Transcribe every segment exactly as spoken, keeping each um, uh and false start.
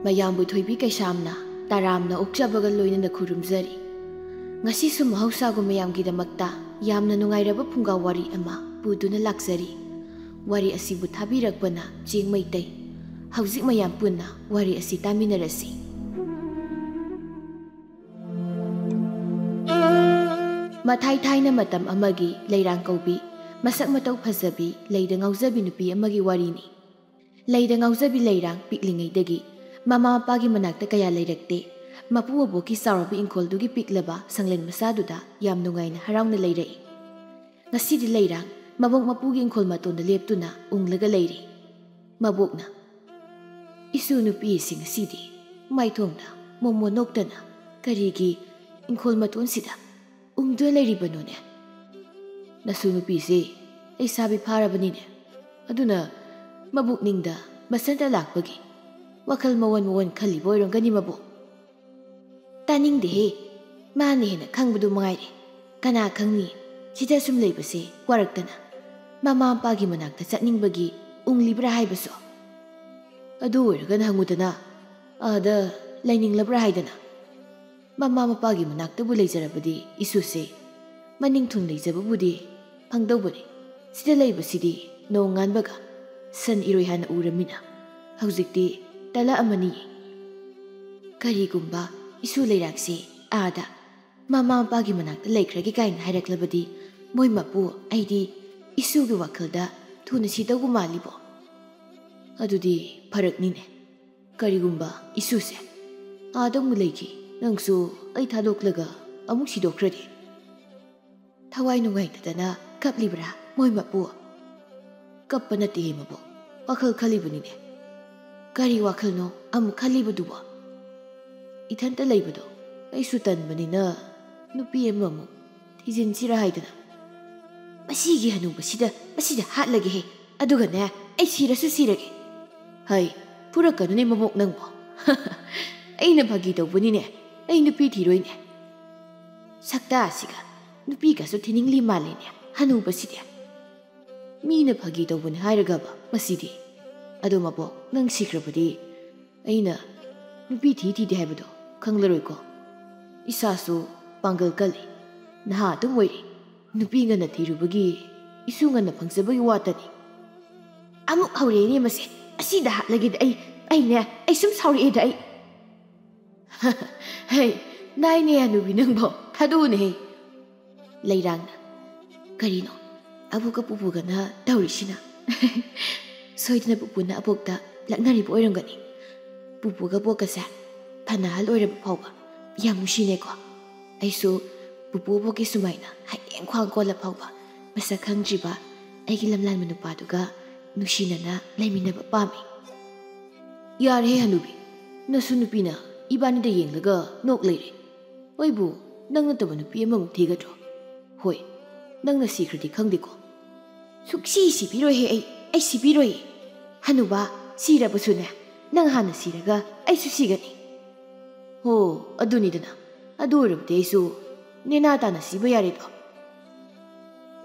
ꯃꯌꯥꯝꯕꯨ ꯊꯣꯏꯕꯤ ꯀꯩꯁꯥꯝꯅ ꯇꯔꯥꯝꯅ ꯑꯣꯛꯆꯕꯒ ꯂꯣꯏꯅꯅ ꯈꯨꯔꯨꯝꯖꯔꯤ꯫ ꯉꯁꯤꯁꯨ ꯃꯍꯧꯁꯥꯒꯨꯝ ꯃꯌꯥꯝꯒꯤꯗꯃꯛꯇ ꯌꯥꯝꯅ ꯅꯨꯡꯉꯥꯏꯔꯕ ꯐꯨꯡꯒꯥ ꯋꯥꯔꯤ ꯑꯃ ꯄꯨꯗꯨꯅ ꯂꯥꯛꯆꯔꯤ꯫ ꯋꯥꯔꯤ ꯑꯁꯤꯕꯨ ꯊꯥꯕꯤꯔꯛꯄꯅ ꯆꯦꯡ ꯃꯩꯇꯩ꯫ ꯍꯧꯖꯤꯛ ꯃꯌꯥꯝ ꯄꯨꯟꯅ ꯋꯥꯔꯤ ꯑꯁꯤ ꯇꯥꯃꯤꯟꯅꯔꯁꯤ꯫ ꯃꯊꯥꯏ ꯊꯥꯏꯅ ꯃꯇꯝ ꯑꯃꯒꯤ ꯂꯩꯔꯥꯡ ꯀꯧꯕꯤ, ꯃꯁꯛ ꯃꯇꯧ ꯐꯖꯕꯤ, ꯂꯩꯗ ꯉꯥꯎꯖꯕꯤ ꯅꯨꯄꯤ ꯑꯃꯒꯤ ꯋꯥꯔꯤꯅꯤ꯫ ꯂꯩꯗ ꯉꯥꯎꯖꯕꯤ ꯂꯩꯔꯥꯡ ꯄꯤꯛꯂꯤꯉꯩꯗꯒꯤ ꯃꯃꯥ ꯃꯄꯥꯒꯤ ꯃꯅꯥꯛꯇ ꯀꯌꯥ ꯂꯩꯔꯛꯇꯦ꯫ ꯃꯄꯨ ꯃꯕꯣꯛꯀꯤ ꯆꯥꯎꯔꯕ ꯏꯪꯈꯣꯜꯗꯨꯒꯤ ꯄꯤꯛꯂꯕ ꯁꯪꯂꯦꯟ ꯃꯆꯥꯗꯨꯗ ꯌꯥꯝ ꯅꯨꯡꯉꯥꯏꯅ ꯍꯔꯥꯎꯅ ꯂꯩꯔꯛꯏ꯫ ꯉꯁꯤꯗꯤ ꯂꯩꯔꯥꯡ ꯃꯕꯣꯛ ꯃꯄꯨꯒꯤ ꯏꯪꯈꯣꯜ ꯃꯇꯣꯟꯗ ꯂꯦꯞꯇꯨꯅ ꯎꯪꯂꯒ ꯂꯩꯔꯤ꯫ ꯃꯕꯣꯛꯅ, "ꯏꯁꯨ ꯅꯨꯄꯤꯁꯤ ꯉꯁꯤꯗꯤ ꯃꯥꯏꯊꯣꯡꯗ ꯃꯣꯃꯣꯟ ꯅꯣꯛꯇꯅ ꯀꯔꯤꯒꯤ ꯏꯪꯈꯣꯜ ꯃꯇꯣꯟꯁꯤꯗ ꯎꯪꯗꯨꯅ ꯂꯩꯔꯤꯕꯅꯣꯅꯦ? ꯅꯁꯨ ꯅꯨꯄꯤꯁꯤ ꯂꯩꯁꯥꯕꯤ ꯐꯥꯔꯕꯅꯤꯅꯦ꯫ ꯑꯗꯨꯅ ꯃꯕꯨꯛꯅꯤꯡꯗ ꯃꯁꯟꯇ ꯂꯥꯛꯄꯒꯤ ꯋꯥꯈꯜ ꯃꯋꯟ ꯃꯋꯟ ꯈꯜꯂꯤꯕ ꯑꯣꯏꯔꯝꯒꯅꯤ ꯃꯕꯣꯛ꯫" "ꯇꯥꯅꯤꯡꯗꯦꯍꯦ, ꯃꯥꯅ ꯍꯦꯟꯅ ꯈꯪꯕꯗꯨ ꯃꯉꯥꯏꯔꯦ꯫ ꯀꯅꯥ ꯈꯪꯅꯤ, ꯁꯤꯗ ꯁꯨꯝ ꯂꯩꯕꯁꯦ ꯋꯥꯔꯛꯇꯅ ꯃꯃꯥ ꯃꯄꯥꯒꯤ ꯃꯅꯥꯛꯇ ꯆꯠꯅꯤꯡꯕꯒꯤ ꯎꯪꯂꯤꯕ꯭ꯔꯥ ꯍꯥꯏꯕꯁꯨ꯫ ꯑꯗꯨ ꯑꯣꯏꯔꯒꯅ ꯍꯪꯉꯨꯗꯅ, ꯑꯥꯗ ꯂꯩꯅꯤꯡꯂꯕ꯭ꯔꯥ ꯍꯥꯏꯗꯅ꯫ ꯃꯃꯥ ꯃꯄꯥꯒꯤ ꯃꯅꯥꯛꯇꯕꯨ ꯂꯩꯖꯔꯕꯗꯤ ꯏꯁꯨꯁꯦ ꯃꯅꯤꯡ ꯊꯨꯡ ꯂꯩꯖꯕꯕꯨꯗꯤ ꯐꯪꯗꯧꯕꯅꯤ꯫ ꯁꯤꯗ ꯂꯩꯕꯁꯤꯗꯤ ꯅꯣꯡ ꯉꯥꯟꯕꯒ ꯁꯟ ꯏꯔꯣꯏ ꯍꯥꯟꯅ ꯎꯔꯃꯤꯅ ꯍꯧꯖꯤꯛꯇꯤ ꯇꯜꯂꯛꯑꯃꯅꯤ꯫ ꯀꯔꯤꯒꯨꯝꯕ ꯏꯁꯨ ꯂꯩꯔꯥꯡꯁꯦ ꯑꯥꯗ ꯃꯃꯥ ꯃꯄꯥꯒꯤ ꯃꯅꯥꯛꯇ ꯂꯩꯈ꯭ꯔꯒꯦ ꯀꯥꯏꯅ ꯍꯥꯏꯔꯛꯂꯕꯗꯤ ꯃꯣꯏ ꯃꯄꯨ ꯑꯩꯗꯤ ꯏꯁꯨꯒꯤ ꯋꯥꯈꯜꯗ ꯊꯨꯅ ꯁꯤꯗꯧꯕ ꯃꯥꯜꯂꯤꯕꯣ꯫ ꯑꯗꯨꯗꯤ ꯐꯔꯛꯅꯤꯅꯦ꯫ ꯀꯔꯤꯒꯨꯝꯕ ꯏꯁꯨꯁꯦ ꯑꯥꯗ ꯑꯃꯨꯛ ꯂꯩꯈꯤ, ꯅꯪꯁꯨ ꯑꯩ ꯊꯥꯗꯣꯛꯂꯒ ꯑꯃꯨꯛ ꯁꯤꯗꯣꯛꯈ꯭ꯔꯗꯤ?" ꯊꯋꯥꯏ ꯅꯨꯡꯉꯥꯏꯇꯗꯅ ꯀꯞꯂꯤꯕ꯭ꯔꯥ ꯃꯣꯏ ꯃꯄꯨ? "ꯀꯞꯄ ꯅꯠꯇꯦꯍꯦ ꯃꯕꯣꯛ, ꯋꯥꯈꯜ ꯈꯜꯂꯤꯕꯅꯤꯅꯦ꯫" "ꯀꯔꯤ ꯋꯥꯈꯜꯅꯣ ꯑꯃꯨꯛ ꯈꯜꯂꯤꯕꯗꯨꯕꯣ?" "ꯏꯊꯟꯇ ꯂꯩꯕꯗꯣ ꯑꯩꯁꯨ ꯇꯟꯕꯅꯤꯅ ꯅꯨꯄꯤ ꯑꯃꯃꯨꯛ ꯊꯤꯖꯤꯟꯁꯤꯔꯥ ꯍꯥꯏꯗꯅ꯫" "ꯃꯁꯤꯒꯤ ꯍꯅꯨꯕꯁꯤꯗ ꯃꯁꯤꯗ ꯍꯥꯠꯂꯒꯦꯍꯦ, ꯑꯗꯨꯒꯅꯦ ꯑꯩ ꯁꯤꯔꯁꯨ ꯁꯤꯔꯒꯦ꯫" "ꯍꯩ, ꯐꯨꯔꯛꯀꯅꯨꯅꯦ ꯃꯕꯣꯛ ꯅꯪꯕꯣ꯫" "ꯑꯩꯅ ꯐꯥꯒꯤ ꯇꯧꯕꯅꯤꯅꯦ, ꯑꯩ ꯅꯨꯄꯤ ꯊꯤꯔꯣꯏꯅꯦ꯫" "ꯁꯛꯇꯥꯁꯤꯒ ꯅꯨꯄꯤꯒꯁꯨ ꯊꯤꯅꯤꯡꯂꯤ ꯃꯥꯜꯂꯦꯅꯦ ꯍꯅꯨꯕꯁꯤꯗꯤ꯫" "ꯃꯤꯅ ꯐꯥꯒꯤ ꯇꯧꯕꯅꯤ ꯍꯥꯏꯔꯒꯕ ꯃꯁꯤꯗꯤ꯫ ꯑꯗꯣ ꯃꯕꯣꯛ, ꯅꯪ ꯁꯤꯈ꯭ꯔꯕꯗꯤ ꯑꯩꯅ ꯅꯨꯄꯤ ꯊꯤ ꯊꯤꯗꯦ ꯍꯥꯏꯕꯗꯣ ꯈꯪꯂꯔꯣꯏꯀꯣ꯫ ꯏꯁꯥꯁꯨ ꯄꯥꯡꯒꯜ ꯀꯜꯂꯤ, ꯅꯍꯥ ꯑꯗꯨꯝ ꯑꯣꯏꯔꯤ꯫ ꯅꯨꯄꯤ ꯉꯟꯅ ꯊꯤꯔꯨꯕꯒꯤ, ꯏꯁꯨ ꯉꯟꯅ ꯐꯪꯖꯕꯒꯤ ꯋꯥꯇꯅꯤ꯫ ꯑꯃꯨꯛ ꯍꯧꯔꯛꯑꯦꯅꯦ ꯃꯁꯦ꯫ ꯑꯁꯤꯗ ꯍꯥꯠꯂꯒꯦꯗ ꯑꯩ, ꯑꯩꯅꯦ, ꯑꯩ ꯁꯨꯝ ꯁꯥꯎꯔꯛꯑꯦꯗ ꯑꯩ꯫ ꯍꯩ, ꯅꯥꯏꯅꯦ ꯍꯅꯨꯕꯤ ꯅꯪꯕꯣ, ꯊꯥꯗꯣꯛꯎꯅꯦꯍꯦ꯫ ꯂꯩꯔꯥꯡꯅ, ꯀꯔꯤꯅꯣ ꯑꯕꯣꯛꯀ ꯄꯨꯄꯨꯒꯅ ꯇꯧꯔꯤꯁꯤꯅ? ꯁꯣꯏꯗꯅ ꯄꯨꯄꯨꯅ ꯑꯕꯣꯛꯇ ꯂꯛꯅꯔꯤꯕ ꯑꯣꯏꯔꯝꯒꯅꯤ꯫ ꯄꯨꯄꯨꯒ ꯑꯕꯣꯛꯀꯁꯦ ꯐꯅ ꯑꯍꯜ ꯑꯣꯏꯔꯕ ꯐꯥꯎꯕ ꯌꯥꯝ ꯅꯨꯡꯁꯤꯅꯩꯀꯣ꯫ ꯑꯩꯁꯨ ꯄꯨꯄꯨ ꯑꯕꯣꯛꯀꯤ ꯁꯨꯃꯥꯏꯅ ꯍꯌꯦꯡ ꯈ꯭ꯋꯥꯡ ꯀꯣꯜꯂ ꯐꯥꯎꯕ ꯃꯁꯛ ꯈꯪꯗ꯭ꯔꯤꯕ ꯑꯩꯒꯤ ꯂꯝꯂꯥꯟꯕ ꯅꯨꯄꯥꯗꯨꯒ ꯅꯨꯡꯁꯤꯅꯅ ꯂꯩꯃꯤꯟꯅꯕ ꯄꯥꯝꯃꯤ꯫ ꯌꯥꯔꯦꯍꯦ ꯍꯅꯨꯕꯤ, ꯅꯁꯨ ꯅꯨꯄꯤꯅ ꯏꯕꯥꯅꯤꯗ ꯌꯦꯡꯂꯒ ꯅꯣꯛ ꯂꯩꯔꯦ꯫ ꯑꯩꯕꯨ ꯅꯪ ꯅꯠꯇꯕ ꯅꯨꯄꯤ ꯑꯃꯃꯨꯛ ꯊꯤꯒꯗ꯭ꯔꯣ? ꯍꯣꯏ, ꯅꯪꯅ ꯁꯤꯈ꯭ꯔꯗꯤ ꯈꯪꯗꯦꯀꯣ꯫ ꯁꯨꯛꯁꯤ ꯁꯤꯕꯤꯔꯣꯏꯍꯦ ꯑꯩ, ꯑꯩ ꯁꯤꯕꯤꯔꯣꯏ꯫ ꯍꯅꯨꯕ, ꯁꯤꯔꯕꯁꯨꯅꯦ, ꯅꯪ ꯍꯥꯟꯅ ꯁꯤꯔꯒ ꯑꯩꯁꯨ ꯁꯤꯒꯅꯤ꯫ ꯍꯣ, ꯑꯗꯨꯅꯤꯗꯅ꯫ ꯑꯗꯨ ꯑꯣꯏꯔꯕꯗꯤ ꯑꯩꯁꯨ ꯅꯦꯅꯥ ꯇꯥꯅ ꯁꯤꯕ ꯌꯥꯔꯦꯗꯣ꯫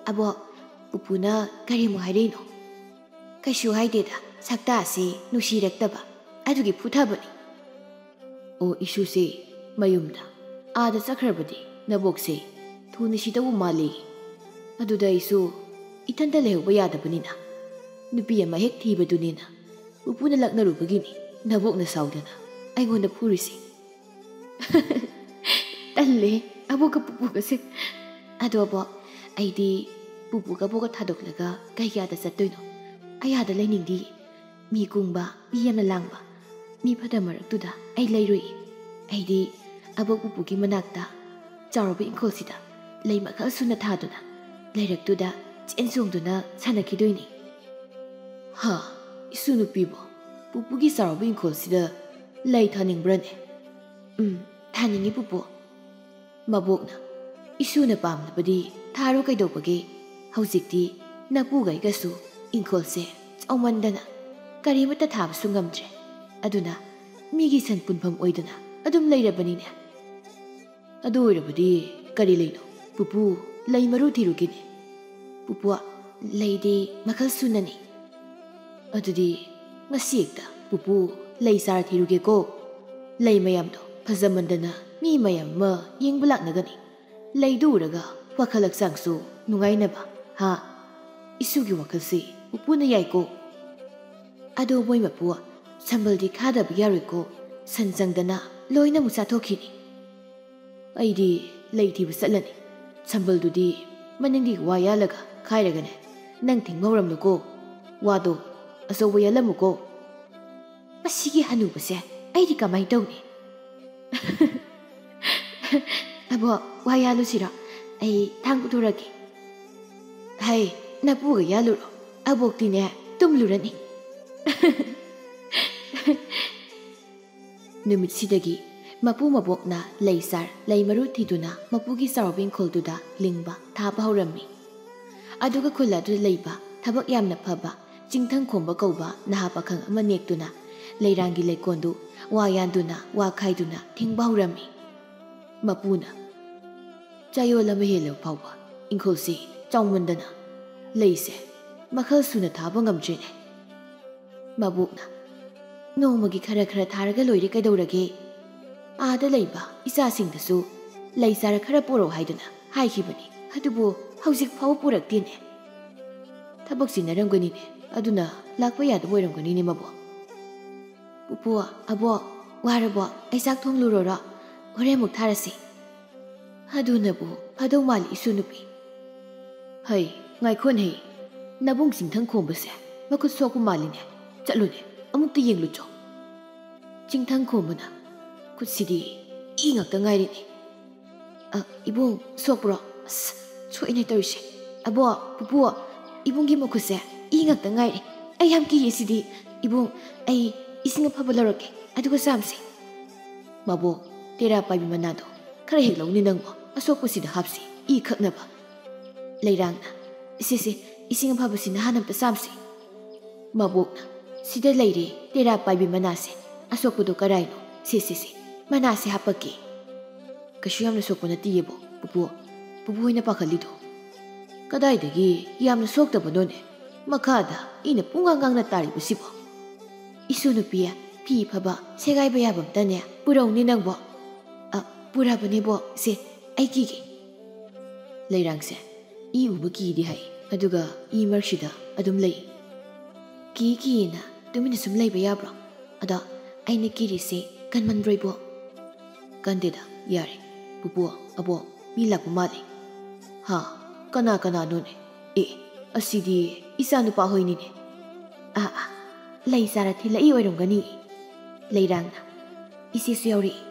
ꯑꯕꯣꯛ, ꯄꯨꯄꯨꯅ ꯀꯔꯤꯃꯨꯛ ꯍꯥꯏꯔꯛꯏꯅꯣ? ꯀꯩꯁꯨ ꯍꯥꯏꯗꯦꯗ, ꯁꯛꯇꯥꯁꯦ ꯅꯨꯡꯁꯤꯔꯛꯇꯕ ꯑꯗꯨꯒꯤ ꯐꯨꯊꯕꯅꯤ꯫ ꯑꯣ, ꯏꯁꯨꯁꯦ ꯃꯌꯨꯝꯗ ꯑꯥꯗ ꯆꯠꯈ꯭ꯔꯕꯗꯤ ꯅꯕꯣꯛꯁꯦ ꯊꯨꯅ ꯁꯤꯗꯧꯕ ꯃꯥꯜꯂꯤ꯫ ꯑꯗꯨꯗ ꯑꯩꯁꯨ ꯏꯊꯟꯇ ꯂꯩꯍꯧꯕ ꯌꯥꯗꯕꯅꯤꯅ ꯅꯨꯄꯤ ꯑꯃ ꯍꯦꯛ ꯊꯤꯕꯗꯨꯅꯤꯅ ꯄꯨꯄꯨꯅ ꯂꯛꯅꯔꯨꯕꯒꯤꯅꯤ ꯅꯕꯣꯛꯅ ꯁꯥꯎꯗꯅ ꯑꯩꯉꯣꯟꯗ ꯐꯨꯔꯤꯁꯦ꯫ ꯇꯜꯂꯦ, ꯑꯕꯣꯛꯀ ꯄꯨꯄꯨꯒꯁꯦ꯫ ꯑꯗꯣ ꯑꯕꯣꯛ, ꯑꯩꯗꯤ ꯄꯨꯄꯨꯒ ꯑꯕꯣꯛꯀ ꯊꯥꯗꯣꯛꯂꯒ ꯀꯩꯒꯤ ꯑꯥꯗ ꯆꯠꯇꯣꯏꯅꯣ? ꯑꯩ ꯑꯥꯗ ꯂꯩꯅꯤꯡꯗꯤꯌꯦ꯫ ꯃꯤ ꯀꯨꯡꯕ, ꯃꯤ ꯌꯥꯝꯅ ꯂꯥꯡꯕ, ꯃꯤ ꯐꯠꯇ ꯃꯔꯛꯇꯨꯗ ꯑꯩ ꯂꯩꯔꯣꯏꯌꯦ꯫ ꯑꯩꯗꯤ ꯑꯕꯣꯛ ꯄꯨꯄꯨꯒꯤ ꯃꯅꯥꯛꯇ ꯆꯥꯎꯔꯕ ꯏꯪꯈꯣꯜꯁꯤꯗ ꯂꯩ ꯃꯈꯜ ꯁꯨꯅ ꯊꯥꯗꯨꯅ ꯂꯩꯔꯛꯇꯨꯗ ꯆꯦꯟ ꯆꯣꯡꯗꯨꯅ ꯁꯥꯟꯅꯈꯤꯗꯣꯏꯅꯤ꯫ ꯍꯥ, ꯏꯁꯨ ꯅꯨꯄꯤꯕꯨ ꯄꯨꯄꯨꯒꯤ ꯆꯥꯎꯔꯕ ꯏꯪꯈꯣꯜꯁꯤꯗ ꯂꯩ ꯊꯥꯅꯤꯡꯕ꯭ꯔꯅꯦ? ꯎꯝ, ꯊꯥꯅꯤꯡꯉꯤ ꯄꯨꯄꯨ꯫ ꯃꯕꯣꯛꯅ, "ꯏꯁꯨꯅ ꯄꯥꯝꯂꯕꯗꯤ ꯊꯥꯔꯣ ꯀꯩꯗꯧꯕꯒꯦ? ꯍꯧꯖꯤꯛꯇꯤ ꯅꯄꯨꯒ ꯑꯩꯒꯁꯨ ꯏꯪꯈꯣꯜꯁꯦ ꯆꯥꯎꯃꯟꯗꯅ ꯀꯔꯤꯃꯠꯇ ꯊꯥꯕꯁꯨ ꯉꯝꯗ꯭ꯔꯦ꯫ ꯑꯗꯨꯅ ꯃꯤꯒꯤ ꯁꯟ ꯄꯨꯟꯐꯝ ꯑꯣꯏꯗꯅ ꯑꯗꯨꯝ ꯂꯩꯔꯕꯅꯤꯅꯦ꯫ ꯑꯗꯨ ꯑꯣꯏꯔꯕꯗꯤ ꯀꯔꯤ ꯂꯩꯅꯣ? ꯄꯨꯄꯨ, ꯂꯩ ꯃꯔꯨ ꯊꯤꯔꯨꯒꯦꯅꯦ꯫ ꯄꯨꯄꯨ, ꯂꯩꯗꯤ ꯃꯈꯜ ꯁꯨꯅꯅꯤ꯫ ꯑꯗꯨꯗꯤ ꯉꯁꯤ ꯍꯦꯛꯇ ꯄꯨꯄꯨ ꯂꯩ ꯆꯥꯔ ꯊꯤꯔꯨꯒꯦꯀꯣ꯫" ꯂꯩ ꯃꯌꯥꯝꯗꯣ ꯐꯖꯃꯟꯗꯅ ꯃꯤ ꯃꯌꯥꯝ ꯑꯃ ꯌꯦꯡꯕ ꯂꯥꯛꯅꯒꯅꯤ꯫ ꯂꯩꯗꯨ ꯎꯔꯒ ꯋꯥꯈꯜ ꯍꯛꯆꯥꯡꯁꯨ ꯅꯨꯡꯉꯥꯏꯅꯕ꯫ ꯍꯥ? ꯏꯁꯨꯒꯤ ꯋꯥꯈꯜꯁꯤ ꯄꯨꯄꯨꯅ ꯌꯥꯏꯀꯣ꯫ ꯑꯗꯣ ꯃꯣꯏ ꯃꯄꯨ, ꯁꯝꯕꯜꯗꯤ ꯈꯥꯗꯕ ꯌꯥꯔꯣꯏꯀꯣ꯫ ꯁꯟ ꯆꯪꯗꯅ ꯂꯣꯏꯅꯃꯛ ꯆꯥꯊꯣꯛꯈꯤꯅꯤ꯫ ꯑꯩꯗꯤ ꯂꯩ ꯊꯤꯕ ꯆꯠꯂꯅꯤ꯫ ꯁꯝꯕꯜꯗꯨꯗꯤ ꯃꯅꯤꯡꯗꯤ ꯋꯥ ꯌꯥꯜꯂꯒ ꯈꯥꯏꯔꯒꯅꯦ꯫ ꯅꯪ ꯊꯤꯡꯕ ꯍꯧꯔꯝꯅꯨꯀꯣ꯫ ꯋꯥꯗꯣ ꯑꯆꯧꯕ ꯌꯥꯜꯂꯝꯃꯨꯀꯣ꯫ ꯃꯁꯤꯒꯤ ꯍꯅꯨꯕꯁꯦ ꯑꯩꯗꯤ ꯀꯃꯥꯏꯅ ꯇꯧꯅꯤ? ꯑꯕꯣꯛ, ꯋꯥ ꯌꯥꯜꯂꯨꯁꯤꯔꯣ? ꯑꯩ ꯊꯥꯡ ꯄꯨꯊꯣꯔꯛꯀꯦ꯫ ꯍꯩ, ꯅꯄꯨꯒ ꯌꯥꯜꯂꯨꯔꯣ꯫ ꯑꯕꯣꯛꯇꯤꯅꯦ, ꯇꯨꯝꯂꯨꯔꯅꯤ꯫ ꯅꯨꯃꯤꯠꯁꯤꯗꯒꯤ ꯃꯄꯨ ꯃꯕꯣꯛꯅ ꯂꯩ ꯆꯥꯔ, ꯂꯩ ꯃꯔꯨ ꯊꯤꯗꯨꯅ ꯃꯄꯨꯒꯤ ꯆꯥꯎꯔꯕ ꯏꯪꯈꯣꯜꯗꯨꯗ ꯂꯤꯡꯕ ꯊꯥꯕ ꯍꯧꯔꯝꯃꯤ꯫ ꯑꯗꯨꯒ ꯈꯨꯜ ꯑꯗꯨꯗ ꯂꯩꯕ ꯊꯕꯛ ꯌꯥꯝꯅ ꯐꯕ ꯆꯤꯡꯊꯪ ꯈꯣꯝꯕ ꯀꯧꯕ ꯅꯍꯥ ꯄꯥꯈꯪ ꯑꯃ ꯅꯦꯛꯇꯨꯅ ꯂꯩꯔꯥꯡꯒꯤ ꯂꯩꯀꯣꯜꯗꯨ ꯋꯥ ꯌꯥꯟꯗꯨꯅ, ꯋꯥ ꯈꯥꯏꯗꯨꯅ ꯊꯤꯡꯕ ꯍꯧꯔꯝꯃꯤ꯫ ꯃꯄꯨꯅ, "ꯆꯌꯣꯜ ꯑꯃ ꯍꯦꯜꯂꯕ ꯐꯥꯎꯕ ꯏꯪꯈꯣꯜꯁꯤ ꯆꯥꯎꯃꯟꯗꯅ ꯂꯩꯁꯦ ꯃꯈꯜ ꯁꯨꯅ ꯊꯥꯕ ꯉꯝꯗ꯭ꯔꯦꯅꯦ꯫" ꯃꯕꯣꯛꯅ, "ꯅꯣꯡꯃꯒꯤ ꯈꯔ ꯈꯔ ꯊꯥꯔꯒ ꯂꯣꯏꯔꯦ, ꯀꯩꯗꯧꯔꯒꯦ? ꯑꯥꯗ ꯂꯩꯕ ꯏꯆꯥꯁꯤꯡꯗꯁꯨ ꯂꯩ ꯆꯥꯔ ꯈꯔ ꯄꯣꯔꯛꯑꯣ ꯍꯥꯏꯗꯨꯅ ꯍꯥꯏꯈꯤꯕꯅꯤ, ꯑꯗꯨꯕꯨ ꯍꯧꯖꯤꯛ ꯐꯥꯎꯕ ꯄꯨꯔꯛꯇꯦꯅꯦ꯫ ꯊꯕꯛ ꯆꯤꯟꯅꯔꯝꯒꯅꯤꯅꯦ, ꯑꯗꯨꯅ ꯂꯥꯛꯄ ꯌꯥꯗꯕ ꯑꯣꯏꯔꯝꯒꯅꯤꯅꯦ, ꯃꯕꯣꯛ꯫" "ꯄꯨꯄꯨ, ꯑꯕꯣꯛ, ꯋꯥꯔꯕꯣ? ꯑꯩ ꯆꯥꯛ ꯊꯣꯡꯂꯨꯔꯣꯔꯣ? ꯍꯣꯔꯦꯟ ꯑꯃꯨꯛ ꯊꯥꯔꯁꯤ꯫" "ꯑꯗꯨꯅꯕꯨ ꯐꯗꯧ ꯃꯥꯜꯂꯤ, ꯏꯁꯨ ꯅꯨꯄꯤ꯫" "ꯍꯩ, ꯉꯥꯏꯈꯣꯅꯦ, ꯅꯕꯨꯡ ꯆꯤꯡꯊꯪ ꯈꯣꯝꯕꯁꯦ ꯃꯈꯨꯠ ꯁꯣꯛꯄ ꯃꯥꯜꯂꯤꯅꯦ꯫ ꯆꯠꯂꯨꯅꯦ, ꯑꯃꯨꯛꯇ ꯌꯦꯡꯂꯨꯆꯣ꯫" ꯆꯤꯡꯊꯪ ꯈꯣꯝꯕꯅ, "ꯈꯨꯠꯁꯤꯗꯤ ꯏ ꯉꯥꯛꯇ ꯉꯥꯏꯔꯦꯅꯦ꯫" "ꯑ, ꯏꯕꯨꯡ, ꯁꯣꯛꯄ꯭ꯔꯣ? ꯑꯁ, ꯁꯣꯛꯏꯅꯦ ꯇꯧꯔꯤꯁꯦ꯫ ꯑꯕꯣ, ꯄꯨꯄꯨ, ꯏꯕꯨꯡꯒꯤ ꯃꯈꯨꯠꯁꯦ ꯏ ꯉꯥꯛꯇ ꯉꯥꯏꯔꯦ꯫ ꯑꯩ ꯌꯥꯝ ꯀꯤꯌꯦ ꯁꯤꯗꯤ꯫ ꯏꯕꯨꯡ, ꯑꯩ ꯏꯁꯤꯡ ꯑꯐꯕ ꯂꯧꯔꯛꯀꯦ, ꯑꯗꯨꯒ ꯆꯥꯝꯁꯦ꯫" ꯃꯕꯣꯛ, "ꯇꯦꯔꯥ ꯄꯥꯏꯕꯤ ꯃꯅꯥꯗꯣ ꯈꯔ ꯍꯦꯛ ꯂꯧꯅꯤ ꯅꯪꯕꯣ, ꯑꯁꯣꯛꯄꯁꯤꯗ ꯍꯥꯞꯁꯤ, ꯏ ꯈꯛꯅꯕ꯫" ꯂꯩꯔꯥꯡꯅ, "ꯁꯦ, ꯁꯦ, ꯏꯁꯤꯡ ꯑꯐꯕꯁꯤ ꯅꯍꯥꯟ ꯑꯝꯇ ꯆꯥꯝꯁꯤ꯫" ꯃꯕꯣꯛꯅ, "ꯁꯤꯗ ꯂꯩꯔꯦ ꯇꯦꯔꯥ ꯄꯥꯏꯕꯤ ꯃꯅꯥꯁꯦ꯫ ꯑꯁꯣꯛꯄꯗꯣ ꯀꯔꯥꯏꯅꯣ? ꯁꯦ, ꯁꯦ, ꯁꯦ, ꯃꯅꯥꯁꯦ ꯍꯥꯞꯄꯛꯀꯦ꯫" "ꯀꯩꯁꯨ ꯌꯥꯝꯅ ꯁꯣꯛꯄ ꯅꯠꯇꯤꯌꯦꯕꯣ, ꯄꯨꯄꯨ꯫ ꯄꯨꯄꯨ ꯍꯣꯏꯅ ꯄꯥꯈꯠꯂꯤꯗꯣ ꯀꯗꯥꯏꯗꯒꯤ ꯌꯥꯝꯅ ꯁꯣꯛꯇꯕꯅꯣꯅꯦ? ꯃꯈꯥꯗ ꯏꯅ ꯄꯨꯡꯉꯥꯡ ꯉꯥꯡꯅ ꯇꯥꯔꯤꯕꯁꯤꯕꯣ?" "ꯏꯁꯨ ꯅꯨꯄꯤ, ꯐꯤ ꯐꯕ ꯁꯦꯒꯥꯏꯕ ꯌꯥꯕ ꯑꯝꯇꯅꯦ ꯄꯨꯔꯧꯅꯦ ꯅꯪꯕꯣ꯫ ꯑ, ꯄꯨꯔꯕꯅꯦꯕꯣ, ꯁꯦ, ꯑꯩ ꯀꯤꯒꯦ꯫ ꯂꯩꯔꯥꯡꯁꯦ ꯏ ꯎꯕ ꯀꯤꯗꯤ ꯍꯥꯏ, ꯑꯗꯨꯒ ꯏ ꯃꯔꯛꯁꯤꯗ ꯑꯗꯨꯝ ꯂꯩ꯫ ꯀꯤ ꯀꯤꯅ ꯇꯨꯃꯤꯟꯅ ꯁꯨꯝ ꯂꯩꯕ ꯌꯥꯕ꯭ꯔꯣ? ꯑꯗꯣ ꯑꯩꯅ ꯀꯤꯔꯤꯁꯦ ꯀꯟꯃꯟꯗ꯭ꯔꯣꯏꯕꯣ? ꯀꯟꯗꯦꯗ, ꯌꯥꯔꯦ꯫ ꯄꯨꯄꯨ, ꯑꯕꯣꯛ, ꯃꯤ ꯂꯥꯛꯄ ꯃꯥꯜꯂꯦ꯫ ꯍꯥ? ꯀꯅꯥ ꯀꯅꯥꯅꯣꯅꯦ? ꯑꯦ, ꯑꯁꯤꯗꯤ ꯏꯆꯥ ꯅꯨꯄꯥ ꯍꯣꯏꯅꯤꯅꯦ꯫ ꯑꯥ, ꯑꯥ, ꯂꯩ ꯆꯥꯔ ꯊꯤꯜꯂꯛꯏ ꯑꯣꯏꯔꯝꯒꯅꯤ꯫ ꯂꯩꯔꯥꯡꯅ, "ꯏꯆꯦꯁꯨ ꯌꯥꯎꯔꯛꯏ꯫"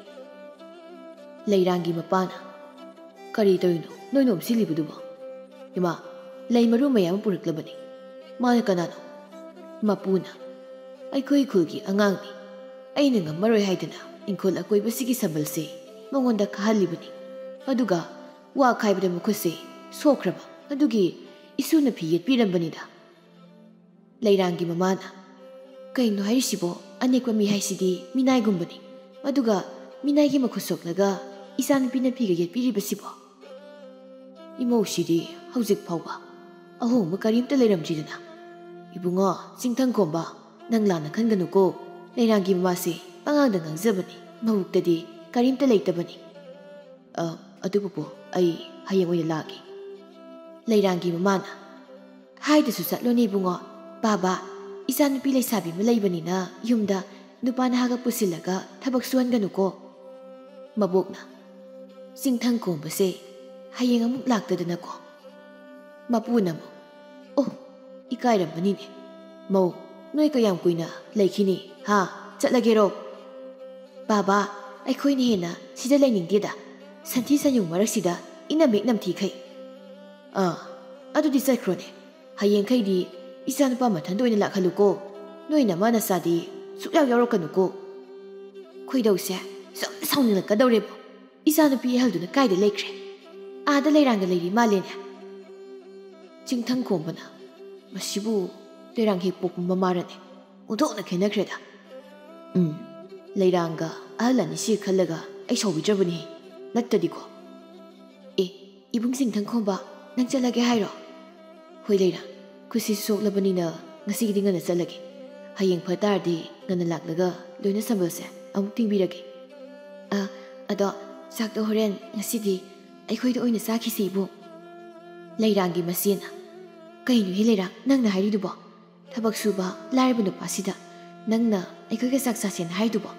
ꯂꯩꯔꯥꯡꯒꯤ ꯃꯄꯥꯅ, "ꯀꯔꯤ ꯇꯧꯔꯤꯅꯣ ꯅꯣꯏꯅ ꯑꯣꯝꯁꯤꯜꯂꯤꯕꯗꯨꯕꯣ? ꯏꯃꯥ, ꯂꯩ ꯃꯔꯨ ꯃꯌꯥꯝ ꯑꯃ ꯄꯨꯔꯛꯂꯕꯅꯤ꯫" "ꯃꯥꯅ ꯀꯅꯥꯅꯣ?" ꯃꯄꯨꯅ, "ꯑꯩꯈꯣꯏ ꯈꯨꯜꯒꯤ ꯑꯉꯥꯡꯅꯤ꯫ ꯑꯩꯅ ꯉꯝꯃꯔꯣꯏ ꯍꯥꯏꯗꯅ ꯏꯪꯈꯣꯜ ꯑꯀꯣꯏꯕꯁꯤꯒꯤ ꯁꯝꯕꯜꯁꯦ ꯃꯉꯣꯟꯗ ꯈꯥꯍꯜꯂꯤꯕꯅꯤ꯫ ꯑꯗꯨꯒ ꯋꯥ ꯈꯥꯏꯕꯗ ꯃꯈꯨꯠꯁꯦ ꯁꯣꯛꯈ꯭ꯔꯕ, ꯑꯗꯨꯒꯤ ꯏꯁꯨꯅ ꯐꯤ ꯌꯦꯠꯄꯤꯔꯝꯕꯅꯤꯗ꯫" ꯂꯩꯔꯥꯡꯒꯤ ꯃꯃꯥꯅ, "ꯀꯩꯅꯣ ꯍꯥꯏꯔꯤꯁꯤꯕꯣ? ꯑꯅꯦꯛꯄ ꯃꯤ ꯍꯥꯏꯁꯤꯗꯤ ꯃꯤꯅꯥꯏꯒꯨꯝꯕꯅꯤ꯫ ꯑꯗꯨꯒ ꯃꯤꯅꯥꯏꯒꯤ ꯃꯈꯨꯠ ꯁꯣꯛꯂꯒ ꯏꯆꯥꯅꯨꯄꯤꯅ ꯐꯤꯒ ꯌꯦꯠꯄꯤꯔꯤꯕꯁꯤꯕꯣ?" "ꯏꯃꯧꯁꯤꯗꯤ ꯍꯧꯖꯤꯛ ꯐꯥꯎꯕ ꯑꯍꯣꯡꯕ ꯀꯔꯤꯝꯇ ꯂꯩꯔꯝꯗ꯭ꯔꯤꯗꯅ꯫" "ꯏꯕꯨꯡꯉꯣ, ꯆꯤꯡꯊꯪ ꯈꯣꯝꯕ, ꯅꯪ ꯂꯥꯟꯅ ꯈꯟꯒꯅꯨꯀꯣ꯫ ꯂꯩꯔꯥꯡꯒꯤ ꯃꯃꯥꯁꯦ ꯄꯉꯥꯡꯗ ꯉꯥꯡꯖꯕꯅꯤ, ꯃꯕꯨꯛꯇꯗꯤ ꯀꯔꯤꯝꯇ ꯂꯩꯇꯕꯅꯤ꯫" "ꯑ, ꯑꯗꯨꯕꯨ ꯄꯨꯄꯨ, ꯑꯩ ꯍꯌꯦꯡ ꯑꯣꯏꯅ ꯂꯥꯛꯑꯒꯦ꯫" ꯂꯩꯔꯥꯡꯒꯤ ꯃꯃꯥꯅ, "ꯍꯥꯏꯗꯁꯨ ꯆꯠꯂꯣꯅꯦ ꯏꯕꯨꯡꯉꯣ꯫ ꯕꯥꯕꯥ, ꯏꯆꯥꯅꯨꯄꯤ ꯂꯩꯁꯥꯕꯤ ꯑꯃ ꯂꯩꯕꯅꯤꯅ ꯌꯨꯝꯗ ꯅꯨꯄꯥ ꯅꯍꯥꯒ ꯄꯨꯁꯤꯜꯂꯒ ꯊꯕꯛ ꯁꯨꯍꯟꯒꯅꯨꯀꯣ꯫" ꯃꯕꯣꯛꯅ, "ꯆꯤꯡꯊꯪ ꯈꯣꯝꯕꯁꯦ ꯍꯌꯦꯡ ꯑꯃꯨꯛ ꯂꯥꯛꯇꯗꯅꯀꯣ꯫" ꯃꯄꯨꯅ ꯑꯃꯨꯛ, "ꯑꯣ, ꯏꯀꯥꯏꯔꯝꯃꯅꯤꯅꯦ꯫ ꯃꯧ, ꯅꯣꯏ ꯀꯌꯥꯝ ꯀꯨꯏꯅ ꯂꯩꯈꯤꯅꯤ, ꯍꯥ? ꯆꯠꯂꯒꯦꯔꯣ?" "ꯕꯥꯕꯥ, ꯑꯩꯈꯣꯏꯅ ꯍꯦꯟꯅ ꯁꯤꯗ ꯂꯩꯅꯤꯡꯗꯦꯗ꯫ ꯁꯟꯊꯤ ꯁꯟꯌꯨꯡ ꯃꯔꯛꯁꯤꯗ ꯏꯅꯝ ꯍꯦꯛ ꯅꯝꯊꯤꯈꯩ꯫" "ꯑꯥ, ꯑꯗꯨꯗꯤ ꯆꯠꯈ꯭ꯔꯣꯅꯦ꯫ ꯍꯌꯦꯡꯈꯩꯗꯤ ꯏꯆꯥꯅꯨꯄꯥ ꯃꯊꯟꯇ ꯑꯣꯏꯅ ꯂꯥꯛꯍꯜꯂꯨꯀꯣ꯫ ꯅꯣꯏ ꯅꯃꯥ ꯅꯆꯥꯗꯤ ꯁꯨꯛꯌꯥꯎ ꯌꯥꯎꯔꯛꯀꯅꯨꯀꯣ꯫" "ꯈꯣꯏꯗꯧꯁꯦ ꯁꯨꯝ ꯁꯥꯎꯅꯤꯡꯂꯛꯀꯗꯧꯔꯦꯕꯣ꯫ ꯏꯆꯥꯅꯨꯄꯤ ꯑꯍꯜꯗꯨꯅ ꯀꯥꯏꯗ ꯂꯩꯈ꯭ꯔꯦ? ꯑꯥꯗ ꯂꯩꯔꯥꯡꯒ ꯂꯩꯔꯤ ꯃꯥꯜꯂꯦꯅꯦ꯫" ꯆꯤꯡꯊꯪ ꯈꯣꯝꯕꯅ, "ꯃꯁꯤꯕꯨ ꯂꯩꯔꯥꯡ ꯍꯦꯛ ꯄꯣꯛꯄ ꯃꯃꯥꯔꯅꯦ? ꯑꯣꯟꯊꯣꯛꯅ ꯈꯦꯠꯅꯈ꯭ꯔꯦꯗ꯫ ꯎꯝ, ꯂꯩꯔꯥꯡꯒ ꯑꯍꯜ ꯑꯅꯤꯁꯤ ꯈꯜꯂꯒ ꯑꯩ ꯁꯥꯎꯕꯤꯗ꯭ꯔꯕꯅꯤ, ꯅꯠꯇꯗꯤꯀꯣ꯫" "ꯑꯦ, ꯏꯕꯨꯡ ꯆꯤꯡꯊꯪ ꯈꯣꯝꯕ, ꯅꯪ ꯆꯠꯂꯒꯦ ꯍꯥꯏꯔꯣ?" "ꯍꯣꯏ ꯂꯩꯔꯥꯡ, ꯈꯨꯠꯁꯤ ꯁꯣꯛꯂꯕꯅꯤꯅ ꯉꯁꯤꯒꯤꯗꯤ ꯉꯟꯅ ꯆꯠꯂꯒꯦ꯫ ꯍꯌꯦꯡ ꯐ ꯇꯥꯔꯗꯤ ꯉꯟꯅ ꯂꯥꯛꯂꯒ ꯂꯣꯏꯅ ꯁꯝꯕꯜꯁꯦ ꯑꯃꯨꯛ ꯇꯤꯡꯕꯤꯔꯒꯦ꯫ ꯑ, ꯑꯗꯣ ꯆꯥꯛꯇꯣ ꯍꯣꯔꯦꯟ, ꯉꯁꯤꯗꯤ ꯑꯩꯈꯣꯏꯗ ꯑꯣꯏꯅ ꯆꯥꯈꯤꯁꯤ, ꯏꯕꯨꯡ꯫ ꯂꯩꯔꯥꯡꯒꯤ ꯃꯆꯦꯅ꯫ ꯀꯩꯅꯣꯍꯦ ꯂꯩꯔꯥꯡ, ꯅꯪꯅ ꯍꯥꯏꯔꯤꯗꯨꯕꯣ? ꯊꯕꯛ ꯁꯨꯕ ꯂꯥꯏꯔꯕ ꯅꯨꯄꯥꯁꯤꯗ ꯅꯪꯅ ꯑꯩꯈꯣꯏꯒ ꯆꯥꯛ ꯆꯥꯁꯦꯅ ꯍꯥꯏꯗꯨꯕꯣ?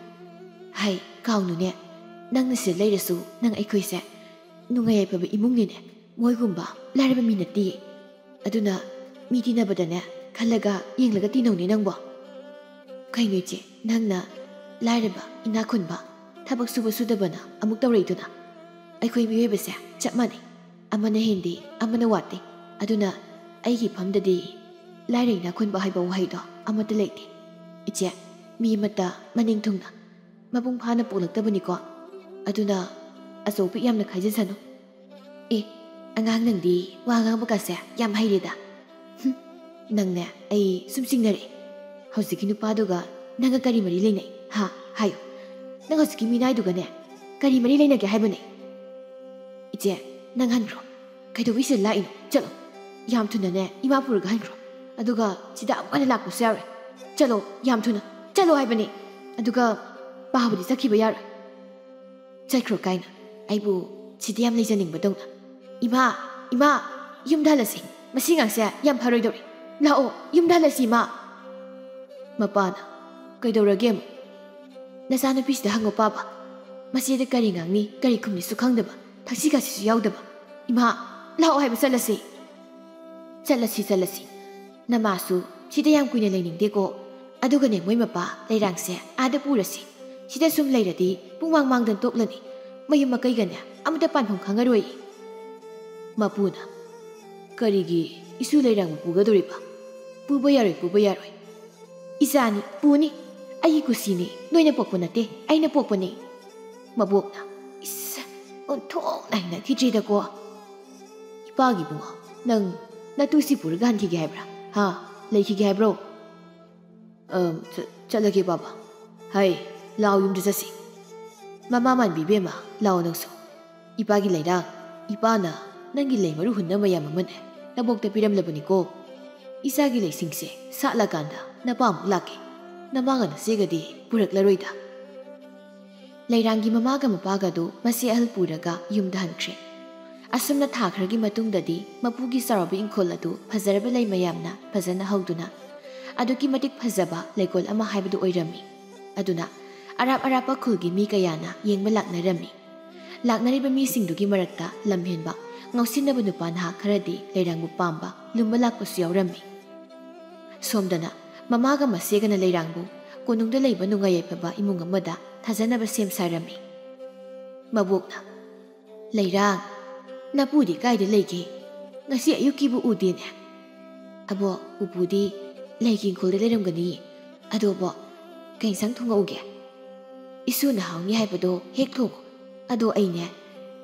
ꯍꯥꯏ, ꯀꯥꯎꯅꯨꯅꯦ, ꯅꯪꯅ ꯁꯤꯗ ꯂꯩꯔꯁꯨ ꯅꯪ ꯑꯩꯈꯣꯏꯁꯦ ꯅꯨꯡꯉꯥꯏ ꯌꯥꯏꯐꯕ ꯏꯃꯨꯡꯅꯤꯅꯦ꯫ ꯃꯣꯏꯒꯨꯝꯕ ꯂꯥꯏꯔꯕ ꯃꯤ ꯅꯠꯇꯦ꯫ ꯑꯗꯨꯅ ꯃꯤ ꯇꯤꯟꯅꯕꯗꯅꯦ, ꯈꯜꯂꯒ ꯌꯦꯡꯂꯒ ꯇꯤꯟꯅꯧꯅꯦ ꯅꯪꯕꯣ꯫ ꯀꯩꯅꯣ ꯏꯆꯦ, ꯅꯪꯅ ꯂꯥꯏꯔꯕ, ꯏꯅꯥꯛ ꯈꯨꯟꯕ, ꯊꯕꯛ ꯁꯨꯕ ꯁꯨꯗꯕꯅ ꯑꯃꯨꯛ ꯇꯧꯔꯛꯏꯗꯨꯅ? ꯑꯩꯈꯣꯏ ꯃꯤꯑꯣꯏꯕꯁꯦ ꯆꯞ ꯃꯥꯟꯅꯩ, ꯑꯃꯅ ꯍꯦꯟꯗꯦ, ꯑꯃꯅ ꯋꯥꯠꯇꯦ꯫ ꯑꯗꯨꯅ ꯑꯩꯒꯤ ꯐꯝꯗꯗꯤ ꯂꯥꯏꯔ ꯏꯅꯥꯛ ꯈꯨꯟꯕ ꯍꯥꯏꯕ ꯋꯥꯍꯩꯗꯣ ꯑꯃꯠꯇ ꯂꯩꯇꯦ꯫ ꯏꯆꯦ, ꯃꯤ ꯑꯃꯠꯇ ꯃꯅꯤꯡ ꯊꯨꯡꯅ ꯃꯄꯨꯡ ꯐꯥꯅ ꯄꯣꯛꯂꯛꯇꯕꯅꯤꯀꯣ꯫ ꯑꯗꯨꯅ ꯑꯆꯧ ꯑꯄꯤꯛ ꯌꯥꯝꯅ ꯈꯥꯏꯖꯁꯅꯨ꯫ ꯑꯦ, ꯑꯉꯥꯡ ꯅꯪꯗꯤ ꯋꯥ ꯉꯥꯡꯕꯒꯁꯦ ꯌꯥꯝ ꯍꯩꯔꯦꯗ꯫ ꯍꯨꯝ, ꯅꯪꯅꯦ ꯑꯩ ꯁꯨꯝ ꯆꯤꯡꯅꯔꯛꯑꯦ꯫ ꯍꯧꯖꯤꯛꯀꯤ ꯅꯨꯄꯥꯗꯨꯒ ꯅꯪꯒ ꯀꯔꯤ ꯃꯔꯤ ꯂꯩꯅꯩ? ꯍꯥ? ꯍꯥꯏꯌꯨ꯫ ꯅꯪ ꯍꯧꯖꯤꯛꯀꯤ ꯃꯤꯅꯥꯏꯗꯨꯒꯅꯦ ꯀꯔꯤ ꯃꯔꯤ ꯂꯩꯅꯒꯦ ꯍꯥꯏꯕꯅꯦ? ꯏꯆꯦ, ꯅꯪ ꯍꯟꯈ꯭ꯔꯣ꯫ ꯀꯩꯗꯧꯕꯩ ꯁꯤꯗ ꯂꯥꯛꯏꯅꯣ? ꯆꯠꯂꯣ꯫ ꯌꯥꯝ ꯊꯨꯅꯅꯦ ꯏꯃꯥ ꯄꯨꯔꯒ ꯍꯟꯈ꯭ꯔꯣ꯫ ꯑꯗꯨꯒ ꯁꯤꯗ ꯑꯃꯨꯛ ꯍꯟꯅ ꯂꯥꯛꯄꯁꯨ ꯌꯥꯔꯣꯏ꯫ ꯆꯠꯂꯣ, ꯌꯥꯝ ꯊꯨꯅ꯫ ꯆꯠꯂꯣ ꯍꯥꯏꯕꯅꯦ꯫ ꯑꯗꯨꯒ ꯄꯥꯕꯗꯤ ꯆꯠꯈꯤꯕ ꯌꯥꯔꯣꯏ꯫ ꯆꯠꯈ꯭ꯔꯣ ꯀꯥꯏꯅ? ꯑꯩꯕꯨ ꯁꯤꯗ ꯌꯥꯝ ꯂꯩꯖꯅꯤꯡꯕꯗꯧꯅ꯫ ꯏꯃꯥ, ꯏꯃꯥ, ꯌꯨꯝꯗ ꯍꯜꯂꯁꯤ꯫ ꯃꯁꯤ ꯑꯉꯥꯡꯁꯦ ꯌꯥꯝ ꯐꯔꯣꯏꯗꯧꯔꯤ꯫ ꯂꯥꯛꯑꯣ, ꯌꯨꯝꯗ ꯍꯜꯂꯁꯤ, ꯏꯃꯥ꯫ ꯃꯄꯥꯅ, ꯀꯩꯗꯧꯔꯒꯦ ꯑꯃꯨꯛ? ꯅꯆꯥꯅꯨꯄꯤꯁꯤꯗ ꯍꯪꯉꯣ ꯄꯥꯕ꯫ ꯃꯆꯦꯗ ꯀꯔꯤ ꯉꯥꯡꯅꯤ, ꯀꯔꯤ ꯈꯨꯝꯅꯤꯁꯨ ꯈꯪꯗꯕ, ꯊꯛꯁꯤ ꯈꯥꯁꯤꯁꯨ ꯌꯥꯎꯗꯕ꯫ ꯏꯃꯥ, ꯂꯥꯛꯑꯣ ꯍꯥꯏꯕ, ꯆꯠꯂꯁꯤ꯫ ꯆꯠꯂꯁꯤ, ꯆꯠꯂꯁꯤ꯫ ꯅꯃꯥꯁꯨ ꯁꯤꯗ ꯌꯥꯝ ꯀꯨꯏꯅ ꯂꯩꯅꯤꯡꯗꯦꯀꯣ꯫ ꯑꯗꯨꯒꯅꯦ, ꯃꯣꯏ ꯃꯄꯥ ꯂꯩꯔꯥꯡꯁꯦ ꯑꯥꯗ ꯄꯨꯔꯁꯤ꯫ ꯁꯤꯗ ꯁꯨꯝ ꯂꯩꯔꯗꯤ ꯄꯨꯡꯃꯥꯡ ꯃꯥꯡꯗꯅ ꯇꯣꯛꯂꯅꯤ꯫ ꯃꯌꯨꯝ ꯃꯀꯩꯒꯅꯦ ꯑꯃꯇ ꯄꯥꯟꯐꯝ ꯈꯪꯉꯔꯣꯏ꯫ ꯃꯄꯨꯅ, ꯀꯔꯤꯒꯤ ꯏꯁꯨ ꯂꯩꯔꯥꯡꯕꯨ ꯄꯨꯒꯗꯧꯔꯤꯕ? ꯄꯨꯕ ꯌꯥꯔꯣꯏ, ꯄꯨꯕ ꯌꯥꯔꯣꯏ꯫ ꯏꯆꯥꯅꯤ, ꯄꯨꯅꯤ꯫ ꯑꯩꯒꯤ ꯀꯨꯁꯤꯅꯤ, ꯅꯣꯏꯅ ꯄꯣꯛꯄ ꯅꯠꯇꯦ, ꯑꯩꯅ ꯄꯣꯛꯄꯅꯤ꯫ ꯃꯕꯣꯛꯅ, ꯏꯁ, ꯑꯣꯟꯊꯣꯛꯅ ꯍꯩꯅꯈꯤꯗ꯭ꯔꯦꯗꯀꯣ꯫ ꯏꯄꯥꯒꯤ ꯏꯕꯨꯡꯉꯣ, ꯅꯪ ꯅꯇꯨꯁꯤ ꯄꯨꯔꯒ ꯍꯟꯈꯤꯒꯦ ꯍꯥꯏꯕ꯭ꯔꯥ? ꯍꯥ? ꯂꯩꯈꯤꯒꯦ ꯍꯥꯏꯕ꯭ꯔꯣ? ꯑꯝ, ꯆ-, ꯆꯠꯂꯒꯦ ꯕꯥꯕꯥ꯫ ꯍꯩ, ꯂꯥꯎ, ꯌꯨꯝꯗ ꯆꯠꯁꯤ꯫ ꯃꯃꯥ ꯃꯥꯟꯕꯤ ꯏꯕꯦꯝꯃ, ꯂꯥꯎ ꯅꯪꯁꯨ꯫ ꯏꯄꯥꯒꯤ ꯂꯩꯔꯥꯡ, ꯏꯄꯥꯅ ꯅꯪꯒꯤ ꯂꯩ ꯃꯔꯨ ꯍꯨꯟꯅ ꯃꯌꯥꯝ ꯑꯃꯅꯦ ꯅꯕꯣꯛꯇ ꯄꯤꯔꯝꯂꯕꯅꯤꯀꯣ꯫ "ꯏꯆꯥꯒꯤ ꯂꯩꯁꯤꯡꯁꯦ ꯁꯥꯠꯂꯀꯥꯟꯗ ꯅꯄꯥꯃꯨꯛ ꯂꯥꯛꯀꯦ꯫ ꯅꯃꯥꯒ ꯅꯆꯦꯒꯗꯤ ꯄꯨꯔꯛꯂꯔꯣꯏꯗ?" ꯂꯩꯔꯥꯡꯒꯤ ꯃꯃꯥꯒ ꯃꯄꯥꯒꯗꯨ ꯃꯆꯦ ꯑꯍꯜ ꯄꯨꯔꯒ ꯌꯨꯝꯗ ꯍꯟꯈ꯭ꯔꯦ꯫ ꯑꯁꯨꯝꯅ ꯊꯥ ꯈꯔꯒꯤ ꯃꯇꯨꯡꯗꯗꯤ ꯃꯄꯨꯒꯤ ꯆꯥꯎꯔꯕ ꯏꯪꯈꯣꯜ ꯑꯗꯨ ꯐꯖꯔꯕ ꯂꯩ ꯃꯌꯥꯝꯅ ꯐꯖꯅ ꯍꯧꯗꯨꯅ ꯑꯗꯨꯛꯀꯤ ꯃꯇꯤꯛ ꯐꯖꯕ ꯂꯩꯀꯣꯜ ꯑꯃ ꯍꯥꯏꯕꯗꯨ ꯑꯣꯏꯔꯝꯃꯤ꯫ ꯑꯗꯨꯅ ꯑꯔꯥꯞ ꯑꯔꯥꯞꯄ ꯈꯨꯜꯒꯤ ꯃꯤ ꯀꯌꯥꯅ ꯌꯦꯡꯕ ꯂꯥꯛꯅꯔꯝꯃꯤ꯫ ꯂꯥꯛꯅꯔꯤꯕ ꯃꯤꯁꯤꯡꯗꯨꯒꯤ ꯃꯔꯛꯇ ꯂꯝꯍꯦꯟꯕ, ꯉꯥꯎꯁꯤꯟꯅꯕ ꯅꯨꯄꯥ ꯅꯍꯥ ꯈꯔꯗꯤ ꯂꯩꯔꯥꯡꯕꯨ ꯄꯥꯝꯕ, ꯂꯨꯝꯕ ꯂꯥꯛꯄꯁꯨ ꯌꯥꯎꯔꯝꯃꯤ꯫ ꯁꯣꯝꯗꯅ ꯃꯃꯥꯒ ꯃꯆꯦꯒꯅ ꯂꯩꯔꯥꯡꯕꯨ ꯀꯣꯅꯨꯡꯗ ꯂꯩꯕ ꯅꯨꯡꯉꯥꯏ ꯌꯥꯏꯐꯕ ꯏꯃꯨꯡ ꯑꯃꯗ ꯊꯥꯖꯅꯕ ꯁꯦꯝ ꯁꯥꯔꯝꯃꯤ꯫ ꯃꯕꯣꯛꯅ, "ꯂꯩꯔꯥꯡ, ꯅꯄꯨꯗꯤ ꯀꯥꯏꯗ ꯂꯩꯒꯦ? ꯉꯁꯤ ꯑꯌꯨꯛꯀꯤꯕꯨ ꯎꯗꯦꯅꯦ?" "ꯑꯕꯣꯛ, ꯄꯨꯄꯨꯗꯤ ꯂꯩꯒꯤ ꯏꯪꯈꯣꯜꯗ ꯂꯩꯔꯝꯒꯅꯤ꯫ ꯑꯗꯣ ꯑꯕꯣꯛ, ꯀꯩ ꯏꯟꯁꯥꯡ ꯊꯣꯡꯉꯛꯎꯒꯦ?" "ꯏꯁꯨꯅ ꯍꯥꯎꯅꯤ ꯍꯥꯏꯕꯗꯣ ꯍꯦꯛ ꯊꯣꯡꯉꯨ꯫ ꯑꯗꯣ ꯑꯩꯅꯦ,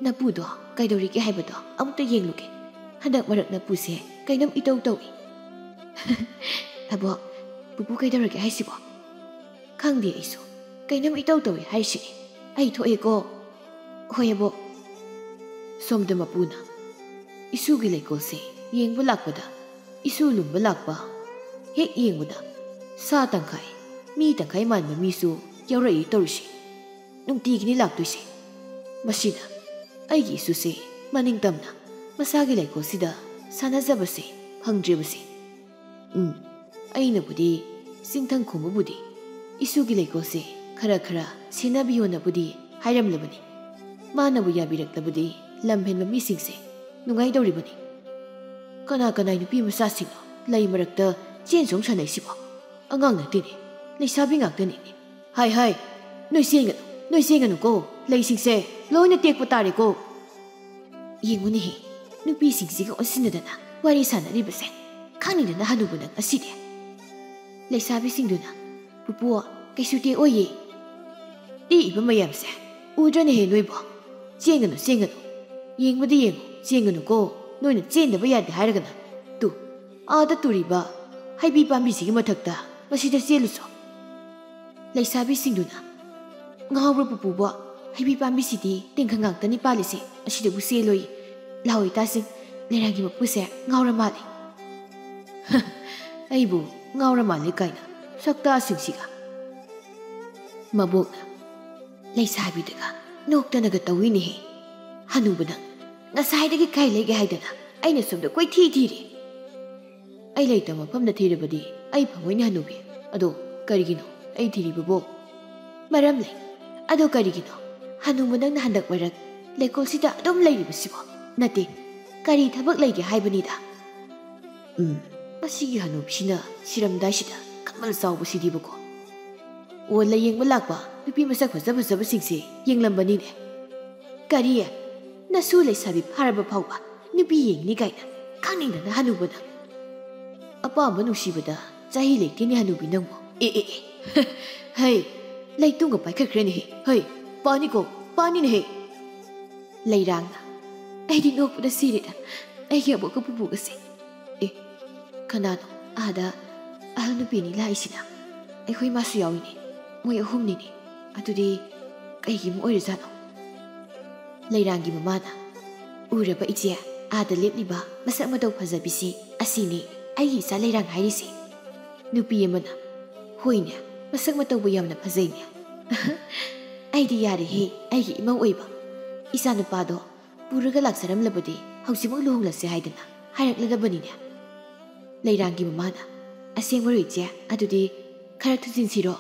ꯅꯄꯨꯗꯣ ꯀꯩꯗꯧꯔꯤꯒꯦ ꯍꯥꯏꯕꯗꯣ ꯑꯃꯨꯛꯇ ꯌꯦꯡꯂꯨꯒꯦ꯫ ꯍꯟꯗꯛ ꯃꯔꯛ ꯅꯄꯨꯁꯦ ꯀꯩꯅꯣꯝ ꯏꯇꯧ ꯇꯧꯏ꯫" "ꯑꯕꯣꯛ, ꯄꯨꯄꯨ ꯀꯩꯗꯧꯔꯒꯦ ꯍꯥꯏꯁꯤꯕꯣ?" "ꯈꯪꯗꯦ ꯑꯩꯁꯨ꯫ ꯀꯩꯅꯣꯝ ꯏꯇꯧ ꯇꯧꯏ ꯍꯥꯏꯔꯤꯁꯤꯅꯤ꯫ ꯑꯩ ꯊꯣꯛꯑꯦꯀꯣ꯫" "ꯍꯣꯏ ꯑꯕꯣꯛ꯫" ꯁꯣꯝꯗ ꯃꯄꯨꯅ, "ꯏꯁꯨꯒꯤ ꯂꯩꯀꯣꯜꯁꯦ ꯌꯦꯡꯕ ꯂꯥꯛꯄꯗ ꯏꯁꯨ ꯂꯨꯝꯕ ꯂꯥꯛꯄ, ꯍꯦꯛ ꯌꯦꯡꯕꯗ ꯁꯥ ꯇꯪꯈꯥꯏ, ꯃꯤ ꯇꯪꯈꯥꯏ ꯃꯥꯟꯕ ꯃꯤꯁꯨ ꯌꯥꯎꯔꯛꯏ ꯇꯧꯔꯤꯁꯦ꯫ ꯅꯨꯡꯇꯤꯒꯤꯅꯤ ꯂꯥꯛꯇꯣꯏꯁꯦ꯫ ꯃꯁꯤꯅ ꯑꯩꯒꯤ ꯏꯁꯨꯁꯦ ꯃꯅꯤꯡ ꯇꯝꯅ ꯃꯁꯥꯒꯤ ꯂꯩꯀꯣꯜꯁꯤꯗ ꯁꯥꯟꯅꯖꯕꯁꯦ ꯐꯪꯗ꯭ꯔꯤꯕꯁꯦ꯫ ꯎꯝ, ꯑꯩꯅꯕꯨꯗꯤ ꯆꯤꯡꯊꯪ ꯈꯣꯝꯕꯕꯨꯗꯤ ꯏꯁꯨꯒꯤ ꯂꯩꯀꯣꯜꯁꯦ ꯈꯔ ꯈꯔ ꯁꯦꯟꯅꯕꯤꯌꯣꯅꯕꯨꯗꯤ ꯍꯥꯏꯔꯝꯂꯕꯅꯤ꯫ ꯃꯥꯅꯕꯨ ꯌꯥꯕꯤꯔꯛꯂꯕꯗꯤ ꯂꯝꯍꯦꯟꯕ ꯃꯤꯁꯤꯡꯁꯦ ꯅꯨꯡꯉꯥꯏꯗꯧꯔꯤꯕꯅꯤ꯫ ꯀꯅꯥ ꯀꯅꯥꯏ ꯅꯨꯄꯤ ꯃꯆꯥꯁꯤꯡꯅꯣ ꯂꯩ ꯃꯔꯛꯇ ꯆꯦꯟ ꯆꯣꯡ ꯁꯥꯟꯅꯩꯁꯤꯕꯣ? ꯑꯉꯥꯡ ꯅꯠꯇꯦꯅꯦ, ꯂꯩꯁꯥꯕꯤ ꯉꯥꯛꯇꯅꯤꯅꯦ꯫ ꯍꯥꯏ ꯍꯥꯏ, ꯅꯣꯏ ꯆꯦꯟꯒꯅꯨ, ꯅꯣꯏ ꯆꯦꯟꯒꯅꯨꯀꯣ, ꯂꯩꯁꯤꯡꯁꯦ ꯂꯣꯏꯅ ꯇꯦꯛꯄ ꯇꯥꯔꯦꯀꯣ꯫" "ꯌꯦꯡꯉꯨꯅꯦꯍꯦ, ꯅꯨꯄꯤꯁꯤꯡꯁꯤꯒ ꯑꯣꯟꯁꯤꯟꯅꯗꯅ ꯋꯥꯔꯤ ꯁꯥꯟꯅꯔꯤꯕꯁꯦ꯫ ꯈꯪꯅꯤꯗꯅ ꯍꯅꯨꯕꯅ ꯉꯁꯤꯗꯤ꯫" ꯂꯩꯁꯥꯕꯤꯁꯤꯡꯗꯨꯅ, "ꯄꯨꯄꯨ, ꯀꯩꯁꯨ ꯇꯦꯛꯑꯣꯏꯌꯦ꯫" "ꯇꯦꯛꯏꯕ ꯃꯌꯥꯝꯁꯦ ꯎꯗ꯭ꯔꯅꯦꯍꯦ ꯅꯣꯏꯕꯣ? ꯆꯦꯟꯒꯅꯨ, ꯆꯦꯟꯒꯅꯨ꯫ ꯌꯦꯡꯕꯗꯤ ꯌꯦꯡꯉꯨ, ꯆꯦꯟꯒꯅꯨꯀꯣ꯫ ꯅꯣꯏꯅ ꯆꯦꯟꯗꯕ ꯌꯥꯗꯦ ꯍꯥꯏꯔꯒꯅ꯫ ꯇꯨ, ꯑꯥꯗ ꯇꯨꯔꯤꯕ ꯍꯩꯕꯤ ꯄꯥꯝꯕꯤꯁꯤꯒꯤ ꯃꯊꯛꯇ ꯃꯁꯤꯗ ꯆꯦꯜꯂꯨꯆꯣ꯫" ꯂꯩꯁꯥꯕꯤꯁꯤꯡꯗꯨꯅ, "ꯉꯥꯎꯕ꯭ꯔꯣ ꯄꯨꯄꯨꯕꯣ? ꯍꯩꯕꯤ ꯄꯥꯝꯕꯤꯁꯤꯗꯤ ꯇꯤꯡꯈꯪ ꯉꯥꯛꯇꯅꯤ ꯄꯥꯜꯂꯤꯁꯦ, ꯑꯁꯤꯗꯕꯨ ꯆꯦꯜꯂꯣꯏ꯫ ꯂꯥꯛꯑꯣ ꯏꯇꯥꯁꯤꯡ, ꯂꯩꯔꯥꯡꯒꯤ ꯃꯄꯨꯁꯦ ꯉꯥꯎꯔ ꯃꯥꯜꯂꯦ꯫" ꯑꯩꯕꯨ ꯉꯥꯎꯔ ꯃꯥꯜꯂꯦ ꯀꯥꯏꯅ ꯁꯛꯇꯥꯁꯤꯡꯁꯤꯒ꯫ ꯃꯕꯣꯛꯅ ꯂꯩꯁꯥꯕꯤꯗꯒ ꯅꯣꯛꯇꯅꯒ ꯇꯧꯏꯅꯦꯍꯦ꯫ "ꯍꯅꯨꯕ ꯅꯪ, ꯉꯁꯥꯏꯗꯒꯤ ꯀꯥꯏ ꯂꯩꯒꯦ ꯍꯥꯏꯗꯅ ꯑꯩꯅ ꯁꯣꯝꯗ ꯀꯣꯏꯊꯤ ꯊꯤꯔꯤ꯫ ꯑꯩ ꯂꯩꯇꯕ ꯃꯐꯝꯗ ꯊꯤꯔꯕꯗꯤ ꯑꯩ ꯐꯪꯉꯣꯏꯅꯦ ꯍꯅꯨꯕꯤ꯫ ꯑꯗꯣ ꯀꯔꯤꯒꯤꯅꯣ ꯑꯩ ꯊꯤꯔꯤꯕꯕꯣ? ꯃꯔꯝ ꯂꯩ꯫ ꯑꯗꯣ ꯀꯔꯤꯒꯤꯅꯣ ꯍꯅꯨꯕ ꯅꯪꯅ ꯍꯟꯗꯛ ꯃꯔꯛ ꯂꯩꯀꯣꯜꯁꯤꯗ ꯑꯗꯨꯝ ꯂꯩꯔꯤꯕꯁꯤꯕꯣ? ꯅꯠꯇꯦ, ꯀꯔꯤ ꯊꯕꯛ ꯂꯩꯒꯦ ꯍꯥꯏꯕꯅꯤꯗ?" ꯎꯝ, ꯃꯁꯤꯒꯤ ꯍꯅꯨꯕꯤꯁꯤꯅ ꯁꯤꯔꯝꯗꯥꯏꯁꯤꯗ ꯀꯃꯜ ꯆꯥꯎꯕꯁꯤꯗꯤꯕꯀꯣ꯫ ꯑꯣ, ꯂꯥꯏꯌꯦꯡꯕ ꯂꯥꯛꯄ ꯅꯨꯄꯤ ꯃꯁꯛ ꯐꯖ ꯐꯖꯕꯁꯤꯡꯁꯦ ꯌꯦꯡꯂꯝꯕꯅꯤꯅꯦ꯫ "ꯀꯔꯤ? ꯅꯁꯨ ꯂꯩꯁꯥꯕꯤ ꯐꯥꯔꯕ ꯐꯥꯎꯕ ꯅꯨꯄꯤ ꯌꯦꯡꯅꯤ ꯀꯥꯏꯅ ꯈꯪꯅꯤꯡꯗꯅ ꯍꯅꯨꯕ ꯅꯪ꯫ ꯑꯄꯥꯝꯕ ꯅꯨꯡꯁꯤꯕꯗ ꯆꯍꯤ ꯂꯩꯇꯦꯅꯦ ꯍꯅꯨꯕꯤ ꯅꯪꯕꯨ꯫ ꯑꯦ, ꯑꯦ, ꯑꯦ꯫ ꯍꯩ, ꯂꯩꯇꯨꯝꯒ ꯄꯥꯏꯈꯠꯈ꯭ꯔꯦꯅꯦꯍꯦ꯫ ꯍꯩ, ꯄꯥꯅꯤꯀꯣ, ꯄꯥꯅꯤꯅꯦꯍꯦ꯫" ꯂꯩꯔꯥꯡꯅ, "ꯑꯩꯗꯤ ꯅꯣꯛꯄꯗ ꯁꯤꯔꯦꯗ꯫ ꯑꯩꯒꯤ ꯑꯕꯣꯛꯀ ꯄꯨꯄꯨꯒꯁꯦ꯫ ꯑꯦ, ꯀꯅꯥꯅꯣ ꯑꯥꯗ ꯑꯍꯜ ꯅꯨꯄꯤ ꯑꯅꯤ ꯂꯥꯛꯏꯁꯤꯅ? ꯑꯩꯈꯣꯏ ꯃꯥꯁꯨ ꯌꯥꯎꯏꯅꯦ꯫ ꯃꯣꯏ ꯑꯍꯨꯝꯅꯤꯅꯦ꯫ ꯑꯗꯨꯗꯤ ꯀꯩꯒꯤ ꯑꯃꯨꯛ ꯑꯣꯏꯔꯖꯥꯠꯅꯣ?" ꯂꯩꯔꯥꯡꯒꯤ ꯃꯃꯥꯅ, "ꯎꯔꯕ ꯏꯆꯦ, ꯑꯥꯗ ꯂꯦꯞꯂꯤꯕ ꯃꯁꯛ ꯃꯇꯧ ꯐꯖꯕꯤꯁꯤ ꯑꯁꯤꯅꯤ ꯑꯩꯒꯤ ꯏꯆꯥ ꯂꯩꯔꯥꯡ ꯍꯥꯏꯔꯤꯁꯦ꯫" ꯅꯨꯄꯤ ꯑꯃꯅ, "ꯍꯣꯏꯅꯦ, ꯃꯁꯛ ꯃꯇꯧꯕꯨ ꯌꯥꯝꯅ ꯐꯖꯩꯅꯦ꯫" "ꯑꯩꯗꯤ ꯌꯥꯔꯦꯍꯦ, ꯑꯩꯒꯤ ꯏꯃꯧ ꯑꯣꯏꯕ꯫ ꯏꯆꯥ ꯅꯨꯄꯥꯗꯣ ꯄꯨꯔꯒ ꯂꯥꯛꯆꯔꯝꯂꯕꯗꯤ ꯍꯧꯖꯤꯛꯃꯛ ꯂꯨꯍꯣꯡꯂꯁꯦ ꯍꯥꯏꯗꯅ ꯍꯥꯏꯔꯛꯂꯗꯕꯅꯤꯅꯦ꯫" ꯂꯩꯔꯥꯡꯒꯤ ꯃꯃꯥꯅ, "ꯑꯁꯦꯡꯕꯔꯣ ꯏꯆꯦ? ꯑꯗꯨꯗꯤ ꯈꯔ ꯊꯨꯖꯤꯟꯁꯤꯔꯣ?"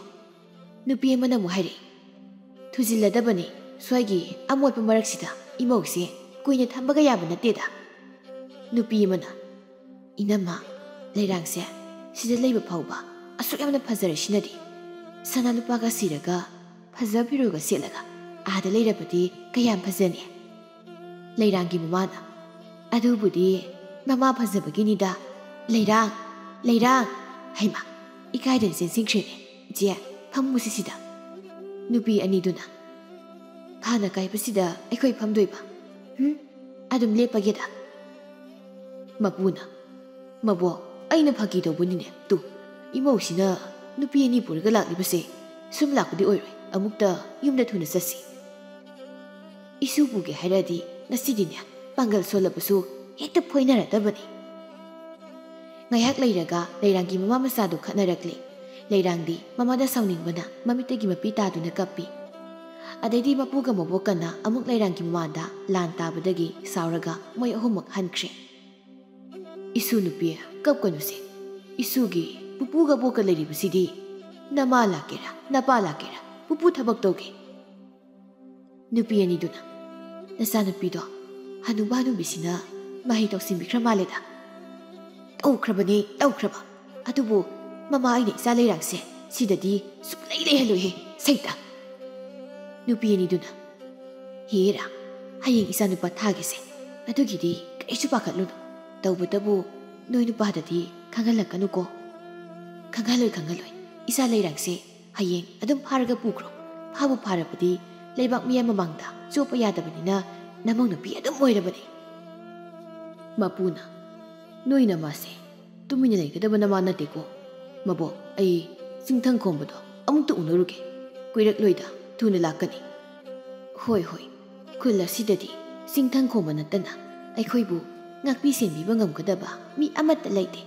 ꯅꯨꯄꯤ ꯑꯃꯅ ꯑꯃꯨꯛ ꯍꯥꯏꯔꯛꯏ, "ꯊꯨꯖꯤꯜꯂꯗꯕꯅꯤ, ꯁ꯭ꯋꯥꯏꯒꯤ ꯑꯃꯣꯠꯄ ꯃꯔꯛꯁꯤꯗ ꯏꯃꯧꯁꯦ ꯀꯨꯏꯅ ꯊꯝꯕꯒ ꯌꯥꯕ ꯅꯠꯇꯦꯗ꯫" ꯅꯨꯄꯤ ꯑꯃꯅ, "ꯏꯅꯝꯃ, ꯂꯩꯔꯥꯡꯁꯦ ꯁꯤꯗ ꯂꯩꯕ ꯐꯥꯎꯕ ꯑꯁꯨꯛ ꯌꯥꯝꯅ ꯐꯖꯔꯁꯤꯅꯗꯤ, ꯁꯅꯥ ꯂꯨꯄꯥꯒ ꯁꯤꯔꯒ ꯐꯖ ꯐꯤꯔꯣꯜꯒ ꯁꯦꯠꯂꯒ ꯑꯥꯗ ꯂꯩꯔꯕꯗꯤ ꯀꯌꯥꯝ ꯐꯖꯅꯤ?" ꯂꯩꯔꯥꯡꯒꯤ ꯃꯃꯥꯅ, "ꯑꯗꯨꯕꯨꯗꯤ ꯃꯃꯥ ꯐꯖꯕꯒꯤꯅꯤꯗ꯫ ꯂꯩꯔꯥꯡ, ꯂꯩꯔꯥꯡ!" ꯍꯩꯃꯥ, ꯏꯀꯥꯏꯗꯅ ꯆꯦꯟꯁꯤꯟꯈ꯭ꯔꯦꯅꯦ꯫ "ꯏꯆꯦ, ꯐꯝꯃꯨꯁꯤ ꯁꯤꯗ꯫" ꯅꯨꯄꯤ ꯑꯅꯤꯗꯨꯅ, "ꯐꯥꯅ ꯀꯥꯏꯕꯁꯤꯗ ꯑꯩꯈꯣꯏ ꯐꯝꯗꯣꯏꯕ? ꯍꯨꯝ? ꯑꯗꯨꯝ ꯂꯦꯞꯄꯒꯦꯗ꯫" ꯃꯄꯨꯅ, "ꯃꯕꯣꯛ, ꯑꯩꯅ ꯐꯥꯒꯤ ꯇꯧꯕꯅꯤꯅꯦ꯫ ꯇꯨ, ꯏꯃꯧꯁꯤꯅ ꯅꯨꯄꯤ ꯑꯅꯤ ꯄꯨꯔꯒ ꯂꯥꯛꯂꯤꯕꯁꯦ ꯁꯨꯝ ꯂꯥꯛꯄꯗꯤ ꯑꯣꯏꯔꯣꯏ꯫ ꯑꯃꯨꯛꯇ ꯌꯨꯝꯗ ꯊꯨꯅ ꯆꯠꯁꯤ꯫ ꯏꯁꯨ ꯄꯨꯒꯦ ꯍꯥꯏꯔꯗꯤ ꯉꯁꯤꯗꯤꯅꯦ, ꯄꯥꯡꯒꯜ ꯁꯣꯜꯂꯕꯁꯨ ꯍꯦꯛꯇ ꯐꯣꯏꯅꯔꯗꯕꯅꯤ꯫" ꯉꯥꯏꯍꯥꯛ ꯂꯩꯔꯒ ꯂꯩꯔꯥꯡꯒꯤ ꯃꯃꯥ ꯃꯆꯥꯗꯨ ꯈꯠꯅꯔꯛꯂꯦ꯫ ꯂꯩꯔꯥꯡꯗꯤ ꯃꯃꯥꯗ ꯁꯥꯎꯅꯤꯡꯕꯅ ꯃꯃꯤꯠꯇꯒꯤ ꯃꯄꯤ ꯇꯥꯗꯨꯅ ꯀꯞꯄꯤ꯫ ꯑꯗꯩꯗꯤ ꯃꯄꯨꯒ ꯃꯕꯣꯛꯀꯅ ꯑꯃꯨꯛ ꯂꯩꯔꯥꯡꯒꯤ ꯃꯃꯥꯡꯗ ꯂꯥꯟ ꯇꯥꯕꯗꯒꯤ ꯁꯥꯎꯔꯒ ꯃꯣꯏ ꯑꯍꯨꯝꯃꯛ ꯍꯟꯈ꯭ꯔꯦ꯫ "ꯏꯁꯨ ꯅꯨꯄꯤ, ꯀꯞꯀꯅꯨꯁꯦ꯫ ꯏꯁꯨꯒꯤ ꯄꯨꯄꯨꯒ ꯕꯣꯛꯀ ꯂꯩꯔꯤꯕꯁꯤꯗꯤ ꯅꯃꯥ ꯂꯥꯛꯀꯦꯔꯥ, ꯅꯄꯥ ꯂꯥꯛꯀꯦꯔꯥ, ꯄꯨꯄꯨ ꯊꯕꯛ ꯇꯧꯒꯦ꯫" ꯅꯨꯄꯤ ꯑꯅꯤꯗꯨꯅ, "ꯅꯆꯥꯅꯨꯄꯤꯗꯣ ꯍꯅꯨꯕ ꯍꯅꯨꯕꯤꯁꯤꯅ ꯃꯍꯩ ꯇꯧꯁꯤꯟꯕꯤꯈ꯭ꯔ ꯃꯥꯜꯂꯦꯗ꯫" "ꯇꯧꯈ꯭ꯔꯕꯅꯦ, ꯇꯧꯈ꯭ꯔꯕ꯫ ꯑꯗꯨꯕꯨ ꯃꯃꯥ, ꯑꯩꯅ ꯏꯆꯥ ꯂꯩꯔꯥꯡꯁꯦ ꯁꯤꯗꯗꯤ ꯁꯨꯛꯂꯩ ꯂꯩꯍꯜꯂꯣꯏꯍꯦ, ꯁꯩꯇ꯫" ꯅꯨꯄꯤ ꯑꯅꯤꯗꯨꯅ, "ꯍꯦꯔꯥ, ꯍꯌꯦꯡ ꯏꯆꯥꯅꯨꯄꯥ ꯊꯥꯒꯦꯁꯦ, ꯑꯗꯨꯒꯤꯗꯤ ꯀꯔꯤꯁꯨ ꯄꯥꯈꯠꯂꯨꯅꯨ꯫ ꯇꯧꯕꯇꯕꯨ ꯅꯣꯏ ꯅꯨꯄꯥꯗꯗꯤ ꯈꯪꯍꯜꯂꯛꯀꯅꯨꯀꯣ꯫" "ꯈꯪꯍꯜꯂꯣꯏ, ꯈꯪꯍꯜꯂꯣꯏ꯫ ꯏꯆꯥ ꯂꯩꯔꯥꯡꯁꯦ ꯍꯌꯦꯡ ꯑꯗꯨꯝ ꯐꯥꯔꯒ ꯄꯨꯈ꯭ꯔꯣ꯫ ꯐꯥꯕꯨ ꯐꯥꯔꯕꯗꯤ ꯂꯩꯕꯥꯛ ꯃꯤꯌꯥꯝ ꯃꯃꯥꯡꯗ ꯆꯣꯞꯄ ꯌꯥꯗꯕꯅꯤꯅ ꯅꯃꯧ ꯅꯨꯄꯤ ꯑꯗꯨꯝ ꯑꯣꯏꯔꯕꯅꯦ꯫" ꯃꯄꯨꯅ, "ꯅꯣꯏ ꯅꯃꯥꯁꯦ ꯇꯨꯃꯤꯟꯅ ꯂꯩꯒꯗꯕ ꯅꯃꯥ ꯅꯠꯇꯦꯀꯣ꯫ ꯃꯕꯣꯛ, ꯑꯩ ꯆꯤꯡꯊꯪ ꯈꯣꯝꯕꯗꯣ ꯑꯃꯨꯛꯇ ꯎꯅꯔꯨꯒꯦ꯫ ꯀꯨꯏꯔꯛꯂꯣꯏꯗ, ꯊꯨꯅ ꯂꯥꯛꯀꯅꯤ꯫" "ꯍꯣꯏ, ꯍꯣꯏ꯫ ꯈꯨꯜ ꯑꯁꯤꯗꯗꯤ ꯆꯤꯡꯊꯪ ꯈꯣꯝꯕ ꯅꯠꯇꯅ ꯑꯩꯈꯣꯏꯕꯨ ꯉꯥꯛꯄꯤ ꯁꯦꯟꯕꯤꯕ ꯉꯝꯒꯗꯕ ꯃꯤ ꯑꯃꯠꯇ ꯂꯩꯇꯦ꯫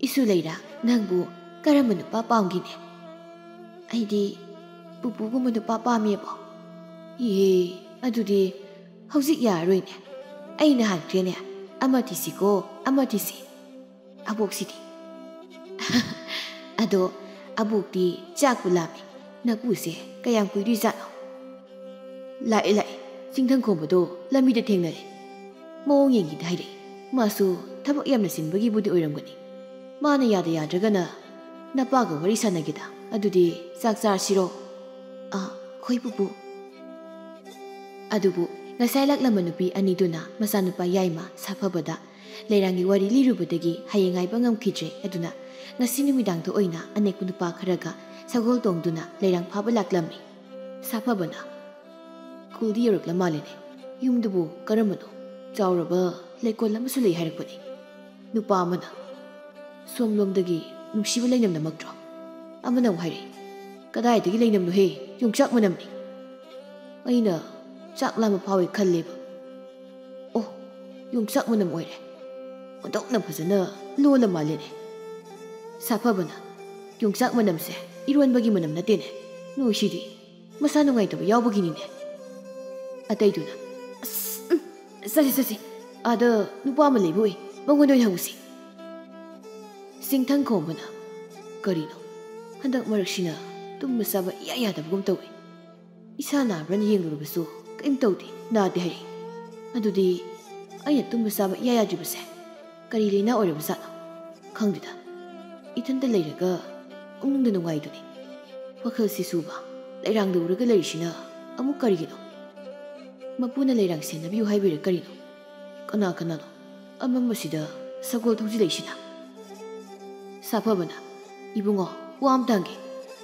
ꯏꯁꯨ ꯂꯩꯔꯥ, ꯅꯪꯕꯨ ꯀꯔꯝꯕ ꯅꯨꯄꯥ ꯄꯥꯝꯒꯦꯅꯦ?" "ꯑꯩꯗꯤ ꯄꯨꯄꯨꯒꯨꯝꯕ ꯅꯨꯄꯥ ꯄꯥꯝꯃꯦꯕꯣ꯫" "ꯏꯍꯦ, ꯑꯗꯨꯗꯤ ꯍꯧꯖꯤꯛ ꯌꯥꯔꯔꯣꯏꯅꯦ꯫ ꯑꯩꯅ ꯍꯥꯏꯈ꯭ꯔꯦꯅꯦ, ꯑꯃ ꯊꯤꯁꯤꯀꯣ, ꯑꯃ ꯊꯤꯁꯤ꯫" ꯑꯕꯣꯛꯁꯤꯗꯤ꯫ "ꯑꯗꯣ ꯑꯕꯣꯛꯇꯤ ꯆꯥꯛꯄꯨ ꯂꯥꯝꯃꯤ꯫ ꯅꯄꯨꯁꯦ ꯀꯌꯥꯝ ꯀꯨꯏꯗꯣꯏꯖꯥꯠꯅꯣ?" "ꯂꯥꯛꯑꯦ, ꯂꯥꯛꯑꯦ꯫ ꯆꯤꯡꯊꯪ ꯈꯣꯝꯕꯗꯣ ꯂꯝꯕꯤꯗ ꯊꯦꯡꯅꯔꯦ꯫ ꯃꯑꯣꯡ ꯌꯦꯡꯒꯦꯗꯤ ꯍꯥꯏꯔꯛꯏ꯫ ꯃꯥꯁꯨ ꯊꯕꯛ ꯌꯥꯝꯅ ꯆꯤꯟꯕꯒꯤꯕꯨꯗꯤ ꯑꯣꯏꯔꯝꯒꯅꯤ꯫ ꯃꯥꯅ ꯌꯥꯗ ꯌꯥꯗ꯭ꯔꯒꯅ ꯅꯄꯥꯒ ꯋꯥꯔꯤ ꯁꯥꯟꯅꯒꯦꯗ꯫ ꯑꯗꯨꯗꯤ ꯆꯥꯛ ꯆꯥꯔꯁꯤꯔꯣ?" "ꯑꯥ, ꯍꯣꯏ ꯄꯨꯄꯨ꯫" ꯑꯗꯨꯕꯨ ꯉꯁꯥꯏ ꯂꯥꯛꯂꯝꯕ ꯅꯨꯄꯤ ꯑꯅꯤꯗꯨꯅ ꯃꯆꯥꯅꯨꯄꯥ ꯌꯥꯏꯃ ꯁꯥꯐꯕꯗ ꯂꯩꯔꯥꯡꯒꯤ ꯋꯥꯔꯤ ꯂꯤꯔꯨꯕꯗꯒꯤ ꯍꯌꯦꯡ ꯉꯥꯏꯕ ꯉꯝꯈꯤꯗ꯭ꯔꯦ꯫ ꯑꯗꯨꯅ ꯉꯁꯤ ꯅꯨꯃꯤꯗꯥꯡꯗ ꯑꯣꯏꯅ ꯑꯅꯦꯛꯄ ꯅꯨꯄꯥ ꯈꯔꯒ ꯁꯒꯣꯜ ꯇꯣꯡꯗꯨꯅ ꯂꯩꯔꯥꯡ ꯐꯥꯕ ꯂꯥꯛꯂꯝꯃꯤ꯫ ꯁꯥꯐꯕꯅ, "ꯈꯨꯜꯗꯤ ꯌꯧꯔꯛꯂ ꯃꯥꯜꯂꯦꯅꯦ꯫ ꯌꯨꯝꯗꯨꯕꯨ ꯀꯔꯝꯕꯅꯣ? ꯆꯥꯎꯔꯕ ꯂꯩꯀꯣꯜ ꯑꯃꯁꯨ ꯂꯩ ꯍꯥꯏꯔꯛꯄꯅꯤ꯫" ꯅꯨꯄꯥ ꯑꯃꯅ, "ꯁꯣꯝꯂꯣꯝꯗꯒꯤ ꯅꯨꯡꯁꯤꯕ ꯂꯩꯅꯝ ꯅꯝꯃꯛꯇ꯭ꯔꯣ?" ꯑꯃꯅ ꯑꯃꯨꯛ ꯍꯥꯏꯔꯛꯏ, "ꯀꯗꯥꯏꯗꯒꯤ ꯂꯩꯅꯝꯅꯣꯍꯦ? ꯌꯣꯡꯆꯥꯛ ꯃꯅꯝꯅꯤ꯫" ꯑꯩꯅ ꯆꯥꯛ ꯂꯥꯝꯕ ꯐꯥꯎꯋꯦ ꯈꯜꯂꯦꯕ꯫ ꯑꯣ, ꯌꯣꯡꯆꯥꯛ ꯃꯅꯝ ꯑꯣꯏꯔꯦ꯫ ꯑꯣꯟꯊꯣꯛꯅ ꯐꯖꯅ ꯂꯣꯜꯂ ꯃꯥꯜꯂꯦꯅꯦ꯫ ꯁꯥꯐꯕꯅ, "ꯌꯣꯡꯆꯥꯛ ꯃꯅꯝꯁꯦ ꯏꯔꯣꯟꯕꯒꯤ ꯃꯅꯝ ꯅꯠꯇꯦꯅꯦ꯫ ꯅꯣꯏꯁꯤꯗꯤ ꯃꯁꯥ ꯅꯨꯡꯉꯥꯏꯇꯕ ꯌꯥꯎꯕꯒꯤꯅꯤꯅꯦ"꯫ ꯑꯇꯩꯗꯨꯅ, "ꯑꯁ, ꯎꯝ, ꯆꯠꯁꯤ, ꯆꯠꯁꯤ꯫ ꯑꯥꯗ ꯅꯨꯄꯥ ꯑꯃ ꯂꯩꯕ ꯎꯏ꯫ ꯃꯉꯣꯟꯗ ꯑꯣꯏꯅ ꯍꯪꯉꯨꯁꯤ"꯫ ꯆꯤꯡꯊꯪ ꯈꯣꯝꯕꯅ, "ꯀꯔꯤꯅꯣ? ꯍꯟꯗꯛ ꯃꯔꯛꯁꯤꯅ ꯇꯨꯝꯕ ꯆꯥꯕ ꯏꯌꯥ ꯌꯥꯗꯕꯒꯨꯝ ꯇꯧꯏ꯫ ꯏꯁꯥ ꯅꯥꯕ꯭ꯔꯅ ꯌꯦꯡꯂꯨꯔꯕꯁꯨ ꯀꯔꯤꯝ ꯇꯧꯗꯦ, ꯅꯥꯗꯦ ꯍꯥꯏꯔꯛꯏ꯫ ꯑꯗꯨꯗꯤ ꯑꯩꯅ ꯇꯨꯝꯕ ꯆꯥꯕ ꯏꯌꯥ ꯌꯥꯗ꯭ꯔꯤꯕꯁꯦ ꯀꯔꯤ ꯂꯩꯅꯥ ꯑꯣꯏꯔꯕꯖꯥꯠꯅꯣ? ꯈꯪꯗꯦꯗ꯫ ꯏꯊꯟꯇ ꯂꯩꯔꯒ ꯄꯨꯛꯅꯤꯡꯗ ꯅꯨꯡꯉꯥꯏꯗꯨꯅꯤ꯫ ꯋꯥꯈꯜꯁꯤꯁꯨꯕ ꯂꯩꯔꯥꯡꯗ ꯎꯔꯒ ꯂꯩꯔꯤꯁꯤꯅ ꯑꯃꯨꯛ ꯀꯔꯤꯒꯤꯅꯣ? ꯃꯄꯨꯅ ꯂꯩꯔꯥꯡ ꯁꯦꯟꯅꯕꯤꯌꯨ ꯍꯥꯏꯕꯤꯔ ꯀꯔꯤꯅꯣ? ꯀꯅꯥ ꯀꯅꯥꯅꯣ ꯑꯃꯝꯕꯁꯤꯗ ꯁꯒꯣꯜ ꯊꯧꯖꯤꯜꯂꯛꯏꯁꯤꯅ?" ꯁꯥꯐꯕꯅ, "ꯏꯕꯨꯡꯉꯣ, ꯋꯥ ꯑꯝꯇ ꯍꯪꯒꯦ꯫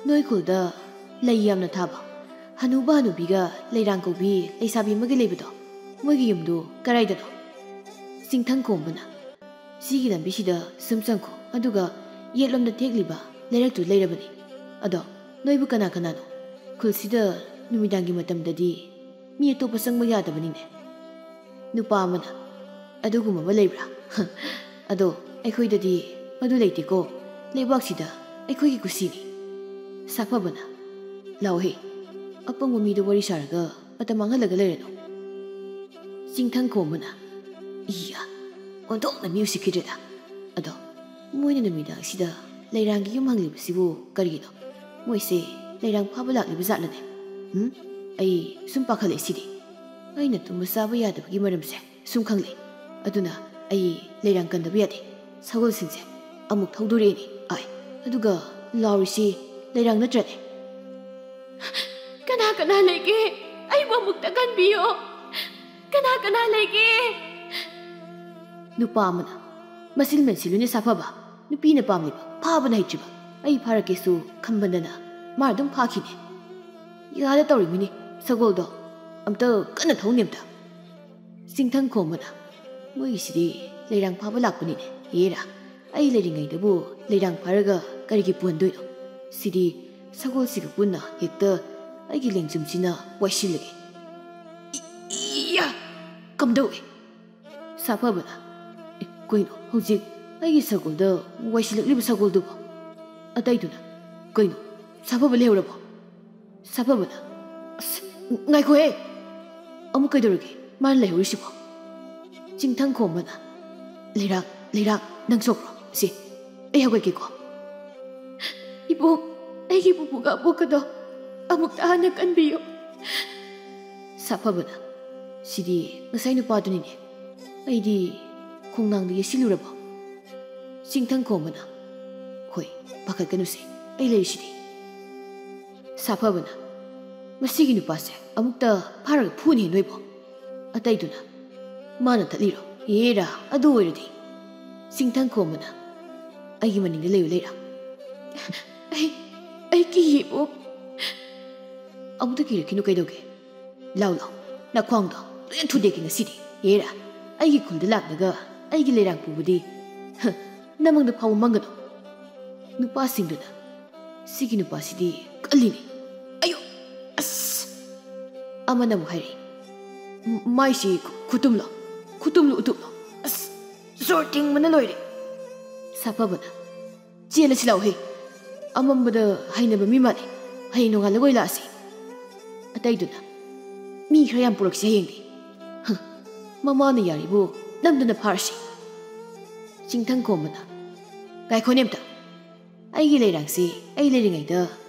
ꯅꯣꯏ ꯈꯨꯜꯗ ꯂꯩ ꯌꯥꯝꯅ ꯊꯥꯕ ꯍꯅꯨꯕ ꯍꯅꯨꯕꯤꯒ ꯂꯩꯔꯥꯡ ꯀꯧꯕꯤ ꯂꯩꯁꯥꯕꯤ ꯑꯃꯒ ꯂꯩꯕꯗꯣ, ꯃꯣꯏꯒꯤ ꯌꯨꯝꯗꯨ ꯀꯔꯥꯏꯗꯅꯣ?" ꯆꯤꯡꯊꯪ ꯈꯣꯝꯕꯅ, "ꯁꯤꯒꯤ ꯂꯝꯕꯤꯁꯤꯗ ꯁꯨꯝ ꯆꯪꯈꯣ, ꯑꯗꯨꯒ ꯌꯦꯠꯂꯣꯝꯗ ꯇꯦꯛꯂꯤꯕ ꯂꯩꯔꯛꯇꯨ ꯂꯩꯔꯕꯅꯤ꯫ ꯑꯗꯣ ꯅꯣꯏꯕꯨ ꯀꯅꯥ ꯀꯅꯥꯅꯣ? ꯈꯨꯜꯁꯤꯗ ꯅꯨꯃꯤꯗꯥꯡꯒꯤ ꯃꯇꯝꯗꯗꯤ ꯃꯤ ꯑꯇꯣꯞꯄ ꯆꯪꯕ ꯌꯥꯗꯕꯅꯤꯅꯦ"꯫ ꯅꯨꯄꯥ ꯑꯃꯅ, "ꯑꯗꯨꯒꯨꯝꯕ ꯑꯃ ꯂꯩꯕ꯭ꯔꯥ? ꯑꯗꯣ ꯑꯩꯈꯣꯏꯗꯗꯤ ꯃꯗꯨ ꯂꯩꯇꯦꯀꯣ꯫ ꯂꯩꯕꯥꯛꯁꯤꯗ ꯑꯩꯈꯣꯏꯒꯤ ꯀꯨꯁꯤꯅꯤ"꯫ ꯁꯥꯐꯕꯅ, "ꯂꯥꯎꯍꯦ, ꯑꯄꯪꯕ ꯃꯤꯗ ꯋꯥꯔꯤ ꯁꯥꯔꯒ ꯃꯇꯝ ꯃꯥꯡꯍꯜꯂꯒ ꯂꯩꯔꯅꯨ"꯫ ꯆꯤꯡꯊꯪ ꯈꯣꯝꯕꯅ, "ꯏꯌꯥ, ꯑꯣꯟꯊꯣꯛꯅ ꯃꯤ ꯎꯁꯤꯠꯈꯤꯗ꯭ꯔꯦꯗ꯫ ꯑꯗꯣ ꯃꯣꯏꯅ ꯅꯨꯃꯤꯗꯥꯡꯁꯤꯗ ꯂꯩꯔꯥꯡꯒꯤ ꯌꯨꯝ ꯍꯪꯂꯤꯕꯁꯤꯕꯨ ꯀꯔꯤꯒꯤꯅꯣ? ꯃꯣꯏꯁꯦ ꯂꯩꯔꯥꯡ ꯐꯥꯕ ꯂꯥꯛꯂꯤꯕ ꯖꯥꯠꯂꯅꯦ? ꯎꯝ? ꯑꯩ ꯁꯨꯝ ꯄꯥꯈꯠꯂꯛꯑꯦ ꯁꯤꯗꯤ꯫ ꯑꯩꯅ ꯇꯨꯝꯕ ꯆꯥꯕ ꯌꯥꯗꯕꯒꯤ ꯃꯔꯝꯁꯦ ꯁꯨꯝ ꯈꯪꯂꯦ꯫ ꯑꯗꯨꯅ ꯑꯩ ꯂꯩꯔꯥꯡ ꯀꯟꯗꯕ ꯌꯥꯗꯦ꯫ ꯁꯒꯣꯜꯁꯤꯡꯁꯦ ꯑꯃꯨꯛ ꯊꯧꯗꯣꯔꯛꯑꯦꯅꯦ꯫ ꯑꯥꯏ, ꯑꯗꯨꯒ ꯂꯥꯎꯔꯤꯁꯤ ꯂꯩꯔꯥꯡ ꯅꯠꯇ꯭ꯔꯅꯦ?" "ꯀꯅꯥ ꯀꯅꯥ ꯂꯩꯒꯦ? ꯑꯩꯕꯨ ꯑꯃꯨꯛꯇ ꯀꯟꯕꯤꯌꯣ꯫ ꯀꯅꯥ ꯀꯅꯥ ꯂꯩꯒꯦ?" ꯅꯨꯄꯥ ꯑꯃꯅ, "ꯃꯁꯤꯜ ꯃꯦꯟꯁꯤꯜꯂꯨꯅꯦ ꯁꯥꯐꯕ꯫ ꯅꯨꯄꯤꯅ ꯄꯥꯝꯂꯤꯕ ꯐꯥꯕꯅ ꯍꯩꯇ꯭ꯔꯤꯕ꯫ ꯑꯩ ꯐꯥꯔꯛꯀꯦꯁꯨ ꯈꯟꯕꯗꯅ ꯃꯥ ꯑꯗꯨꯝ ꯐꯥꯈꯤꯅꯦ꯫ ꯌꯥꯗ ꯇꯧꯔꯤꯃꯤꯅꯦ ꯁꯒꯣꯜꯗꯣ꯫ ꯑꯝꯇ ꯀꯟꯅ ꯊꯧꯅꯦ ꯑꯝꯇ"꯫ ꯆꯤꯡꯊꯪ ꯈꯣꯝꯕꯅ, "ꯃꯣꯏꯒꯤꯁꯤꯗꯤ ꯂꯩꯔꯥꯡ ꯐꯥꯕ ꯂꯥꯛꯄꯅꯤꯅꯦ꯫ ꯍꯦꯔꯥ, ꯑꯩ ꯂꯩꯔꯤꯉꯩꯗꯕꯨ ꯂꯩꯔꯥꯡ ꯐꯥꯔꯒ ꯀꯔꯤꯒꯤ ꯄꯨꯍꯟꯗꯣꯏꯅꯣ? ꯁꯤꯗꯤ ꯁꯒꯣꯜꯁꯤꯒ ꯄꯨꯟꯅ ꯍꯦꯛꯇ ꯑꯩꯒꯤ ꯂꯦꯡꯖꯨꯝꯁꯤꯅ ꯋꯥꯏꯁꯤꯜꯂꯒꯦ꯫ ꯏ-, ꯏꯌꯥ! ꯀꯝꯗꯧꯏ?" ꯁꯥꯐꯕꯅ, "ꯑꯦ, ꯀꯩꯅꯣ ꯍꯧꯖꯤꯛ ꯑꯩꯒꯤ ꯁꯒꯣꯜꯗ ꯋꯥꯏꯁꯤꯜꯂꯛꯂꯤꯕ ꯁꯒꯣꯜꯗꯨꯕꯣ? ꯑꯇꯩꯗꯨꯅ, "ꯀꯩꯅꯣ, ꯁꯥꯐꯕ ꯂꯩꯍꯧꯔꯕꯣ?" ꯁꯥꯐꯕꯅ, "ꯑꯁ, ꯉꯥꯏꯈꯣꯍꯦ! ꯑꯃꯨꯛ ꯀꯩꯗꯧꯔꯒꯦ ꯃꯥꯅ ꯂꯩꯍꯧꯔꯤꯁꯤꯕꯣ?" ꯆꯤꯡꯊꯪꯈꯣꯝꯕꯅ, "ꯂꯩꯔꯥꯡ, ꯂꯩꯔꯥꯡ, ꯅꯪ ꯁꯣꯛꯄ꯭ꯔꯣ? ꯁꯤ, ꯑꯩ ꯍꯧꯒꯠꯀꯦꯀꯣ꯫" "ꯏꯕꯣꯛ, ꯑꯩꯒꯤ ꯄꯨꯄꯨꯒ ꯑꯕꯣꯛꯀꯗꯣ ꯑꯃꯨꯛꯇ ꯍꯟꯅ ꯀꯟꯕꯤꯌꯨ꯫" ꯁꯥꯐꯕꯅ, "ꯁꯤꯗꯤ ꯉꯁꯥꯏ ꯅꯨꯄꯥꯗꯨꯅꯤꯅꯦ꯫ ꯑꯩꯗꯤ ꯈꯣꯡꯅꯥꯡꯗ ꯌꯦꯠꯁꯤꯜꯂꯨꯔꯕꯣ?" ꯆꯤꯡꯊꯪꯈꯣꯝꯕꯅ, "ꯍꯣꯏ, ꯄꯥꯈꯠꯀꯅꯨꯁꯦ, ꯑꯩ ꯂꯩꯔꯤꯁꯤꯗꯤ꯫" ꯁꯥꯐꯕꯅ, "ꯃꯁꯤꯒꯤ ꯅꯨꯄꯥꯁꯦ ꯑꯃꯨꯛꯇ ꯐꯥꯔꯒ ꯐꯨꯅꯤ ꯅꯣꯏꯕꯣ꯫" ꯑꯇꯩꯗꯨꯅ, "ꯃꯥꯅ ꯊꯠꯂꯤꯔꯣ? ꯑꯦꯔꯥ, ꯑꯗꯨ ꯑꯣꯏꯔꯗꯤ꯫" ꯆꯤꯡꯊꯪꯈꯣꯝꯕꯅ, "ꯑꯩꯒꯤ ꯃꯅꯤꯡꯗ ꯂꯩꯌꯨ, ꯂꯩꯔꯥꯡ꯫" "ꯑꯩ, ꯑꯩ ꯀꯤꯌꯦ, ꯏꯕꯣꯛ꯫" "ꯑꯃꯨꯛꯇ ꯀꯤꯔꯛꯈꯤꯅꯨ, ꯀꯩꯗꯧꯒꯦ? ꯂꯥꯎ, ꯂꯥꯎ, ꯅꯈ꯭ꯋꯥꯡꯗꯣ ꯂꯣꯏꯅ ꯊꯨꯗꯦꯛꯀꯦ ꯉꯁꯤꯗꯤ꯫ ꯑꯦꯔꯥ, ꯑꯩꯒꯤ ꯈꯨꯜꯗ ꯂꯥꯛꯂꯒ ꯑꯩꯒꯤ ꯂꯩꯔꯥꯡ ꯄꯨꯕꯗꯤ, ꯍ, ꯅꯃꯪꯗ ꯐꯥꯎꯕ ꯃꯪꯒꯅꯨ꯫" ꯅꯨꯄꯥꯁꯤꯡꯗꯨꯅ, "ꯁꯤꯒꯤ ꯅꯨꯄꯥꯁꯤꯗꯤ ꯀꯜꯂꯤꯅꯦ꯫ ꯑꯌꯣ! ꯑꯁ!" ꯑꯃꯅ ꯑꯃꯨꯛ ꯍꯥꯏꯔꯛꯏ, "ꯃꯥꯏꯁꯤ ꯈꯨ-, ꯈꯨꯇꯨꯝꯂꯣ, ꯈꯨꯇꯨꯝꯂꯣ ꯎꯇꯨꯞꯂꯣ꯫ ꯑꯁ! ꯖꯣꯔ ꯇꯤꯡꯕꯅ ꯂꯣꯏꯔꯦ꯫" ꯁꯥꯐꯕꯅ, "ꯆꯦꯜꯂꯁꯤ ꯂꯥꯎꯍꯦ꯫ ꯑꯃꯝꯕꯗ ꯍꯩꯅꯕ ꯃꯤ ꯃꯥꯜꯂꯦ꯫ ꯍꯌꯦꯡ ꯅꯣꯡꯉꯥꯜꯂꯒ ꯑꯣꯏ ꯂꯥꯛꯑꯁꯤ꯫" ꯑꯇꯩꯗꯨꯅ, "ꯃꯤ ꯈꯔ ꯌꯥꯝ ꯄꯨꯔꯛꯁꯤ ꯍꯌꯦꯡꯗꯤ꯫ ꯍ, ꯃꯃꯥꯅ ꯌꯥꯔꯤꯕꯨ ꯅꯝꯗꯅ ꯐꯥꯔꯁꯤ꯫" ꯆꯤꯡꯊꯪꯈꯣꯝꯕꯅ, "ꯉꯥꯏꯈꯣꯅꯦ ꯑꯝꯇ꯫ ꯑꯩꯒꯤ ꯂꯩꯔꯥꯡꯁꯤ ꯑꯩ ꯂꯩꯔꯤꯉꯩꯗ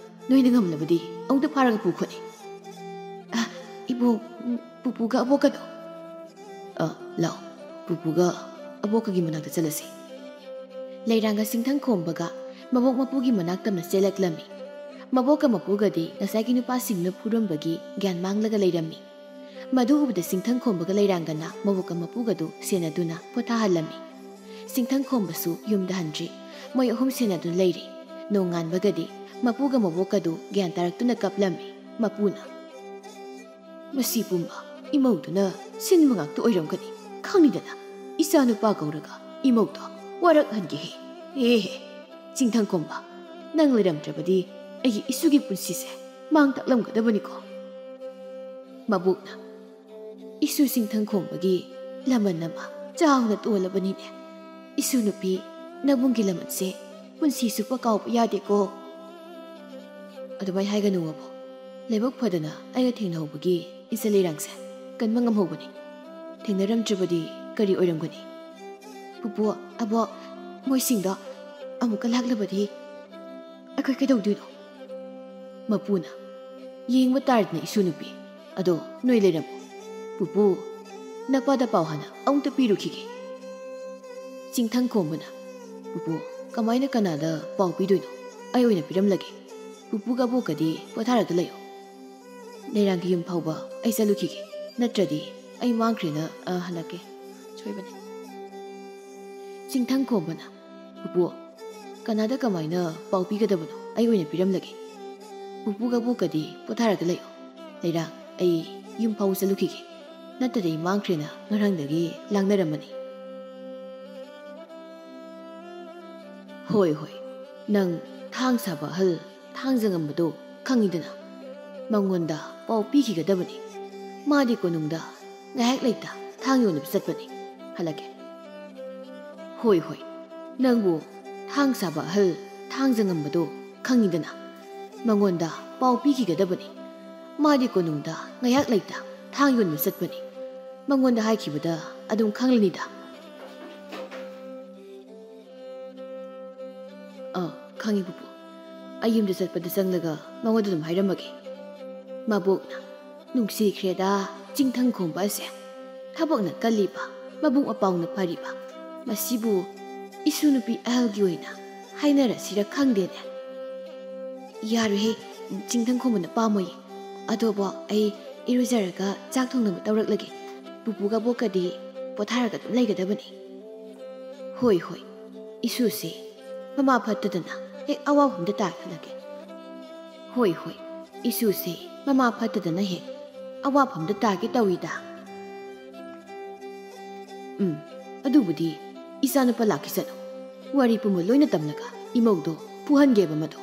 ꯅꯣꯏꯅ ꯉꯝꯂꯕꯗꯤ ꯑꯃꯨꯛꯇ ꯐꯥꯔꯒ ꯄꯨꯈꯣꯅꯦ꯫" "ꯑ, ꯏꯕꯣꯛ, ꯄꯨꯄꯨꯒ ꯑꯕꯣꯛꯀꯗꯣ꯫" "ꯑ, ꯂꯥꯛꯑꯣ, ꯄꯨꯄꯨꯒ ꯑꯕꯣꯛꯀꯒꯤ ꯃꯅꯥꯛꯇ ꯆꯠꯂꯁꯤ꯫" ꯂꯩꯔꯥꯡꯒ ꯆꯤꯡꯊꯪꯈꯣꯝꯕꯒ ꯃꯕꯣꯛ ꯃꯄꯨꯒꯤ ꯃꯅꯥꯛ ꯇꯝꯅ ꯆꯦꯜꯂꯛꯂꯝꯃꯤ꯫ ꯃꯕꯣꯛꯀ ꯃꯄꯨꯒꯗꯤ ꯉꯁꯥꯏꯒꯤ ꯅꯨꯄꯥꯁꯤꯡꯅ ꯐꯨꯔꯝꯕꯒꯤ ꯒ꯭ꯌꯥꯟ ꯃꯥꯡꯂꯒ ꯂꯩꯔꯝꯃꯤ꯫ ꯃꯗꯨ ꯎꯕꯗ ꯆꯤꯡꯊꯪꯈꯣꯝꯕꯒ ꯂꯩꯔꯥꯡꯒꯅ ꯃꯕꯣꯛꯀ ꯃꯄꯨꯒꯗꯨ ꯁꯦꯟꯅꯗꯨꯅ ꯄꯣꯊꯥꯍꯜꯂꯝꯃꯤ꯫ ꯆꯤꯡꯊꯪꯈꯣꯝꯕꯁꯨ ꯌꯨꯝꯗ ꯍꯟꯗ꯭ꯔꯤ꯫ ꯃꯣꯏ ꯑꯍꯨꯝ ꯁꯦꯟꯅꯗꯨꯅ ꯂꯩꯔꯤ꯫ ꯅꯣꯡꯉꯥꯟꯕꯒꯗꯤ ꯃꯄꯨꯒ ꯃꯕꯣꯛꯀꯗꯨ ꯒ꯭ꯌꯥꯟ ꯇꯥꯔꯛꯇꯨꯅ ꯀꯞꯂꯝꯃꯤ꯫ ꯃꯄꯨꯅ, "ꯃꯁꯤ ꯄꯨꯝꯕ ꯏꯃꯧꯗꯨꯅ ꯁꯤꯟꯕ ꯉꯥꯛꯇ ꯑꯣꯏꯔꯝꯒꯅꯤ꯫ ꯈꯪꯅꯤꯗꯅ, ꯏꯆꯥ ꯅꯨꯄꯥ ꯀꯧꯔꯒ ꯏꯃꯧꯗꯣ ꯋꯥꯔꯛꯍꯟꯒꯦꯍꯦ꯫ ꯑꯦꯍꯦ, ꯆꯤꯡꯊꯪꯈꯣꯝꯕ, ꯅꯪ ꯂꯩꯔꯝꯗ꯭ꯔꯕꯗꯤ ꯑꯩꯒꯤ ꯏꯁꯨꯒꯤ ꯄꯨꯟꯁꯤꯁꯦ ꯃꯥꯡ ꯇꯥꯛꯂꯝꯒꯗꯕꯅꯤꯀꯣ꯫" ꯃꯕꯣꯛꯅ, "ꯏꯁꯨ ꯆꯤꯡꯊꯪꯈꯣꯝꯕꯒꯤ ꯂꯃꯟ ꯑꯃ ꯆꯥꯎꯅ ꯇꯣꯜꯂꯕꯅꯤꯅꯦ꯫ ꯏꯁꯨ ꯅꯨꯄꯤ, ꯅꯕꯨꯡꯒꯤ ꯂꯃꯟꯁꯦ ꯄꯨꯟꯁꯤ ꯆꯨꯞꯄ ꯀꯥꯎꯕ ꯌꯥꯗꯦꯀꯣ꯫ ꯑꯗꯨꯃꯥꯏ ꯍꯥꯏꯒꯅꯨ ꯑꯕꯣꯛ꯫ ꯂꯥꯏꯕꯛ ꯐꯗꯅ ꯑꯩꯒ ꯊꯦꯡꯅꯍꯧꯕꯒꯤ ꯏꯆꯜ ꯂꯩꯔꯥꯡꯁꯦ ꯀꯟꯕ ꯉꯝꯍꯧꯕꯅꯤ꯫ ꯊꯦꯡꯅꯔꯝꯗ꯭ꯔꯕꯗꯤ ꯀꯔꯤ ꯑꯣꯏꯔꯝꯒꯅꯤ? ꯄꯨꯄꯨ, ꯑꯕꯣꯛ, ꯃꯣꯏꯁꯤꯡꯗꯣ ꯑꯃꯨꯛꯀ ꯂꯥꯛꯂꯕꯗꯤ ꯑꯩꯈꯣꯏ ꯀꯩꯗꯧꯗꯣꯏꯅꯣ? ꯃꯄꯨꯅ, ꯌꯦꯡꯕ ꯇꯥꯔꯦꯗꯅ ꯏꯁꯨ ꯅꯨꯄꯤ꯫ ꯑꯗꯣ ꯅꯣꯏ ꯂꯩꯔꯝꯃꯣ꯫ ꯄꯨꯄꯨ, ꯅꯄꯥꯗ ꯄꯥꯎ ꯍꯥꯟꯅ ꯑꯃꯨꯛꯇ ꯄꯤꯔꯨꯈꯤꯒꯦ꯫ ꯆꯤꯡꯊꯪ ꯈꯣꯝꯕꯅ, ꯄꯨꯄꯨ, ꯀꯃꯥꯏꯅ ꯀꯅꯥꯗ ꯄꯥꯎ ꯄꯤꯗꯣꯏꯅꯣ? ꯑꯩ ꯑꯣꯏꯅ ꯄꯤꯔꯝꯂꯒꯦ꯫ ꯄꯨꯄꯨꯒ ꯑꯕꯣꯛꯀꯗꯤ ꯄꯣꯊꯥꯔꯒ ꯂꯩꯌꯣ꯫ ꯂꯩꯔꯥꯡꯒꯤ ꯌꯨꯝ ꯐꯥꯎꯕ ꯑꯩ ꯆꯠꯂꯨꯈꯤꯒꯦ, ꯅꯠꯇ꯭ꯔꯗꯤ ꯑꯩ ꯃꯥꯡꯈ꯭ꯔꯦꯅ, ꯑ, ꯍꯜꯂꯛꯀꯦ꯫ ꯁꯣꯏꯕꯅꯦ꯫ ꯆꯤꯡꯊꯪ ꯈꯣꯝꯕꯅ, ꯄꯨꯄꯨ, ꯀꯅꯥꯗ ꯀꯃꯥꯏꯅ ꯄꯥꯎ ꯄꯤꯒꯗꯕꯅꯣ? ꯑꯩ ꯑꯣꯏꯅ ꯄꯤꯔꯝꯂꯒꯦ꯫ ꯄꯨꯄꯨꯒ ꯑꯕꯣꯛꯀꯗꯤ ꯄꯣꯊꯥꯔꯒ ꯂꯩꯌꯣ꯫ ꯂꯩꯔꯥꯡ, ꯑꯩ ꯌꯨꯝ ꯐꯥꯎꯕ ꯆꯠꯂꯨꯈꯤꯒꯦ, ꯅꯠꯇ꯭ꯔꯗꯤ ꯃꯥꯡꯈ꯭ꯔꯦꯅ ꯉꯔꯥꯡꯗꯒꯤ ꯂꯥꯡꯅꯔꯝꯃꯅꯤ꯫ ꯍꯣꯏ, ꯍꯣꯏ, ꯅꯪ ꯊꯥꯡ ꯁꯥꯕ ꯑꯍꯜ ꯊꯥꯡꯖꯉꯝꯕꯗꯣ ꯈꯪꯉꯤꯗꯅ? ꯃꯉꯣꯟꯗ ꯄꯥꯎ ꯄꯤꯈꯤꯒꯗꯕꯅꯤ꯫ ꯃꯥꯗꯤ ꯀꯣꯅꯨꯡꯗ ꯉꯥꯏꯍꯥꯛ ꯂꯩꯇ ꯊꯥꯡ ꯌꯣꯟꯅꯕ ꯆꯠꯄꯅꯤ꯫ ꯍꯜꯂꯛꯀꯦ꯫ ꯍꯣꯏ, ꯍꯣꯏ, ꯅꯪꯕꯨ ꯊꯥꯡ ꯁꯥꯕ ꯑꯍꯜ ꯊꯥꯡꯖꯉꯝꯕꯗꯣ ꯈꯪꯉꯤꯗꯅ? ꯃꯉꯣꯟꯗ ꯄꯥꯎ ꯄꯤꯈꯤꯒꯗꯕꯅꯤ꯫ ꯃꯥꯗꯤ ꯀꯣꯅꯨꯡꯗ ꯉꯥꯏꯍꯥꯛ ꯂꯩꯇ ꯊꯥꯡ ꯌꯣꯟꯕ ꯆꯠꯄꯅꯤ꯫ ꯃꯉꯣꯟꯗ ꯍꯥꯏꯈꯤꯕꯗ ꯑꯗꯨꯝ ꯈꯪꯂꯅꯤꯗ꯫ ꯑꯥ, ꯈꯪꯉꯤ ꯄꯨꯄꯨ꯫ ꯑꯩ ꯌꯨꯝꯗ ꯆꯠꯄꯗ ꯆꯪꯂꯒ ꯃꯉꯣꯟꯗ ꯑꯗꯨꯝ ꯍꯥꯏꯔꯝꯃꯒꯦ꯫ ꯃꯕꯣꯛꯅ, ꯅꯨꯡꯁꯤꯈ꯭ꯔꯦꯗ ꯆꯤꯡꯊꯪ ꯈꯣꯝꯕ ꯑꯁꯦ꯫ ꯊꯕꯛꯅ ꯀꯜꯂꯤꯕ, ꯃꯕꯨꯛ ꯃꯄꯥꯎꯅ ꯐꯔꯤꯕ꯫ ꯃꯁꯤꯕꯨ ꯏꯁꯨ ꯅꯨꯄꯤ ꯑꯍꯜꯒꯤ ꯑꯣꯏꯅ ꯍꯥꯏꯅꯔꯁꯤꯔ ꯈꯪꯗꯦꯅꯦ꯫ ꯌꯥꯔꯣꯏꯍꯦ, ꯆꯤꯡꯊꯪ ꯈꯣꯝꯕꯅ ꯄꯥꯝꯃꯣꯏꯌꯦ꯫ ꯑꯗꯣꯕꯣ, ꯑꯩ ꯏꯔꯨꯖꯔꯒ ꯆꯥꯛ ꯊꯣꯡꯅꯕ ꯇꯧꯔꯛꯂꯒꯦ꯫ ꯄꯨꯄꯨꯒ ꯕꯣꯛꯀꯗꯤ ꯄꯣꯊꯥꯔꯒ ꯑꯗꯨꯝ ꯂꯩꯒꯗꯕꯅꯤ꯫ ꯍꯣꯏ, ꯍꯣꯏ, ꯏꯁꯨꯁꯦ ꯃꯃꯥ ꯐꯠꯇꯗꯅ ꯍꯦꯛ ꯑꯋꯥꯐꯝꯗ ꯇꯥꯈꯤꯂꯒꯦ꯫ ꯍꯣꯏ, ꯍꯣꯏ, ꯏꯁꯨꯁꯦ ꯃꯃꯥ ꯐꯠꯇꯗꯅ ꯍꯦꯛ ꯑꯋꯥꯐꯝꯗ ꯇꯥꯒꯦ ꯇꯧꯏꯗ꯫ ꯎꯝ, ꯑꯗꯨꯕꯨꯗꯤ ꯏꯆꯥꯅꯨꯄꯥ ꯂꯥꯛꯈꯤꯁꯅꯨ꯫ ꯋꯥꯔꯤ ꯄꯨꯝꯕ ꯂꯣꯏꯅ ꯇꯝꯂꯒ ꯏꯃꯧꯗꯣ ꯐꯨꯍꯟꯒꯦꯕ ꯃꯗꯣ꯫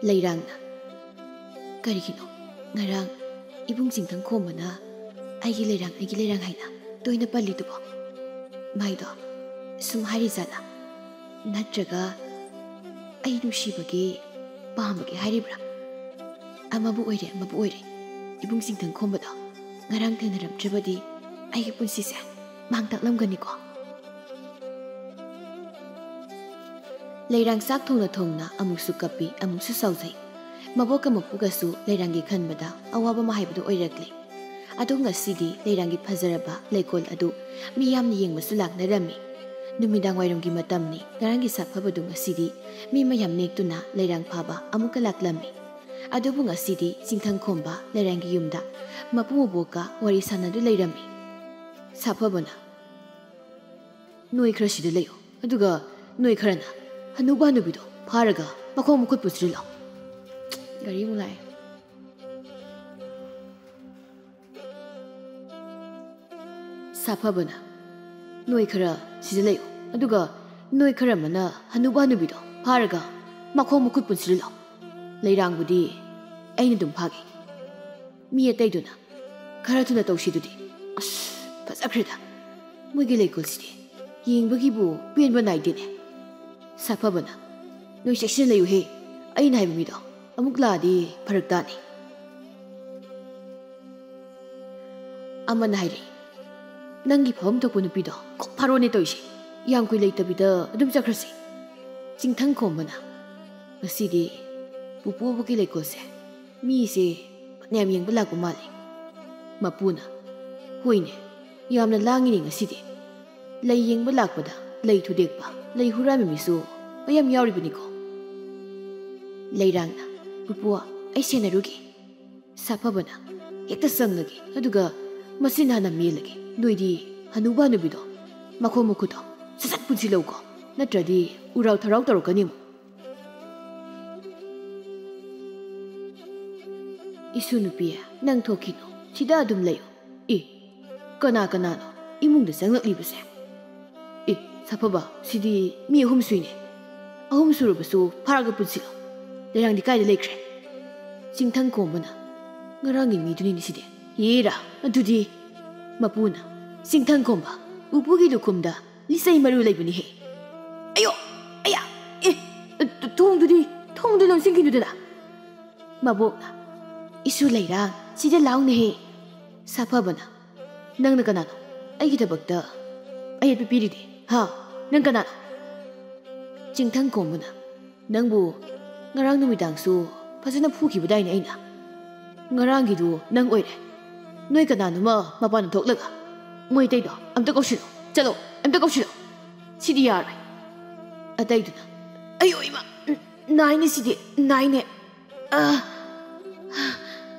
ꯂꯩꯔꯥꯡꯅ, ꯀꯔꯤꯒꯤꯅꯣ ꯉꯔꯥꯡ ꯏꯕꯨꯡ ꯆꯤꯡꯊꯪ ꯈꯣꯝꯕꯅ ꯑꯩꯒꯤ ꯂꯩꯔꯥꯡ, ꯑꯩꯒꯤ ꯂꯩꯔꯥꯡ ꯍꯥꯏꯅ ꯇꯣꯏꯅ ꯄꯜꯂꯤꯗꯨꯕꯣ? ꯃꯥꯏꯗꯣ ꯁꯨꯝ ꯍꯥꯏꯔꯤꯖꯥꯠꯂꯥ? ꯅꯠꯇ꯭ꯔꯒ ꯑꯩ ꯅꯨꯡꯁꯤꯕꯒꯤ, ꯄꯥꯝꯕꯒꯤ ꯍꯥꯏꯔꯤꯕ꯭ꯔꯥ? ꯑꯃꯕꯨ ꯑꯣꯏꯔꯦ, ꯑꯃꯕꯨ ꯑꯣꯏꯔꯦ, ꯏꯕꯨꯡ ꯆꯤꯡꯊꯪ ꯈꯣꯝꯕꯗꯣ ꯉꯔꯥꯡ ꯊꯦꯡꯅꯔꯝꯗ꯭ꯔꯕꯗꯤ ꯑꯩꯒꯤ ꯄꯨꯟꯁꯤꯁꯦ ꯃꯥꯡ ꯇꯥꯛꯂꯝꯒꯅꯤꯀꯣ꯫ ꯂꯩꯔꯥꯡ ꯆꯥꯛ ꯊꯣꯡꯅ ꯊꯣꯡꯅ ꯑꯃꯨꯛꯁꯨ ꯀꯞꯄꯤ, ꯑꯃꯨꯛꯁꯨ ꯁꯥꯎꯖꯩ꯫ ꯃꯕꯣꯛꯀ ꯃꯄꯨꯒꯁꯨ ꯂꯩꯔꯥꯡꯒꯤ ꯈꯟꯕꯗ ꯑꯋꯥꯕ ꯑꯃ ꯍꯥꯏꯕꯗꯨ ꯑꯣꯏꯔꯛꯂꯦ꯫ ꯑꯗꯣ ꯉꯁꯤꯗꯤ ꯂꯩꯔꯥꯡꯒꯤ ꯐꯖꯔꯕ ꯂꯩꯀꯣꯜ ꯑꯗꯨ ꯃꯤ ꯌꯥꯝꯅ ꯌꯦꯡꯕꯁꯨ ꯂꯥꯛꯅꯔꯝꯃꯤ꯫ ꯅꯨꯃꯤꯗꯥꯡ ꯋꯥꯏꯔꯝꯒꯤ ꯃꯇꯝꯅꯤ꯫ ꯉꯔꯥꯡꯒꯤ ꯁꯥꯐꯕꯗꯨ ꯉꯁꯤꯗꯤ ꯃꯤ ꯃꯌꯥꯝ ꯅꯦꯛꯇꯨꯅ ꯂꯩꯔꯥꯡ ꯐꯥꯕ ꯑꯃꯨꯛꯀ ꯂꯥꯛꯂꯝꯃꯤ꯫ ꯑꯗꯨꯕꯨ ꯉꯁꯤꯗꯤ ꯆꯤꯡꯊꯪ ꯈꯣꯝꯕ ꯂꯩꯔꯥꯡꯒꯤ ꯌꯨꯝꯗ ꯃꯄꯨ ꯃꯕꯣꯛꯀ ꯋꯥꯔꯤ ꯁꯥꯟꯅꯗꯨ ꯂꯩꯔꯝꯃꯤ꯫ ꯁꯥꯐꯕꯅ, "ꯅꯣꯏ ꯈꯔ ꯁꯤꯗ ꯂꯩꯌꯨ, ꯑꯗꯨꯒ ꯅꯣꯏ ꯈꯔꯅ ꯍꯅꯨꯕ ꯍꯅꯨꯕꯤꯗꯣ ꯐꯥꯔꯒ ꯃꯈꯣꯡ ꯃꯈꯨꯠ ꯄꯨꯟꯁꯤꯜꯂꯣ꯫" ꯒꯥꯔꯤ ꯑꯃꯨꯛ ꯂꯥꯛꯑꯦ꯫ ꯁꯥꯐꯕꯅ, "ꯅꯣꯏ ꯈꯔ ꯁꯤꯗ ꯂꯩꯌꯨ, ꯑꯗꯨꯒ ꯅꯣꯏ ꯈꯔ ꯑꯃꯅ ꯍꯅꯨꯕ ꯍꯅꯨꯕꯤꯗꯣ ꯐꯥꯔꯒ ꯃꯈꯣꯡ ꯃꯈꯨꯠ ꯄꯨꯟꯁꯤꯜꯂꯣ꯫ ꯂꯩꯔꯥꯡꯕꯨꯗꯤ ꯑꯩꯅ ꯑꯗꯨꯝ ꯐꯥꯒꯦ꯫" ꯃꯤ ꯑꯇꯩꯗꯨꯅ, "ꯈꯔ ꯊꯨꯅ ꯇꯧꯁꯤꯗꯨꯗꯤ꯫ ꯑꯁ, ꯐꯖꯈ꯭ꯔꯦꯗ꯫ ꯃꯣꯏꯒꯤ ꯂꯩꯀꯣꯜꯁꯤꯗꯤ ꯌꯦꯡꯕꯒꯤꯕꯨ ꯄꯦꯟꯕ ꯅꯥꯏꯗꯦꯅꯦ꯫" ꯁꯥꯐꯕꯅ, "ꯅꯣꯏ ꯆꯦꯛꯁꯤꯟꯅ ꯂꯩꯌꯨꯍꯦ꯫ ꯑꯩꯅ ꯍꯥꯏꯕ ꯃꯤꯗꯣ ꯑꯃꯨꯛ ꯂꯥꯛꯑꯗꯤ ꯐꯔꯛ ꯇꯥꯅꯤ꯫" ꯑꯃꯅ ꯍꯥꯏꯔꯛꯏ, "ꯅꯪꯒꯤ ꯐꯝꯐꯝ ꯊꯣꯛꯄ ꯅꯨꯄꯤꯗꯣ ꯀꯣꯛ ꯐꯥꯔꯣꯅꯦ ꯇꯧꯔꯤꯁꯦ꯫ ꯌꯥꯝ ꯀꯨꯏ ꯂꯩꯇꯕꯤꯗ ꯑꯗꯨꯝ ꯆꯠꯈ꯭ꯔꯁꯤ꯫" ꯆꯤꯡꯊꯪ ꯈꯣꯝꯕꯅ, "ꯉꯁꯤꯗꯤ ꯄꯨꯄꯨ ꯑꯕꯣꯛꯀꯤ ꯂꯩꯀꯣꯜꯁꯦ ꯃꯤꯁꯦ ꯐꯅꯌꯥꯝ ꯌꯦꯡꯕ ꯂꯥꯛꯄ ꯃꯥꯜꯂꯤ꯫" ꯃꯄꯨꯅ, "ꯍꯣꯏꯅꯦ, ꯌꯥꯝꯅ ꯂꯥꯡꯉꯤꯅꯦ ꯉꯁꯤꯗꯤ꯫ ꯂꯩ ꯌꯦꯡꯕ ꯂꯥꯛꯄꯗ ꯂꯩ ꯊꯨꯗꯦꯛꯄ, ꯂꯩ ꯍꯨꯔꯥꯟꯕ ꯃꯤꯁꯨ ꯃꯌꯥꯝ ꯌꯥꯎꯔꯤꯕꯅꯤꯀꯣ꯫" ꯂꯩꯔꯥꯡꯅ, "ꯄꯨꯄꯨ, ꯑꯩ ꯁꯦꯟꯅꯔꯨꯒꯦ꯫" ꯁꯥꯐꯕꯅ, "ꯍꯦꯛꯇ ꯆꯪꯂꯒꯦ, ꯑꯗꯨꯒ ꯃꯁꯤꯅ ꯍꯥꯟꯅ ꯃꯦꯜꯂꯒꯦ꯫ ꯅꯣꯏꯗꯤ ꯍꯅꯨꯕ ꯍꯅꯨꯕꯤꯗꯣ ꯃꯈꯣꯡ ꯃꯈꯨꯠꯇꯣ ꯁꯠ ꯁꯠ ꯄꯨꯟꯁꯤꯜꯂꯧꯀꯣ, ꯅꯠꯇ꯭ꯔꯗꯤ ꯎꯔꯥꯎ ꯊꯔꯥꯎ ꯇꯧꯔꯛꯀꯅꯤ ꯑꯃꯨꯛ꯫" "ꯏꯁꯨ ꯅꯨꯄꯤ, ꯅꯪ ꯊꯣꯛꯈꯤꯅꯨ, ꯁꯤꯗ ꯑꯗꯨꯝ ꯂꯩꯌꯨ꯫ ꯑꯦ, ꯀꯅꯥ ꯀꯅꯥꯅꯣ ꯏꯃꯨꯡꯗ ꯆꯪꯂꯛꯂꯤꯕꯁꯦ? ꯑꯦ, ꯁꯥꯐꯕ, ꯁꯤꯗꯤ ꯃꯤ ꯑꯍꯨꯝ ꯁꯨꯏꯅꯦ꯫ ꯑꯍꯨꯝ ꯁꯨꯔꯕꯁꯨ ꯐꯥꯔꯒ ꯄꯨꯟꯁꯤꯜꯂꯣ꯫ ꯂꯩꯔꯥꯡꯗꯤ ꯀꯥꯏꯗ ꯂꯩꯈ꯭ꯔꯦ?" ꯆꯤꯡꯊꯪ ꯈꯣꯝꯕꯅ, "ꯉꯔꯥꯡꯒꯤ ꯃꯤꯗꯨꯅꯤꯅꯦ ꯁꯤꯗꯤ꯫ ꯍꯦꯔꯥ, ꯑꯗꯨꯗꯤ꯫" ꯃꯄꯨꯅ, "ꯆꯤꯡꯊꯪ ꯈꯣꯝꯕ, ꯄꯨꯄꯨꯒꯤ ꯂꯨꯈꯨꯝꯗ ꯂꯤꯆꯩ ꯃꯔꯨ ꯂꯩꯕꯅꯤꯍꯦ꯫ ꯑꯌꯣ! ꯑꯌꯥ! ꯑꯦ! ꯊꯣꯡꯗꯨꯗꯤ, ꯊꯣꯡꯗꯨ ꯂꯣꯟꯁꯤꯟꯈꯤꯅꯨꯗꯅ꯫ ꯃꯕꯣꯛꯅ, "ꯏꯁꯨ ꯂꯩꯔꯥꯡ, ꯁꯤꯗ ꯂꯥꯎꯅꯦꯍꯦ!" ꯁꯥꯐꯕꯅ, "ꯅꯪꯅ ꯀꯅꯥꯅꯣ? ꯑꯩꯒꯤ ꯊꯕꯛꯇ ꯑꯌꯦꯠꯄ ꯄꯤꯔꯤꯗꯤ, ꯍꯥ? ꯅꯪ ꯀꯅꯥꯅꯣ?" ꯆꯤꯡꯊꯪ ꯈꯣꯝꯕꯅ, "ꯅꯪꯕꯨ ꯉꯔꯥꯡ ꯅꯨꯃꯤꯗꯥꯡꯁꯨ ꯐꯖꯅ ꯐꯨꯈꯤꯕꯗꯥꯏꯅꯦ ꯑꯩꯅ? ꯉꯔꯥꯡꯒꯤꯗꯨ ꯅꯪ ꯑꯣꯏꯔꯦ꯫ ꯅꯣꯏ ꯀꯅꯥꯅꯣꯃ ꯃꯄꯥꯟꯗ ꯊꯣꯛꯂꯒ ꯃꯣꯏ ꯑꯇꯩꯗꯣ ꯑꯝꯇ ꯀꯧꯁꯤꯜꯂꯣ꯫ ꯆꯠꯂꯣ, ꯑꯝꯇ ꯀꯧꯁꯤꯜꯂꯣ꯫ ꯁꯤꯗꯤ ꯌꯥꯔꯣꯏ꯫" ꯑꯇꯩꯗꯨꯅ, "ꯑꯌꯣ ꯏꯃꯥ, ꯅꯥꯏꯅꯦ ꯁꯤꯗꯤ, ꯅꯥꯏꯅꯦ꯫ ꯑ,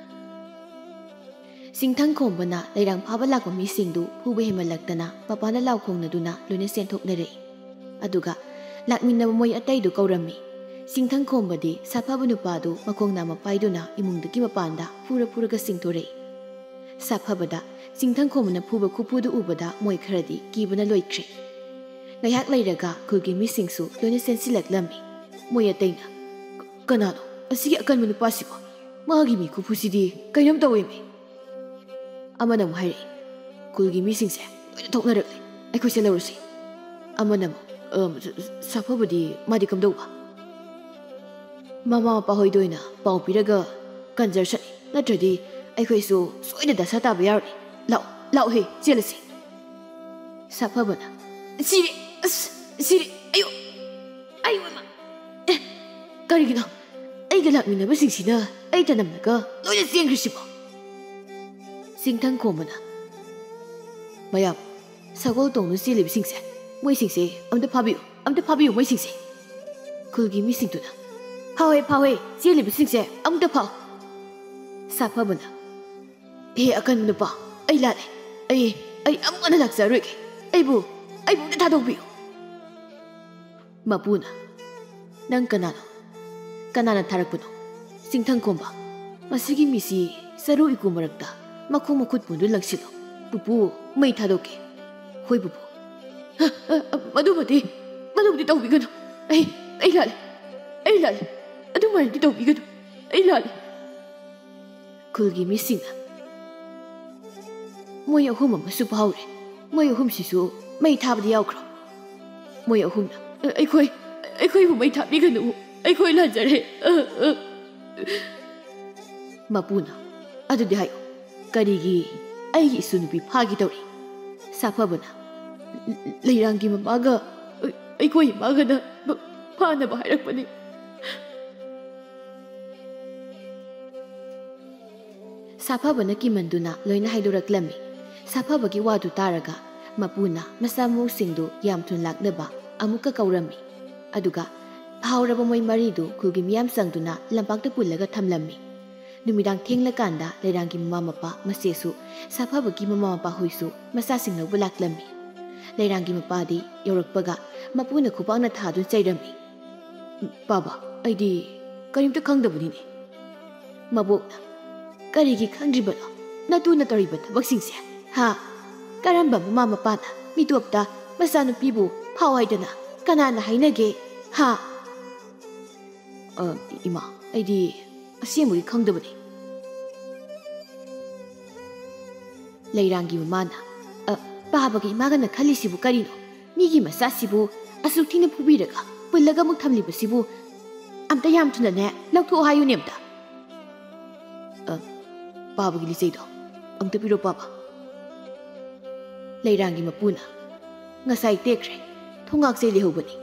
ꯆꯤꯡꯊꯪ ꯈꯣꯝꯕꯅ ꯂꯩꯔꯥꯡ ꯐꯥꯕ ꯂꯥꯛꯄ ꯃꯤꯁꯤꯡꯗꯨ ꯐꯨꯕ ꯍꯦꯟꯃꯜꯂꯛꯇꯅ ꯃꯄꯥꯟꯗ ꯂꯥꯎ ꯈꯣꯡꯅꯗꯨꯅ ꯂꯣꯏꯅ ꯆꯦꯟꯊꯣꯛꯅꯔꯦ꯫ ꯑꯗꯨꯒ ꯂꯥꯛꯃꯤꯟꯅꯕ ꯃꯣꯏ ꯑꯇꯩꯗꯨ ꯀꯧꯔꯝꯃꯤ꯫ ꯆꯤꯡꯊꯪ ꯈꯣꯝꯕꯗꯤ ꯁꯥꯐꯕ ꯅꯨꯄꯥꯗꯨ ꯃꯈꯣꯡ ꯅꯥꯝꯃ ꯄꯥꯏꯗꯨꯅ ꯏꯃꯨꯡꯗꯒꯤ ꯃꯄꯥꯟꯗ ꯐꯨꯔ ꯐꯨꯔꯒ ꯆꯤꯡꯊꯣꯔꯛꯏ꯫ ꯁꯥꯐꯕꯗ ꯆꯤꯡꯊꯪ ꯈꯣꯝꯕꯅ ꯐꯨꯕ ꯈꯨꯐꯨꯗꯨ ꯎꯕꯗ ꯃꯣꯏ ꯈꯔꯗꯤ ꯀꯤꯕꯅ ꯂꯣꯏꯈ꯭ꯔꯦ꯫ ꯉꯥꯏꯍꯥꯛ ꯂꯩꯔꯒ ꯈꯨꯜꯒꯤ ꯃꯤꯁꯤꯡꯁꯨ ꯂꯣꯏꯅ ꯆꯦꯟꯁꯤꯜꯂꯛꯂꯝꯃꯤ꯫ ꯃꯣꯏ ꯑꯇꯩꯅ, "ꯀꯅꯥꯅꯣ ꯑꯁꯤꯒꯤ ꯑꯀꯟꯕ ꯅꯨꯄꯥꯁꯤꯕꯣ? ꯃꯥꯒꯤ ꯃꯤ ꯈꯨꯐꯨꯁꯤꯗꯤ ꯀꯩꯅꯣꯝ ꯇꯧꯋꯦꯃꯤ!" ꯑꯃꯅ ꯑꯃꯨꯛ ꯍꯥꯏꯔꯛꯏ, "ꯈꯨꯜꯒꯤ ꯃꯤꯁꯤꯡꯁꯦ ꯂꯣꯏꯅ ꯊꯣꯛꯅꯔꯛꯂꯦ, ꯑꯩꯈꯣꯏꯁꯦ ꯂꯧꯔꯁꯤ꯫" ꯑꯃꯅ ꯑꯃꯨꯛ, "ꯑ, ꯁ-, ꯁ-, ꯁꯥꯐꯕꯗꯤ ꯃꯥꯗꯤ ꯀꯝꯗꯧꯕ?" "ꯃꯃꯥ ꯃꯄꯥ ꯍꯣꯏꯗ ꯑꯣꯏꯅ ꯄꯥꯎ ꯄꯤꯔꯒ ꯀꯟꯖꯔꯁꯅꯤ, ꯅꯠꯇ꯭ꯔꯗꯤ ꯑꯩꯈꯣꯏꯁꯨ ꯁꯣꯏꯗꯅ ꯗꯁꯥ ꯇꯥꯕ ꯌꯥꯎꯔꯅꯤ꯫ ꯂꯥꯛꯑꯣ, ꯂꯥꯛꯑꯣꯍꯦ, ꯆꯦꯜꯂꯁꯤ꯫" ꯁꯥꯐꯕꯅ, "ꯁꯤꯔꯦ, ꯑꯁ, ꯁꯤꯔꯦ, ꯑꯌꯣ, ꯑꯌꯣ ꯏꯃꯥ! ꯑꯦ, ꯀꯔꯤꯒꯤꯅꯣ ꯑꯩꯒ ꯂꯥꯛꯃꯤꯟꯅꯕꯁꯤꯡꯁꯤꯅ ꯑꯩ ꯇꯅꯝꯂꯒ ꯂꯣꯏꯅ ꯆꯦꯟꯈ꯭ꯔꯤꯁꯤꯕꯣ?" ꯆꯤꯡꯊꯪ ꯈꯣꯝꯕꯅ, "ꯃꯌꯥꯝ, ꯁꯒꯣꯜ ꯇꯣꯡꯗꯨꯅ ꯆꯦꯜꯂꯤꯕꯁꯤꯡꯁꯦ, ꯃꯣꯏꯁꯤꯡꯁꯦ ꯑꯝꯇ ꯐꯥꯕꯤꯌꯨ, ꯑꯝꯇ ꯐꯥꯕꯤꯌꯨ ꯃꯣꯏꯁꯤꯡꯁꯦ꯫" ꯈꯨꯜꯒꯤ ꯃꯤꯁꯤꯡꯗꯨꯅ, "ꯐꯥꯎꯍꯦ, ꯐꯥꯎꯍꯦ, ꯆꯦꯜꯂꯤꯕꯁꯤꯡꯁꯦ ꯑꯃꯨꯛꯇ ꯐꯥꯎ꯫" ꯁꯥꯐꯕꯅ, "ꯍꯦ ꯑꯀꯟꯕ ꯅꯨꯄꯥ, ꯑꯩ ꯂꯥꯜꯂꯦ꯫ ꯑꯩ, ꯑꯩ ꯑꯃꯨꯛ ꯍꯟꯅ ꯂꯥꯛꯆꯔꯣꯏꯒꯦ꯫ ꯑꯩꯕꯨ, ꯑꯩꯕꯨ ꯑꯝꯇ ꯊꯥꯗꯣꯛꯄꯤꯌꯨ꯫" ꯃꯄꯨꯅ, "ꯅꯪ ꯀꯅꯥꯅꯣ? ꯀꯅꯥꯅ ꯊꯥꯔꯛꯄꯅꯣ? ꯆꯤꯡꯊꯪ ꯈꯣꯝꯕ, ꯃꯁꯤꯒꯤ ꯃꯤꯁꯤ ꯆꯔꯨ ꯏꯀꯨ ꯃꯔꯛꯇ ꯃꯈꯣꯡ ꯃꯈꯨꯠ ꯄꯨꯟꯗꯨꯅ ꯂꯪꯁꯤꯜꯂꯣ꯫ ꯄꯨꯄꯨ, ꯃꯩ ꯊꯥꯗꯣꯛꯀꯦ꯫" "ꯍꯣꯏ ꯄꯨꯄꯨ꯫" "ꯑ, ꯑ, ꯑ, ꯃꯗꯨꯃꯗꯤ, ꯃꯗꯨꯃꯗꯤ ꯇꯧꯕꯤꯒꯅꯨ꯫ ꯑꯩ, ꯑꯩ ꯂꯥꯜꯂꯦ꯫ ꯑꯩ ꯂꯥꯜꯂꯦ꯫ ꯑꯗꯨꯃꯥꯏꯅꯗꯤ ꯇꯧꯕꯤꯒꯅꯨ꯫ ꯑꯩ ꯂꯥꯜꯂꯦ꯫" ꯈꯨꯜꯒꯤ ꯃꯤꯁꯤꯡꯅ, "ꯃꯣꯏ ꯑꯍꯨꯝ ꯑꯃꯁꯨ ꯐꯥꯎꯔꯦ꯫ ꯃꯣꯏ ꯑꯍꯨꯝꯁꯤꯁꯨ ꯃꯩ ꯊꯥꯕꯗꯤ ꯌꯥꯎꯈ꯭ꯔꯣ? ꯃꯣꯏ ꯑꯍꯨꯝꯅ "ꯑꯩꯈꯣꯏ, ꯑꯩꯈꯣꯏꯕꯨ ꯃꯩ ꯊꯥꯕꯤꯒꯅꯨ, ꯑꯩꯈꯣꯏ ꯂꯥꯟꯖꯔꯦ"꯫ ꯃꯄꯨꯅ, "ꯑꯗꯨꯗꯤ ꯍꯥꯏꯌꯨ, ꯀꯔꯤꯒꯤ ꯑꯩꯒꯤ ꯏꯁꯨ ꯅꯨꯄꯤ ꯐꯥꯒꯦ ꯇꯧꯔꯤ?" ꯁꯥꯐꯕꯅ, "ꯂꯩꯔꯥꯡꯒꯤ ꯃꯃꯥꯒ ꯑꯩꯈꯣꯏ ꯏꯃꯥꯒꯅ ꯐꯥꯅꯕ ꯍꯥꯏꯔꯛꯄꯅꯤ"꯫ ꯁꯥꯐꯕꯅ ꯀꯤꯃꯟꯗꯨꯅ ꯂꯣꯏꯅ ꯍꯥꯏꯗꯣꯔꯛꯂꯝꯃꯤ꯫ ꯁꯥꯐꯕꯒꯤ ꯋꯥꯗꯨ ꯇꯥꯔꯒ ꯃꯄꯨꯅ ꯃꯆꯥ ꯃꯎꯁꯤꯡꯗꯨ ꯌꯥꯝ ꯊꯨꯅ ꯂꯥꯛꯅꯕ ꯑꯃꯨꯛꯀ ꯀꯧꯔꯝꯃꯤ꯫ ꯑꯗꯨꯒ ꯐꯥꯍꯧꯔꯕ ꯃꯣꯏ ꯃꯔꯤꯗꯨ ꯈꯨꯜꯒꯤ ꯃꯤꯌꯥꯝ ꯆꯪꯗꯨꯅ ꯂꯝꯄꯥꯛꯇ ꯄꯨꯜꯂꯒ ꯊꯝꯂꯝꯃꯤ꯫ ꯅꯨꯃꯤꯗꯥꯡ ꯊꯦꯡꯂꯀꯥꯟꯗ ꯂꯩꯔꯥꯡꯒꯤ ꯃꯃꯥ ꯃꯄꯥ ꯃꯆꯦꯁꯨ, ꯁꯥꯐꯕꯒꯤ ꯃꯃꯥ ꯃꯄꯥ ꯍꯣꯏꯁꯨ ꯃꯆꯥꯁꯤꯡ ꯂꯧꯕ ꯂꯥꯛꯂꯝꯃꯤ꯫ ꯂꯩꯔꯥꯡꯒꯤ ꯃꯄꯥꯗꯤ ꯌꯧꯔꯛꯄꯒ ꯃꯄꯨꯅ ꯈꯨꯕꯥꯛꯅ ꯊꯥꯗꯨꯅ ꯆꯩꯔꯝꯃꯤ꯫ "ꯄꯥꯕ, ꯑꯩꯗꯤ ꯀꯔꯤꯝꯇ ꯈꯪꯗꯕꯅꯤꯅꯦ"꯫ ꯃꯕꯣꯛꯅ, "ꯀꯔꯤꯒꯤ ꯈꯪꯗ꯭ꯔꯤꯕꯅꯣ? ꯅꯇꯨꯅ ꯇꯧꯔꯤꯕ ꯊꯕꯛꯁꯤꯡꯁꯦ, ꯍꯥ? ꯀꯔꯝꯕ ꯃꯃꯥ ꯃꯄꯥꯅ ꯃꯤꯇꯣꯞꯇ ꯃꯆꯥꯅꯨꯄꯤꯕꯨ ꯐꯥꯎ ꯍꯥꯏꯗꯅ ꯀꯅꯥꯅ ꯍꯥꯏꯅꯒꯦ, ꯍꯥ?" "ꯑ, ꯏꯃꯥ, ꯑꯩꯗꯤ ꯑꯁꯦꯡꯕꯒꯤ ꯈꯪꯗꯕꯅꯤ"꯫ ꯂꯩꯔꯥꯡꯒꯤ ꯃꯃꯥꯅ, "ꯑ, ꯄꯥꯕꯒ ꯏꯃꯥꯒꯅ ꯈꯜꯂꯤꯁꯤꯕꯨ ꯀꯔꯤꯅꯣ? ꯃꯤꯒꯤ ꯃꯆꯥꯁꯤꯕꯨ ꯑꯁꯨꯛ ꯊꯤꯅ ꯐꯨꯕꯤꯔꯒ ꯄꯨꯜꯂꯒ ꯑꯃꯨꯛ ꯊꯝꯂꯤꯕꯁꯤꯕꯨ ꯑꯝꯇ ꯌꯥꯝ ꯊꯨꯅꯅꯦ ꯂꯧꯊꯣꯛꯑꯣ ꯍꯥꯏꯌꯨꯅꯦ ꯑꯝꯇ"꯫ "ꯑ, ꯄꯥꯕꯒꯤ ꯂꯤꯆꯩꯗꯣ ꯑꯝꯇ ꯄꯤꯔꯣ, ꯄꯥꯕ"꯫ ꯂꯩꯔꯥꯡꯒꯤ ꯃꯄꯨꯅ, "ꯉꯁꯥꯏ ꯇꯦꯛꯈ꯭ꯔꯦ, ꯊꯣꯡꯉꯥꯛ ꯆꯩ ꯂꯩꯍꯧꯕꯅꯤ"꯫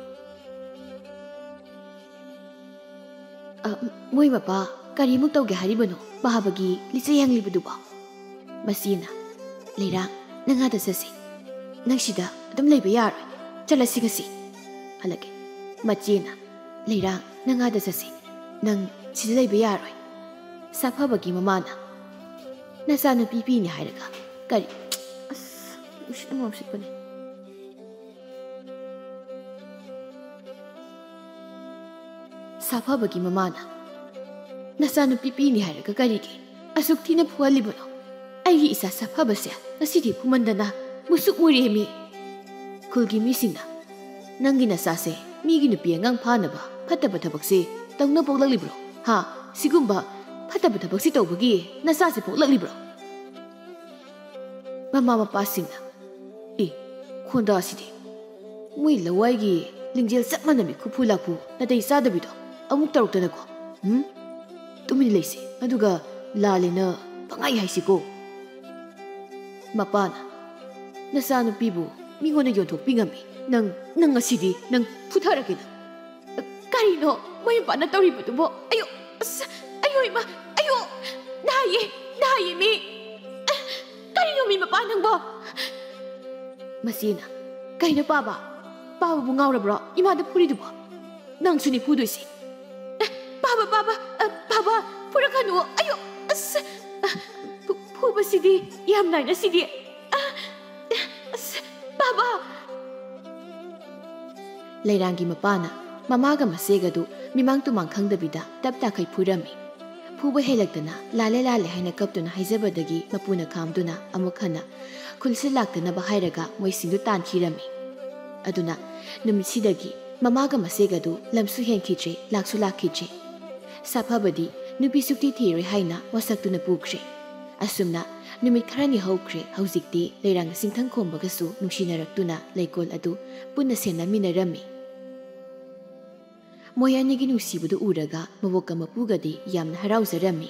"ꯑ, ꯃꯣꯏ ꯃꯄꯥ ꯀꯔꯤꯃꯨꯛ ꯇꯧꯒꯦ ꯍꯥꯏꯔꯤꯕꯅꯣ ꯄꯥꯕꯒꯤ ꯂꯤꯆꯩ ꯍꯪꯂꯤꯕꯗꯨꯕꯣ?" ꯃꯆꯦꯅ, "ꯂꯩꯔꯥꯡ, ꯅꯪ ꯑꯥꯗ ꯆꯠꯁꯤ꯫ ꯅꯪ ꯁꯤꯗ ꯑꯗꯨꯝ ꯂꯩꯕ ꯌꯥꯔꯣꯏ꯫ ꯆꯠꯂꯁꯤ ꯉꯁꯤ"꯫ ꯍꯜꯂꯛꯀꯦ꯫ ꯃꯆꯦꯅ, "ꯂꯩꯔꯥꯡ, ꯅꯪ ꯑꯥꯗ ꯆꯠꯁꯤ꯫ ꯅꯪ ꯁꯤꯗ ꯂꯩꯕ ꯌꯥꯔꯣꯏ"꯫ ꯁꯥꯐꯕꯒꯤ ꯃꯃꯥꯅ, "ꯅꯆꯥꯅꯨꯄꯤ ꯄꯤꯅꯤ ꯍꯥꯏꯔꯒ ꯀꯔꯤ?" ꯑꯁ, ꯅꯨꯡꯁꯤꯠꯅ ꯃꯔꯣꯝ ꯁꯤꯠꯄꯅꯦ꯫ ꯁꯥꯐꯕꯒꯤ ꯃꯃꯥꯅ, "ꯅꯆꯥꯅꯨꯄꯤ ꯄꯤꯅꯤ ꯍꯥꯏꯔꯒ ꯀꯔꯤꯒꯤ ꯑꯁꯨꯛ ꯊꯤꯅ ꯐꯨꯍꯜꯂꯤꯕꯅꯣ? ꯑꯩꯒꯤ ꯏꯆꯥ ꯁꯥꯐꯕꯁꯦ ꯉꯁꯤꯗꯤ ꯐꯨꯃꯟꯗꯅ ꯃꯨꯁꯨꯛ ꯃꯨꯔꯦꯃꯤ"꯫ ꯈꯨꯜꯒꯤ ꯃꯤꯁꯤꯡꯅ, "ꯅꯪꯒꯤ ꯅꯆꯥꯁꯦ ꯃꯤꯒꯤ ꯅꯨꯄꯤ ꯑꯉꯥꯡ ꯐꯥꯅꯕ ꯐꯠꯇꯕ ꯊꯕꯛꯁꯦ ꯇꯧꯅ ꯄꯣꯛꯂꯛꯂꯤꯕ꯭ꯔꯣ? ꯍꯥ? ꯁꯤꯒꯨꯝꯕ ꯐꯠꯇꯕ ꯊꯕꯛꯁꯤ ꯇꯧꯕꯒꯤ ꯅꯆꯥꯁꯦ ꯄꯣꯛꯂꯛꯂꯤꯕ꯭ꯔꯣ?" ꯃꯃꯥ ꯃꯄꯥꯁꯤꯡꯅ, "ꯑꯦ, ꯈꯣꯟꯗꯥꯁꯤꯗꯤ꯫ ꯃꯣꯏ ꯂꯋꯥꯏꯒꯤ ꯂꯤꯡꯖꯦꯜ ꯆꯞ ꯃꯥꯟꯅꯕꯤ ꯈꯨꯐꯨ ꯂꯥꯛꯐꯨ ꯅꯥꯇꯩ ꯆꯥꯗꯕꯤꯗꯣ ꯑꯃꯨꯛ ꯇꯧꯔꯛꯇꯅꯀꯣ꯫ ꯎꯝ? ꯇꯨꯃꯤꯟ ꯂꯩꯁꯦ꯫ ꯑꯗꯨꯒ ꯂꯥꯜꯂꯦꯅ ꯄꯪꯍꯥꯏ ꯍꯥꯏꯁꯤꯀꯣ꯫ ꯃꯄꯥꯅ, "ꯅꯆꯥꯅꯨꯄꯤꯕꯨ ꯃꯤꯉꯣꯟꯗ ꯌꯣꯟꯊꯣꯛꯄꯤ ꯉꯝꯃꯤ꯫ ꯅꯪ, ꯅꯪ ꯉꯁꯤꯗꯤ ꯅꯪ ꯐꯨꯊꯔꯒꯦ ꯅꯪ꯫ ꯀꯔꯤꯅꯣ ꯃꯣꯏ ꯃꯄꯥꯅ ꯇꯧꯔꯤꯕꯗꯨꯕꯣ? ꯑꯌꯣ, ꯑꯁ, ꯑꯌꯣ ꯏꯃꯥ, ꯑꯌꯣ, ꯅꯥꯏꯌꯦ, ꯅꯥꯏꯌꯦ ꯃꯤ꯫ ꯀꯔꯤꯅꯣ ꯃꯤ ꯃꯄꯥ ꯅꯪꯕꯣ?" ꯃꯆꯦꯅ, "ꯀꯩꯅꯣ ꯄꯥꯕ? ꯄꯥꯕꯕꯨ ꯉꯥꯎꯔꯕ꯭ꯔꯣ? ꯏꯃꯥꯗ ꯐꯨꯔꯤꯗꯨꯕꯣ? ꯅꯪꯁꯨꯅꯤ ꯐꯨꯗꯣꯏꯁꯤ꯫ ꯑꯦ, ꯄꯥꯕ, ꯄꯥꯕ, ꯑ, ꯄꯥꯕ, ꯐꯨꯔꯛꯀꯅꯨ꯫ ꯑꯌꯣ, ꯑꯁ, ꯑ, ꯐꯨ-, ꯐꯨꯕꯁꯤꯗꯤ ꯌꯥꯝ ꯅꯥꯏꯅ ꯁꯤꯗꯤ꯫ ꯑ, ꯑꯁ, ꯄꯥꯕ!" ꯂꯩꯔꯥꯡꯒꯤ ꯃꯄꯥꯅ ꯃꯃꯥꯒ ꯃꯆꯦꯒꯗꯨ ꯃꯤꯃꯥꯡ ꯇꯨꯃꯥꯡ ꯈꯪꯗꯕꯤꯗ ꯇꯞ ꯇꯥꯈꯩ ꯐꯨꯔꯝꯃꯤ꯫ ꯐꯨꯕ ꯍꯦꯜꯂꯛꯇꯅ "ꯂꯥꯜꯂꯦ, ꯂꯥꯜꯂꯦ" ꯍꯥꯏꯅ ꯀꯞꯇꯨꯅ ꯍꯥꯏꯖꯕꯗꯒꯤ ꯃꯄꯨꯅ ꯈꯥꯝꯗꯨꯅ ꯑꯃꯨꯛ ꯍꯟꯅ ꯈꯨꯜꯁꯤꯜ ꯂꯥꯛꯇꯅꯕ ꯍꯥꯏꯔꯒ ꯃꯣꯏꯁꯤꯡꯗꯨ ꯇꯥꯟꯈꯤꯔꯝꯃꯤ꯫ ꯑꯗꯨꯅ ꯅꯨꯃꯤꯠꯁꯤꯗꯒꯤ ꯃꯃꯥꯒ ꯃꯆꯦꯒꯗꯨ ꯂꯝꯁꯨ ꯍꯦꯟꯈꯤꯗ꯭ꯔꯦ, ꯂꯥꯛꯁꯨ ꯂꯥꯛꯈꯤꯗ꯭ꯔꯦ꯫ ꯁꯥꯐꯕꯗꯤ ꯅꯨꯄꯤ ꯁꯨꯛꯊꯤ ꯊꯤꯔꯣꯏ ꯍꯥꯏꯅ ꯋꯥꯁꯛꯇꯨꯅ ꯄꯨꯈ꯭ꯔꯦ꯫ ꯑꯁꯨꯝꯅ ꯅꯨꯃꯤꯠ ꯈꯔꯅꯤ ꯍꯧꯈ꯭ꯔꯦ꯫ ꯍꯧꯖꯤꯛꯇꯤ ꯂꯩꯔꯥꯡꯒ ꯆꯤꯡꯊꯪ ꯈꯣꯝꯕꯒꯁꯨ ꯅꯨꯡꯁꯤꯅꯔꯛꯇꯨꯅ ꯂꯩꯀꯣꯜ ꯑꯗꯨ ꯄꯨꯟꯅ ꯁꯦꯟꯅꯃꯤꯟꯅꯔꯝꯃꯤ꯫ ꯃꯣꯏ ꯑꯅꯤꯒꯤ ꯅꯨꯡꯁꯤꯕꯗꯨ ꯎꯔꯒ ꯃꯕꯣꯛꯀ ꯃꯄꯨꯒꯗꯤ ꯌꯥꯝꯅ ꯍꯔꯥꯎꯖꯔꯝꯃꯤ꯫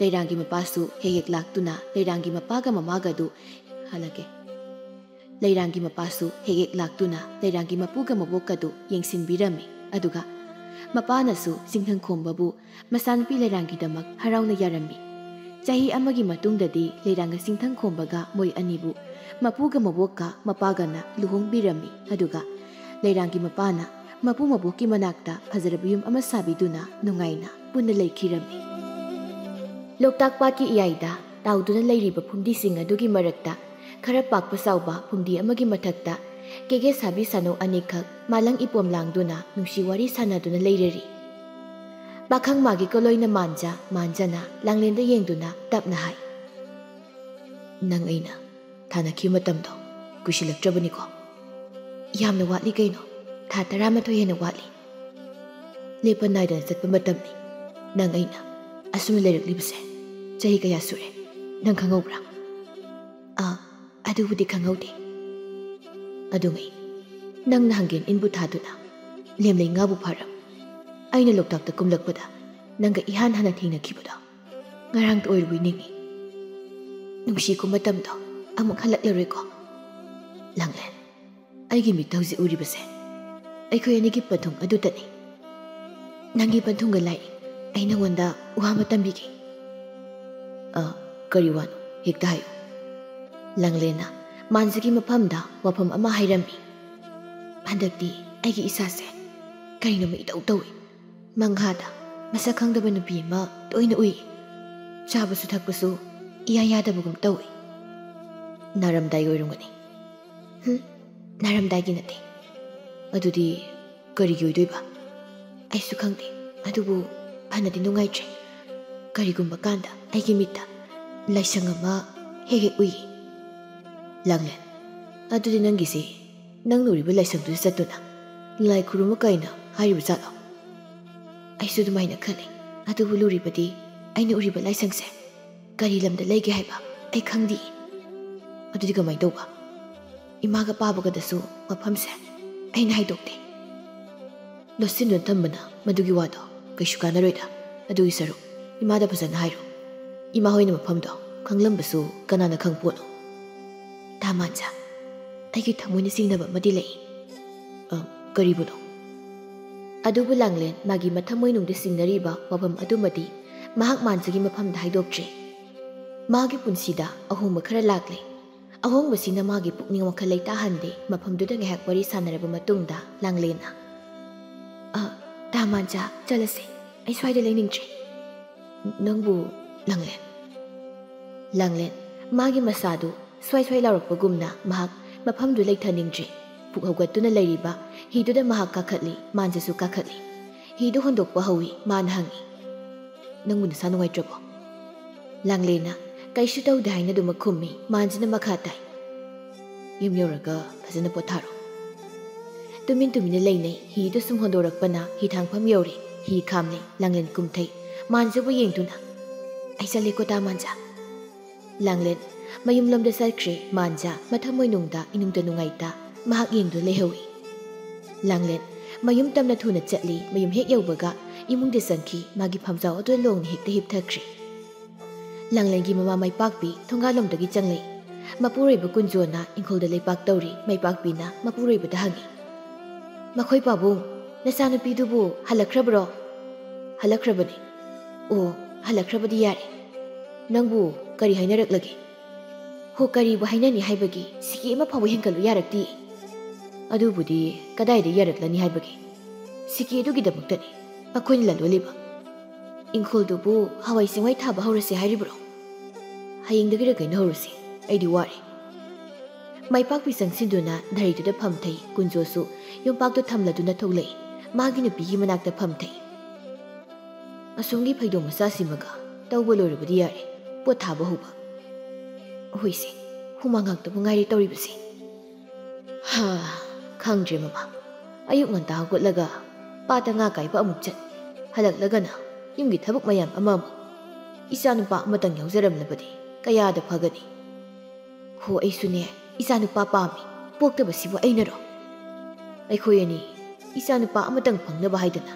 ꯂꯩꯔꯥꯡꯒꯤ ꯃꯄꯥꯁꯨ ꯍꯦꯛ ꯍꯦꯛ ꯂꯥꯛꯇꯨꯅ ꯂꯩꯔꯥꯡꯒꯤ ꯃꯄꯥꯒ ꯃꯃꯥꯒꯗꯨ ꯍꯜꯂꯛꯀꯦ꯫ ꯂꯩꯔꯥꯡꯒꯤ ꯃꯄꯥꯁꯨ ꯍꯦꯛ ꯍꯦꯛ ꯂꯥꯛꯇꯨꯅ ꯂꯩꯔꯥꯡꯒꯤ ꯃꯄꯨꯒ ꯃꯕꯣꯛꯀꯗꯨ ꯌꯦꯡꯁꯤꯟꯕꯤꯔꯝꯃꯤ꯫ ꯑꯗꯨꯒ ꯃꯄꯥꯅꯁꯨ ꯆꯤꯡꯊꯪ ꯈꯣꯝꯕꯕꯨ ꯃꯆꯥꯅꯨꯄꯤ ꯂꯩꯔꯥꯡꯒꯤꯗꯃꯛ ꯍꯔꯥꯎꯅ ꯌꯥꯔꯝꯃꯤ꯫ ꯆꯍꯤ ꯑꯃꯒꯤ ꯃꯇꯨꯡꯗꯗꯤ ꯂꯩꯔꯥꯡꯒ ꯆꯤꯡꯊꯪ ꯈꯣꯝꯕꯒ ꯃꯣꯏ ꯑꯅꯤꯕꯨ ꯃꯄꯨꯒ ꯃꯕꯣꯛꯀ ꯃꯄꯥꯒꯅ ꯂꯨꯍꯣꯡꯕꯤꯔꯝꯃꯤ꯫ ꯑꯗꯨꯒ ꯂꯩꯔꯥꯡꯒꯤ ꯃꯄꯥꯅ ꯃꯄꯨ ꯃꯕꯣꯛꯀꯤ ꯃꯅꯥꯛꯇ ꯐꯖꯔꯕ ꯌꯨꯝ ꯑꯃ ꯁꯥꯕꯤꯗꯨꯅ ꯅꯨꯡꯉꯥꯏꯅ ꯄꯨꯟꯅ ꯂꯩꯈꯤꯔꯝꯃꯤ꯫ ꯂꯣꯛꯇꯥꯛ ꯄꯥꯠꯀꯤ ꯏꯌꯥꯏꯗ ꯇꯥꯎꯗꯨꯅ ꯂꯩꯔꯤꯕ ꯐꯨꯝꯗꯤꯁꯤꯡ ꯑꯗꯨꯒꯤ ꯃꯔꯛꯇ ꯈꯔ ꯄꯥꯛꯄ ꯆꯥꯎꯕ ꯐꯨꯝꯗꯤ ꯑꯃꯒꯤ ꯃꯊꯛꯇ ꯀꯦꯒꯦ ꯁꯥꯕꯤ ꯁꯥꯅꯧ ꯑꯅꯤꯈꯛ ꯃꯥꯂꯪ ꯏꯄꯣꯝ ꯂꯥꯡꯗꯨꯅ ꯅꯨꯡꯁꯤ ꯋꯥꯔꯤ ꯁꯥꯟꯅꯗꯨꯅ ꯂꯩꯔꯔꯤ꯫ ꯄꯥꯈꯪ ꯃꯥꯒꯤ ꯀꯣꯂꯣꯏꯅ ꯃꯥꯟꯖ ꯃꯥꯟꯖꯅ ꯂꯥꯡꯂꯦꯟꯗ ꯌꯦꯡꯗꯨꯅ ꯇꯞꯅ ꯍꯥꯏ, "ꯅꯪ ꯑꯩꯅ ꯊꯥꯅꯈꯤꯕ ꯃꯇꯝꯗꯣ ꯀꯨꯏꯁꯤꯜꯂꯛꯇ꯭ꯔꯕꯅꯤꯀꯣ? ꯌꯥꯝꯅ ꯋꯥꯠꯂꯤ ꯀꯩꯅꯣ, ꯊꯥ ꯇꯔꯥꯃꯥꯊꯣꯏ ꯍꯦꯟꯅ ꯋꯥꯠꯂꯤ꯫ ꯂꯦꯞꯄ ꯅꯥꯏꯗꯅ ꯆꯠꯄ ꯃꯇꯝꯅꯤ꯫ ꯅꯪ ꯑꯩꯅ ꯑꯁꯨꯝꯅ ꯂꯩꯔꯛꯂꯤꯕꯁꯦ ꯆꯍꯤ ꯀꯌꯥ ꯁꯨꯔꯦ, ꯅꯪ ꯈꯪꯍꯧꯕ꯭ꯔꯥ?" "ꯑꯥ, ꯑꯗꯨꯕꯨꯗꯤ ꯈꯪꯍꯧꯗꯦ꯫ ꯑꯗꯨꯉꯩ ꯅꯪꯅ ꯍꯪꯒꯦꯟ ꯏꯟꯕꯨ ꯊꯥꯗꯨꯅ ꯂꯦꯝꯂꯩ ꯉꯥꯕꯨ ꯐꯥꯔꯝ꯫ ꯑꯩꯅ ꯂꯣꯛꯇꯥꯛꯇ ꯀꯨꯝꯂꯛꯄꯗ ꯅꯪꯒ ꯏꯍꯥꯟ ꯍꯥꯟꯅ ꯊꯦꯡꯅꯈꯤꯕꯗꯣ ꯉꯔꯥꯡꯇ ꯑꯣꯏꯔꯨꯕꯩ ꯅꯤꯡꯏ꯫ ꯅꯨꯡꯁꯤꯀꯣ ꯃꯇꯝꯗꯣ ꯑꯃꯨꯛ ꯍꯜꯂꯛꯂꯔꯣꯏꯀꯣ꯫ ꯂꯥꯡꯂꯦꯟ, ꯑꯩꯒꯤ ꯃꯤꯠꯇ ꯍꯧꯖꯤꯛ ꯎꯔꯤꯕꯁꯦ ꯑꯩꯈꯣꯏ ꯑꯅꯤꯒꯤ ꯄꯟꯊꯨꯡ ꯑꯗꯨꯇꯅꯤ꯫ ꯅꯪꯒꯤ ꯄꯟꯊꯨꯡꯒ ꯂꯥꯏ, ꯑꯩ ꯅꯉꯣꯟꯗ ꯋꯥ ꯑꯃ ꯇꯝꯕꯤꯒꯦ꯫ ꯑ, ꯀꯔꯤ ꯋꯥꯅꯣ? ꯍꯦꯛꯇ ꯍꯥꯏꯌꯨ꯫ ꯂꯥꯡꯂꯦꯟꯅ ꯃꯥꯟꯖꯒꯤ ꯃꯐꯝꯗ ꯋꯥꯐꯝ ꯑꯃ ꯍꯥꯏꯔꯝꯃꯤ꯫ ꯍꯟꯗꯛꯇꯤ ꯑꯩꯒꯤ ꯏꯁꯥꯁꯦ ꯀꯔꯤꯅꯣꯃ ꯏꯇꯧ ꯇꯧꯏ꯫ ꯃꯪꯍꯥꯗ ꯃꯁꯛ ꯈꯪꯗꯕ ꯅꯨꯄꯤ ꯑꯃ ꯇꯣꯏꯅ ꯎꯏ꯫ ꯆꯥꯕꯁꯨ ꯊꯛꯄꯁꯨ ꯏꯌꯥ ꯌꯥꯗꯕꯒꯨꯝ ꯇꯧꯏ꯫ ꯅꯥꯔꯝꯗꯥꯏ ꯑꯣꯏꯔꯝꯒꯅꯤ꯫ ꯍꯨꯝ, ꯅꯥꯔꯝꯗꯥꯏꯒꯤ ꯅꯠꯇꯦ꯫ ꯑꯗꯨꯗꯤ ꯀꯔꯤꯒꯤ ꯑꯣꯏꯗꯣꯏꯕ? ꯑꯩꯁꯨ ꯈꯪꯗꯦ, ꯑꯗꯨꯕꯨ ꯐꯅꯗꯤ ꯅꯨꯡꯉꯥꯏꯇ꯭ꯔꯦ꯫ ꯀꯔꯤꯒꯨꯝꯕ ꯀꯥꯟꯗ ꯑꯩꯒꯤ ꯃꯤꯠꯇ ꯂꯥꯏꯁꯪ ꯑꯃ ꯍꯦꯛ ꯍꯦꯛ ꯎꯏ꯫ ꯂꯥꯡꯂꯦꯟ, ꯑꯗꯨꯗꯤ ꯅꯪꯒꯤꯁꯤ ꯅꯪꯅ ꯎꯔꯤꯕ ꯂꯥꯏꯁꯪꯗꯨꯗ ꯆꯠꯇꯨꯅ ꯂꯥꯏ ꯈꯨꯔꯨꯝꯃꯨ ꯀꯥꯏꯅ ꯍꯥꯏꯔꯤꯕ ꯖꯥꯠꯂꯣ? ꯑꯩꯁꯨ ꯑꯗꯨꯃꯥꯏꯅ ꯈꯜꯂꯤ꯫ ꯑꯗꯨꯕꯨ ꯂꯨꯔꯤꯕꯗꯤ ꯑꯩꯅ ꯎꯔꯤꯕ ꯂꯥꯏꯁꯪꯁꯦ ꯀꯔꯤ ꯂꯝꯗ ꯂꯩꯒꯦ ꯍꯥꯏꯕ ꯑꯩ ꯈꯪꯗꯦ꯫ ꯑꯗꯨꯗꯤ ꯀꯃꯥꯏꯅ ꯇꯧꯕ? ꯏꯃꯥꯒ ꯄꯥꯕꯒꯗꯁꯨ ꯃꯐꯝꯁꯦ ꯑꯩꯅ ꯍꯥꯏꯗꯣꯛꯇꯦ꯫ ꯂꯣꯠꯁꯤꯟꯗꯨꯅ ꯊꯝꯕꯅ ꯃꯗꯨꯒꯤ ꯋꯥꯗꯣ ꯀꯩꯁꯨ ꯀꯥꯟꯅꯔꯣꯏꯗ꯫ ꯑꯗꯨꯒꯤ ꯁꯔꯨꯛ ꯏꯃꯥꯗ ꯐꯖꯅ ꯍꯥꯏꯔꯣ꯫ ꯏꯃꯥ ꯍꯣꯏꯅ ꯃꯐꯝꯗꯣ ꯈꯪꯂꯝꯕꯁꯨ ꯀꯅꯥꯅ ꯈꯪꯄꯣꯠꯅꯣ? ꯇꯥꯃꯥꯟꯖꯥ, ꯑꯩꯒꯤ ꯊꯃꯣꯏꯅ ꯆꯤꯡꯅꯕ ꯑꯃꯗꯤ ꯂꯩ꯫ ꯑ, ꯀꯔꯤꯕꯨꯅꯣ? ꯑꯗꯨꯕꯨ ꯂꯥꯡꯂꯦꯟ ꯃꯥꯒꯤ ꯃꯊꯃꯣꯏꯅꯨꯡꯗ ꯆꯤꯡꯅꯔꯤꯕ ꯋꯥꯐꯝ ꯑꯗꯨꯃꯗꯤ ꯃꯍꯥꯛ ꯃꯥꯟꯖꯒꯤ ꯃꯐꯝꯗ ꯍꯥꯏꯗꯣꯛꯇ꯭ꯔꯤ꯫ ꯃꯥꯒꯤ ꯄꯨꯟꯁꯤꯗ ꯑꯍꯣꯡꯕ ꯈꯔ ꯂꯥꯛꯂꯦ꯫ ꯑꯍꯣꯡꯕꯁꯤꯅ ꯃꯥꯒꯤ ꯄꯨꯛꯅꯤꯡ ꯋꯥꯈꯜ ꯂꯩꯇꯥꯍꯟꯗꯦ꯫ ꯃꯐꯝꯗꯨꯗ ꯉꯥꯏꯍꯥꯛ ꯋꯥꯔꯤ ꯁꯥꯟꯅꯔꯕ ꯃꯇꯨꯡꯗ ꯂꯥꯡꯂꯦꯟꯅ, "ꯑ, ꯇꯥꯃꯥꯟꯖꯥ, ꯆꯠꯂꯁꯦ꯫ ꯑꯩ ꯁ꯭ꯋꯥꯏꯗ ꯂꯩꯅꯤꯡꯗ꯭ꯔꯦ꯫" "ꯅꯪꯕꯨ, ꯂꯥꯡꯂꯦꯟ?" ꯂꯥꯡꯂꯦꯟ, ꯃꯥꯒꯤ ꯃꯁꯥꯗꯨ ꯁ꯭ꯋꯥꯏ ꯁ꯭ꯋꯥꯏ ꯂꯥꯎꯔꯛꯄꯒꯨꯝꯅ ꯃꯍꯥꯛ ꯃꯐꯝꯗꯨ ꯂꯩꯊꯅꯤꯡꯗ꯭ꯔꯦ꯫ ꯄꯨꯛ ꯍꯧꯒꯠꯇꯨꯅ ꯂꯩꯔꯤꯕ ꯍꯤꯗꯨꯗ ꯃꯍꯥꯛ ꯀꯥꯈꯠꯂꯤ, ꯃꯥꯟꯖꯁꯨ ꯀꯥꯈꯠꯂꯤ꯫ ꯍꯤꯗꯨ ꯍꯣꯟꯗꯣꯛꯄ ꯍꯧꯏ꯫ ꯃꯥꯅ ꯍꯪꯏ, "ꯅꯪꯕꯨ ꯅꯁꯥ ꯅꯨꯡꯉꯥꯏꯇ꯭ꯔꯕꯣ?" ꯂꯥꯡꯂꯦꯟꯅ ꯀꯩꯁꯨ ꯇꯧꯗꯦ ꯍꯥꯏꯅ ꯑꯗꯨꯃꯛ ꯈꯨꯝꯃꯤ꯫ ꯃꯥꯟꯖꯅ ꯃꯈꯥ ꯇꯥꯏ, "ꯌꯨꯝ ꯌꯧꯔꯒ ꯐꯖꯅ ꯄꯣꯊꯥꯔꯣ꯫" ꯇꯨꯃꯤꯟ ꯇꯨꯃꯤꯟꯅ ꯂꯩꯅꯩ꯫ ꯍꯤꯗꯨ ꯁꯨꯝ ꯍꯣꯟꯗꯣꯔꯛꯄꯅ ꯍꯤꯊꯥꯡꯐꯝ ꯌꯧꯔꯦ꯫ ꯍꯤ ꯈꯥꯝꯂꯦ꯫ ꯂꯥꯡꯂꯦꯟ ꯀꯨꯝꯊꯩ꯫ ꯃꯥꯟꯖꯕꯨ ꯌꯦꯡꯗꯨꯅ, "ꯑꯩ ꯆꯠꯂꯦꯀꯣ ꯇꯥ ꯃꯥꯟꯖꯥ꯫" ꯂꯥꯡꯂꯦꯟ ꯃꯌꯨꯝꯂꯣꯝꯗ ꯆꯠꯈ꯭ꯔꯦ꯫ ꯃꯥꯟꯖꯥ ꯃꯊꯃꯣꯏꯅꯨꯡꯗ ꯏꯅꯨꯡꯗ ꯅꯨꯡꯉꯥꯏꯇ ꯃꯍꯥꯛ ꯌꯦꯡꯗꯨꯅ ꯂꯩꯍꯧꯏ꯫ ꯂꯥꯡꯂꯦꯟ ꯃꯌꯨꯝ ꯇꯝꯅ ꯊꯨꯅ ꯆꯠꯂꯤ꯫ ꯃꯌꯨꯝ ꯍꯦꯛ ꯌꯧꯕꯒ ꯏꯃꯨꯡꯗ ꯆꯪꯈꯤ꯫ ꯃꯥꯒꯤ ꯐꯝꯖꯥꯎ ꯑꯗꯨꯗ ꯂꯣꯡꯅ ꯍꯦꯛꯇ ꯍꯤꯞꯊꯈ꯭ꯔꯦ꯫ ꯂꯥꯡꯂꯦꯟꯒꯤ ꯃꯃꯥ ꯃꯥꯏꯄꯥꯛꯄꯤ ꯊꯣꯡꯒꯥꯜꯂꯣꯝꯗꯒꯤ ꯆꯪꯂꯛꯏ꯫ ꯃꯄꯨꯔꯣꯏꯕ ꯀꯨꯟꯖꯣꯅ ꯏꯪꯈꯣꯜꯗ ꯂꯩꯕꯥꯛ ꯇꯧꯔꯤ꯫ ꯃꯥꯏꯄꯥꯛꯄꯤꯅ ꯃꯄꯨꯔꯣꯏꯕꯗ ꯍꯪꯉꯤ, "ꯃꯈꯣꯏ ꯄꯥꯕꯨꯡ, ꯅꯆꯥꯅꯨꯄꯤꯗꯨꯕꯨ ꯍꯜꯂꯛꯈ꯭ꯔꯕ꯭ꯔꯣ?" "ꯍꯜꯂꯛꯈ꯭ꯔꯕꯅꯤ꯫" "ꯑꯣ, ꯍꯜꯂꯛꯈ꯭ꯔꯕꯗꯤ ꯌꯥꯔꯦ꯫ ꯅꯪꯕꯨ ꯀꯔꯤ ꯍꯥꯏꯅꯔꯛꯂꯒꯦ?" "ꯍꯣ, ꯀꯔꯤꯕꯨ ꯍꯥꯏꯅꯅꯤ ꯍꯥꯏꯕꯒꯤ? ꯁꯤꯀꯤ ꯑꯃ ꯐꯥꯎꯕ ꯍꯦꯟꯒꯠꯂꯨ ꯌꯥꯔꯛꯇꯦ꯫" "ꯑꯗꯨꯕꯨꯗꯤ ꯀꯗꯥꯏꯗ ꯌꯥꯔꯛꯂꯅꯤ ꯍꯥꯏꯕꯒꯦ? ꯁꯤꯀꯤ ꯑꯗꯨꯒꯤꯗꯃꯛꯇꯅꯤ ꯑꯩꯈꯣꯏꯅ ꯂꯂꯣꯜꯂꯤꯕ꯫ ꯏꯪꯈꯣꯜꯗꯨꯕꯨ ꯍꯋꯥꯏ ꯆꯦꯡꯋꯥꯏ ꯊꯥꯕ ꯍꯧꯔꯁꯦ ꯍꯥꯏꯔꯤꯕ꯭ꯔꯣ? ꯍꯌꯦꯡꯗꯒꯤꯔ ꯀꯩꯅꯣ ꯍꯧꯔꯁꯤ꯫ ꯑꯩꯗꯤ ꯋꯥꯔꯦ꯫" ꯃꯥꯏꯄꯥꯛꯄꯤ ꯆꯪꯁꯤꯟꯗꯨꯅ ꯙꯔꯤꯗꯨꯗ ꯐꯝꯊꯩ꯫ ꯀꯨꯟꯖꯣꯁꯨ ꯌꯣꯝꯄꯥꯛꯇꯨ ꯊꯝꯂꯗꯨꯅ ꯊꯣꯛꯂꯛꯏ꯫ ꯃꯥꯒꯤ ꯅꯨꯄꯤꯒꯤ ꯃꯅꯥꯛꯇ ꯐꯝꯊꯩ꯫ "ꯑꯁꯣꯝꯒꯤ ꯐꯩꯗꯣꯝ ꯃꯆꯥꯁꯤꯃꯒ ꯇꯧꯕ ꯂꯣꯏꯔꯕꯗꯤ ꯌꯥꯔꯦ꯫ ꯄꯣꯠ ꯊꯥꯕ ꯍꯧꯕ꯫" "ꯍꯣꯏꯁꯦ, ꯍꯨꯃꯥꯡ ꯉꯥꯛꯇꯕꯨ ꯉꯥꯏꯔꯦ ꯇꯧꯔꯤꯕꯁꯦ꯫" "ꯍꯥ, ꯈꯪꯗ꯭ꯔꯦ ꯃꯃꯥ꯫ ꯑꯌꯨꯛ ꯉꯟꯇꯥ ꯍꯧꯒꯠꯂꯒ ꯄꯥꯠꯇ ꯉꯥ ꯀꯥꯏꯕ ꯑꯃꯨꯛ ꯆꯠ, ꯍꯜꯂꯛꯂꯒꯅ ꯌꯨꯝꯒꯤ ꯊꯕꯛ ꯃꯌꯥꯝ ꯑꯃ ꯑꯃꯨꯛ꯫ ꯏꯆꯥꯅꯨꯄꯥ ꯑꯃꯇꯪ ꯌꯥꯎꯖꯔꯝꯂꯕꯗꯤ ꯀꯌꯥꯗ ꯐꯒꯅꯤ꯫ ꯍꯣ, ꯑꯩꯁꯨꯅꯦ, ꯏꯆꯥꯅꯨꯄꯥ ꯄꯥꯝꯃꯤ꯫ ꯄꯣꯛꯇꯕꯁꯤꯕꯨ ꯑꯩꯅꯔꯣ? ꯑꯩꯈꯣꯏ ꯑꯅꯤ ꯏꯆꯥꯅꯨꯄꯥ ꯑꯃꯇꯪ ꯐꯪꯅꯕ ꯍꯥꯏꯗꯅ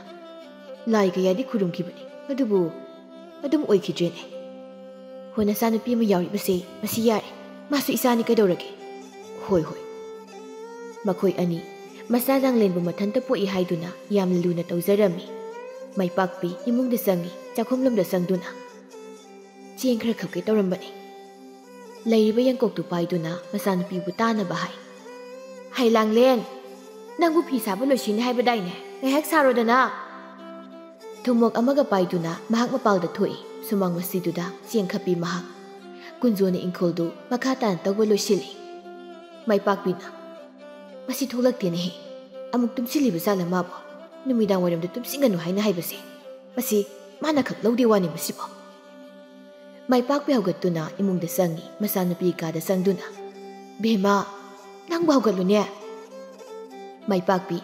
ꯂꯥꯏ ꯀꯌꯥꯗꯤ ꯈꯨꯔꯨꯝꯈꯤꯕꯅꯤ, ꯑꯗꯨꯕꯨ ꯑꯗꯨꯝ ꯑꯣꯏꯈꯤꯗ꯭ꯔꯦꯅꯦ꯫ ꯍꯣ, ꯅꯆꯥꯅꯨꯄꯤ ꯑꯃ ꯌꯥꯎꯔꯤꯕꯁꯦ ꯃꯁꯤ ꯌꯥꯔꯦ꯫ ꯃꯥꯁꯨ ꯏꯆꯥꯅꯤ ꯀꯩꯗꯧꯔꯒꯦ?" "ꯍꯣꯏ, ꯍꯣꯏ꯫" ꯃꯈꯣꯏ ꯑꯅꯤ ꯃꯆꯥ ꯂꯥꯡꯂꯦꯟꯕꯨ ꯃꯊꯟꯇ ꯄꯣꯛꯏ ꯍꯥꯏꯗꯨꯅ ꯌꯥꯝꯅ ꯂꯨꯅ ꯇꯧꯖꯔꯝꯃꯤ꯫ ꯃꯥꯏꯄꯥꯛꯄꯤ ꯏꯃꯨꯡꯗ ꯆꯪꯉꯤ꯫ ꯆꯥꯛꯈꯨꯝꯂꯣꯝꯗ ꯆꯪꯗꯨꯅ, "ꯆꯦꯡ ꯈꯔ ꯈꯞꯀꯦ ꯇꯧꯔꯝꯕꯅꯤ꯫" ꯂꯩꯔꯤꯕ ꯌꯦꯡꯀꯣꯛꯇꯨ ꯄꯥꯏꯗꯨꯅ ꯃꯆꯥꯅꯨꯄꯤꯕꯨ ꯇꯥꯅꯕ ꯍꯥꯏ꯫ "ꯍꯩ ꯂꯥꯡꯂꯦꯟ, ꯅꯪꯕꯨ ꯐꯤ ꯁꯥꯕ ꯂꯣꯏꯁꯤꯟꯅꯤ ꯍꯥꯏꯕꯗꯥꯏꯅꯦ? ꯉꯥꯏꯍꯥꯛ ꯁꯥꯔꯣꯗꯅ꯫" ꯊꯨꯝꯃꯣꯛ ꯑꯃꯒ ꯄꯥꯏꯗꯨꯅ ꯃꯍꯥꯛ ꯃꯄꯥꯜꯗ ꯊꯣꯛꯏ꯫ ꯁꯨꯃꯥꯡ ꯃꯁꯤꯗꯨꯗ ꯆꯦꯡ ꯈꯞꯄꯤ ꯃꯍꯥꯛ꯫ ꯀꯨꯟꯖꯣꯅ ꯏꯪꯈꯣꯜꯗꯨ ꯃꯈꯥ ꯇꯥꯅ ꯇꯧꯕ ꯂꯣꯏꯁꯤꯜꯂꯤ꯫ ꯃꯥꯏꯄꯥꯛꯄꯤꯅ, "ꯃꯁꯤ ꯊꯣꯛꯂꯛꯇꯦꯅꯦꯍꯦ꯫ ꯑꯃꯨꯛ ꯇꯨꯝꯁꯤꯜꯂꯤꯕ ꯖꯥꯠꯂ ꯃꯥꯕꯨ? ꯅꯨꯃꯤꯗꯥꯡ ꯋꯥꯏꯔꯝꯗ ꯇꯨꯝꯁꯤꯟꯒꯅꯨ ꯍꯥꯏꯅ ꯍꯥꯏꯕꯁꯦ꯫ ꯃꯁꯤ ꯃꯥꯅ ꯈꯛ ꯂꯧꯗꯦ ꯋꯥꯅꯤ ꯃꯁꯤꯕꯨ꯫" ꯃꯥꯏꯄꯥꯛꯄꯤ ꯍꯧꯒꯠꯇꯨꯅ ꯏꯃꯨꯡꯗ ꯆꯪꯉꯤ꯫ ꯃꯆꯥꯅꯨꯄꯤ ꯀꯥꯗ ꯆꯪꯗꯨꯅ, "ꯕꯦꯝꯃ, ꯅꯪꯕꯨ ꯍꯧꯒꯠꯂꯨꯅꯦ꯫" ꯃꯥꯏꯄꯥꯛꯄꯤ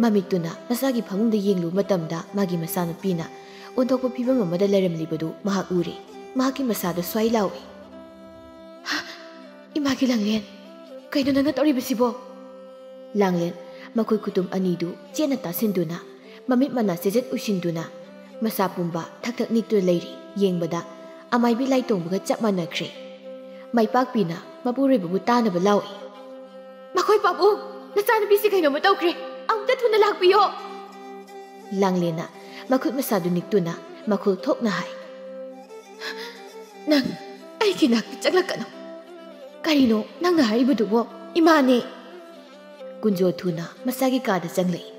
ꯃꯃꯤꯠꯇꯨꯅ ꯃꯆꯥꯒꯤ ꯐꯃꯨꯡꯗ ꯌꯦꯡꯂꯨꯕ ꯃꯇꯝꯗ ꯃꯥꯒꯤ ꯃꯆꯥꯅꯨꯄꯤꯅ ꯑꯣꯟꯊꯣꯛꯄ ꯐꯤꯕꯝ ꯑꯃꯗ ꯂꯩꯔꯝꯂꯤꯕꯗꯨ ꯃꯍꯥꯛ ꯎꯔꯦ꯫ ꯃꯍꯥꯛꯀꯤ ꯃꯁꯥꯗ ꯁ꯭ꯋꯥꯏ ꯂꯥꯎꯏ꯫ "ꯍꯥ! ꯏꯃꯥꯒꯤ ꯂꯥꯡꯂꯦꯟ, ꯀꯩꯅꯣ ꯅꯪꯅ ꯇꯧꯔꯤꯕꯁꯤꯕꯣ?" ꯂꯥꯡꯂꯦꯟ ꯃꯈꯨꯠ ꯈꯨꯇꯨꯝ ꯑꯅꯤꯗꯨ ꯆꯦꯠꯅ ꯇꯥꯁꯤꯟꯗꯨꯅ, ꯃꯃꯤꯠ ꯃꯅꯥ ꯆꯦꯖꯦꯠ ꯎꯏꯁꯤꯟꯗꯨꯅ, ꯃꯁꯥ ꯄꯨꯝꯕ ꯊꯛ ꯊꯛ ꯅꯤꯛꯇꯨꯅ ꯂꯩꯔꯤ꯫ ꯌꯦꯡꯕꯗ ꯑꯃꯥꯏꯕꯤ ꯂꯥꯏ ꯇꯣꯡꯕꯒ ꯆꯞ ꯃꯥꯟꯅꯈ꯭ꯔꯦ꯫ ꯃꯥꯏꯄꯥꯛꯄꯤꯅ ꯃꯄꯨꯔꯣꯏꯕꯕꯨ ꯇꯥꯅꯕ ꯂꯥꯎꯏ, "ꯃꯈꯣꯏ ꯄꯥꯕꯨꯡ, ꯅꯆꯥꯅꯨꯄꯤꯁꯤ ꯀꯩꯅꯣꯝꯃ ꯇꯧꯈ꯭ꯔꯦ, ꯑꯃꯨꯛꯇ ꯊꯨꯅ ꯂꯥꯛꯄꯤꯌꯣ!" ꯂꯥꯡꯂꯦꯟꯅ ꯃꯈꯨꯠ ꯃꯁꯥꯗꯨ ꯅꯤꯛꯇꯨꯅ ꯃꯈꯨꯜ ꯊꯣꯛꯅ ꯍꯥꯏ, "ꯅꯪ ꯑꯩꯒꯤ ꯅꯥꯛꯇ ꯆꯪꯂꯛꯀꯅꯨ꯫ ꯀꯔꯤꯅꯣ ꯅꯪꯅ ꯍꯥꯏꯔꯤꯕꯗꯨꯕꯣ? ꯏꯃꯥꯅꯦ!" ꯀꯨꯟꯖꯣ ꯊꯨꯅ ꯃꯁꯥꯒꯤ ꯀꯥꯗ ꯆꯪꯂꯛꯏ꯫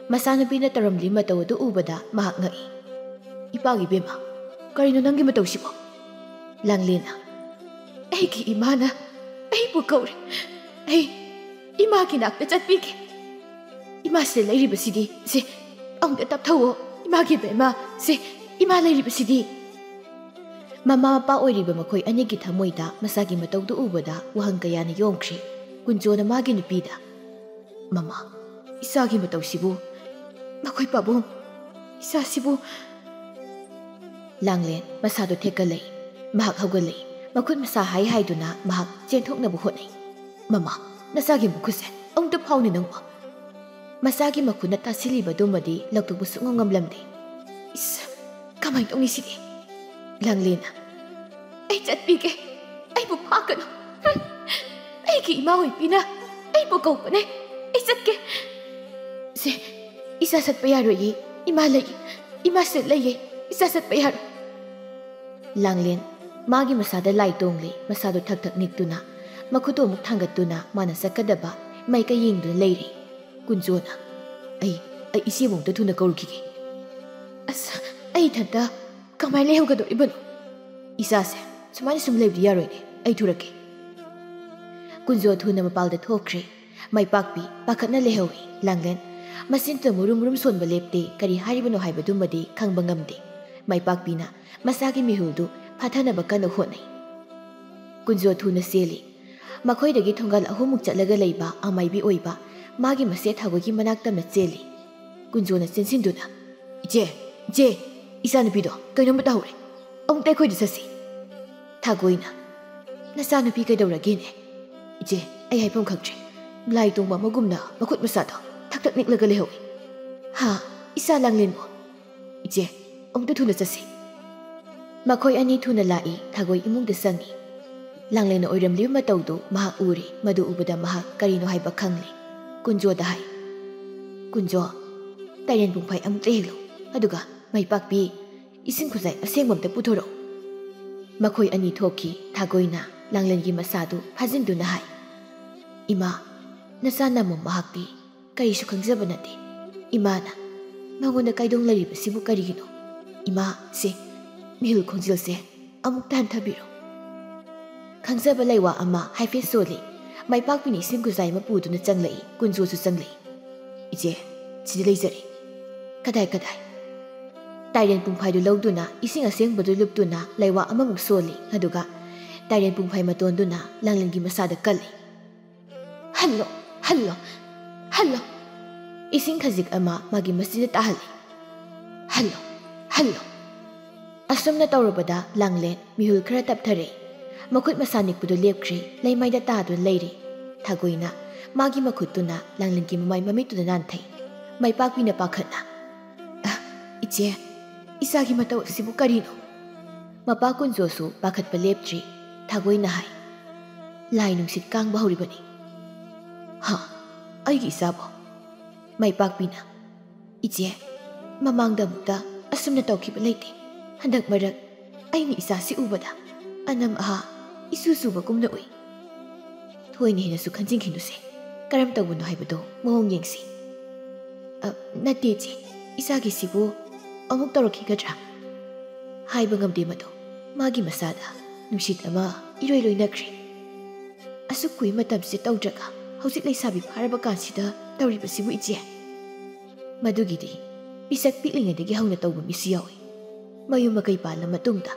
ꯃꯆꯥꯅꯨꯄꯤꯅ ꯇꯧꯔꯝꯂꯤ ꯃꯇꯧ ꯑꯗꯨ ꯎꯕꯗ ꯃꯍꯥꯛ ꯉꯛꯏ꯫ "ꯏꯄꯥꯒꯤ ꯏꯕꯦꯝꯃ, ꯀꯔꯤꯅꯣ ꯅꯪꯒꯤ ꯃꯇꯧꯁꯤꯕꯣ?" ꯂꯥꯡꯂꯦꯟꯅ, "ꯑꯩꯒꯤ ꯏꯃꯥꯅ ꯑꯩꯕꯨ ꯀꯧꯔꯦ꯫ ꯑꯩ ꯏꯃꯥꯒꯤ ꯅꯥꯛꯇ ꯆꯠꯄꯤꯒꯦ꯫ ꯏꯃꯥꯁꯦ ꯂꯩꯔꯤꯕꯁꯤꯗꯤ, ꯁꯦ, ꯑꯃꯨꯛꯇ ꯇꯞꯊꯧꯑꯣ, ꯏꯃꯥꯒꯤ ꯏꯕꯦꯝꯃ, ꯁꯦ, ꯏꯃꯥ ꯂꯩꯔꯤꯕꯁꯤꯗꯤ!" ꯃꯃꯥ ꯃꯄꯥ ꯑꯣꯏꯔꯤꯕ ꯃꯈꯣꯏ ꯑꯅꯤꯒꯤ ꯊꯃꯣꯏꯗ ꯃꯁꯥꯒꯤ ꯃꯇꯧꯗꯨ ꯎꯕꯗ ꯋꯥꯍꯪ ꯀꯌꯥꯅ ꯌꯣꯝꯈ꯭ꯔꯦ꯫ ꯀꯨꯟꯖꯣꯅ ꯃꯥꯒꯤ ꯅꯨꯄꯤꯗ, "ꯃꯃꯥ, ꯏꯆꯥꯒꯤ ꯃꯇꯧꯁꯤꯕꯨ, ꯃꯈꯣꯏ ꯄꯥꯕꯨꯡ, ꯏꯆꯥꯁꯤꯕꯨ!" ꯂꯥꯡꯂꯦꯟ ꯃꯁꯥꯗꯨ ꯊꯦꯛꯀꯠꯂꯛꯏ꯫ ꯃꯍꯥꯛ ꯍꯧꯒꯠꯂꯛꯏ꯫ ꯃꯈꯨꯠ ꯃꯁꯥ ꯍꯥꯏ ꯍꯥꯏꯗꯨꯅ ꯃꯍꯥꯛ ꯆꯦꯟꯊꯣꯛꯅꯕ ꯍꯣꯠꯅꯩ꯫ "ꯃꯃꯥ, ꯅꯆꯥꯒꯤ ꯃꯈꯨꯠꯁꯦ ꯑꯃꯨꯛꯇ ꯐꯥꯎꯅꯦ ꯅꯪꯕꯨ!" ꯃꯆꯥꯒꯤ ꯃꯈꯨꯠꯅ ꯇꯥꯁꯤꯜꯂꯤꯕꯗꯨꯃꯗꯤ ꯂꯧꯊꯣꯛꯄ ꯁꯨꯡꯉꯝ ꯉꯝꯂꯝꯗꯦ꯫ "ꯏꯁ, ꯀꯃꯥꯏꯅ ꯇꯧꯅꯤ ꯁꯤꯗꯤ?" ꯂꯥꯡꯂꯦꯟꯅ, "ꯑꯩ ꯆꯠꯄꯤꯒꯦ, ꯑꯩꯕꯨ ꯐꯥꯒꯅꯨ꯫ ꯍꯨꯝ! ꯑꯩꯒꯤ ꯏꯃꯥ ꯑꯣꯏꯕꯤꯅ ꯑꯩꯕꯨ ꯀꯧꯕꯅꯦ, ꯑꯩ ꯆꯠꯀꯦ꯫ ꯁꯦ, ꯏꯆꯥ ꯆꯠꯄ ꯌꯥꯔꯣꯏꯌꯦ, ꯏꯃꯥ ꯂꯩ, ꯏꯃꯥꯁꯦ ꯂꯩꯌꯦ, ꯏꯆꯥ ꯆꯠꯄ ꯌꯥꯔꯣꯏ꯫" ꯂꯥꯡꯂꯦꯟ ꯃꯥꯒꯤ ꯃꯁꯥꯗ ꯂꯥꯏ ꯇꯣꯡꯂꯦ, ꯃꯁꯥꯗꯨ ꯊꯛ ꯊꯛ ꯅꯤꯛꯇꯨꯅ, ꯃꯈꯨꯠꯇꯨ ꯑꯃꯨꯛ ꯊꯥꯡꯒꯠꯇꯨꯅ ꯃꯥꯅ ꯆꯠꯀꯗꯕ ꯃꯥꯏꯀꯩ ꯌꯦꯡꯗꯨꯅ ꯂꯩꯔꯦ꯫ ꯀꯨꯟꯖꯣꯅ, "ꯑꯩ, ꯑꯩ ꯏꯆꯦꯕꯨ ꯑꯃꯨꯛꯇ ꯊꯨꯅ ꯀꯧꯔꯨꯈꯤꯒꯦ꯫ ꯑꯁ, ꯑꯩ ꯏꯊꯟꯇ ꯀꯃꯥꯏꯅ ꯂꯩꯍꯧꯒꯗꯧꯔꯤꯕꯅꯣ? ꯏꯆꯥꯁꯦ ꯁꯨꯃꯥꯏꯅ ꯁꯨꯝ ꯂꯩꯕꯗꯤ ꯌꯥꯔꯣꯏꯅꯦ, ꯑꯩ ꯊꯨꯔꯛꯀꯦ꯫" ꯀꯨꯟꯖꯣ ꯊꯨꯅ ꯃꯄꯥꯜꯗ ꯊꯣꯛꯈ꯭ꯔꯦ꯫ ꯃꯥꯏꯄꯥꯛꯄꯤ ꯄꯥꯈꯠꯅ ꯂꯩꯍꯧꯏ꯫ ꯂꯥꯡꯂꯦꯟ ꯃꯆꯤꯟꯇꯨ ꯃꯨꯔꯨꯝ ꯃꯨꯔꯨꯝ ꯁꯣꯟꯕ ꯂꯦꯞꯇꯦ, ꯀꯔꯤ ꯍꯥꯏꯔꯤꯕꯅꯣ ꯍꯥꯏꯕꯗꯨꯃꯗꯤ ꯈꯪꯕ ꯉꯝꯗꯦ꯫ ꯃꯥꯏꯄꯥꯛꯄꯤꯅ ꯃꯁꯥꯒꯤ ꯃꯤꯍꯨꯜꯗꯨ ꯐꯥꯊꯅꯕ ꯀꯟꯅ ꯍꯣꯠꯅꯩ꯫ ꯀꯨꯟꯖꯣ ꯊꯨꯅ ꯆꯦꯜꯂꯤ꯫ ꯃꯈꯣꯏꯗꯒꯤ ꯊꯣꯡꯒꯥꯜ ꯑꯍꯨꯝꯃꯨꯛ ꯆꯠꯂꯒ ꯂꯩꯕ ꯑꯃꯥꯏꯕꯤ ꯑꯣꯏꯕ ꯃꯥꯒꯤ ꯃꯆꯦ ꯊꯥꯒꯣꯏꯒꯤ ꯃꯅꯥꯛ ꯇꯝꯅ ꯆꯦꯜꯂꯤ꯫ ꯀꯨꯟꯖꯣꯅ ꯆꯦꯟꯁꯤꯟꯗꯨꯅ, "ꯏꯆꯦ, ꯏꯆꯦ, ꯏꯆꯥꯅꯨꯄꯤꯗꯣ ꯀꯩꯅꯣꯝꯃ ꯇꯧꯍꯧꯔꯦ꯫ ꯑꯃꯨꯛꯇ ꯑꯩꯈꯣꯏꯗ ꯆꯠꯁꯤ꯫" ꯊꯥꯒꯣꯏꯅ, "ꯅꯆꯥꯅꯨꯄꯤ ꯀꯩꯗꯧꯔꯒꯦꯅꯦ?" "ꯏꯆꯦ, ꯑꯩ ꯍꯥꯏꯐꯝ ꯈꯪꯗ꯭ꯔꯦ꯫ ꯂꯥꯏ ꯇꯣꯡꯕ ꯑꯃꯒꯨꯝꯅ ꯃꯈꯨꯠ ꯃꯁꯥꯗꯣ ꯊꯛ ꯊꯛ ꯅꯤꯛꯂꯒ ꯂꯩꯍꯧꯏ꯫ "ꯍꯥ, ꯏꯆꯥ ꯂꯥꯡꯂꯦꯟꯕꯨ꯫ ꯏꯆꯦ, ꯑꯃꯨꯛꯇ ꯊꯨꯅ ꯆꯠꯁꯤ꯫" ꯃꯈꯣꯏ ꯑꯅꯤ ꯊꯨꯅ ꯂꯥꯛꯏ꯫ ꯊꯥꯒꯣꯏ ꯏꯃꯨꯡꯗ ꯆꯪꯏ꯫ ꯂꯥꯡꯂꯦꯟꯅ ꯑꯣꯏꯔꯝꯂꯤꯕ ꯃꯇꯧꯗꯨ ꯃꯍꯥꯛ ꯎꯔꯦ꯫ ꯃꯗꯨ ꯎꯕꯗ ꯃꯍꯥꯛ ꯀꯔꯤꯅꯣ ꯍꯥꯏꯕ ꯈꯪꯂꯦ꯫ ꯀꯨꯟꯖꯣꯗ ꯍꯥꯏ, "ꯀꯨꯟꯖꯣ, ꯇꯥꯏꯔꯦꯟ ꯄꯨꯡꯐꯥꯏ ꯑꯃꯨꯛꯇ ꯍꯦꯛꯂꯨ꯫ ꯑꯗꯨꯒ ꯃꯥꯏꯄꯥꯛꯄꯤ, ꯏꯁꯤꯡ ꯈꯨꯖꯥꯏ ꯑꯁꯦꯡꯕ ꯑꯝꯇ ꯄꯨꯊꯣꯔꯛꯎ꯫" ꯃꯈꯣꯏ ꯑꯅꯤ ꯊꯣꯛꯈꯤ꯫ ꯊꯥꯒꯣꯏꯅ ꯂꯥꯡꯂꯦꯟꯒꯤ ꯃꯁꯥꯗꯨ ꯐꯥꯖꯤꯟꯗꯨꯅ ꯍꯥꯏ, "ꯏꯃꯥ, ꯅꯆꯥ ꯅꯃꯣꯝ ꯃꯍꯥꯛꯇꯤ ꯀꯔꯤꯁꯨ ꯈꯪꯖꯕ ꯅꯠꯇꯦ꯫ ꯏꯃꯥꯅ ꯃꯉꯣꯟꯗ ꯀꯥꯏꯗꯣꯡ ꯂꯩꯔꯤꯕꯁꯤꯕꯨ ꯀꯔꯤꯒꯤꯅꯣ? ꯏꯃꯥ, ꯁꯦ, ꯃꯤꯍꯨꯜ ꯈꯣꯡꯖꯦꯜꯁꯦ ꯑꯃꯨꯛꯇ ꯍꯟꯊꯕꯤꯔꯣ꯫" ꯈꯪꯖꯕ ꯂꯩꯋꯥ ꯑꯃ ꯍꯥꯏꯐꯦꯠ ꯁꯣꯜꯂꯤ꯫ ꯃꯥꯏꯄꯥꯛꯄꯤꯅ ꯏꯁꯤꯡ ꯈꯨꯖꯥꯏ ꯑꯃ ꯄꯨꯗꯨꯅ ꯆꯪꯂꯛꯏ꯫ ꯀꯨꯟꯖꯣꯁꯨ ꯆꯪꯂꯛꯏ꯫ "ꯏꯆꯦ, ꯁꯤꯗ ꯂꯩꯖꯔꯦ꯫" "ꯀꯗꯥꯏ, ꯀꯗꯥꯏ?" ꯇꯥꯏꯔꯦꯟ ꯄꯨꯡꯐꯥꯏꯗꯨ ꯂꯧꯗꯨꯅ ꯏꯁꯤꯡ ꯑꯁꯦꯡꯕꯗꯨ ꯂꯨꯞꯇꯨꯅ ꯂꯩꯋꯥ ꯑꯃꯃꯨꯛ ꯁꯣꯜꯂꯤ꯫ ꯑꯗꯨꯒ ꯇꯥꯏꯔꯦꯟ ꯄꯨꯡꯐꯥꯏ ꯃꯇꯣꯟꯗꯨꯅ ꯂꯥꯡꯂꯦꯟꯒꯤ ꯃꯁꯥꯗ ꯀꯜꯂꯤ꯫ "Hello, hello, hello!" ꯏꯁꯤꯡ ꯈꯖꯤꯛ ꯑꯃ ꯃꯥꯒꯤ ꯃꯆꯤꯟꯗ ꯇꯥꯍꯜꯂꯤ꯫ "Hello, hello!" ꯑꯁꯨꯝꯅ ꯇꯧꯔꯕꯗ ꯂꯥꯡꯂꯦꯟ ꯃꯤꯍꯨꯜ ꯈꯔ ꯇꯞꯊꯔꯦ꯫ ꯃꯈꯨꯠ ꯃꯁꯥ ꯅꯤꯛꯄꯗꯨ ꯂꯦꯞꯈ꯭ꯔꯦ꯫ ꯂꯩꯃꯥꯏꯗ ꯇꯥꯗꯨꯅ ꯂꯩꯔꯦ꯫ ꯊꯥꯒꯣꯏꯅ ꯃꯥꯒꯤ ꯃꯈꯨꯠꯇꯨꯅ ꯂꯥꯡꯂꯦꯟꯒꯤ ꯃꯃꯥꯏ ꯃꯃꯤꯠꯇꯨꯗ ꯅꯥꯟꯊꯩ꯫ ꯃꯥꯏꯄꯥꯛꯄꯤꯅ ꯄꯥꯈꯠꯅ, "ꯑ, ꯏꯆꯦ, ꯏꯆꯥꯒꯤ ꯃꯇꯧ ꯑꯁꯤꯕꯨ ꯀꯔꯤꯅꯣ?" ꯃꯄꯥ ꯀꯨꯟꯖꯣꯁꯨ ꯄꯥꯈꯠꯄ ꯂꯦꯞꯇ꯭ꯔꯤ꯫ ꯊꯥꯒꯣꯏꯅ ꯍꯥꯏ, "ꯂꯥꯏ ꯅꯨꯡꯁꯤꯠ ꯀꯥꯡꯕ ꯍꯧꯔꯤꯕꯅꯤ꯫" "ꯍꯥ? ꯑꯩꯒꯤ ꯏꯆꯥꯕꯣ?" ꯃꯥꯏꯄꯥꯛꯄꯤꯅ, "ꯏꯆꯦ, ꯃꯃꯥꯡꯗ ꯑꯃꯨꯛꯇ ꯑꯁꯨꯝꯅ ꯇꯧꯈꯤꯕ ꯂꯩꯇꯦ꯫ ꯍꯟꯗꯛ ꯃꯔꯛ ꯑꯩꯅ ꯏꯆꯥꯁꯤ ꯎꯕꯗ ꯑꯅꯝ ꯑꯍꯥ ꯏꯆꯨ ꯆꯨꯕꯒꯨꯝꯅ ꯎꯏ꯫" "ꯊꯣꯏꯅ ꯍꯦꯟꯅꯁꯨ ꯈꯟꯖꯤꯟꯈꯤꯅꯨꯁꯦ꯫ ꯀꯔꯝ ꯇꯧꯕꯅꯣ ꯍꯥꯏꯕꯗꯣ ꯃꯑꯣꯡ ꯌꯦꯡꯁꯤ꯫" "ꯑ, ꯅꯠꯇꯦ ꯏꯆꯦ, ꯏꯆꯥꯒꯤꯁꯤꯕꯨ ꯑꯃꯨꯛ ꯇꯧꯔꯛꯈꯤꯒꯗ꯭ꯔꯥ?" "ꯍꯥꯏꯕ ꯉꯝꯗꯦ ꯃꯗꯨ꯫ ꯃꯥꯒꯤ ꯃꯁꯥꯗ ꯅꯨꯡꯁꯤꯠ ꯑꯃ ꯏꯔꯣꯏ ꯂꯣꯏꯅꯈ꯭ꯔꯦ꯫ ꯑꯁꯨꯛ ꯀꯨꯏ ꯃꯇꯝꯁꯤ ꯇꯧꯗ꯭ꯔꯒ ꯍꯧꯖꯤꯛ ꯂꯩꯁꯥꯕꯤ ꯐꯥꯔꯕ ꯀꯥꯟꯁꯤꯗ ꯇꯧꯔꯤꯕꯁꯤꯕꯨ ꯏꯆꯦ?" "ꯃꯗꯨꯒꯤꯗꯤ ꯄꯤꯁꯛ ꯄꯤꯛꯂꯤꯉꯩꯗꯒꯤ ꯍꯧꯅ ꯇꯧꯕ ꯃꯤꯁꯨ ꯌꯥꯎꯏ꯫ ꯃꯌꯨꯝ ꯃꯀꯩ ꯄꯥꯜꯂ ꯃꯇꯨꯡꯗ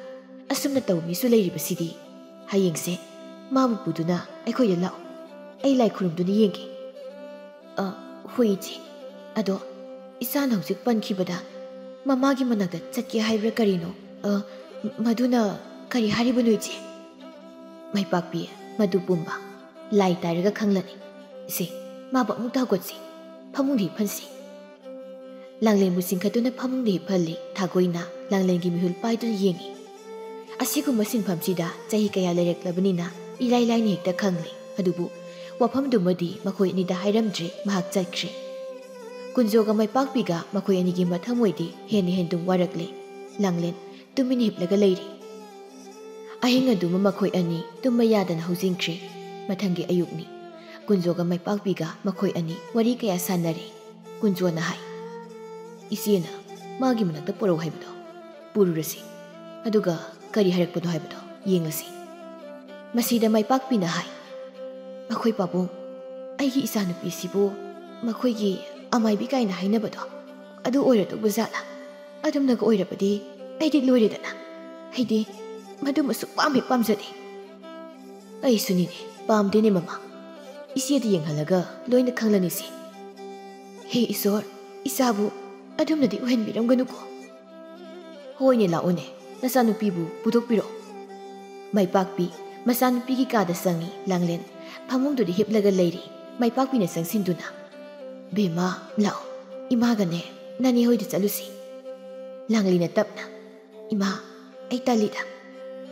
ꯑꯁꯨꯝꯅ ꯇꯧꯕ ꯃꯤꯁꯨ ꯂꯩꯔꯤꯕꯁꯤꯗꯤ꯫ ꯍꯌꯦꯡꯁꯦ ꯃꯥꯕꯨ ꯄꯨꯗꯨꯅ ꯑꯩꯈꯣꯏꯗ ꯂꯥꯛꯎ꯫ ꯑꯩ ꯂꯥꯏ ꯈꯨꯔꯨꯝꯗꯨꯅ ꯌꯦꯡꯒꯦ꯫" "ꯑ, ꯍꯣꯏ ꯏꯆꯦ꯫ ꯑꯗꯣ ꯏꯆꯥꯅ ꯍꯧꯖꯤꯛ ꯄꯟꯈꯤꯕꯗ ꯃꯃꯥꯒꯤ ꯃꯅꯥꯛꯇ ꯆꯠꯀꯦ ꯍꯥꯏꯕ꯭ꯔꯥ ꯀꯔꯤꯅꯣ? ꯑ, ꯃꯗꯨꯅ ꯀꯔꯤ ꯍꯥꯏꯔꯤꯕꯅꯣ ꯏꯆꯦ?" ꯃꯥꯏꯄꯥꯛꯄꯤ, ꯃꯗꯨ ꯄꯨꯝꯕ ꯂꯥꯏ ꯇꯥꯔꯒ ꯈꯪꯂꯅꯤ꯫ ꯁꯦ, ꯃꯥꯕꯨ ꯑꯃꯨꯛꯇ ꯍꯧꯒꯠꯁꯤ, ꯐꯃꯨꯡꯗ ꯍꯤꯞꯍꯟꯁꯤ꯫ ꯂꯥꯡꯂꯦꯟꯕꯨ ꯆꯤꯡꯈꯠꯇꯨꯅ ꯐꯃꯨꯡꯗ ꯍꯤꯞꯍꯜꯂꯤ꯫ ꯊꯥꯒꯣꯏꯅ ꯂꯥꯡꯂꯦꯟꯒꯤ ꯃꯤꯍꯨꯜ ꯄꯥꯏꯗꯨꯅ ꯌꯦꯡꯏ꯫ ꯑꯁꯤꯒꯨꯝꯕ ꯁꯤꯟꯐꯝꯁꯤꯗ ꯆꯍꯤ ꯀꯌꯥ ꯂꯩꯔꯛꯂꯕꯅꯤꯅ ꯏꯔꯥꯏ ꯂꯥꯏꯅ ꯍꯦꯛꯇ ꯈꯪꯂꯦ꯫ ꯑꯗꯨꯕꯨ ꯋꯥꯐꯝꯗꯨꯃꯗꯤ ꯃꯈꯣꯏ ꯑꯅꯤꯗ ꯍꯥꯏꯔꯝꯗ꯭ꯔꯦ꯫ ꯃꯍꯥꯛ ꯆꯠꯈ꯭ꯔꯦ꯫ ꯀꯨꯟꯖꯣꯒ ꯃꯥꯏꯄꯥꯛꯄꯤꯒ ꯃꯈꯣꯏ ꯑꯅꯤꯒꯤ ꯃꯊꯃꯣꯏꯗꯤ ꯍꯦꯟꯅ ꯍꯦꯟꯗꯨꯝ ꯋꯥꯔꯛꯂꯦ꯫ ꯂꯥꯡꯂꯦꯟ ꯇꯨꯃꯤꯟ ꯍꯤꯞꯂꯒ ꯂꯩꯔꯤ꯫ ꯑꯍꯤꯡ ꯑꯗꯨꯃ ꯃꯈꯣꯏ ꯑꯅꯤ ꯇꯨꯝꯕ ꯌꯥꯗꯅ ꯍꯧꯖꯤꯟꯈ꯭ꯔꯦ꯫ ꯃꯊꯪꯒꯤ ꯑꯌꯨꯛꯅꯤ꯫ ꯀꯨꯟꯖꯣꯒ ꯃꯥꯏꯄꯥꯛꯄꯤꯒ ꯃꯈꯣꯏ ꯑꯅꯤ ꯋꯥꯔꯤ ꯀꯌꯥ ꯁꯥꯟꯅꯔꯦ꯫ ꯀꯨꯟꯖꯣꯅ ꯍꯥꯏ, "ꯏꯆꯦꯅ ꯃꯥꯒꯤ ꯃꯅꯥꯛꯇ ꯄꯨꯔꯛꯎ ꯍꯥꯏꯕꯗꯣ ꯄꯨꯔꯨꯔꯁꯤ꯫ ꯑꯗꯨꯒ ꯀꯔꯤ ꯍꯥꯏꯔꯛꯄꯅꯣ ꯍꯥꯏꯕꯗꯣ ꯌꯦꯡꯂꯁꯤ꯫" ꯃꯁꯤꯗ ꯃꯥꯏꯄꯥꯛꯄꯤꯅ ꯍꯥꯏ, "ꯃꯈꯣꯏ ꯄꯥꯕꯨꯡ, ꯑꯩꯒꯤ ꯏꯆꯥꯅꯨꯄꯤꯁꯤꯕꯨ ꯃꯈꯣꯏꯒꯤ ꯑꯃꯥꯏꯕꯤ ꯀꯥꯏꯅ ꯍꯥꯏꯅꯕꯗꯣ ꯑꯗꯨ ꯑꯣꯏꯔꯗꯧꯕ ꯖꯥꯠꯂꯥ? ꯑꯗꯨꯝꯅꯒ ꯑꯣꯏꯔꯕꯗꯤ ꯑꯩꯗꯤ ꯂꯣꯏꯔꯦꯗꯅ꯫ ꯑꯩꯗꯤ ꯃꯗꯨꯃ ꯁꯨꯛꯄꯥꯝ ꯍꯦꯛ ꯄꯥꯝꯖꯗꯦ꯫" "ꯑꯩꯁꯨꯅꯤꯅꯦ, ꯄꯥꯝꯗꯦꯅꯦ ꯃꯃꯥ꯫ ꯏꯆꯦꯗ ꯌꯦꯡꯍꯜꯂꯒ ꯂꯣꯏꯅ ꯈꯪꯂꯅꯤꯁꯦ꯫" "ꯍꯦ ꯏꯁꯣꯔ, ꯏꯆꯥꯕꯨ ꯑꯗꯨꯝꯅꯗꯤ ꯑꯣꯏꯍꯟꯕꯤꯔꯝꯒꯅꯨꯀꯣ꯫" "ꯍꯣꯏꯅꯦ, ꯂꯥꯛꯑꯣꯅꯦ, ꯅꯆꯥꯅꯨꯄꯤꯕꯨ ꯄꯨꯊꯣꯛꯄꯤꯔꯛꯑꯣ꯫" ꯃꯥꯏꯄꯥꯛꯄꯤ ꯃꯆꯥꯅꯨꯄꯤꯒꯤ ꯀꯥꯗ ꯆꯪꯉꯤ꯫ ꯂꯥꯡꯂꯦꯟ ꯐꯃꯨꯡꯗꯨꯗ ꯍꯤꯞꯂꯒ ꯂꯩꯔꯤ꯫ ꯃꯥꯏꯄꯥꯛꯄꯤꯅ ꯆꯪꯁꯤꯟꯗꯨꯅ, "ꯕꯦꯝꯃ, ꯂꯥꯛꯑꯣ, ꯏꯃꯥꯒꯅꯦ ꯅꯅꯦ ꯍꯣꯏꯗ ꯆꯠꯂꯨꯁꯤ꯫" ꯂꯥꯡꯂꯦꯟꯅ ꯇꯞꯅ, "ꯏꯃꯥ, ꯑꯩ ꯇꯜꯂꯤꯗ꯫"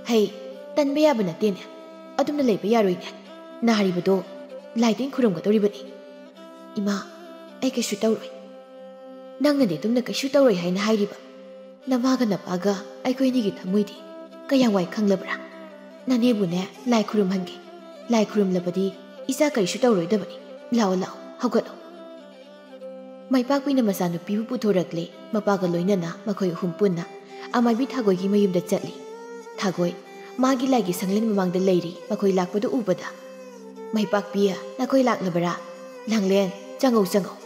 "ꯍꯩ, ꯇꯟꯕ ꯌꯥꯕ ꯅꯠꯇꯦꯅꯦ, ꯑꯗꯨꯝꯅ ꯂꯩꯕ ꯌꯥꯔꯣꯏꯅꯦ꯫ ꯅꯥꯔꯤꯕꯗꯣ ꯂꯥꯏꯇꯤꯟ ꯈꯨꯔꯨꯝꯒꯗꯧꯔꯤꯕꯅꯤ꯫" "ꯏꯃꯥ, ꯑꯩ ꯀꯩꯁꯨ ꯇꯧꯔꯣꯏ꯫" "ꯅꯪꯅꯗꯤ ꯑꯗꯨꯝꯅ ꯀꯩꯁꯨ ꯇꯧꯔꯣꯏ ꯍꯥꯏꯅ ꯍꯥꯏꯔꯤꯕ꯫ ꯅꯃꯥꯒ ꯅꯄꯥꯒ ꯑꯩꯈꯣꯏ ꯑꯅꯤꯒꯤ ꯊꯃꯣꯏꯗꯤ ꯀꯌꯥꯝ ꯋꯥꯏ ꯈꯪꯂꯕ꯭ꯔꯥ? ꯅꯅꯦꯕꯨꯅꯦ ꯂꯥꯏ ꯈꯨꯔꯨꯝꯍꯟꯒꯦ꯫ ꯂꯥꯏ ꯈꯨꯔꯨꯝꯂꯕꯗꯤ ꯏꯆꯥ ꯀꯔꯤꯁꯨ ꯇꯧꯔꯣꯏꯗꯕꯅꯤ꯫ ꯂꯥꯛꯑꯣ, ꯂꯥꯛꯑꯣ, ꯍꯧꯒꯠꯂꯣ꯫" ꯃꯥꯏꯄꯥꯛꯄꯤꯅ ꯃꯆꯥꯅꯨꯄꯤꯕꯨ ꯄꯨꯊꯣꯔꯛꯂꯦ꯫ ꯃꯄꯥꯒ ꯂꯣꯏꯅꯅ ꯃꯈꯣꯏ ꯑꯍꯨꯝ ꯄꯨꯟꯅ ꯑꯃꯥꯏꯕꯤ ꯊꯥꯒꯣꯏꯒꯤ ꯃꯌꯨꯝꯗ ꯆꯠꯂꯤ꯫ ꯊꯥꯒꯣꯏ ꯃꯥꯒꯤ ꯂꯥꯏꯒꯤ ꯁꯪꯂꯦꯟ ꯃꯃꯥꯡꯗ ꯂꯩꯔꯤ꯫ ꯃꯈꯣꯏ ꯂꯥꯛꯄꯗꯨ ꯎꯕꯗ, "ꯃꯥꯏꯄꯥꯛꯄꯤ, ꯅꯈꯣꯏ ꯂꯥꯛꯂꯕꯔꯥ? ꯂꯥꯡꯂꯦꯟ, ꯆꯪꯉꯧ, ꯆꯪꯉꯧ꯫"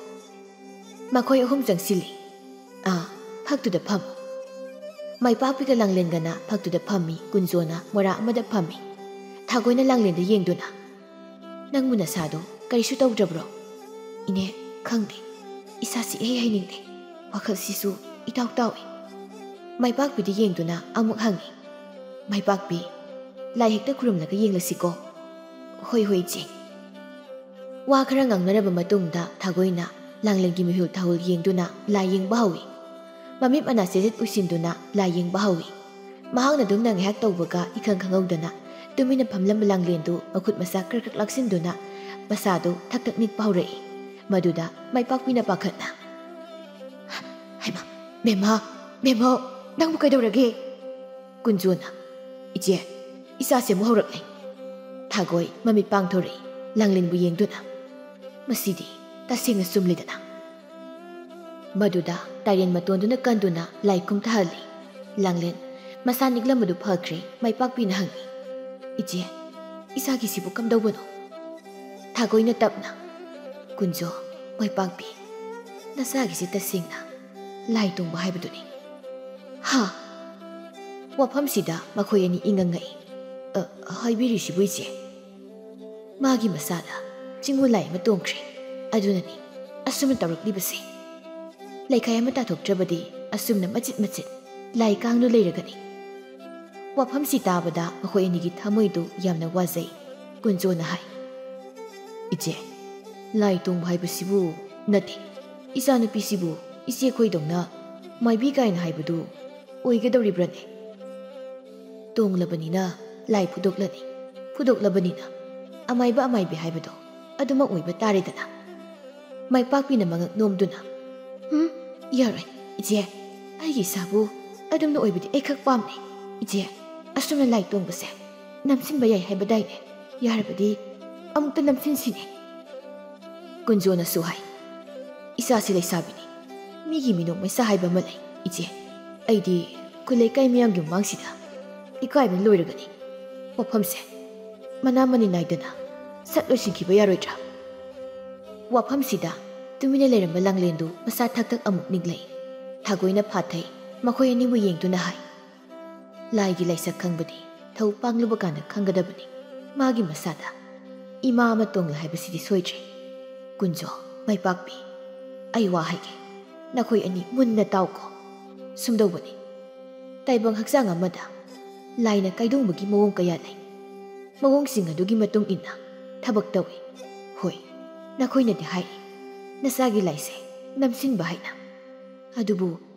ꯃꯈꯣꯏ ꯑꯍꯨꯝ ꯆꯪꯁꯤꯜꯂꯤ꯫ "ꯑꯥ, ꯐꯛꯇꯨꯗ ꯐꯝꯃꯨ꯫" ꯃꯥꯏꯄꯥꯛꯄꯤꯒ ꯂꯥꯡꯂꯦꯟꯒꯅ ꯐꯛꯇꯨꯗ ꯐꯝꯃꯤ꯫ ꯀꯨꯟꯖꯣꯅ ꯃꯣꯔꯥ ꯑꯃꯗ ꯐꯝꯃꯤ꯫ ꯊꯥꯒꯣꯏꯅ ꯂꯥꯡꯂꯦꯟꯗ ꯌꯦꯡꯗꯨꯅ, "ꯅꯪꯕꯨ ꯅꯁꯥꯗꯣ ꯀꯔꯤꯁꯨ ꯇꯧꯗ꯭ꯔꯕ꯭ꯔꯣ?" "ꯏꯅꯦ, ꯈꯪꯗꯦ꯫ ꯏꯁꯥꯁꯤ ꯏꯍꯩ ꯍꯩꯅꯤꯡꯗꯦ꯫ ꯋꯥꯈꯜꯁꯤꯁꯨ ꯏꯇꯥꯎ ꯇꯥꯎꯏ꯫" ꯃꯥꯏꯄꯥꯛꯄꯤꯗ ꯌꯦꯡꯗꯨꯅ ꯑꯃꯨꯛ ꯍꯪꯉꯤ꯫ "ꯃꯥꯏꯄꯥꯛꯄꯤ, ꯂꯥꯏ ꯍꯦꯛꯇ ꯈꯨꯔꯨꯝꯂꯒ ꯌꯦꯡꯂꯁꯤꯀꯣ?" "ꯍꯣꯏ, ꯍꯣꯏ, ꯏꯆꯦ꯫" ꯋꯥ ꯈꯔ ꯉꯥꯡꯅꯔꯕ ꯃꯇꯨꯡꯗ ꯊꯥꯒꯣꯏꯅ ꯂꯥꯡꯂꯦꯟꯒꯤ ꯃꯤꯍꯨꯜ ꯊꯥꯍꯨꯜ ꯌꯦꯡꯗꯨꯅ ꯂꯥꯏ ꯌꯦꯡꯕ ꯍꯧꯏ꯫ ꯃꯃꯤꯠ ꯃꯅꯥ ꯆꯦꯖꯦꯠ ꯎꯏꯁꯤꯟꯗꯨꯅ ꯂꯥꯏ ꯌꯦꯡꯕ ꯍꯧꯏ꯫ ꯃꯍꯥꯛꯅ ꯑꯗꯨꯝꯅ ꯉꯥꯏꯍꯥꯛ ꯇꯧꯕꯒ ꯏꯈꯪ ꯈꯪꯍꯧꯗꯅ ꯇꯨꯃꯤꯟꯅ ꯐꯝꯂꯝꯕ ꯂꯥꯡꯂꯦꯟꯗꯨ ꯃꯈꯨꯠ ꯃꯁꯥ ꯈꯔ ꯈꯔ ꯂꯥꯛꯁꯤꯟꯗꯨꯅ ꯃꯁꯥꯗꯨ ꯊꯛ ꯊꯛ ꯅꯤꯛꯄ ꯍꯧꯔꯛꯏ꯫ ꯃꯗꯨꯗ ꯃꯥꯏꯄꯥꯛꯄꯤꯅ ꯄꯥꯈꯠꯅ, "ꯍꯩꯃꯥ, ꯃꯦꯝꯃ, ꯃꯦꯝꯃ, ꯅꯪꯕꯨ ꯀꯩꯗꯧꯔꯒꯦ?" ꯀꯨꯟꯖꯣꯅ, "ꯏꯆꯦ, ꯏꯆꯥꯁꯦ ꯑꯃꯨꯛ ꯍꯧꯔꯛꯂꯦ꯫" ꯊꯥꯒꯣꯏ ꯃꯃꯤꯠ ꯄꯥꯡꯊꯣꯔꯛꯏ, ꯂꯥꯡꯂꯦꯟꯕꯨ ꯌꯦꯡꯗꯨꯅ, "ꯃꯁꯤꯗꯤ ꯇꯁꯦꯡꯅ ꯆꯨꯝꯂꯦꯗꯅ꯫" ꯃꯗꯨꯗ ꯇꯥꯏꯔꯦꯟ ꯃꯇꯣꯟꯗꯨꯅ ꯀꯟꯗꯨꯅ ꯂꯥꯏ ꯀꯨꯝꯊꯍꯜꯂꯤ꯫ ꯂꯥꯡꯂꯦꯟ ꯃꯁꯥ ꯅꯤꯛꯂꯝꯕꯗꯨ ꯐꯈ꯭ꯔꯦ, ꯃꯥꯏꯄꯥꯛꯄꯤꯅ ꯍꯪꯉꯤ, "ꯏꯆꯦ, ꯏꯆꯥꯒꯤꯁꯤꯕꯨ ꯀꯝꯗꯧꯕꯅꯣ?" ꯊꯥꯒꯣꯏꯅ ꯇꯞꯅ, "ꯀꯨꯟꯖꯣ, ꯃꯥꯏꯄꯥꯛꯄꯤ, ꯅꯆꯥꯒꯤꯁꯤ ꯇꯁꯦꯡꯅ ꯂꯥꯏ ꯇꯣꯡꯕ ꯍꯥꯏꯕꯗꯨꯅꯤ꯫" "ꯍꯥ?" ꯋꯥꯐꯝꯁꯤꯗ ꯃꯈꯣꯏ ꯑꯅꯤ ꯏꯉꯪ ꯉꯛꯏ꯫ "ꯑ, ꯍꯥꯏꯕꯤꯔꯤꯁꯤꯕꯨ ꯏꯆꯦ?" ꯃꯥꯒꯤ ꯃꯁꯥꯗ ꯆꯤꯡꯉꯨ ꯂꯥꯏ ꯑꯃ ꯇꯣꯡꯈ꯭ꯔꯦ꯫ ꯑꯗꯨꯅꯅꯤ ꯑꯁꯨꯝꯅ ꯇꯧꯔꯛꯂꯤꯕꯁꯦ꯫ ꯂꯩꯈꯥꯏ ꯑꯃ ꯇꯥꯊꯣꯛꯇ꯭ꯔꯕꯗꯤ ꯑꯁꯨꯝꯅ ꯃꯆꯤꯠ ꯃꯆꯤꯠ ꯂꯥꯏ ꯀꯥꯡꯗꯨ ꯂꯩꯔꯒꯅꯤ꯫ ꯋꯥꯐꯝꯁꯤ ꯇꯥꯕꯗ ꯃꯈꯣꯏ ꯑꯅꯤꯒꯤ ꯊꯃꯣꯏꯗꯨ ꯌꯥꯝꯅ ꯋꯥꯖꯩ꯫ ꯀꯨꯟꯖꯣꯅ ꯍꯥꯏ, "ꯏꯆꯦ, ꯂꯥꯏ ꯇꯣꯡꯕ ꯍꯥꯏꯕꯁꯤꯕꯨ ꯅꯠꯇꯦ꯫ ꯏꯆꯥꯅꯨꯄꯤꯁꯤꯕꯨ ꯏꯆꯦ ꯈꯣꯏꯗꯧꯅ ꯃꯥꯏꯕꯤ ꯀꯥꯏꯅ ꯍꯥꯏꯕꯗꯨ ꯑꯣꯏꯒꯗꯧꯔꯤꯕ꯭ꯔꯅꯦ? ꯇꯣꯡꯂꯕꯅꯤꯅ ꯂꯥꯏ ꯐꯨꯗꯣꯛꯂꯅꯤ, ꯐꯨꯗꯣꯛꯂꯕꯅꯤꯅ ꯑꯃꯥꯏꯕ ꯑꯃꯥꯏꯕꯤ ꯍꯥꯏꯕꯗꯣ ꯑꯗꯨꯃꯛ ꯑꯣꯏꯕ ꯇꯥꯔꯦꯗꯅ꯫" ꯃꯥꯏꯄꯥꯛꯄꯤꯅ ꯃꯉꯛ ꯅꯣꯝꯗꯨꯅ, "ꯎꯝ, ꯌꯥꯔꯣꯏ, ꯏꯆꯦ꯫ ꯑꯩꯒꯤ ꯏꯆꯥꯕꯨ ꯑꯗꯨꯝꯅ ꯑꯣꯏꯕꯗꯤ ꯑꯩꯈꯛ ꯄꯥꯝꯗꯦ꯫ ꯏꯆꯦ, ꯑꯁꯨꯝꯅ ꯂꯥꯏ ꯇꯣꯡꯕꯁꯦ ꯅꯝꯁꯤꯟꯕ ꯌꯥꯏ ꯍꯥꯏꯕꯗꯥꯏꯅꯦ? ꯌꯥꯔꯕꯗꯤ ꯑꯃꯨꯛꯇ ꯅꯝꯁꯤꯟꯁꯤꯅꯦ꯫" ꯀꯨꯟꯖꯣꯅꯁꯨ ꯍꯥꯏ, "ꯏꯆꯥꯁꯤ ꯂꯩꯁꯥꯕꯤꯅꯤ, ꯃꯤꯒꯤ ꯃꯤꯅꯣꯛ ꯃꯩꯁꯥ ꯍꯥꯏꯕ ꯑꯃ ꯂꯩ, ꯏꯆꯦ꯫ ꯑꯩꯗꯤ ꯈꯨꯜ ꯂꯩꯀꯥꯏ ꯃꯤꯌꯥꯝꯒꯤ ꯃꯃꯥꯡꯁꯤꯗ ꯏꯀꯥꯏꯕꯅ ꯂꯣꯏꯔꯒꯅꯤ꯫ ꯋꯥꯐꯝꯁꯦ ꯃꯅꯥ ꯃꯅꯤꯟ ꯅꯥꯏꯗꯅ ꯁꯠ ꯂꯣꯏꯁꯤꯟꯈꯤꯕ ꯌꯥꯔꯣꯏꯗ꯭ꯔꯥ?" ꯋꯥꯐꯝꯁꯤꯗ ꯇꯨꯃꯤꯟꯅ ꯂꯩꯔꯝꯕ ꯂꯥꯡꯂꯦꯟꯗꯨ ꯃꯁꯥ ꯊꯛ ꯊꯛ ꯑꯃꯨꯛ ꯅꯤꯛꯂꯛꯏ꯫ ꯊꯥꯒꯣꯏꯅ ꯐꯥꯊꯩ, ꯃꯈꯣꯏ ꯑꯅꯤꯕꯨ ꯌꯦꯡꯗꯨꯅ ꯍꯥꯏ, "ꯂꯥꯏꯒꯤ ꯂꯥꯏꯁꯛ ꯈꯪꯕꯗꯤ ꯊꯧ ꯄꯥꯡꯂꯨꯕ ꯀꯥꯟꯗ ꯈꯪꯒꯗꯕꯅꯤ꯫ ꯃꯥꯒꯤ ꯃꯁꯥꯗ ꯏꯃꯥ ꯑꯃ ꯇꯣꯡꯂꯦ ꯍꯥꯏꯕꯁꯤꯗꯤ ꯁꯣꯏꯗ꯭ꯔꯦ꯫ ꯀꯨꯟꯖꯣ, ꯃꯥꯏꯄꯥꯛꯄꯤ, ꯑꯩ ꯋꯥ ꯍꯥꯏꯒꯦ꯫ ꯅꯈꯣꯏ ꯑꯅꯤ ꯃꯨꯟꯅ ꯇꯥꯎꯀꯣ꯫ ꯁꯨꯝꯗꯧꯕꯅꯤ, ꯇꯥꯏꯕꯪ ꯍꯛꯆꯥꯡ ꯑꯃꯗ ꯂꯥꯏꯅ ꯀꯥꯏꯗꯣꯡꯕꯒꯤ ꯃꯑꯣꯡ ꯀꯌꯥ ꯂꯩ꯫ ꯃꯑꯣꯡꯁꯤꯡ ꯑꯗꯨꯒꯤ ꯃꯇꯨꯡ ꯏꯟꯅ ꯊꯕꯛ ꯇꯧꯏ꯫ ꯍꯣꯏ, ꯅꯈꯣꯏꯅꯗꯤ ꯍꯥꯏꯔꯤ, ꯅꯆꯥꯒꯤ ꯂꯥꯏꯁꯦ ꯅꯝꯁꯤꯟꯕ ꯍꯥꯏꯅ꯫ ꯑꯗꯨꯕꯨ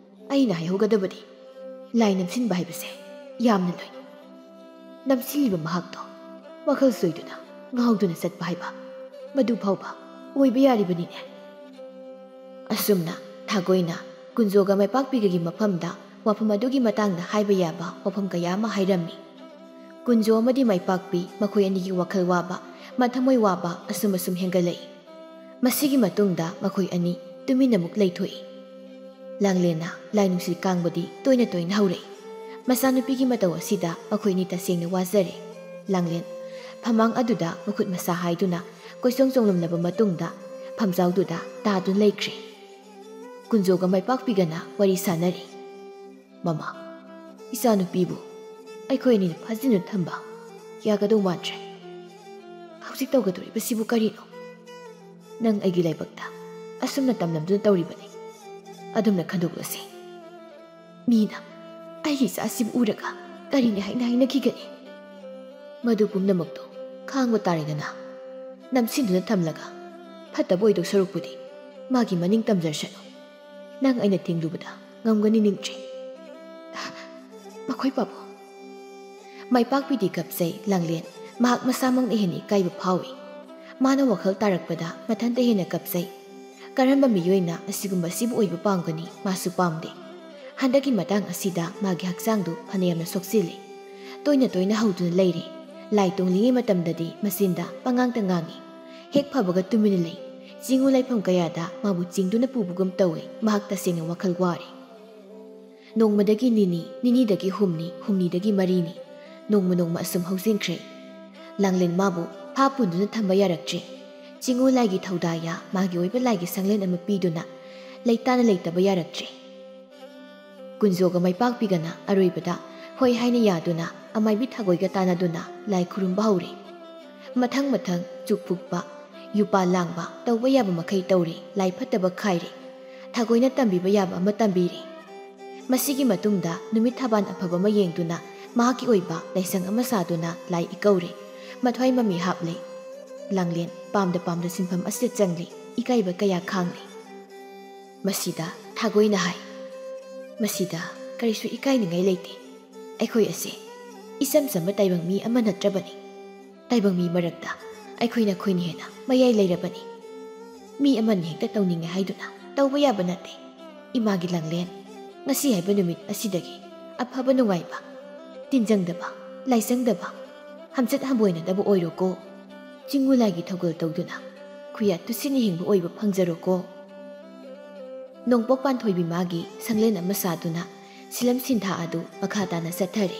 ꯑꯩꯅ ꯍꯥꯏꯍꯧꯒꯗꯕꯗꯤ, ꯂꯥꯏ ꯅꯝꯁꯤꯟꯕ ꯍꯥꯏꯕꯁꯦ ꯌꯥꯝꯅ ꯂꯨꯏ꯫ ꯅꯝꯁꯤꯜꯂꯤꯕ ꯃꯍꯥꯛꯇꯣ ꯋꯥꯈꯜ ꯁꯣꯏꯗꯨꯅ, ꯉꯥꯎꯗꯨꯅ ꯆꯠꯄ ꯍꯥꯏꯕ, ꯃꯗꯨ ꯐꯥꯎꯕ ꯑꯣꯏꯕ ꯌꯥꯔꯤꯕꯅꯤꯅꯦ꯫ ꯑꯁꯨꯝꯅ ꯊꯥꯒꯣꯏꯅ ꯀꯨꯟꯖꯣꯒ ꯃꯥꯏꯄꯥꯛꯄꯤꯒꯒꯤ ꯃꯐꯝꯗ ꯋꯥꯐꯝ ꯑꯗꯨꯒꯤ ꯃꯇꯥꯡꯗ ꯍꯥꯏꯕ ꯌꯥꯕ ꯋꯥꯐꯝ ꯀꯌꯥ ꯑꯃ ꯍꯥꯏꯔꯝꯃꯤ꯫ ꯀꯨꯟꯖꯣ ꯑꯃꯗꯤ ꯃꯥꯏꯄꯥꯛꯄꯤ, ꯃꯈꯣꯏ ꯑꯅꯤꯒꯤ ꯋꯥꯈꯜ ꯋꯥꯕ, ꯃꯊꯃꯣꯏ ꯋꯥꯕ ꯑꯁꯨꯝ ꯑꯁꯨꯝ ꯍꯦꯟꯒꯠꯂꯛꯏ꯫ ꯃꯁꯤꯒꯤ ꯃꯇꯨꯡꯗ ꯃꯈꯣꯏ ꯑꯅꯤ ꯇꯨꯃꯤꯟꯅ ꯑꯃꯨꯛ ꯂꯩꯊꯣꯛꯏ꯫ ꯂꯥꯡꯂꯦꯟꯅ ꯂꯥꯏ ꯅꯨꯡꯁꯤꯠ ꯀꯥꯡꯕꯗꯤ ꯇꯣꯏꯅ ꯇꯣꯏꯅ ꯍꯧꯔꯛꯏ꯫ ꯃꯆꯥꯅꯨꯄꯤꯒꯤ ꯃꯇꯧ ꯑꯁꯤꯗ ꯃꯈꯣꯏ ꯑꯅꯤ ꯇꯁꯦꯡꯅ ꯋꯥꯖꯔꯦ꯫ ꯂꯥꯡꯂꯦꯟ ꯐꯃꯥꯡ ꯑꯗꯨꯗ ꯃꯈꯨꯠ ꯃꯁꯥ ꯍꯥꯏꯗꯨꯅ ꯀꯣꯏꯆꯣꯡ ꯆꯣꯡꯂꯝꯂꯕ ꯃꯇꯨꯡꯗ ꯐꯝꯖꯥꯎꯗꯨꯗ ꯇꯥꯗꯨꯅ ꯂꯩꯈ꯭ꯔꯦ꯫ ꯀꯨꯟꯖꯣꯒ ꯃꯥꯏꯄꯥꯛꯄꯤꯒꯅ ꯋꯥꯔꯤ ꯁꯥꯟꯅꯔꯤ꯫ "ꯃꯃꯥ, ꯏꯆꯥꯅꯨꯄꯤꯕꯨ ꯑꯩꯈꯣꯏ ꯑꯅꯤꯅ ꯐꯥꯖꯤꯟꯗꯨꯅ ꯊꯝꯕ ꯌꯥꯒꯗꯧ ꯃꯥꯟꯗ꯭ꯔꯦ꯫ ꯍꯧꯖꯤꯛ ꯇꯧꯒꯗꯧꯔꯤꯕꯁꯤꯕꯨ ꯀꯔꯤꯅꯣ? ꯅꯪ ꯑꯩꯒꯤ ꯂꯥꯏꯕꯛꯇ ꯑꯁꯨꯝꯅ ꯇꯝꯂꯝꯗꯨꯅ ꯇꯧꯔꯤꯕꯅꯤ꯫ ꯑꯗꯨꯝꯅ ꯈꯟꯗꯣꯛꯂꯁꯤ꯫ ꯃꯤꯅ ꯑꯩꯒꯤ ꯏꯆꯥꯁꯤꯕꯨ ꯎꯔꯒ ꯀꯔꯤꯅꯤ ꯍꯥꯏꯅ ꯍꯥꯏꯅꯈꯤꯒꯅꯤ?" ꯃꯗꯨ ꯄꯨꯝꯅꯃꯛꯇꯣ ꯈꯥꯡꯕ ꯇꯥꯔꯦꯗꯅ꯫ ꯅꯝꯁꯤꯟꯗꯨꯅ ꯊꯝꯂꯒ ꯐꯠꯇꯕ ꯑꯣꯏꯗꯧ ꯁꯔꯨꯛꯄꯨꯗꯤ ꯃꯥꯒꯤ ꯃꯅꯤꯡ ꯇꯝꯖꯔꯁꯅꯨ꯫ ꯅꯪ ꯑꯩꯅ ꯊꯤꯡꯂꯨꯕꯗ ꯉꯝꯒꯅꯤ ꯅꯤꯡꯗ꯭ꯔꯦ꯫ ꯃꯈꯣꯏ ꯄꯥꯕꯨꯡ꯫ ꯃꯥꯏꯄꯥꯛꯄꯤꯗꯤ ꯀꯞꯆꯩ ꯂꯥꯡꯂꯦꯟ꯫ ꯃꯍꯥꯛ ꯃꯁꯥꯃꯛꯅ ꯍꯦꯟꯅ ꯏꯀꯥꯏꯕ ꯐꯥꯎꯏ꯫ ꯃꯥꯅ ꯋꯥꯈꯜ ꯇꯥꯔꯛꯄꯗ ꯃꯊꯟꯇ ꯍꯦꯟꯅ ꯀꯞꯆꯩ꯫ ꯀꯔꯝꯕ ꯃꯤꯑꯣꯏꯅ ꯑꯁꯤꯒꯨꯝꯕꯁꯤꯕꯨ ꯑꯣꯏꯕ ꯄꯥꯝꯒꯅꯤ? ꯃꯥꯁꯨ ꯄꯥꯝꯗꯦ꯫ ꯍꯟꯗꯛꯀꯤ ꯃꯇꯥꯡ ꯑꯁꯤꯗ ꯃꯥꯒꯤ ꯍꯛꯆꯥꯡꯗꯨ ꯐꯅꯌꯥꯝꯅ ꯁꯣꯛꯆꯤꯜꯂꯤ꯫ ꯇꯣꯏꯅ ꯇꯣꯏꯅ ꯍꯧꯗꯨꯅ ꯂꯩꯔꯤ꯫ ꯂꯥꯏ ꯇꯣꯡꯂꯤꯉꯩ ꯃꯇꯝꯗꯗꯤ ꯃꯆꯤꯟꯗ ꯄꯉꯥꯡꯇ ꯉꯥꯡꯏ꯫ ꯍꯦꯛ ꯐꯕꯒ ꯇꯨꯃꯤꯟꯅ ꯂꯩ꯫ ꯆꯤꯡꯉꯨ ꯂꯥꯏꯐꯝ ꯀꯌꯥꯗ ꯃꯥꯕꯨ ꯆꯤꯡꯗꯨꯅ ꯄꯨꯕꯒꯨꯝ ꯇꯧꯏ꯫ ꯃꯍꯥꯛ ꯇꯁꯦꯡꯅ ꯋꯥꯈꯜ ꯋꯥꯔꯦ꯫ ꯅꯣꯡꯃꯗꯒꯤ ꯅꯤꯅꯤ, ꯅꯤꯅꯤꯗꯒꯤ ꯍꯨꯝꯅꯤ, ꯍꯨꯝꯅꯤꯗꯒꯤ ꯃꯔꯤꯅꯤ꯫ ꯅꯣꯡꯃ ꯅꯣꯡꯃ ꯑꯁꯨꯝ ꯍꯧꯖꯤꯟꯈ꯭ꯔꯦ꯫ ꯂꯥꯡꯂꯦꯟ ꯃꯥꯕꯨ ꯐꯥ ꯄꯨꯟꯗꯨꯅ ꯊꯝꯕ ꯌꯥꯔꯛꯇ꯭ꯔꯦ꯫ ꯆꯤꯡꯉꯨ ꯂꯥꯏꯒꯤ ꯊꯧꯗꯥꯌꯥ ꯃꯥꯒꯤ ꯑꯣꯏꯕ ꯂꯥꯏꯒꯤ ꯁꯪꯂꯦꯟ ꯑꯃ ꯄꯤꯗꯨꯅ ꯂꯩꯇꯥꯅ ꯂꯩꯇꯕ ꯌꯥꯔꯛꯇ꯭ꯔꯦ꯫ ꯀꯨꯟꯖꯣꯒ ꯃꯥꯏꯄꯥꯛꯄꯤꯒꯅ ꯑꯔꯣꯏꯕꯗ ꯍꯣꯏ ꯍꯥꯏꯅ ꯌꯥꯗꯨꯅ ꯑꯃꯥꯏꯕꯤ ꯊꯥꯒꯣꯏꯒ ꯇꯥꯟꯅꯗꯨꯅ ꯂꯥꯏ ꯈꯨꯔꯨꯝꯕ ꯍꯧꯔꯦ꯫ ꯃꯊꯪ ꯃꯊꯪ ꯆꯨꯛ ꯐꯨꯛꯄ, ꯌꯨꯄꯥ ꯂꯥꯡꯕ, ꯇꯧꯕ ꯌꯥꯕ ꯃꯈꯩ ꯇꯧꯔꯦ꯫ ꯂꯥꯏ ꯐꯠꯇꯕ ꯈꯥꯏꯔꯦ꯫ ꯊꯥꯒꯣꯏꯅ ꯇꯝꯕꯤꯕ ꯌꯥꯕ ꯑꯃ ꯇꯝꯕꯤꯔꯦ꯫ ꯃꯁꯤꯒꯤ ꯃꯇꯨꯡꯗ ꯅꯨꯃꯤꯠ ꯊꯥꯕꯥꯟ ꯑꯐꯕ ꯑꯃ ꯌꯦꯡꯗꯨꯅ ꯃꯍꯥꯛꯀꯤ ꯑꯣꯏꯕ ꯂꯥꯏꯁꯪ ꯑꯃ ꯁꯥꯗꯨꯅ ꯂꯥꯏ ꯏꯀꯧꯔꯦ꯫ ꯃꯊ꯭ꯋꯥꯏ ꯃꯃꯤ ꯍꯥꯞꯂꯦ꯫ ꯂꯥꯡꯂꯦꯟ ꯄꯥꯝꯗ ꯄꯥꯝꯗ ꯁꯤꯟꯐꯝ ꯑꯁꯤꯗ ꯆꯪꯂꯤ, ꯏꯀꯥꯏꯕ ꯀꯌꯥ ꯈꯥꯡꯂꯤ꯫ ꯃꯁꯤꯗ ꯊꯥꯒꯣꯏꯅ ꯍꯥꯏ, "ꯃꯁꯤꯗ ꯀꯔꯤꯁꯨ ꯏꯀꯥꯏꯅꯤꯡꯉꯥꯏ ꯂꯩꯇꯦ꯫ ꯑꯩꯈꯣꯏ ꯑꯁꯦ ꯏꯆꯝ ꯆꯝꯕ ꯇꯥꯏꯕꯪ ꯃꯤ ꯑꯃ ꯅꯠꯇ꯭ꯔꯕꯅꯤ꯫ ꯇꯥꯏꯕꯪ ꯃꯤ ꯃꯔꯛꯇ ꯑꯩꯈꯣꯏ ꯅꯈꯣꯏꯅ ꯍꯦꯟꯅ ꯃꯌꯥꯏ ꯂꯩꯔꯕꯅꯤ꯫ ꯃꯤ ꯑꯃꯅ ꯍꯦꯛꯇ ꯇꯧꯅꯤꯡꯉꯦ ꯍꯥꯏꯗꯨꯅ ꯇꯧꯕ ꯌꯥꯕ ꯅꯠꯇꯦ꯫ ꯏꯃꯥꯒꯤ ꯂꯥꯡꯂꯦꯟ, ꯉꯁꯤ ꯍꯥꯏꯕ ꯅꯨꯃꯤꯠ ꯑꯁꯤꯗꯒꯤ ꯑꯐꯕ ꯅꯨꯡꯉꯥꯏꯕ, ꯇꯤꯟꯖꯪꯗꯕ, ꯂꯥꯏꯆꯪꯗꯕ, ꯍꯝꯆꯠ ꯍꯝꯕꯣꯏꯅꯗꯕ ꯑꯣꯏꯔꯣꯀꯣ꯫ ꯆꯤꯡꯉꯨ ꯂꯥꯏꯒꯤ ꯊꯧꯒꯜ ꯇꯧꯗꯨꯅ ꯈꯨꯌꯥ ꯇꯨꯁꯤꯟꯅ ꯍꯤꯡꯕ ꯑꯣꯏꯕ ꯐꯪꯖꯔꯣꯀꯣ꯫" ꯅꯣꯡꯄꯣꯛ ꯄꯥꯟꯊꯣꯏꯕꯤ ꯃꯥꯒꯤ ꯁꯪꯂꯦꯟ ꯑꯃ ꯁꯥꯗꯨꯅ ꯁꯤꯂꯝ ꯁꯤꯟꯊꯥ ꯑꯗꯨ ꯃꯈꯥ ꯇꯥꯅ ꯆꯠꯊꯔꯤ꯫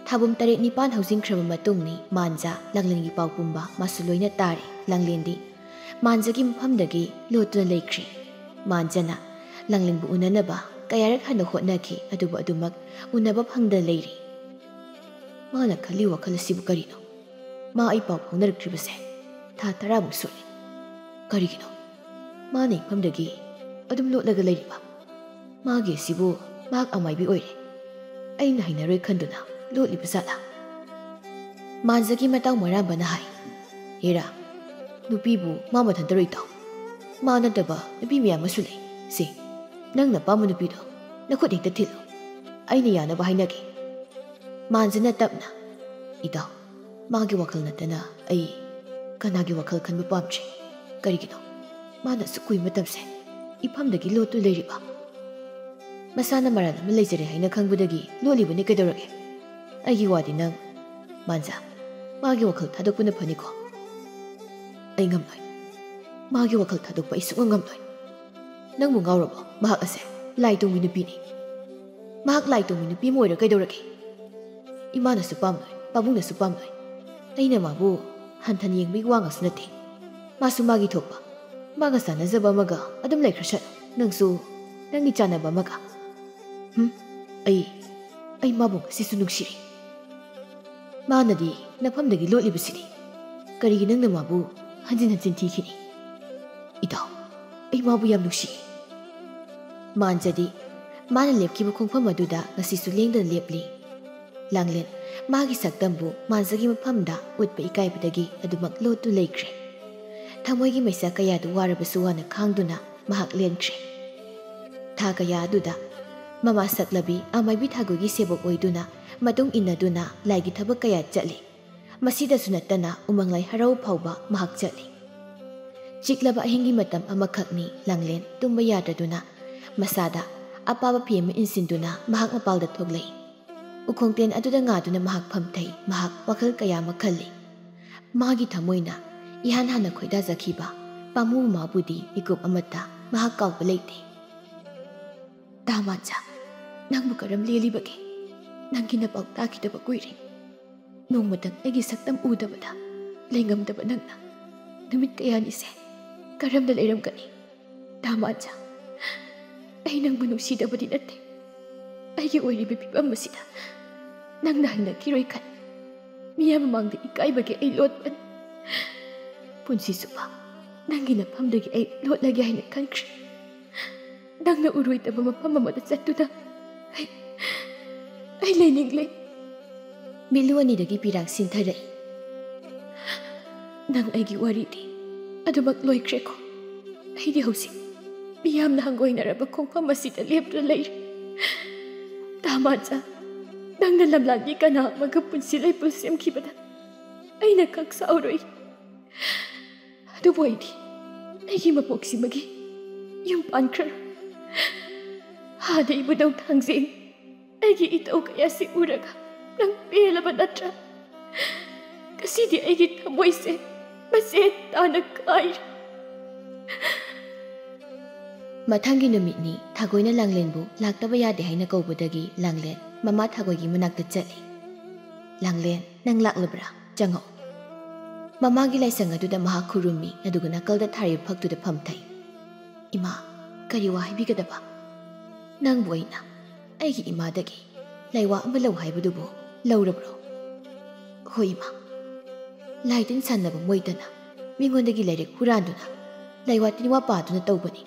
ꯊꯥꯕꯨꯝ ꯇꯔꯦꯠ ꯅꯤꯄꯥꯟ ꯍꯧꯖꯤꯟꯈ꯭ꯔꯕ ꯃꯇꯨꯡꯅꯤ ꯃꯥꯟꯖꯥ ꯂꯥꯡꯂꯦꯟꯒꯤ ꯄꯥꯎ ꯄꯨꯝꯕ ꯃꯥꯁꯨ ꯂꯣꯏꯅ ꯇꯥꯔꯦ꯫ ꯂꯥꯡꯂꯦꯟꯗꯤ ꯃꯥꯟꯖꯥꯒꯤ ꯃꯐꯝꯗꯒꯤ ꯂꯣꯠꯇꯨꯅ ꯂꯩꯈ꯭ꯔꯦ꯫ ꯃꯥꯟꯖꯥꯅ ꯂꯥꯡꯂꯦꯟꯕꯨ ꯎꯅꯅꯕ ꯀꯌꯥꯔꯛ ꯍꯟꯅ ꯍꯣꯠꯅꯈꯤ, ꯑꯗꯨꯕꯨ ꯑꯗꯨꯃꯛ ꯎꯅꯕ ꯐꯪꯗꯅ ꯂꯩꯔꯤ꯫ ꯃꯥꯅ ꯈꯜꯂꯤ ꯋꯥꯈꯜ ꯑꯁꯤꯕꯨ ꯀꯔꯤꯅꯣ? ꯃꯥ ꯑꯩ ꯄꯥꯎ ꯐꯥꯎꯅꯔꯛꯇ꯭ꯔꯤꯕꯁꯦ ꯊꯥ ꯇꯔꯥꯃꯨꯛ ꯁꯨꯔꯦ꯫ ꯀꯔꯤꯒꯤꯅꯣ ꯃꯥꯅ ꯏꯐꯝꯗꯒꯤ ꯑꯗꯨꯝ ꯂꯣꯠꯂꯒ ꯂꯩꯔꯤꯕ? ꯃꯥꯒꯤ ꯑꯁꯤꯕꯨ ꯃꯍꯥꯛ ꯑꯃꯥꯏꯕꯤ ꯑꯣꯏꯔꯦ꯫ ꯑꯩꯅ ꯍꯩꯅꯔꯣꯏ ꯈꯟꯗꯨꯅ ꯂꯣꯠꯂꯤꯕ ꯖꯥꯠꯂꯥ? ꯃꯥꯟꯖꯒꯤ ꯃꯇꯥꯎ ꯃꯔꯥꯝꯕꯅ ꯍꯥꯏ, "ꯍꯦꯔꯥ, ꯅꯨꯄꯤꯕꯨ ꯃꯥ ꯃꯊꯟꯇꯔꯣꯏ ꯇꯥꯎ꯫ ꯃꯥ ꯅꯠꯇꯕ ꯅꯨꯄꯤ ꯃꯌꯥꯝ ꯑꯃꯁꯨ ꯂꯩ꯫ ꯁꯦ, ꯅꯪꯅ ꯑꯄꯥꯝꯕ ꯅꯨꯄꯤꯗꯣ ꯅꯈꯨꯠ ꯍꯦꯛꯇ ꯊꯤꯜꯂꯨ꯫ ꯑꯩꯅ ꯌꯥꯅꯕ ꯍꯥꯏꯅꯒꯦ꯫" ꯃꯥꯟꯖꯅ ꯇꯞꯅ, "ꯏꯇꯥꯎ, ꯃꯥꯒꯤ ꯋꯥꯈꯜ ꯅꯠꯇꯅ ꯑꯩ ꯀꯅꯥꯒꯤ ꯋꯥꯈꯜ ꯈꯟꯕ ꯄꯥꯝꯗ꯭ꯔꯦ꯫ ꯀꯔꯤꯒꯤꯅꯣ ꯃꯥꯅ ꯑꯁꯨꯛ ꯀꯨꯏꯕ ꯃꯇꯝꯁꯦ ꯏꯐꯝꯗꯒꯤ ꯂꯣꯠꯇꯨ ꯂꯩꯔꯤꯕ? ꯃꯁꯥꯅ ꯃꯔꯥꯜ ꯑꯃ ꯂꯩꯖꯔꯦ ꯍꯥꯏꯅ ꯈꯪꯕꯗꯒꯤ ꯂꯣꯠꯂꯤꯕꯅꯤ ꯀꯩꯗꯧꯔꯒꯦ? ꯑꯩꯒꯤ ꯋꯥꯗꯤ ꯅꯪ, ꯃꯥꯟꯖꯥ, ꯃꯥꯒꯤ ꯋꯥꯈꯜ ꯊꯥꯗꯣꯛꯄꯅ ꯐꯅꯤꯀꯣ?" "ꯑꯩ ꯉꯝꯂꯣꯏ꯫ ꯃꯥꯒꯤ ꯋꯥꯈꯜ ꯊꯥꯗꯣꯛꯄ ꯑꯩ ꯁꯨꯛꯉꯝ ꯉꯝꯂꯣꯏ꯫ ꯅꯪꯕꯨ ꯉꯥꯎꯔꯕꯣ? ꯃꯍꯥꯛ ꯑꯁꯦ ꯂꯥꯏ ꯇꯣꯡꯕꯤ ꯅꯨꯄꯤꯅꯤ꯫ ꯃꯍꯥꯛ ꯂꯥꯏ ꯇꯣꯡꯕꯤ ꯅꯨꯄꯤ ꯑꯃ ꯑꯣꯏꯔ ꯀꯩꯗꯧꯔꯒꯦ? ꯏꯃꯥꯅꯁꯨ ꯄꯥꯝꯂꯣꯏ, ꯄꯥꯕꯨꯡꯅꯁꯨ ꯄꯥꯝꯂꯣꯏ꯫ ꯑꯩꯅ ꯃꯥꯕꯨ ꯍꯟꯊꯅ ꯌꯦꯡꯕꯒꯤ ꯋꯥ ꯉꯥꯛꯁꯨ ꯅꯠꯇꯦ꯫ ꯃꯥꯁꯨ ꯃꯥꯒꯤ ꯊꯣꯛꯄ, ꯃꯥꯒ ꯆꯥꯟꯅꯖꯕ ꯑꯃꯒ ꯑꯗꯨꯝ ꯂꯩꯈ꯭ꯔꯁꯅꯨ꯫ ꯅꯪꯁꯨ ꯅꯪꯒꯤ ꯆꯥꯟꯅꯕ ꯑꯃꯒ꯫" "ꯍꯨꯝ, ꯑꯩ, ꯑꯩ ꯃꯥꯕꯨ ꯉꯁꯤꯁꯨ ꯅꯨꯡꯁꯤꯔꯤ꯫ ꯃꯥꯅꯗꯤ ꯅꯐꯝꯗꯒꯤ ꯂꯣꯠꯂꯤꯕꯁꯤꯗꯤ꯫ ꯀꯔꯤꯒꯤ ꯅꯪꯅ ꯃꯥꯕꯨ ꯍꯟꯖꯤꯟ ꯍꯟꯖꯤꯟ ꯊꯤꯈꯤꯅꯤ? ꯏꯇꯥꯎ, ꯑꯩ ꯃꯥꯕꯨ ꯌꯥꯝ ꯅꯨꯡꯁꯤ꯫" ꯃꯥꯟꯖꯗꯤ ꯃꯥꯅ ꯂꯦꯞꯈꯤꯕ ꯈꯣꯡꯐꯝ ꯑꯗꯨꯗ ꯉꯁꯤꯁꯨ ꯂꯦꯡꯗꯅ ꯂꯦꯞꯂꯤ꯫ ꯂꯥꯡꯂꯦꯟ ꯃꯥꯒꯤ ꯁꯛꯇꯝꯕꯨ ꯃꯥꯟꯖꯒꯤ ꯃꯐꯝꯗ ꯎꯠꯄ ꯏꯀꯥꯏꯕꯗꯒꯤ ꯑꯗꯨꯃꯛ ꯂꯣꯠꯇꯨ ꯂꯩꯈ꯭ꯔꯦ꯫ ꯊꯃꯣꯏꯒꯤ ꯃꯩꯁꯥ ꯀꯌꯥꯗꯨ ꯋꯥꯔꯕꯁꯨ ꯋꯥꯅ ꯈꯥꯡꯗꯨꯅ ꯃꯍꯥꯛ ꯂꯦꯟꯈ꯭ꯔꯦ꯫ ꯊꯥ ꯀꯌꯥ ꯑꯗꯨꯗ ꯃꯃꯥ ꯁꯛꯂꯕꯤ ꯑꯃꯥꯏꯕꯤ ꯊꯥꯒꯣꯏꯒꯤ ꯁꯦꯕꯣꯛ ꯑꯣꯏꯗꯨꯅ, ꯃꯇꯨꯡ ꯏꯟꯅꯗꯨꯅ ꯂꯥꯏꯒꯤ ꯊꯕꯛ ꯀꯌꯥ ꯆꯠꯂꯤ꯫ ꯃꯁꯤꯗꯁꯨ ꯅꯠꯇꯅ ꯎꯃꯪ ꯂꯥꯏ ꯍꯔꯥꯎ ꯐꯥꯎꯕ ꯃꯍꯥꯛ ꯆꯠꯂꯤ꯫ ꯆꯤꯛꯂꯕ ꯑꯍꯤꯡꯒꯤ ꯃꯇꯝ ꯑꯃꯈꯛꯅꯤ ꯂꯥꯡꯂꯦꯟ ꯇꯨꯝꯕ ꯌꯥꯗ꯭ꯔꯗꯨꯅ ꯃꯁꯥꯗ ꯑꯄꯥꯕ ꯐꯤ ꯑꯃ ꯏꯟꯁꯤꯟꯗꯨꯅ ꯃꯍꯥꯛ ꯃꯄꯥꯜꯗ ꯊꯣꯛꯂꯛꯏ꯫ ꯎꯈꯣꯡꯇꯦꯟ ꯑꯗꯨꯗ ꯉꯥꯗꯨꯅ ꯃꯍꯥꯛ ꯐꯝꯊꯩ꯫ ꯃꯍꯥꯛ ꯋꯥꯈꯜ ꯀꯌꯥ ꯑꯃ ꯈꯜꯂꯤ꯫ ꯃꯥꯒꯤ ꯊꯃꯣꯏꯅ ꯏꯍꯥꯟ ꯍꯥꯟꯅ ꯈꯣꯏꯗꯥꯖꯈꯤꯕ ꯄꯥꯝꯃꯨꯕ ꯃꯥꯕꯨꯗꯤ ꯃꯤꯀꯨꯞ ꯑꯃꯠꯇ ꯃꯍꯥꯛ ꯀꯥꯎꯕ ꯂꯩꯇꯦ꯫ "ꯇꯥ ꯃꯥꯟꯖꯥ, ꯅꯪꯕꯨ ꯀꯔꯝ ꯂꯦꯜꯂꯤꯕꯒꯦ? ꯅꯪꯒꯤ ꯅꯄꯥꯎ ꯇꯥꯈꯤꯗꯕ ꯀꯨꯏꯔꯦ꯫ ꯅꯣꯡꯃꯇꯪ ꯑꯩꯒꯤ ꯁꯛꯇꯝ ꯎꯗꯕꯗ ꯂꯩꯉꯝꯗꯕ ꯅꯪꯅ ꯅꯨꯃꯤꯠ ꯀꯌꯥꯅꯤꯁꯦ ꯀꯔꯝꯅ ꯂꯩꯔꯝꯒꯅꯤ? ꯇꯥ ꯃꯥꯟꯖꯥ, ꯑꯩ ꯅꯪꯕꯨ ꯅꯨꯡꯁꯤꯗꯕꯗꯤ ꯅꯠꯇꯦ꯫ ꯑꯩꯒꯤ ꯑꯣꯏꯔꯤꯕ ꯐꯤꯕꯝ ꯑꯁꯤꯗ ꯅꯪꯅ ꯍꯩꯅꯈꯤꯔꯣꯏ ꯈꯟ ꯃꯤꯌꯥꯝ ꯃꯃꯥꯡꯗ ꯏꯀꯥꯏꯕꯒꯤ ꯑꯩ ꯂꯣꯠꯄꯅꯤ꯫ ꯄꯨꯟꯁꯤ ꯆꯨꯞꯄ ꯅꯪꯒꯤ ꯅꯐꯝꯗꯒꯤ ꯑꯩ ꯂꯣꯠꯂꯒꯦ ꯍꯥꯏꯅ ꯈꯟꯈ꯭ꯔꯦ꯫ ꯅꯪꯅ ꯎꯔꯣꯏꯗꯕ ꯃꯐꯝ ꯑꯃꯗ ꯆꯠꯇꯨꯅ ꯑꯩ, ꯑꯩ ꯂꯩꯅꯤꯡꯂꯦ꯫" ꯃꯤꯠꯂꯨ ꯑꯅꯤꯗꯒꯤ ꯄꯤꯔꯥꯡ ꯁꯤꯟꯊꯔꯛꯏ꯫ "ꯅꯪ ꯑꯩꯒꯤ ꯋꯥꯔꯤꯗꯤ ꯑꯗꯨꯃꯛ ꯂꯣꯏꯈ꯭ꯔꯦꯀꯣ? ꯑꯩꯗꯤ ꯍꯧꯖꯤꯛ ꯃꯤꯌꯥꯝꯅ ꯍꯪꯒꯣꯏꯅꯔꯕ ꯈꯣꯡꯐꯝ ꯑꯁꯤꯗ ꯂꯦꯞꯇꯨꯅ ꯂꯩꯔꯦ꯫ ꯇꯥ ꯃꯥꯟꯖꯥ, ꯅꯪꯅ ꯂꯝꯂꯥꯟꯕꯤ ꯀꯅꯥ ꯑꯃꯒ ꯄꯨꯟꯁꯤ ꯂꯩꯄꯨꯟ ꯁꯦꯝꯈꯤꯕꯗ ꯑꯩꯅ ꯈꯛ ꯁꯥꯎꯔꯣꯏ꯫ ꯑꯗꯨꯕꯨ ꯑꯩꯗꯤ ꯑꯩꯒꯤ ꯃꯄꯣꯛꯁꯤꯃꯒꯤ ꯌꯨꯝ ꯄꯥꯟꯈ꯭ꯔꯔꯣꯏ꯫ ꯍꯥꯟꯅ ꯏꯕꯨꯙꯧ ꯊꯥꯡꯖꯦꯡ ꯑꯩꯒꯤ ꯏꯇꯧ ꯀꯌꯥꯁꯤ ꯎꯔꯒ ꯅꯪ ꯄꯦꯜꯂꯕ ꯅꯠꯇ꯭ꯔꯥ? ꯉꯁꯤꯗꯤ ꯑꯩꯒꯤ ꯊꯃꯣꯏꯁꯦ ꯃꯆꯦꯠ ꯇꯥꯅ ꯀꯥꯏꯔꯦ꯫" ꯃꯊꯪꯒꯤ ꯅꯨꯃꯤꯠꯅꯤ ꯊꯥꯒꯣꯏꯅ ꯂꯥꯡꯂꯦꯟꯕꯨ ꯂꯥꯛꯇꯕ ꯌꯥꯗꯦ ꯍꯥꯏꯅ ꯀꯧꯕꯗꯒꯤ ꯂꯥꯡꯂꯦꯟ ꯃꯃꯥ ꯊꯥꯒꯣꯏꯒꯤ ꯃꯅꯥꯛꯇ ꯆꯠꯂꯤ꯫ "ꯂꯥꯡꯂꯦꯟ, ꯅꯪ ꯂꯥꯛꯂꯕ꯭ꯔꯥ? ꯆꯪꯉꯛꯎ꯫" ꯃꯃꯥꯒꯤ ꯂꯥꯏꯁꯪ ꯑꯗꯨꯗ ꯃꯍꯥꯛ ꯈꯨꯔꯨꯝꯃꯤ, ꯑꯗꯨꯒ ꯅꯥꯀꯜꯗ ꯊꯥꯔꯤꯕ ꯐꯛꯇꯨꯗ ꯐꯝꯊꯩ꯫ "ꯏꯃꯥ, ꯀꯔꯤ ꯋꯥ ꯍꯥꯏꯕꯤꯒꯗꯕ? ꯅꯪꯕꯨ ꯑꯩꯅ ꯑꯩꯒꯤ ꯏꯃꯥꯗꯒꯤ ꯂꯥꯏꯋꯥ ꯑꯃ ꯂꯧ ꯍꯥꯏꯕꯗꯨꯕꯨ ꯂꯧꯔꯕ꯭ꯔꯣ?" "ꯍꯣꯏ ꯏꯃꯥ, ꯂꯥꯏ ꯇꯤꯟ ꯁꯥꯟꯅꯕ ꯃꯣꯏꯇꯅ ꯃꯤꯉꯣꯟꯗꯒꯤ ꯂꯥꯏꯔꯤꯛ ꯍꯨꯔꯥꯟꯗꯨꯅ ꯂꯥꯏꯋꯥ ꯇꯤꯟꯋꯥ ꯄꯥꯗꯨꯅ ꯇꯧꯕꯅꯤ꯫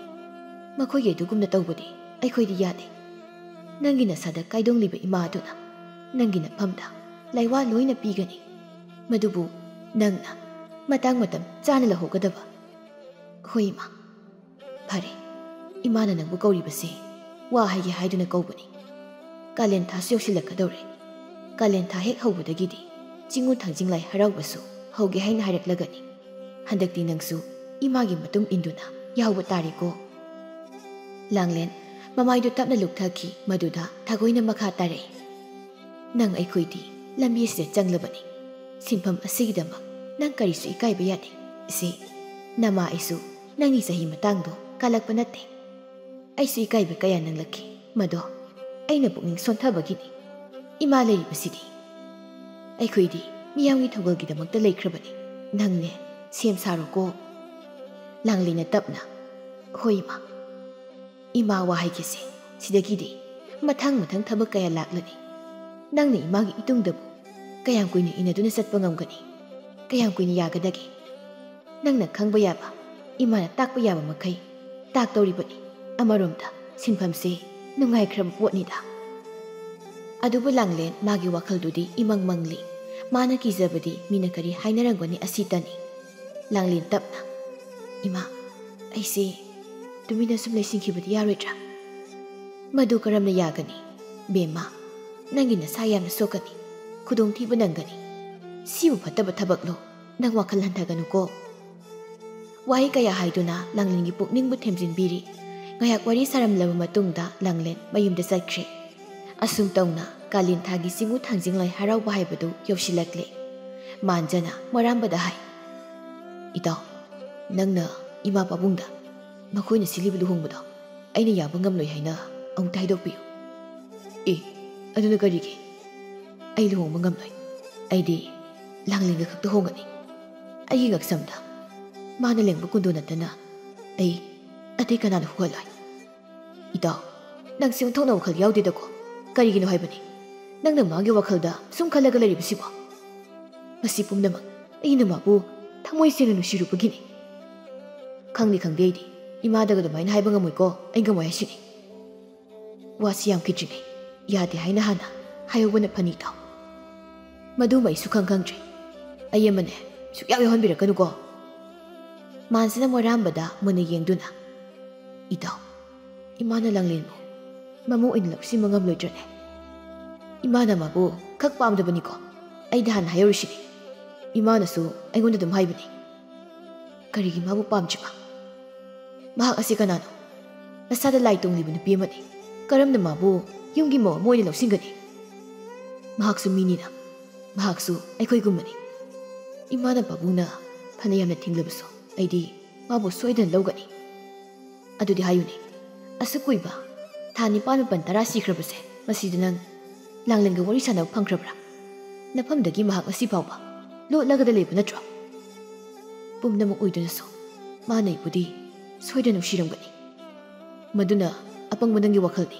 ꯃꯈꯣꯏꯒꯤ ꯑꯗꯨꯒꯨꯝꯅ ꯇꯧꯕꯗꯤ ꯑꯩꯈꯣꯏꯗꯤ ꯌꯥꯗꯦ꯫ ꯅꯪꯒꯤ ꯅꯁꯥꯗ ꯀꯥꯏꯗꯣꯡꯂꯤꯕ ꯏꯃꯥ ꯑꯗꯨꯅ ꯅꯪꯒꯤ ꯅꯐꯝꯗ ꯂꯥꯏꯋꯥ ꯂꯣꯏꯅ ꯄꯤꯒꯅꯤ꯫ ꯃꯗꯨꯕꯨ ꯅꯪꯅ ꯃꯇꯥꯡ ꯃꯇꯝ ꯆꯥꯅ ꯂꯧꯍꯧꯒꯗꯕ꯫ ꯍꯣꯏ, ꯏꯃꯥ꯫ ꯐꯔꯦ, ꯏꯃꯥꯅ ꯅꯪꯕꯨ ꯀꯧꯔꯤꯕꯁꯦ ꯋꯥ ꯍꯥꯏꯒꯦ ꯍꯥꯏꯗꯨꯅ ꯀꯧꯕꯅꯤ꯫ ꯀꯥꯂꯦꯟ ꯊꯥꯁꯨ ꯌꯧꯁꯤꯜꯂꯛꯀꯗꯧꯔꯦ꯫ ꯀꯥꯂꯦꯟ ꯊꯥ ꯍꯦꯛ ꯍꯧꯕꯗꯒꯤꯗꯤ ꯆꯤꯡꯉꯨ ꯊꯥꯡꯖꯤꯡ ꯂꯥꯏ ꯍꯔꯥꯎꯕꯁꯨ ꯍꯧꯒꯦ ꯍꯥꯏꯅ ꯍꯥꯏꯔꯛꯂꯒꯅꯤ꯫ ꯍꯟꯗꯛꯇꯤ ꯅꯪꯁꯨ ꯏꯃꯥꯒꯤ ꯃꯇꯨꯡ ꯏꯟꯗꯨꯅ ꯌꯥꯎꯕ ꯇꯥꯔꯦꯀꯣ꯫ ꯂꯥꯡꯂꯦꯟ ꯃꯃꯥꯏꯗꯨ ꯇꯞꯅ ꯂꯨꯞꯊꯈꯤ, ꯃꯗꯨꯗ ꯊꯥꯒꯣꯏꯅ ꯃꯈꯥ ꯇꯥꯔꯛꯏ꯫ ꯅꯪ ꯑꯩꯈꯣꯏꯗꯤ ꯂꯝꯕꯤ ꯑꯁꯤꯗ ꯆꯪꯂꯕꯅꯤ꯫ ꯁꯤꯟꯐꯝ ꯑꯁꯤꯒꯤꯗꯃꯛ ꯅꯪ ꯀꯔꯤꯁꯨ ꯏꯀꯥꯏꯕ ꯌꯥꯗꯦ꯫ ꯏꯆꯦ, ꯅꯃꯥ ꯑꯩꯁꯨ ꯅꯪꯒꯤ ꯆꯍꯤ ꯃꯇꯥꯡꯗꯣ ꯀꯥꯜꯂꯛꯄ ꯅꯠꯇꯦ꯫ ꯑꯩꯁꯨ ꯏꯀꯥꯏꯕ ꯀꯌꯥ ꯅꯪꯂꯛꯈꯤ꯫ ꯃꯗꯣ ꯑꯩꯅ ꯄꯨꯛꯅꯤꯡ ꯁꯣꯟꯊꯕꯒꯤꯅꯤ꯫ ꯏꯃꯥ ꯂꯩꯔꯤꯕꯁꯤꯗꯤ꯫ ꯑꯩꯈꯣꯏꯗꯤ ꯃꯤꯌꯥꯝꯒꯤ ꯊꯧꯒꯜꯒꯤꯗꯃꯛꯇ ꯂꯩꯈ꯭ꯔꯕꯅꯤ꯫ ꯅꯪꯅꯦ, ꯁꯦꯝ ꯁꯥꯔꯣꯀꯣ꯫ ꯂꯥꯡꯂꯦꯟꯅ ꯇꯞꯅ, "ꯍꯣꯏ, ꯏꯃꯥ꯫ ꯏꯃꯥ, ꯋꯥ ꯍꯥꯏꯒꯦꯁꯦ, ꯁꯤꯗꯒꯤꯗꯤ ꯃꯊꯪ ꯃꯊꯪ ꯊꯕꯛ ꯀꯌꯥ ꯂꯥꯛꯂꯅꯤ꯫ ꯅꯪꯅ ꯏꯃꯥꯒꯤ ꯏꯇꯨꯡꯗꯕꯨ ꯀꯌꯥꯝ ꯀꯨꯏꯅ ꯏꯟꯅꯗꯨꯅ ꯆꯠꯄ ꯉꯝꯒꯅꯤ? ꯀꯌꯥꯝ ꯀꯨꯏꯅ ꯌꯥꯒꯗꯒꯦ? ꯅꯪꯅ ꯈꯪꯕ ꯌꯥꯕ, ꯏꯃꯥꯅ ꯇꯥꯛꯄ ꯌꯥꯕ ꯃꯈꯩ ꯇꯥꯛꯇꯧꯔꯤꯕꯅꯤ ꯑꯃꯔꯣꯝꯗ꯫ ꯁꯤꯟꯐꯝꯁꯦ ꯅꯨꯡꯉꯥꯏꯈ꯭ꯔꯕ ꯄꯣꯠꯅꯤꯗ꯫" ꯑꯗꯨꯕꯨ ꯂꯥꯡꯂꯦꯟ ꯃꯥꯒꯤ ꯋꯥꯈꯜꯗꯨꯗꯤ ꯏꯃꯪ ꯃꯪꯂꯤ꯫ ꯃꯥꯅ ꯀꯤꯖꯕꯗꯤ ꯃꯤꯅ ꯀꯔꯤ ꯍꯥꯏꯅꯔꯝꯒꯅꯤ ꯑꯁꯤꯇꯅꯤ꯫ ꯂꯥꯡꯂꯦꯟ ꯇꯞꯅ, "ꯏꯃꯥ, ꯑꯩꯁꯦ ꯇꯨꯃꯤꯟꯅ ꯁꯨꯝ ꯂꯩꯁꯤꯟꯈꯤꯕꯗꯤ ꯌꯥꯔꯣꯏꯗ꯭ꯔꯥ?" "ꯃꯗꯨ ꯀꯔꯝꯅ ꯌꯥꯒꯅꯤ? ꯕꯦꯝꯃ, ꯅꯪꯒꯤ ꯅꯁꯥ ꯌꯥꯝꯅ ꯁꯣꯛꯀꯅꯤ, ꯈꯨꯗꯣꯡꯊꯤꯕ ꯅꯪꯒꯅꯤ꯫ ꯁꯤꯕꯨ ꯐꯠꯇꯕ ꯊꯕꯛꯂꯣ? ꯅꯪ ꯋꯥꯈꯜ ꯍꯟꯊꯒꯅꯨꯀꯣ꯫" ꯋꯥꯍꯩ ꯀꯌꯥ ꯍꯥꯏꯗꯨꯅ ꯂꯥꯡꯂꯦꯟꯒꯤ ꯄꯨꯛꯅꯤꯡꯕꯨ ꯊꯦꯝꯖꯤꯟꯕꯤꯔꯤ꯫ ꯉꯥꯏꯍꯥꯛ ꯋꯥꯔꯤ ꯁꯥꯔꯝꯂꯕ ꯃꯇꯨꯡꯗ ꯂꯥꯡꯂꯦꯟ ꯃꯌꯨꯝꯗ ꯆꯠꯈ꯭ꯔꯦ꯫ ꯑꯁꯨꯝ ꯇꯧꯅ ꯀꯥꯂꯦꯟ ꯊꯥꯒꯤ ꯆꯤꯡꯉꯨ ꯊꯥꯡꯖꯤꯡ ꯂꯥꯏ ꯍꯔꯥꯎꯕ ꯍꯥꯏꯕꯗꯨ ꯌꯧꯁꯤꯜꯂꯛꯂꯦ꯫ ꯃꯥꯟꯖꯅ ꯃꯣꯔꯥꯝꯕꯗ ꯍꯥꯏ, "ꯏꯇꯥꯎ, ꯅꯪꯅ ꯏꯃꯥ ꯄꯥꯕꯨꯡꯗ ꯃꯈꯣꯏꯅ ꯁꯤꯜꯂꯤꯕ ꯂꯨꯍꯣꯡꯕꯗꯣ ꯑꯩꯅ ꯌꯥꯕ ꯉꯝꯂꯣꯏ ꯍꯥꯏꯅ ꯑꯃꯨꯛꯇ ꯍꯥꯏꯗꯣꯛꯄꯤꯌꯨ꯫" "ꯑꯦ, ꯑꯗꯨꯅ ꯀꯔꯤꯒꯤ? ꯑꯩ ꯂꯨꯍꯣꯡꯕ ꯉꯝꯂꯣꯏ꯫ ꯑꯩꯗꯤ ꯂꯥꯡꯂꯦꯟꯒ ꯈꯛꯇ ꯍꯣꯡꯒꯅꯤ꯫ ꯑꯩꯒꯤ ꯉꯛꯁꯝꯗ ꯃꯥꯅ ꯂꯦꯡꯕ ꯀꯨꯟꯗꯣ ꯅꯠꯇꯅ ꯑꯩ ꯑꯇꯩ ꯀꯅꯥꯅ ꯍꯨꯍꯜꯂꯣꯏ꯫" "ꯏꯇꯥꯎ, ꯅꯪꯁꯦ ꯑꯣꯟꯊꯣꯛꯅ ꯋꯥꯈꯜ ꯌꯥꯎꯗꯦꯗꯀꯣ꯫ ꯀꯔꯤꯒꯤꯅꯣ ꯍꯥꯏꯕꯅꯤ ꯅꯪꯅ ꯃꯥꯒꯤ ꯋꯥꯈꯜꯗ ꯁꯨꯝ ꯈꯜꯂꯒ ꯂꯩꯔꯤꯕꯁꯤꯕꯣ? ꯃꯁꯤ ꯄꯨꯝꯅꯃꯛ ꯑꯩꯅ ꯃꯥꯕꯨ ꯊꯃꯣꯏ ꯁꯦꯡꯅ ꯅꯨꯡꯁꯤꯔꯨꯕꯒꯤꯅꯤ꯫" "ꯈꯪꯗꯦ, ꯈꯪꯗꯦ, ꯑꯩꯗꯤ ꯏꯃꯥꯗꯒ ꯑꯗꯨꯃꯥꯏꯅ ꯍꯥꯏꯕ ꯉꯝꯃꯣꯏꯀꯣ꯫ ꯑꯩ ꯉꯝꯃꯣꯏ ꯍꯥꯏꯁꯤꯅꯤ꯫" ꯋꯥꯁꯤ ꯌꯥꯝꯈꯤꯗ꯭ꯔꯤꯉꯩ ꯌꯥꯗꯦ ꯍꯥꯏꯅ ꯍꯥꯟꯅ ꯍꯥꯏꯍꯧꯕꯅ ꯐꯅꯤ, ꯏꯇꯥꯎ꯫ ꯃꯗꯨꯃ ꯑꯩꯁꯨ ꯈꯪ ꯈꯪꯗ꯭ꯔꯦ꯫ ꯑꯩ ꯑꯃꯅꯦ, ꯁꯨꯛꯌꯥꯎ ꯌꯥꯎꯍꯟꯕꯤꯔꯛꯀꯅꯨꯀꯣ꯫ ꯃꯥꯟꯁꯤꯅ ꯃꯣꯏꯔꯥꯝꯕꯗ ꯃꯨꯟꯅ ꯌꯦꯡꯗꯨꯅ, "ꯏꯇꯥꯎ, ꯏꯃꯥꯅ ꯂꯥꯡꯂꯦꯟꯕꯨ ꯃꯃꯧ ꯑꯣꯏꯅ ꯂꯧꯁꯤꯟꯕ ꯉꯝꯂꯣꯏꯗ꯭ꯔꯅꯦ? ꯏꯃꯥꯅ ꯃꯥꯕꯨ ꯈꯛ ꯄꯥꯝꯗꯕꯅꯤꯀꯣ꯫ ꯑꯩꯗ ꯍꯥꯟꯅ ꯍꯥꯏꯍꯧꯔꯤꯁꯤꯅꯤ꯫ ꯏꯃꯥꯅꯁꯨ ꯑꯩꯉꯣꯟꯗ ꯑꯗꯨꯝ ꯍꯥꯏꯕꯅꯤ꯫ ꯀꯔꯤꯒꯤ ꯃꯥꯕꯨ ꯄꯥꯝꯗ꯭ꯔꯤꯕ? ꯃꯍꯥꯛ ꯑꯁꯤ ꯀꯅꯥꯅꯣ? ꯃꯁꯥꯗ ꯂꯥꯏ ꯇꯣꯡꯂꯤꯕ ꯅꯨꯄꯤ ꯑꯃꯅꯤ꯫ ꯀꯔꯝꯅ ꯃꯥꯕꯨ ꯌꯨꯝꯒꯤ ꯃꯧ ꯑꯃ ꯑꯣꯏꯅ ꯂꯧꯁꯤꯟꯒꯅꯤ? ꯃꯍꯥꯛꯁꯨ ꯃꯤꯅꯤꯅ, ꯃꯍꯥꯛꯁꯨ ꯑꯩꯈꯣꯏꯒꯨꯝꯕꯅꯤ꯫ ꯏꯃꯥꯅ ꯄꯥꯕꯨꯡꯅ ꯐꯅ ꯌꯥꯝꯅ ꯊꯤꯡꯂꯕꯁꯨ ꯑꯩꯗꯤ ꯃꯥꯕꯨ ꯁꯣꯏꯗꯅ ꯂꯧꯒꯅꯤ꯫ ꯑꯗꯨꯗꯤ ꯍꯥꯏꯌꯨꯅꯦ, ꯑꯁꯨꯛ ꯀꯨꯏꯕ, ꯊꯥ ꯅꯤꯄꯥꯟ, ꯃꯥꯄꯟ, ꯇꯔꯥ ꯁꯤꯈ꯭ꯔꯕꯁꯦ, ꯃꯁꯤꯗ ꯅꯪ ꯂꯥꯡꯂꯦꯟꯒ ꯋꯥꯔꯤ ꯁꯥꯟꯅꯕ ꯐꯪꯈ꯭ꯔꯕ꯭ꯔꯥ? ꯅꯐꯝꯗꯒꯤ ꯃꯍꯥꯛ ꯉꯁꯤ ꯐꯥꯎꯕ ꯂꯣꯠꯂꯒꯗ ꯂꯩꯕ ꯅꯠꯇ꯭ꯔꯣ? ꯄꯨꯝꯅꯃꯛ ꯑꯣꯏꯗꯨꯅꯁꯨ ꯃꯥꯅ ꯑꯩꯕꯨꯗꯤ ꯁꯣꯏꯗꯅ ꯅꯨꯡꯁꯤꯔꯝꯒꯅꯤ꯫ ꯃꯗꯨꯅ ꯑꯄꯪꯕ ꯅꯪꯒꯤ ꯋꯥꯈꯜꯅꯤ꯫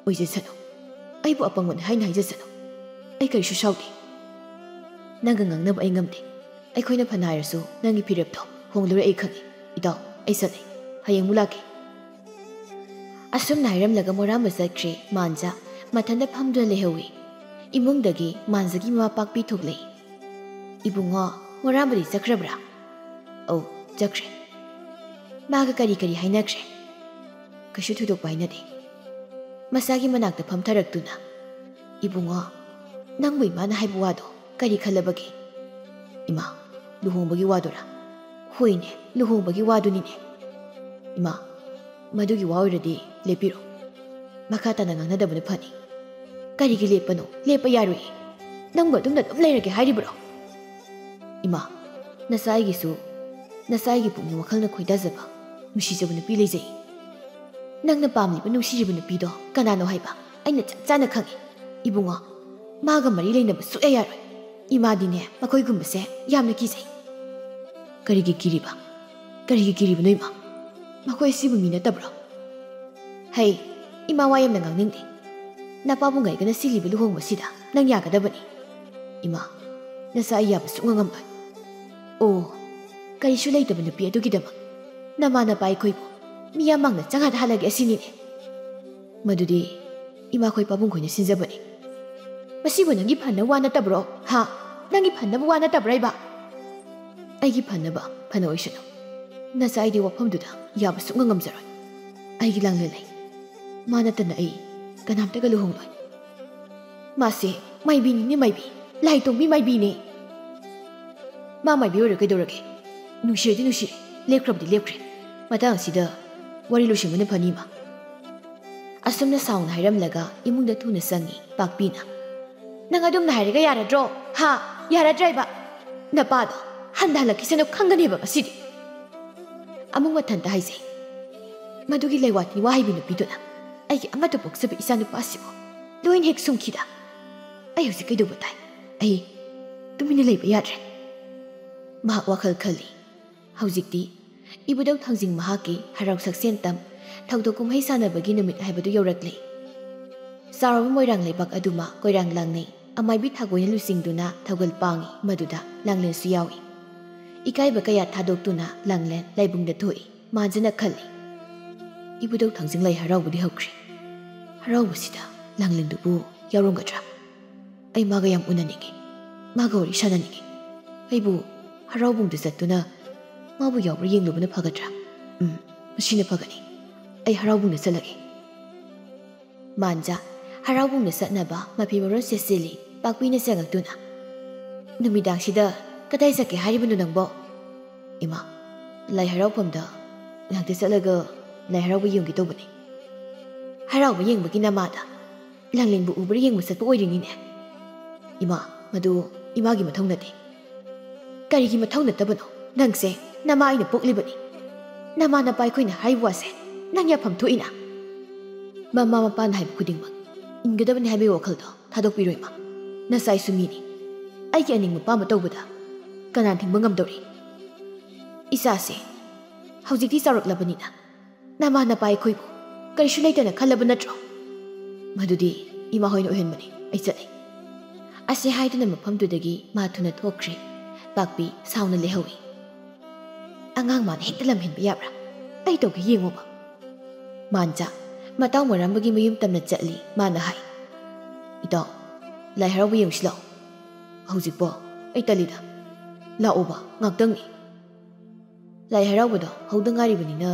ꯑꯣꯏꯖꯁꯅꯨ꯫ ꯑꯩꯕꯨ ꯑꯄꯪꯕꯅꯤ ꯍꯥꯏꯅ ꯍꯥꯏꯖꯁꯅꯨ꯫ ꯑꯩ ꯀꯔꯤꯁꯨ ꯁꯥꯎꯗꯦ꯫ ꯅꯪꯒ ꯉꯥꯡꯅꯕ ꯑꯩ ꯉꯝꯗꯦ꯫ ꯑꯩꯈꯣꯏꯅ ꯐꯅ ꯍꯥꯏꯔꯁꯨ ꯅꯪꯒꯤ ꯐꯤꯔꯦꯞꯇꯣ ꯍꯣꯡꯂꯔꯣꯏ ꯑꯩ ꯈꯪꯏ꯫ ꯏꯇꯥꯎ, ꯑꯩ ꯆꯠꯂꯦ꯫ ꯍꯌꯦꯡ ꯑꯃꯨꯛ ꯂꯥꯛꯀꯦ꯫ ꯑꯁꯨꯝꯅ ꯍꯥꯏꯔꯝꯂꯒ ꯃꯣꯔꯥꯝꯕ ꯆꯠꯈ꯭ꯔꯦ꯫ ꯃꯥꯟꯖ ꯃꯊꯟꯇ ꯐꯝꯗꯨꯅ ꯂꯩꯍꯧꯏ꯫ ꯏꯃꯨꯡꯗꯒꯤ ꯃꯥꯟꯖꯒꯤ ꯃꯃꯥ ꯄꯥꯛꯄꯤ ꯊꯣꯛꯂꯛꯏ꯫ "ꯏꯕꯨꯡꯉꯣ, ꯃꯣꯔꯥꯝꯕꯗꯤ ꯆꯠꯈ꯭ꯔꯕ꯭ꯔꯥ?" "ꯑꯧ, ꯆꯠꯈ꯭ꯔꯦ꯫" "ꯃꯥꯒ ꯀꯔꯤ ꯀꯔꯤ ꯍꯥꯏꯅꯈ꯭ꯔꯦ?" "ꯀꯩꯁꯨ ꯊꯣꯏꯗꯣꯛꯄ ꯍꯥꯏꯅꯗꯦ꯫" ꯃꯆꯥꯒꯤ ꯃꯅꯥꯛꯇ ꯐꯝꯊꯔꯛꯇꯨꯅ, "ꯏꯕꯨꯡꯉꯣ, ꯅꯪꯕꯨ ꯏꯃꯥꯅ ꯍꯥꯏꯕ ꯋꯥꯗꯣ ꯀꯔꯤ ꯈꯜꯂꯕꯒꯦ?" "ꯏꯃꯥ, ꯂꯨꯍꯣꯡꯕꯒꯤ ꯋꯥꯗꯨꯔꯥ?" "ꯍꯣꯏꯅꯦ, ꯂꯨꯍꯣꯡꯕꯒꯤ ꯋꯥꯗꯨꯅꯤꯅꯦ꯫" "ꯏꯃꯥ, ꯃꯗꯨꯒꯤ ꯋꯥ ꯑꯣꯏꯔꯗꯤ ꯂꯦꯞꯄꯤꯔꯣ꯫ ꯃꯈꯥ ꯇꯥꯅ ꯉꯥꯡꯅꯗꯕꯅ ꯐꯅꯤ꯫" "ꯀꯔꯤꯒꯤ ꯂꯦꯞꯄꯅꯣ? ꯂꯦꯞꯄ ꯌꯥꯔꯣꯏꯌꯦ꯫ ꯅꯪꯕꯨ ꯑꯗꯨꯝꯅ ꯑꯗꯨꯝ ꯂꯩꯔꯒꯦ ꯍꯥꯏꯔꯤꯕ꯭ꯔꯣ?" "ꯏꯃꯥ, ꯅꯆꯥ ꯑꯩꯒꯤꯁꯨ, ꯅꯆꯥ ꯑꯩꯒꯤ ꯄꯨꯛꯅꯤꯡ ꯋꯥꯈꯜꯅ ꯈꯣꯏꯗꯥꯖꯕ, ꯅꯨꯡꯁꯤꯖꯕ ꯅꯨꯄꯤ ꯂꯩꯖꯩ꯫ ꯅꯪꯅ ꯄꯥꯝꯂꯤꯕ ꯅꯨꯡꯁꯤꯔꯤꯕ ꯅꯨꯄꯤꯗꯣ ꯀꯅꯥꯅꯣ ꯍꯥꯏꯕ ꯑꯩꯅ ꯆꯞ ꯆꯥꯅ ꯈꯪꯏ꯫ ꯏꯕꯨꯡꯉꯣ, ꯃꯥꯒ ꯃꯔꯤ ꯂꯩꯅꯕ ꯁꯨꯛꯌꯥ ꯌꯥꯔꯣꯏ꯫ ꯏꯃꯥꯗꯤꯅꯦ ꯃꯈꯣꯏꯒꯨꯝꯕꯁꯦ ꯌꯥꯝꯅ ꯀꯤꯖꯩ꯫" "ꯀꯔꯤꯒꯤ ꯀꯤꯔꯤꯕ? ꯀꯔꯤꯒꯤ ꯀꯤꯔꯤꯕꯅꯣ ꯏꯃꯥ? ꯃꯈꯣꯏ ꯑꯁꯤꯕꯨ ꯃꯤ ꯅꯠꯇꯕ꯭ꯔꯣ?" "ꯍꯩ, ꯏꯃꯥ ꯋꯥ ꯌꯥꯝꯅ ꯉꯥꯡꯅꯤꯡꯗꯦ꯫ ꯅꯄꯥꯕꯨꯡ ꯉꯥꯏꯒꯅ ꯁꯤꯜꯂꯤꯕ ꯂꯨꯍꯣꯡꯕꯁꯤꯗ ꯅꯪ ꯌꯥꯒꯗꯕꯅꯤ꯫" "ꯏꯃꯥ, ꯅꯆꯥ ꯑꯩ ꯌꯥꯕ ꯁꯨꯛꯉꯝ ꯉꯝꯂꯣꯏ꯫" "ꯑꯣ, ꯀꯔꯤꯁꯨ ꯂꯩꯇꯕ ꯅꯨꯄꯤ ꯑꯗꯨꯒꯤꯗꯃꯛ ꯅꯃꯥ ꯅꯄꯥ ꯑꯩꯈꯣꯏꯕꯨ ꯃꯤꯌꯥꯝ ꯃꯥꯡꯗ ꯆꯪꯍꯠꯍꯜꯂꯒꯦ ꯑꯁꯤꯅꯤꯅꯦ?" "ꯃꯗꯨꯗꯤ ꯏꯃꯥꯈꯣꯏ ꯄꯥꯕꯨꯡꯈꯣꯏꯅ ꯁꯤꯟꯖꯕꯅꯤ꯫ ꯃꯁꯤꯕꯨ ꯅꯪꯒꯤ ꯐꯅꯕ ꯋꯥ ꯅꯠꯇꯕ꯭ꯔꯣ? ꯍꯥ? ꯅꯪꯒꯤ ꯐꯅꯕ ꯋꯥ ꯅꯠꯇꯕ꯭ꯔꯥ ꯏꯕ? ꯑꯩꯒꯤ ꯐꯅꯕ ꯐꯅ ꯑꯣꯏꯁꯅꯨ꯫ ꯅꯆꯥ ꯑꯩꯗꯤ ꯋꯥꯐꯝꯗꯨꯗ ꯌꯥꯕ ꯁꯨꯡꯉꯝ ꯉꯝꯖꯔꯣꯏ꯫ ꯑꯩꯒꯤ ꯂꯥꯡꯂꯦꯟ ꯂꯩ꯫ ꯃꯥ ꯅꯠꯇꯅ ꯑꯩ ꯀꯅꯥꯝꯇꯒ ꯂꯨꯍꯣꯡꯂꯣꯏ꯫ ꯃꯥꯁꯦ ꯃꯥꯏꯕꯤꯅꯤꯅꯦ, ꯃꯥꯏꯕꯤ꯫ ꯂꯥꯏ ꯇꯣꯡꯕꯤ ꯃꯥꯏꯕꯤꯅꯦ꯫ ꯃꯥ ꯃꯥꯏꯕꯤ ꯑꯣꯏꯔ ꯀꯩꯗꯧꯔꯒꯦ? ꯅꯨꯡꯁꯤꯔꯗꯤ ꯅꯨꯡꯁꯤꯔꯦ, ꯂꯦꯞꯈ꯭ꯔꯕꯗꯤ ꯂꯦꯞꯈ꯭ꯔꯦ꯫ ꯃꯇꯥꯡ ꯑꯁꯤꯗ ꯋꯥꯔꯤ ꯂꯣꯏꯁꯤꯟꯕꯅ ꯐꯅꯤ, ꯏꯃꯥ꯫ ꯑꯁꯨꯝꯅ ꯁꯥꯎꯅ ꯍꯥꯏꯔꯝꯂꯒ ꯏꯃꯨꯡꯗ ꯊꯨꯅ ꯆꯪꯉꯤ ꯄꯥꯛꯄꯤꯅ꯫ "ꯅꯪ ꯑꯗꯨꯝꯅ ꯍꯥꯏꯔꯒ ꯌꯥꯔꯗ꯭ꯔꯣ? ꯍꯥ? ꯌꯥꯔꯗ꯭ꯔꯥ ꯏꯕ? ꯅꯄꯥꯗꯣ ꯍꯟꯗ ꯍꯜꯂꯛꯈꯤꯁꯅꯨ, ꯈꯪꯒꯅꯦꯕ ꯉꯁꯤꯗꯤ꯫" ꯑꯃꯨꯛ ꯃꯊꯟꯇ ꯍꯥꯏꯖꯩ, "ꯃꯗꯨꯒꯤ ꯂꯩꯋꯥꯇꯤ ꯋꯥꯍꯩꯕꯤ ꯅꯨꯄꯤꯗꯨꯅ ꯑꯩꯒꯤ ꯑꯃꯠꯇ ꯄꯣꯛꯆꯕ ꯏꯆꯥ ꯅꯨꯄꯥꯁꯤꯕꯨ ꯂꯣꯏꯅ ꯍꯦꯛ ꯁꯨꯝꯈꯤꯗ꯫ ꯑꯩ ꯍꯧꯖꯤꯛ ꯀꯩꯗꯧꯕ ꯇꯥꯏ? ꯑꯩ ꯇꯨꯃꯤꯟꯅ ꯂꯩꯕ ꯌꯥꯗ꯭ꯔꯦ꯫" ꯃꯍꯥꯛ ꯋꯥꯈꯜ ꯈꯜꯂꯤ꯫ ꯍꯧꯖꯤꯛꯇꯤ ꯏꯕꯨꯙꯧ ꯊꯥꯡꯖꯤꯡ ꯃꯍꯥꯛꯀꯤ ꯍꯔꯥꯎ ꯁꯛꯁꯦꯟꯇꯝ ꯊꯧꯗꯣꯛ ꯀꯨꯝꯍꯩ ꯁꯥꯟꯅꯕꯒꯤ ꯅꯨꯃꯤꯠ ꯍꯥꯏꯕꯗꯨ ꯌꯧꯔꯛꯂꯦ꯫ ꯆꯥꯎꯔꯕ ꯃꯣꯏꯔꯥꯡ ꯂꯩꯕꯥꯛ ꯑꯗꯨꯃ ꯀꯣꯏꯔꯥꯡ ꯂꯥꯡꯅꯩ꯫ ꯑꯃꯥꯏꯕꯤ ꯊꯥꯒꯣꯏꯅ ꯂꯨꯆꯤꯡꯗꯨꯅ ꯊꯧꯒꯜ ꯄꯥꯡꯏ, ꯃꯗꯨꯗ ꯂꯥꯡꯂꯦꯟꯁꯨ ꯌꯥꯎꯏ꯫ ꯏꯀꯥꯏꯕ ꯀꯌꯥ ꯊꯥꯗꯣꯛꯇꯨꯅ ꯂꯥꯡꯂꯦꯟ ꯂꯥꯏꯕꯨꯡꯗ ꯊꯣꯛꯏ꯫ ꯃꯥꯟꯖꯅ ꯈꯜꯂꯤ, "ꯏꯕꯨꯙꯧ ꯊꯥꯡꯖꯤꯡ ꯂꯥꯏ ꯍꯔꯥꯎꯕꯗꯤ ꯍꯧꯈ꯭ꯔꯦ꯫ ꯍꯔꯥꯎꯕꯁꯤꯗ ꯂꯥꯡꯂꯦꯟꯗꯨꯕꯨ ꯌꯥꯎꯔꯝꯒꯗ꯭ꯔꯥ? ꯑꯩ ꯃꯥꯒ ꯌꯥꯝ ꯎꯅꯅꯤꯡꯉꯤ, ꯃꯥꯒ ꯋꯥꯔꯤ ꯁꯥꯟꯅꯅꯤꯡꯉꯤ꯫ ꯑꯩꯕꯨ ꯍꯔꯥꯎꯕꯨꯡꯗ ꯆꯠꯇꯨꯅ ꯃꯥꯕꯨ ꯌꯥꯎꯕ꯭ꯔꯥ ꯌꯦꯡꯂꯨꯕꯅ ꯐꯒꯗ꯭ꯔꯥ? ꯎꯝ, ꯃꯁꯤꯅ ꯐꯒꯅꯤ꯫ ꯑꯩ ꯍꯔꯥꯎꯕꯨꯡꯗ ꯆꯠꯂꯒꯦ꯫" ꯃꯥꯟꯖ ꯍꯔꯥꯎꯕꯨꯡꯗ ꯆꯠꯅꯕ ꯃꯐꯤ ꯃꯔꯣꯟ ꯁꯦꯠꯆꯤꯜꯂꯤ꯫ ꯄꯥꯛꯄꯤꯅ ꯆꯪꯉꯛꯇꯨꯅ, "ꯅꯨꯃꯤꯗꯥꯡꯁꯤꯗ ꯀꯗꯥꯏ ꯆꯠꯀꯦ ꯍꯥꯏꯔꯤꯕꯅꯣ ꯅꯪꯕꯣ?" "ꯏꯃꯥ, ꯂꯥꯏ ꯍꯔꯥꯎꯐꯝꯗ ꯉꯥꯏꯍꯥꯛꯇ ꯆꯠꯂꯒ ꯂꯥꯏ ꯍꯔꯥꯎꯕ ꯌꯦꯡꯒꯦ ꯇꯧꯕꯅꯤ꯫" "ꯍꯔꯥꯎꯕ ꯌꯦꯡꯕꯒꯤ ꯅꯃꯥꯗ ꯂꯥꯡꯂꯦꯟꯕꯨ ꯎꯕ꯭ꯔꯥ ꯌꯦꯡꯕ ꯆꯠꯄ ꯑꯣꯏꯔꯤꯅꯤꯅꯦ?" "ꯏꯃꯥ, ꯃꯗꯨ ꯏꯃꯥꯒꯤ ꯃꯊꯧ ꯅꯠꯇꯦ꯫" "ꯀꯔꯤꯒꯤ ꯃꯊꯧ ꯅꯠꯇꯕꯅꯣ? ꯅꯪꯁꯦ ꯅꯃꯥ ꯑꯩꯅ ꯄꯣꯛꯂꯤꯕꯅꯤ꯫ ꯅꯃꯥ ꯅꯄꯥ ꯑꯩꯈꯣꯏꯅ ꯍꯥꯏꯕ ꯋꯥꯁꯦ ꯅꯪ ꯌꯥꯐꯝ ꯊꯣꯛꯏꯅ?" "ꯃꯃꯥ ꯃꯄꯥꯅ ꯍꯥꯏꯕ ꯈꯨꯗꯤꯡꯃꯛ ꯏꯟꯒꯗꯕꯅꯤ ꯍꯥꯏꯕꯒꯤ ꯋꯥꯈꯜꯗꯣ ꯊꯥꯗꯣꯛꯄꯤꯔꯣ ꯏꯃꯥ꯫ ꯅꯆꯥꯏꯁꯨ ꯃꯤꯅꯤ꯫ ꯑꯩꯒꯤ ꯑꯅꯤꯡꯕ ꯑꯄꯥꯝꯕ ꯇꯧꯕꯗ ꯀꯅꯥꯅ ꯊꯤꯡꯕ ꯉꯝꯗꯧꯔꯤ? ꯏꯆꯥꯁꯦ ꯍꯧꯖꯤꯛꯇꯤ ꯆꯥꯎꯔꯛꯂꯕꯅꯤꯅ ꯅꯃꯥ ꯅꯄꯥ ꯑꯩꯈꯣꯏꯕꯨ ꯀꯔꯤꯁꯨ ꯂꯩꯇꯅ ꯈꯜꯂꯕ ꯅꯠꯇ꯭ꯔꯣ? ꯃꯗꯨꯗꯤ ꯏꯃꯥ ꯍꯣꯏꯅ ꯑꯣꯏꯍꯟꯕꯅꯤ, ꯑꯩ ꯆꯠꯂꯤ꯫" ꯑꯁꯤ ꯍꯥꯏꯗꯨꯅ ꯃꯐꯝꯗꯨꯗꯒꯤ ꯃꯥ ꯊꯨꯅ ꯊꯣꯛꯈ꯭ꯔꯦ꯫ ꯄꯥꯛꯄꯤ ꯁꯥꯎꯅ ꯂꯩꯍꯧꯏ꯫ "ꯑꯉꯥꯡ ꯃꯥꯅ ꯍꯦꯛꯇ ꯂꯝꯍꯦꯟꯕ ꯌꯥꯕ꯭ꯔꯥ? ꯑꯩ ꯇꯧꯒꯦ ꯌꯦꯡꯉꯣꯕ꯫" ꯃꯥꯟꯖ ꯃꯇꯥꯎ ꯃꯔꯝꯕꯒꯤ ꯃꯌꯨꯝ ꯇꯝꯅ ꯆꯠꯂꯤ꯫ ꯃꯥꯅ ꯍꯥꯏ, "ꯏꯇꯥꯎ, ꯂꯥꯏ ꯍꯔꯥꯎꯕ ꯌꯦꯡꯉꯨꯁꯤ ꯂꯥꯛꯑꯣ꯫ ꯍꯧꯖꯤꯛꯄꯣ? ꯑꯩ ꯇꯜꯂꯤꯗ꯫ ꯂꯥꯛꯑꯣꯕ, ꯉꯥꯛꯇꯪꯅꯤ꯫ ꯂꯥꯏ ꯍꯔꯥꯎꯕꯗꯣ ꯍꯧꯗ ꯉꯥꯏꯔꯤꯕꯅꯤꯅ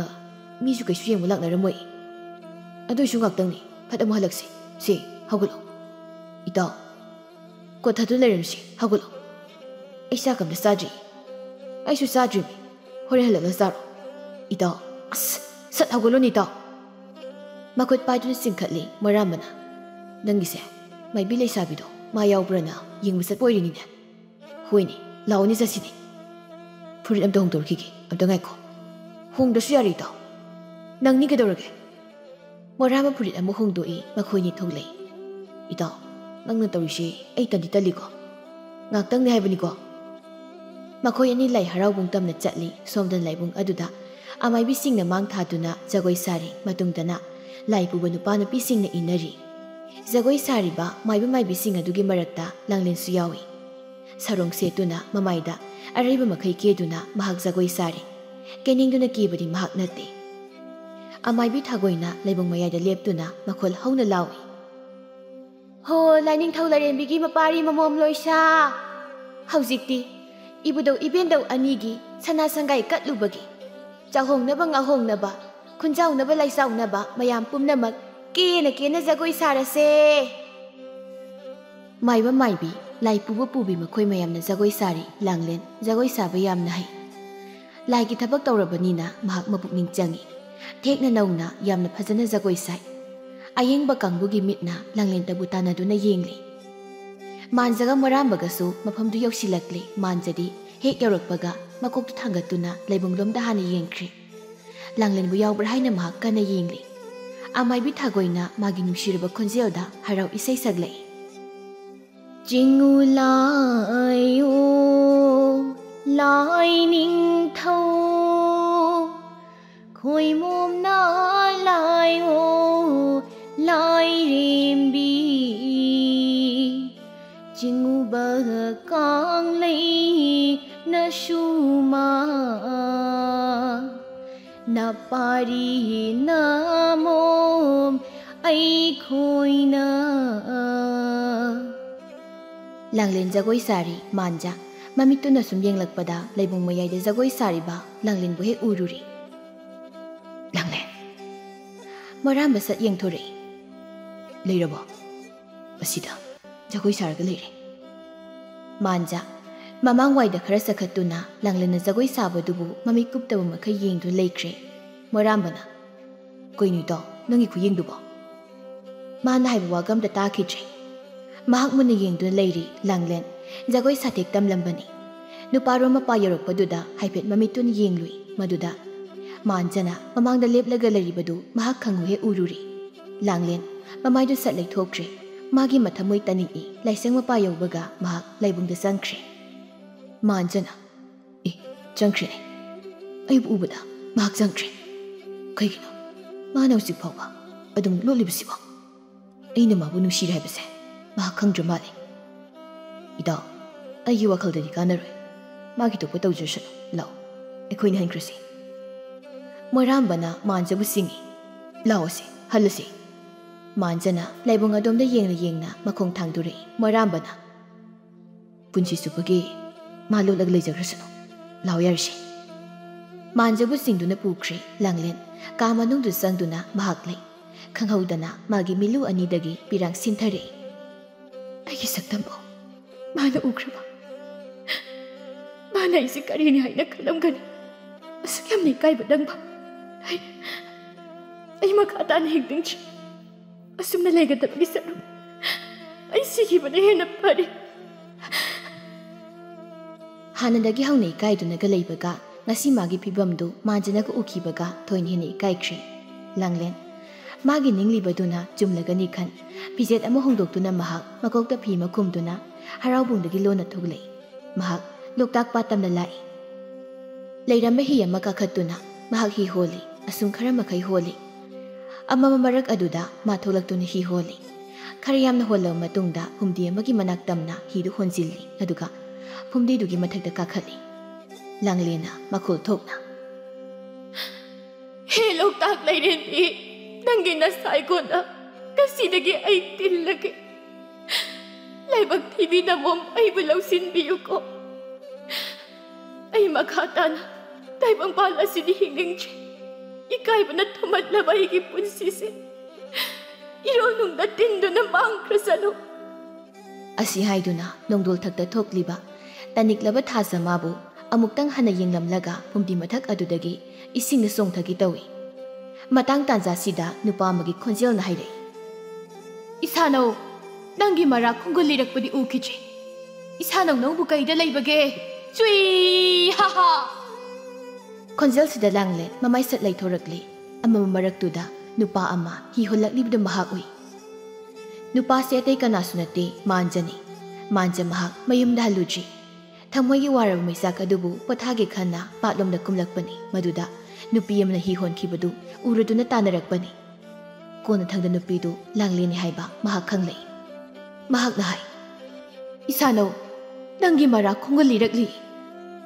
ꯃꯤꯁꯨ ꯀꯩꯁꯨ ꯌꯦꯡꯕ ꯂꯥꯛꯅꯔꯝꯃꯣꯏ꯫ ꯑꯗꯨꯏꯁꯨ ꯉꯥꯛꯇꯪꯅꯤ, ꯐꯠ ꯑꯃꯨꯛ ꯍꯜꯂꯛꯁꯤ꯫ ꯁꯦ, ꯍꯧꯒꯠꯂꯣ꯫ ꯏꯇꯥꯎ, ꯀꯣꯊꯗꯨꯅ ꯂꯩꯔꯝꯁꯤ, ꯍꯧꯒꯠꯂꯣ꯫ ꯑꯩ ꯆꯥꯛ ꯑꯝꯇ ꯆꯥꯗ꯭ꯔꯤ꯫ ꯑꯩꯁꯨ ꯆꯥꯗ꯭ꯔꯤꯃꯤ꯫ ꯍꯣꯔꯦꯟ ꯍꯜꯂꯛꯂ ꯆꯥꯔꯣ꯫ ꯏꯇꯥꯎ, ꯑꯁ, ꯁꯠ ꯍꯧꯒꯠꯂꯣꯅꯦ ꯏꯇꯥꯎ꯫ ꯃꯈꯨꯠ ꯄꯥꯏꯗꯨꯅ ꯆꯤꯡꯈꯠꯂꯤ ꯃꯣꯏꯔꯥꯝꯕꯅ꯫ ꯅꯪꯒꯤꯁꯦ, ꯃꯥꯏꯕꯤ ꯂꯩꯁꯥꯕꯤꯗꯣ ꯃꯥ ꯌꯥꯎꯕ꯭ꯔꯅ ꯌꯦꯡꯕ ꯆꯠꯄ ꯑꯣꯏꯔꯤꯅꯤꯅꯦ꯫ ꯍꯣꯏꯅꯦ, ꯂꯥꯛꯑꯣꯅꯦ ꯆꯠꯁꯤꯅꯦ꯫ ꯐꯨꯔꯤꯠ ꯑꯝꯇ ꯍꯣꯡꯗꯣꯔꯛꯈꯤꯒꯦ, ꯑꯝꯇ ꯉꯥꯏꯈꯣ꯫ ꯍꯣꯡꯗ꯭ꯔꯁꯨ ꯌꯥꯔꯦ ꯏꯇꯥꯎ꯫ ꯅꯪꯅꯤ ꯀꯩꯗꯧꯔꯒꯦ? ꯃꯣꯔꯥꯃ ꯐꯨꯔꯤꯠ ꯑꯃ ꯍꯣꯡꯗꯣꯛꯏ, ꯃꯈꯣꯏꯅꯤ ꯊꯣꯛꯂꯛꯏ꯫ ꯏꯇꯥꯎ, ꯅꯪꯅ ꯇꯧꯔꯤꯁꯤ ꯑꯩ ꯇꯟꯗꯤ ꯇꯜꯂꯤꯀꯣ꯫ ꯉꯥꯛꯇꯪꯅꯤ ꯍꯥꯏꯕꯅꯤꯀꯣ꯫ ꯃꯈꯣꯏ ꯑꯅꯤ ꯂꯥꯏ ꯍꯔꯥꯎꯕꯨꯡ ꯇꯝꯅ ꯆꯠꯂꯤ꯫ ꯁꯣꯝꯗ ꯂꯥꯏꯕꯨꯡ ꯑꯗꯨꯗ ꯑꯃꯥꯏꯕꯤꯁꯤꯡꯅ ꯃꯥꯡ ꯊꯥꯗꯨꯅ ꯖꯒꯣꯏ ꯁꯥꯔꯤ꯫ ꯃꯇꯨꯡꯗꯅ ꯂꯥꯏ ꯄꯨꯕ ꯅꯨꯄꯥ ꯅꯨꯄꯤꯁꯤꯡꯅ ꯏꯟꯅꯔꯤ꯫ ꯖꯒꯣꯏ ꯁꯥꯔꯤꯕ ꯃꯥꯏꯕ ꯃꯥꯏꯕꯤꯁꯤꯡ ꯑꯗꯨꯒꯤ ꯃꯔꯛꯇ ꯂꯥꯡꯂꯦꯟꯁꯨ ꯌꯥꯎꯏ꯫ ꯁꯔꯣꯡ ꯁꯦꯠꯇꯨꯅ ꯃꯃꯥꯏꯗ ꯑꯔꯩꯕ ꯃꯈꯩ ꯀꯦꯗꯨꯅ ꯃꯍꯥꯛ ꯖꯒꯣꯏ ꯁꯥꯔꯤ꯫ ꯀꯦꯅꯤꯡꯗꯨꯅ ꯀꯦꯕꯗꯤ ꯃꯍꯥꯛ ꯅꯠꯇꯦ꯫ ꯑꯃꯥꯏꯕꯤ ꯊꯥꯒꯣꯏꯅ ꯂꯩꯕꯨꯡ ꯃꯌꯥꯏꯗ ꯂꯦꯞꯇꯨꯅ ꯃꯈꯣꯜ ꯍꯧꯅ ꯂꯥꯎꯏ꯫ ꯍꯣ, ꯂꯥꯏꯅꯤꯡꯊꯧ ꯂꯥꯏꯔꯦꯝꯕꯤꯒꯤ ꯃꯄꯥꯔꯤ ꯃꯃꯣꯝ ꯂꯣꯏꯁꯥ! ꯍꯧꯖꯤꯛꯇꯤ ꯏꯕꯨꯙꯧ ꯏꯕꯦꯟꯗꯧ ꯑꯅꯤꯒꯤ ꯁꯅꯥ ꯁꯪꯒꯥꯏ ꯀꯠꯂꯨꯕꯒꯤ ꯆꯥꯍꯣꯡꯅꯕ ꯉꯥꯍꯣꯡꯅꯕ, ꯈꯨꯟꯖꯥꯎꯅꯕ ꯂꯥꯏꯖꯥꯎꯅꯕ ꯃꯌꯥꯝ ꯄꯨꯝꯅꯃꯛ ꯀꯦꯅ ꯀꯦꯅ ꯖꯒꯣꯏ ꯁꯥꯔꯁꯦ꯫ ꯃꯥꯏꯕ ꯃꯥꯏꯕꯤ, ꯂꯥꯏ ꯄꯨꯕ ꯄꯨꯕꯤ ꯃꯈꯣꯏ ꯃꯌꯥꯝꯅ ꯖꯒꯣꯏ ꯁꯥꯔꯤ꯫ ꯂꯥꯡꯂꯦꯟ ꯖꯒꯣꯏ ꯁꯥꯕ ꯌꯥꯝꯅ ꯍꯩ꯫ ꯂꯥꯏꯒꯤ ꯊꯕꯛ ꯇꯧꯔꯕꯅꯤꯅ ꯃꯍꯥꯛ ꯃꯄꯨꯛꯅꯤꯡ ꯆꯪꯏ꯫ ꯊꯦꯛꯅ ꯅꯧꯅ ꯌꯥꯝꯅ ꯐꯖꯅ ꯖꯒꯣꯏ ꯁꯥꯏ꯫ ꯑꯌꯦꯡꯕ ꯀꯥꯡꯕꯨꯒꯤ ꯃꯤꯠꯅ ꯂꯥꯡꯂꯦꯟꯇꯕꯨ ꯇꯥꯟꯅꯗꯨꯅ ꯌꯦꯡꯂꯤ꯫ ꯃꯥꯟꯖꯒ ꯃꯣꯔꯥꯝꯕꯒꯁꯨ ꯃꯐꯝꯗꯨ ꯌꯧꯁꯤꯜꯂꯛꯂꯤ꯫ ꯃꯥꯟꯖꯗꯤ ꯍꯦꯛ ꯌꯧꯔꯛꯄꯒ ꯃꯀꯣꯛꯇꯨ ꯊꯥꯡꯒꯠꯇꯨꯅ ꯂꯩꯕꯨꯡꯂꯣꯝꯗ ꯍꯥꯟꯅ ꯌꯦꯡꯈ꯭ꯔꯦ꯫ ꯂꯥꯡꯂꯦꯟꯕꯨ ꯌꯥꯎꯕ꯭ꯔꯥ ꯍꯥꯏꯅ ꯃꯍꯥꯛ ꯀꯟꯅ ꯌꯦꯡꯂꯤ꯫ ꯑꯃꯥꯏꯕꯤ ꯊꯥꯒꯣꯏꯅ ꯃꯥꯒꯤ ꯅꯨꯡꯁꯤꯔꯕ ꯈꯣꯟꯖꯦꯜꯗ ꯍꯔꯥꯎ ꯏꯁꯩ ꯁꯛꯂꯛꯏ꯫ ꯆꯤꯡꯉꯨ ꯂꯥꯏꯑꯣ ꯂꯥꯏ ꯅꯤꯡꯊꯧ, ꯈꯣꯏꯃꯣꯝꯅ ꯂꯥꯏꯑꯣ ꯂꯥꯏꯔꯦꯝꯕꯤ, ꯆꯤꯡꯉꯨꯕ ꯀꯥꯡꯂꯩꯅꯁꯨ ꯃꯥ ꯅꯄꯥꯔꯤ ꯅꯃꯣꯝ ꯑꯩꯈꯣꯏꯅ ꯂꯥꯡꯂꯦꯟ ꯖꯒꯣꯏ ꯁꯥꯔꯤ꯫ ꯃꯥꯟꯖ ꯃꯃꯤꯠꯇꯨꯅ ꯁꯨꯝ ꯌꯦꯡꯂꯛꯄꯗ ꯂꯩꯕꯨꯡ ꯃꯌꯥꯏꯗ ꯖꯒꯣꯏ ꯁꯥꯔꯤꯕ ꯂꯥꯡꯂꯦꯟꯕꯨ ꯍꯦꯛ ꯎꯔꯨꯔꯦ꯫ "ꯂꯥꯡꯂꯦꯟ!" ꯃꯣꯏꯔꯥꯝꯕ ꯁꯠ ꯌꯦꯡꯊꯣꯔꯛꯏ꯫ "ꯂꯩꯔꯕꯣ?" "ꯑꯁꯤꯗ ꯖꯒꯣꯏ ꯁꯥꯔꯒ ꯂꯩꯔꯦ꯫" ꯃꯥꯟꯖ ꯃꯃꯥꯡꯋꯥꯏꯗ ꯈꯔ ꯆꯈꯠꯇꯨꯅ ꯂꯥꯡꯂꯦꯟꯅ ꯖꯒꯣꯏ ꯁꯥꯕꯗꯨꯕꯨ ꯃꯃꯤꯠ ꯀꯨꯞꯇꯕ ꯃꯈꯩ ꯌꯦꯡꯗꯨꯅ ꯂꯩꯈ꯭ꯔꯦ꯫ ꯃꯣꯏꯔꯥꯝꯕꯅ, "ꯀꯩꯅꯣ ꯏꯇꯥꯎ, ꯅꯪꯒꯤ ꯈꯨꯌꯦꯡꯗꯨꯕꯣ?" ꯃꯥꯅ ꯍꯥꯏꯕ ꯋꯥꯒ ꯑꯝꯇ ꯇꯥꯈꯤꯗ꯭ꯔꯦ꯫ ꯃꯍꯥꯛ ꯃꯨꯟꯅ ꯌꯦꯡꯗꯨꯅ ꯂꯩꯔꯤ ꯂꯥꯡꯂꯦꯟ꯫ ꯖꯒꯣꯏ ꯁꯥꯊꯦꯛ ꯇꯝꯂꯝꯕꯅꯤ꯫ ꯅꯨꯄꯥꯔꯣꯝ ꯃꯄꯥ ꯌꯧꯔꯛꯄꯗꯨꯗ ꯍꯥꯏꯐꯦꯠ ꯃꯃꯤꯠꯇꯨꯅ ꯌꯦꯡꯂꯨꯏ꯫ ꯃꯗꯨꯗ ꯃꯥꯟꯖꯅ ꯃꯃꯥꯡꯗ ꯂꯦꯞꯂꯒ ꯂꯩꯔꯤꯕꯗꯨ ꯃꯍꯥꯛ ꯈꯪꯍꯧ ꯍꯦꯛ ꯎꯔꯨꯔꯦ꯫ ꯂꯥꯡꯂꯦꯟ ꯃꯃꯥꯏꯗꯨ ꯁꯠ ꯂꯩꯊꯣꯛꯈ꯭ꯔꯦ꯫ ꯃꯥꯒꯤ ꯃꯊꯃꯣꯏ ꯇꯅꯤꯛꯏ꯫ ꯂꯥꯏꯁꯪ ꯃꯄꯥ ꯌꯧꯕꯒ ꯃꯍꯥꯛ ꯂꯥꯏꯕꯨꯡꯗ ꯆꯪꯈ꯭ꯔꯦ꯫ ꯃꯥꯟꯖꯅ, "ꯑꯦ, ꯆꯪꯈ꯭ꯔꯦꯅꯦ꯫ ꯑꯩꯕꯨ ꯎꯕꯗ ꯃꯍꯥꯛ ꯆꯪꯈ꯭ꯔꯦ꯫ ꯀꯩꯒꯤꯅꯣ ꯃꯥꯅ ꯍꯧꯖꯤꯛ ꯐꯥꯎꯕ ꯑꯗꯨꯝ ꯂꯣꯠꯂꯤꯕꯁꯤꯕꯣ? ꯑꯩꯅ ꯃꯥꯕꯨ ꯅꯨꯡꯁꯤꯔꯦ ꯍꯥꯏꯕꯁꯦ ꯃꯍꯥꯛ ꯈꯪꯗ꯭ꯔ ꯃꯥꯜꯂꯦ꯫ ꯏꯇꯥꯎ, ꯑꯩꯒꯤ ꯋꯥꯈꯜꯗꯗꯤ ꯀꯥꯟꯅꯔꯣꯏ꯫ ꯃꯥꯒꯤ ꯊꯣꯛꯄ ꯇꯧꯖꯔꯁꯅꯨ꯫ ꯂꯥꯛꯑꯣ, ꯑꯩꯈꯣꯏꯅ ꯍꯟꯈ꯭ꯔꯁꯤ꯫" ꯃꯣꯏꯔꯥꯝꯕꯅ ꯃꯥꯟꯖꯕꯨ ꯁꯤꯡꯉꯤ꯫ "ꯂꯥꯛꯑꯣꯁꯦ, ꯍꯜꯂꯁꯤ꯫" ꯃꯥꯟꯖꯅ ꯂꯥꯏꯕꯨꯡ ꯑꯗꯣꯝꯗ ꯌꯦꯡꯅ ꯌꯦꯡꯅ ꯃꯈꯣꯡ ꯊꯥꯡꯗꯣꯔꯛꯏ꯫ ꯃꯣꯏꯔꯥꯝꯕꯅ, "ꯄꯨꯟꯁꯤ ꯆꯨꯞꯄꯒꯤ ꯃꯥ ꯂꯣꯠꯂꯒ ꯂꯩꯖꯈ꯭ꯔꯁꯅꯨ꯫ ꯂꯥꯛꯑꯣ ꯌꯥꯔꯁꯤ꯫" ꯃꯥꯟꯖꯕꯨ ꯆꯤꯡꯗꯨꯅ ꯄꯨꯈ꯭ꯔꯦ ꯂꯥꯡꯂꯦꯟ꯫ ꯀꯥ ꯃꯅꯨꯡꯗꯨ ꯆꯪꯗꯨꯅ ꯃꯍꯥꯛ ꯂꯩ꯫ ꯈꯪꯍꯧꯗꯅ ꯃꯥꯒꯤ ꯃꯤꯠꯂꯨ ꯑꯅꯤꯗꯒꯤ ꯄꯤꯔꯥꯡ ꯁꯤꯟꯊꯔꯛꯏ꯫ "ꯑꯩꯒꯤ ꯁꯛꯇꯝꯕꯨ ꯃꯥꯅ ꯎꯈ꯭ꯔꯕ? ꯃꯥꯅ ꯑꯩꯁꯦ ꯀꯔꯤꯅꯤ ꯍꯥꯏꯅ ꯈꯜꯂꯝꯒꯅꯤ? ꯑꯁꯨꯛ ꯌꯥꯝꯅ ꯏꯀꯥꯏꯕ ꯅꯪꯕ꯫ ꯑꯩ, ꯑꯩ ꯃꯈꯥ ꯇꯥꯅ ꯍꯤꯡꯅꯤꯡꯗ꯭ꯔꯦ꯫ ꯑꯁꯨꯝꯅ ꯂꯩꯒꯗꯕꯒꯤ ꯁꯔꯨꯛ ꯑꯩ ꯁꯤꯈꯤꯕꯅ ꯍꯦꯟꯅ ꯐꯔꯦ꯫" ꯍꯥꯟꯅꯗꯒꯤ ꯍꯧꯅ ꯏꯀꯥꯏꯗꯨꯅꯒ ꯂꯩꯕꯒ ꯉꯁꯤ ꯃꯥꯒꯤ ꯐꯤꯕꯝꯗꯨ ꯃꯥꯟꯖꯅꯒ ꯎꯈꯤꯕꯒ ꯊꯣꯏꯅ ꯍꯦꯟꯅ ꯏꯀꯥꯏꯈ꯭ꯔꯦ ꯂꯥꯡꯂꯦꯟ꯫ ꯃꯥꯒꯤ ꯅꯤꯡꯂꯤꯕꯗꯨꯅ ꯆꯨꯝꯂꯒꯅꯤ ꯈꯟ, ꯐꯤꯖꯦꯠ ꯑꯃ ꯍꯣꯡꯗꯣꯛꯇꯨꯅ ꯃꯍꯥꯛ ꯃꯀꯣꯛꯇ ꯐꯤ ꯑꯃ ꯈꯨꯝꯗꯨꯅ ꯍꯔꯥꯎꯕꯨꯡꯗꯒꯤ ꯂꯣꯟꯅ ꯊꯣꯛꯂꯛꯏ꯫ ꯃꯍꯥꯛ ꯂꯣꯛꯇꯥꯛ ꯄꯥꯠ ꯇꯝꯅ ꯂꯥꯛꯏ꯫ ꯂꯩꯔꯝꯕ ꯍꯤ ꯑꯃ ꯀꯥꯈꯠꯇꯨꯅ ꯃꯍꯥꯛ ꯍꯤ ꯍꯣꯜꯂꯤ꯫ ꯑꯁꯨꯝ ꯈꯔ ꯃꯈꯩ ꯍꯣꯜꯂꯤ꯫ ꯑꯃꯝꯕ ꯃꯔꯛ ꯑꯗꯨꯗ ꯃꯥ ꯊꯣꯛꯂꯛꯇꯨꯅ ꯍꯤ ꯍꯣꯜꯂꯤ꯫ ꯈꯔ ꯌꯥꯝꯅ ꯍꯣꯜꯂꯕ ꯃꯇꯨꯡꯗ ꯐꯨꯝꯗꯤ ꯑꯃꯒꯤ ꯃꯅꯥꯛ ꯇꯝꯅ ꯍꯤꯗꯨ ꯍꯣꯟꯖꯤꯜꯂꯤ, ꯑꯗꯨꯒ ꯐꯨꯝꯗꯤꯗꯨꯒꯤ ꯃꯊꯛꯇ ꯀꯥꯈꯠꯂꯤ꯫ ꯂꯥꯡꯂꯦꯟꯅ ꯃꯈꯣꯜ ꯊꯣꯛꯅ, "ꯍꯦ ꯂꯣꯛꯇꯥꯛ ꯂꯩꯔꯦꯝꯕꯤ, ꯅꯪꯒꯤ ꯅꯁꯥꯏꯒꯣꯟꯗ ꯉꯁꯤꯗꯒꯤ ꯑꯩ ꯇꯤꯜꯂꯒꯦ꯫ ꯂꯥꯏꯕꯛ ꯊꯤꯕꯤ ꯅꯃꯣꯝ, ꯑꯩꯕꯨ ꯂꯧꯁꯤꯟꯕꯤꯌꯨꯀꯣ꯫ ꯑꯩ ꯃꯈꯥ ꯇꯥꯅ ꯇꯥꯏꯕꯪꯄꯥꯜ ꯑꯁꯤꯗ ꯍꯤꯡꯅꯤꯡꯗ꯭ꯔꯦ꯫ ꯏꯀꯥꯏꯕꯅ ꯊꯨꯝꯍꯠꯂꯕ ꯑꯩꯒꯤ ꯄꯨꯟꯁꯤꯁꯦ ꯏꯔꯣꯜꯅꯨꯡꯗ ꯇꯤꯟꯗꯨꯅ ꯃꯥꯡꯈ꯭ꯔꯁꯅꯨ꯫ ꯑꯁꯤ ꯍꯥꯏꯗꯨꯅ ꯅꯣꯡꯗꯣꯜ ꯊꯛꯇ ꯊꯣꯛꯂꯤꯕ ꯇꯅꯤꯛꯂꯕ ꯊꯥꯖꯃꯥꯕꯨ ꯑꯃꯨꯛꯇꯪ ꯍꯟꯅ ꯌꯦꯡꯂꯝꯂꯒ ꯐꯨꯝꯗꯤ ꯃꯊꯛ ꯑꯗꯨꯗꯒꯤ ꯏꯁꯤꯡꯗ ꯆꯣꯡꯊꯒꯦ ꯇꯧꯏ꯫ ꯃꯇꯥꯡ ꯇꯥꯟꯖꯥꯁꯤꯗ ꯅꯨꯄꯥ ꯑꯃꯒꯤ ꯈꯣꯟꯖꯦꯜꯅ ꯍꯥꯏꯔꯛꯏ, "ꯏꯁꯥꯅꯧ, ꯅꯪꯒꯤ ꯃꯔꯥ ꯈꯣꯡꯒꯨꯜ ꯂꯤꯔꯛꯄꯗꯤ ꯎꯈꯤꯗ꯭ꯔꯦ꯫ ꯏꯁꯥꯅꯧ, ꯅꯪꯕꯨ ꯀꯩꯗ ꯂꯩꯕꯒꯦ? ꯆꯨꯏ! ꯍꯥ ꯍꯥ!" ꯈꯣꯟꯖꯦꯜꯁꯤꯗ ꯂꯥꯡꯂꯦꯟ ꯃꯃꯥꯏ ꯁꯠ ꯂꯩꯊꯣꯔꯛꯂꯤ꯫ ꯑꯃꯝꯕ ꯃꯔꯛꯇꯨꯗ ꯅꯨꯄꯥ ꯑꯃ ꯍꯤ ꯍꯣꯜꯂꯛꯂꯤꯕꯗꯨ ꯃꯍꯥꯛ ꯎꯏ꯫ ꯅꯨꯄꯥꯁꯤ ꯑꯇꯩ ꯀꯅꯥꯁꯨ ꯅꯠꯇꯦ, ꯃꯥꯟꯖꯅꯤ꯫ ꯃꯥꯟꯖ ꯃꯍꯥꯛ ꯃꯌꯨꯝꯗ ꯍꯜꯂꯨꯗ꯭ꯔꯤ꯫ ꯊꯃꯣꯏꯒꯤ ꯋꯥꯔꯕ ꯃꯩꯆꯥꯛ ꯑꯗꯨꯕꯨ ꯄꯣꯊꯥꯒꯦ ꯈꯟꯅ ꯄꯥꯠꯂꯣꯝꯗ ꯀꯨꯝꯂꯛꯄꯅꯤ꯫ ꯃꯗꯨꯗ ꯅꯨꯄꯤ ꯑꯃꯅ ꯍꯤ ꯍꯣꯟꯈꯤꯕꯗꯨ ꯎꯔꯗꯨꯅ ꯇꯥꯟꯅꯔꯛꯄꯅꯤ꯫ ꯀꯣꯟꯅꯊꯪꯗ ꯅꯨꯄꯤꯗꯨ ꯂꯥꯡꯂꯦꯟꯅꯤ ꯍꯥꯏꯕ ꯃꯍꯥꯛ ꯈꯪꯂꯛꯏ꯫ ꯃꯍꯥꯛꯅ ꯍꯥꯏ, "ꯏꯁꯥꯅꯧ, ꯅꯪꯒꯤ ꯃꯔꯥ ꯈꯣꯡꯒꯨꯜ ꯂꯤꯔꯛꯂꯤ꯫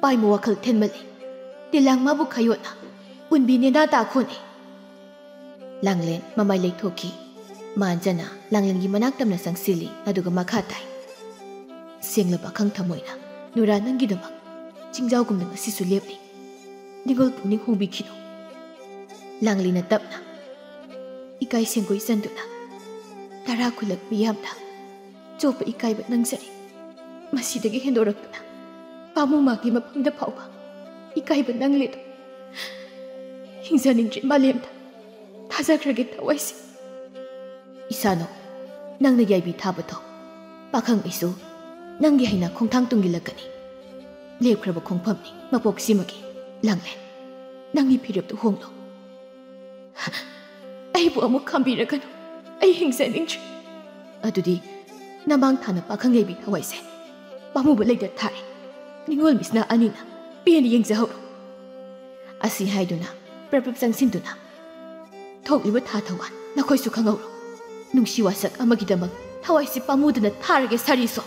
ꯄꯥꯏꯃ ꯋꯥꯈꯜ ꯊꯦꯟꯃꯜꯂꯤ꯫ ꯇꯤꯂꯥꯡ ꯃꯥꯕꯨ ꯈꯥꯌꯣꯠꯅ ꯎꯟꯕꯤ ꯅꯦꯅꯥ ꯇꯥꯈꯣꯅꯦ꯫" ꯂꯥꯡꯂꯦꯟ ꯃꯃꯥꯏ ꯂꯩꯊꯣꯛꯈꯤ꯫ ꯃꯥꯟꯖꯅ ꯂꯥꯡꯂꯦꯟꯒꯤ ꯃꯅꯥꯛ ꯇꯝꯅ ꯆꯪꯁꯤꯜꯂꯤ, ꯑꯗꯨꯒ ꯃꯈꯥ ꯇꯥꯏ, "ꯁꯦꯡꯂꯕ ꯑꯈꯪ ꯊꯃꯣꯏꯅ ꯅꯨꯔꯥ ꯅꯪꯒꯤꯗꯃꯛ ꯆꯤꯡꯖꯥꯎꯒꯨꯝꯅ ꯉꯁꯤꯁꯨ ꯂꯦꯞꯂꯤ꯫ ꯅꯤꯡꯉꯣꯜ ꯄꯨꯛꯅꯤꯡ ꯍꯣꯡꯕꯤꯈꯤꯅꯨ꯫" ꯂꯥꯡꯂꯦꯟꯅ ꯇꯞꯅ, "ꯏꯀꯥꯏ ꯁꯦꯡꯒꯣꯏ ꯆꯟꯗꯨꯅ ꯇꯔꯥ ꯈꯨꯜꯂꯛ ꯃꯤꯌꯥꯝꯅ ꯆꯣꯞꯄ ꯏꯀꯥꯏꯕ ꯅꯪꯖꯔꯦ꯫ ꯃꯁꯤꯗꯒꯤ ꯍꯦꯟꯗꯣꯔꯛꯇꯨꯅ ꯄꯥꯃꯨ ꯃꯥꯒꯤ ꯃꯐꯝꯗ ꯐꯥꯎꯕ ꯏꯀꯥꯏꯕ ꯅꯪꯂꯦꯗꯣ꯫ ꯍꯤꯡꯖꯅꯤꯡꯗ꯭ꯔꯦ ꯃꯥꯂꯦꯝꯗ꯫ ꯊꯥꯖꯈ꯭ꯔꯒꯦ ꯊꯋꯥꯏꯁꯦ꯫" "ꯏꯁꯥꯅꯧ, ꯅꯪꯅ ꯌꯥꯏꯕꯤ ꯊꯥꯕꯗꯣ ꯄꯥꯈꯪ ꯑꯩꯁꯨ ꯅꯪꯒꯤ ꯍꯩꯅ ꯈꯣꯡꯊꯥꯡ ꯇꯨꯡꯒꯤꯜꯂꯛꯀꯅꯤ꯫ ꯂꯦꯞꯈ꯭ꯔꯕ ꯈꯣꯡꯐꯝꯅꯤ ꯃꯄꯣꯛꯁꯤꯃꯒꯤ꯫ ꯂꯥꯡꯂꯦꯟ, ꯅꯪꯒꯤ ꯐꯤꯔꯦꯞꯇꯨ ꯍꯣꯡꯂꯣ꯫ ꯑꯩꯕꯨ ꯑꯃꯨꯛ ꯈꯥꯝꯕꯤꯔꯒꯅꯨ꯫ ꯑꯩ ꯍꯤꯡꯖꯅꯤꯡꯗ꯭ꯔꯦ꯫" "ꯑꯗꯨꯗꯤ ꯅꯃꯥꯡ ꯊꯥꯅ ꯄꯥꯈꯪ ꯌꯥꯏꯕꯤ ꯊꯋꯥꯏꯁꯦ ꯄꯥꯝꯃꯨꯕ ꯂꯩꯇ ꯊꯥꯔꯦ꯫ ꯅꯤꯡꯉꯣꯜ ꯃꯤꯁꯅꯥ ꯑꯅꯤꯅ ꯄꯦꯟꯅ ꯌꯦꯡꯖꯍꯧꯔꯣ꯫" ꯑꯁꯤ ꯍꯥꯏꯗꯨꯅ ꯄ꯭ꯔꯞ ꯄ꯭ꯔꯞ ꯆꯪꯁꯤꯟꯗꯨꯅ ꯊꯣꯛꯂꯤꯕ ꯊꯥ ꯊꯧꯋꯥꯟ ꯅꯈꯣꯏꯁꯨ ꯈꯪꯍꯧꯔꯣ꯫ ꯅꯨꯡꯁꯤ ꯋꯥꯁꯛ ꯑꯃꯒꯤꯗꯃꯛ ꯊꯋꯥꯏꯁꯤ ꯄꯥꯝꯃꯨꯗꯅ ꯊꯥꯔꯒꯦ ꯁꯥꯔꯤꯁꯣ꯫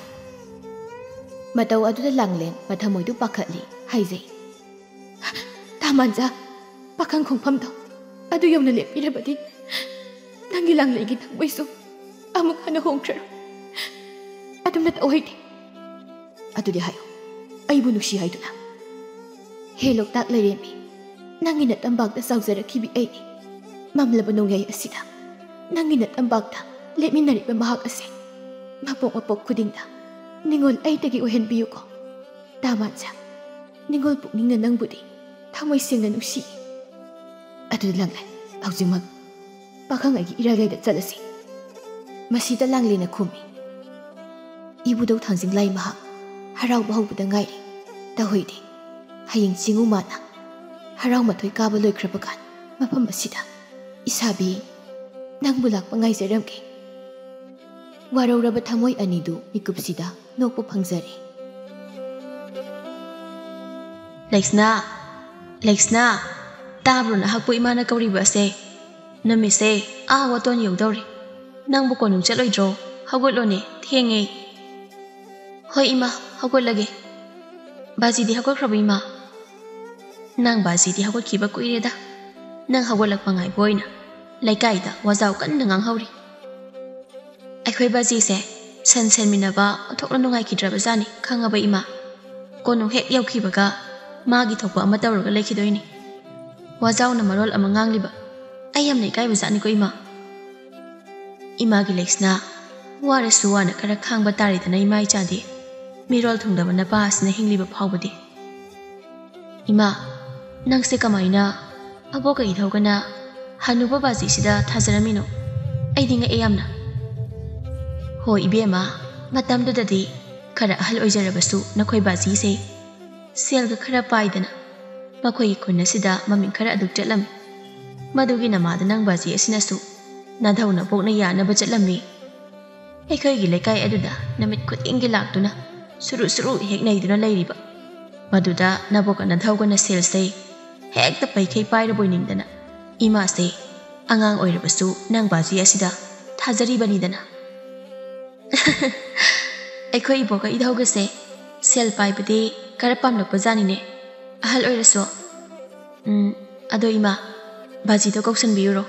ꯃꯇꯧ ꯑꯗꯨꯗ ꯂꯥꯡꯂꯦꯟ ꯃꯊꯃꯣꯏꯗꯨ ꯄꯥꯈꯠꯂꯤ꯫ ꯍꯥꯏꯖꯩ, "ꯇꯥꯃꯥꯟꯖ, ꯄꯥꯈꯪ ꯈꯣꯡꯐꯝꯗꯣ ꯑꯗꯨ ꯌꯧꯅ ꯂꯦꯞꯄꯤꯔꯕꯗꯤ ꯅꯪꯒꯤ ꯂꯥꯡꯂꯦꯟꯒꯤ ꯊꯃꯣꯏꯁꯨ ꯑꯃꯨꯛ ꯍꯟꯅ ꯍꯣꯡꯈ꯭ꯔꯔꯣꯏ꯫" ꯑꯗꯨꯝꯅ ꯇꯧꯍꯩꯗꯦ꯫ ꯑꯗꯨꯗꯤ ꯍꯥꯏꯌꯨ, ꯑꯩꯕꯨ ꯅꯨꯡꯁꯤ ꯍꯥꯏꯗꯨꯅ꯫ ꯍꯦ ꯂꯣꯛꯇꯥꯛ ꯂꯩꯔꯦꯝꯕꯤ, ꯅꯪꯒꯤ ꯅꯇꯝꯄꯥꯛꯇ ꯆꯥꯎꯖꯔꯛꯈꯤꯕꯤ ꯑꯩꯅꯤ꯫ ꯃꯝꯂꯕ ꯅꯣꯡꯌꯥꯏ ꯑꯁꯤꯗ ꯅꯪꯒꯤ ꯅꯇꯝꯄꯥꯛꯇ ꯂꯦꯞꯃꯤꯟꯅꯔꯤꯕ ꯃꯍꯥꯛ ꯑꯁꯦ ꯃꯄꯣꯛ ꯃꯄꯣꯛ ꯈꯨꯗꯤꯡꯗ ꯅꯤꯡꯉꯣꯜ ꯑꯩꯇꯒꯤ ꯑꯣꯏꯍꯟꯕꯤꯌꯨꯀꯣ꯫ ꯇꯥꯃꯥꯟꯖ, ꯅꯤꯡꯉꯣꯜ ꯄꯨꯛꯅꯤꯡꯅ ꯅꯪꯕꯨꯗꯤ ꯊꯃꯣꯏ ꯁꯦꯡꯅ ꯅꯨꯡꯁꯤ꯫ ꯑꯗꯨꯗꯤ ꯂꯥꯡꯂꯦ, ꯍꯧꯖꯤꯛꯃꯛ ꯄꯥꯈꯪ ꯑꯩꯒꯤ ꯏꯔꯥꯏꯂꯩꯗ ꯆꯠꯂꯁꯤ꯫ ꯃꯁꯤꯗ ꯂꯥꯡꯂꯦꯅ ꯈꯨꯝꯃꯤ꯫ ꯏꯕꯨꯙꯧ ꯊꯥꯡꯖꯤꯡ ꯂꯥꯏ ꯃꯍꯥꯛ ꯍꯔꯥꯎꯕ ꯍꯧꯕꯗ ꯉꯥꯏꯔꯤ꯫ ꯇꯧꯍꯩꯗꯦ, ꯍꯌꯦꯡ ꯆꯤꯡꯉꯨ ꯃꯥꯅ ꯍꯔꯥꯎ ꯃꯊꯣꯏ ꯀꯥꯕ ꯂꯣꯏꯈ꯭ꯔꯕ ꯀꯥꯟ ꯃꯐꯝ ꯑꯁꯤꯗ ꯏꯁꯥꯕꯤ ꯅꯪꯕꯨ ꯂꯥꯛꯄ ꯉꯥꯏꯖꯔꯝꯒꯦ꯫ ꯋꯥꯔꯧꯔꯕ ꯊꯃꯣꯏ ꯑꯅꯤꯗꯨ ꯃꯤꯀꯨꯞꯁꯤꯗ ꯅꯣꯛꯄ ꯐꯪꯖꯔꯦ꯫ ꯂꯩꯁꯅꯥ, ꯂꯩꯁꯅꯥ, ꯇꯥꯕ꯭ꯔꯣ ꯅꯍꯥꯛꯄꯨ ꯏꯃꯥꯅ ꯀꯧꯔꯤꯕ ꯑꯁꯦ? ꯅꯨꯃꯤꯠꯁꯦ ꯑꯥ ꯋꯥꯇꯣꯟ ꯌꯧꯗꯧꯔꯦ꯫ ꯅꯪꯕꯨ ꯀꯣꯅꯨꯡ ꯆꯠꯂꯣꯏꯗ꯭ꯔꯣ? ꯍꯧꯒꯠꯂꯣꯅꯦ, ꯊꯦꯡꯉꯦ꯫ ꯍꯣꯏ ꯏꯃꯥ, ꯍꯧꯒꯠꯂꯒꯦ꯫ ꯕꯥꯖꯤꯗꯤ ꯍꯧꯒꯠꯈ꯭ꯔꯕ ꯏꯃꯥ? ꯅꯪ ꯕꯥꯖꯤꯗꯤ ꯍꯧꯒꯠꯈꯤꯕ ꯀꯨꯏꯔꯦꯗ꯫ ꯅꯪ ꯍꯧꯒꯠꯂꯛꯄ ꯉꯥꯏꯕ ꯑꯣꯏꯅ ꯂꯩꯀꯥꯏꯗ ꯋꯥꯖꯥꯎ ꯀꯟꯅ ꯉꯥꯡꯍꯧꯔꯤ꯫ ꯑꯩꯈꯣꯏ ꯕꯥꯖꯤꯁꯦ ꯁꯟ ꯁꯦꯟꯃꯤꯟꯅꯕ ꯑꯣꯟꯊꯣꯛꯅ ꯅꯨꯡꯉꯥꯏꯈꯤꯗ꯭ꯔꯕꯖꯥꯠꯅꯤ, ꯈꯪꯉꯕ ꯏꯃꯥ? ꯀꯣꯅꯨꯡ ꯍꯦꯛ ꯌꯧꯈꯤꯕꯒ ꯃꯥꯒꯤ ꯊꯣꯛꯄ ꯑꯃ ꯇꯧꯔꯒ ꯂꯩꯈꯤꯗꯣꯏꯅꯤ꯫ ꯋꯥꯖꯥꯎꯅ ꯃꯔꯣꯜ ꯑꯃ ꯉꯥꯡꯂꯤꯕ꯫ ꯑꯩ ꯌꯥꯝꯅ ꯏꯀꯥꯏꯕꯖꯥꯠꯅꯤꯀꯣ ꯏꯃꯥ꯫ ꯏꯃꯥꯒꯤ ꯂꯩꯁꯅꯥ, ꯋꯥꯔꯁꯨ ꯋꯥꯅ ꯈꯔ ꯈꯥꯡꯕ ꯇꯥꯔꯦꯗꯅ ꯏꯃꯥ ꯏꯆꯥꯗꯤ꯫ ꯃꯤꯔꯣꯜ ꯊꯨꯡꯗꯕ ꯅꯄꯥ ꯑꯁꯤꯅ ꯍꯤꯡꯂꯤꯕ ꯐꯥꯎꯕꯗꯤ꯫ ꯏꯃꯥ, ꯅꯪꯁꯦ ꯀꯃꯥꯏꯅ ꯑꯕꯣꯛꯀ ꯏꯙꯧꯒꯅ ꯍꯅꯨꯕ ꯕꯥꯖꯤꯁꯤꯗ ꯊꯥꯖꯔꯝꯃꯤꯅꯣ? ꯑꯩꯗꯤ ꯉꯛꯑꯦ ꯌꯥꯝꯅ꯫ ꯍꯣꯏ ꯏꯕꯦꯝꯃ, ꯃꯇꯝꯗꯨꯗꯗꯤ ꯈꯔ ꯑꯍꯜ ꯑꯣꯏꯖꯔꯕꯁꯨ ꯅꯈꯣꯏ ꯕꯥꯖꯤꯁꯦ ꯁꯦꯜꯒ ꯈꯔ ꯄꯥꯏꯗꯅ ꯃꯈꯣꯏꯒꯤ ꯈꯨꯟ ꯑꯁꯤꯗ ꯃꯃꯤꯡ ꯈꯔ ꯑꯗꯨꯛ ꯆꯠꯂꯝꯃꯤ꯫ ꯃꯗꯨꯒꯤ ꯅꯃꯥꯗ ꯅꯪ ꯕꯥꯖꯤ ꯑꯁꯤꯅꯁꯨ ꯅꯙꯧ ꯅꯕꯣꯛꯅ ꯌꯥꯅꯕ ꯆꯠꯂꯝꯃꯤ꯫ ꯑꯩꯈꯣꯏꯒꯤ ꯂꯩꯀꯥꯏ ꯑꯗꯨꯗ ꯅꯨꯃꯤꯠ ꯈꯨꯗꯤꯡꯒꯤ ꯂꯥꯛꯇꯨꯅ ꯁꯨꯔꯨ ꯁꯨꯔꯨ ꯍꯦꯛ ꯅꯩꯗꯨꯅ ꯂꯩꯔꯤꯕ꯫ ꯃꯗꯨꯗ ꯅꯕꯣꯛꯀ ꯅꯙꯧꯒꯅ ꯁꯦꯜꯁꯦ ꯍꯦꯛꯇ ꯄꯩꯈꯩ ꯄꯥꯏꯔꯕꯣꯏ ꯅꯤꯡꯗꯅ ꯏꯃꯥꯁꯦ ꯑꯉꯥꯡ ꯑꯣꯏꯔꯕꯁꯨ ꯅꯪ ꯕꯥꯖꯤ ꯑꯁꯤꯗ ꯊꯥꯖꯔꯤꯕꯅꯤꯗꯅ꯫ ꯑꯩꯈꯣꯏ ꯏꯕꯣꯛꯀ ꯏꯙꯧꯒꯁꯦ ꯁꯦꯜ ꯄꯥꯏꯕꯗꯤ ꯈꯔ ꯄꯥꯝꯂꯛꯄꯖꯥꯠꯅꯤꯅꯦ, ꯑꯍꯜ ꯑꯣꯏꯔꯁꯨ꯫ ꯎꯝ, ꯑꯗꯣ ꯏꯃꯥ, ꯕꯥꯖꯤꯗꯣ ꯀꯧꯁꯟꯕꯤꯌꯨꯔꯣ?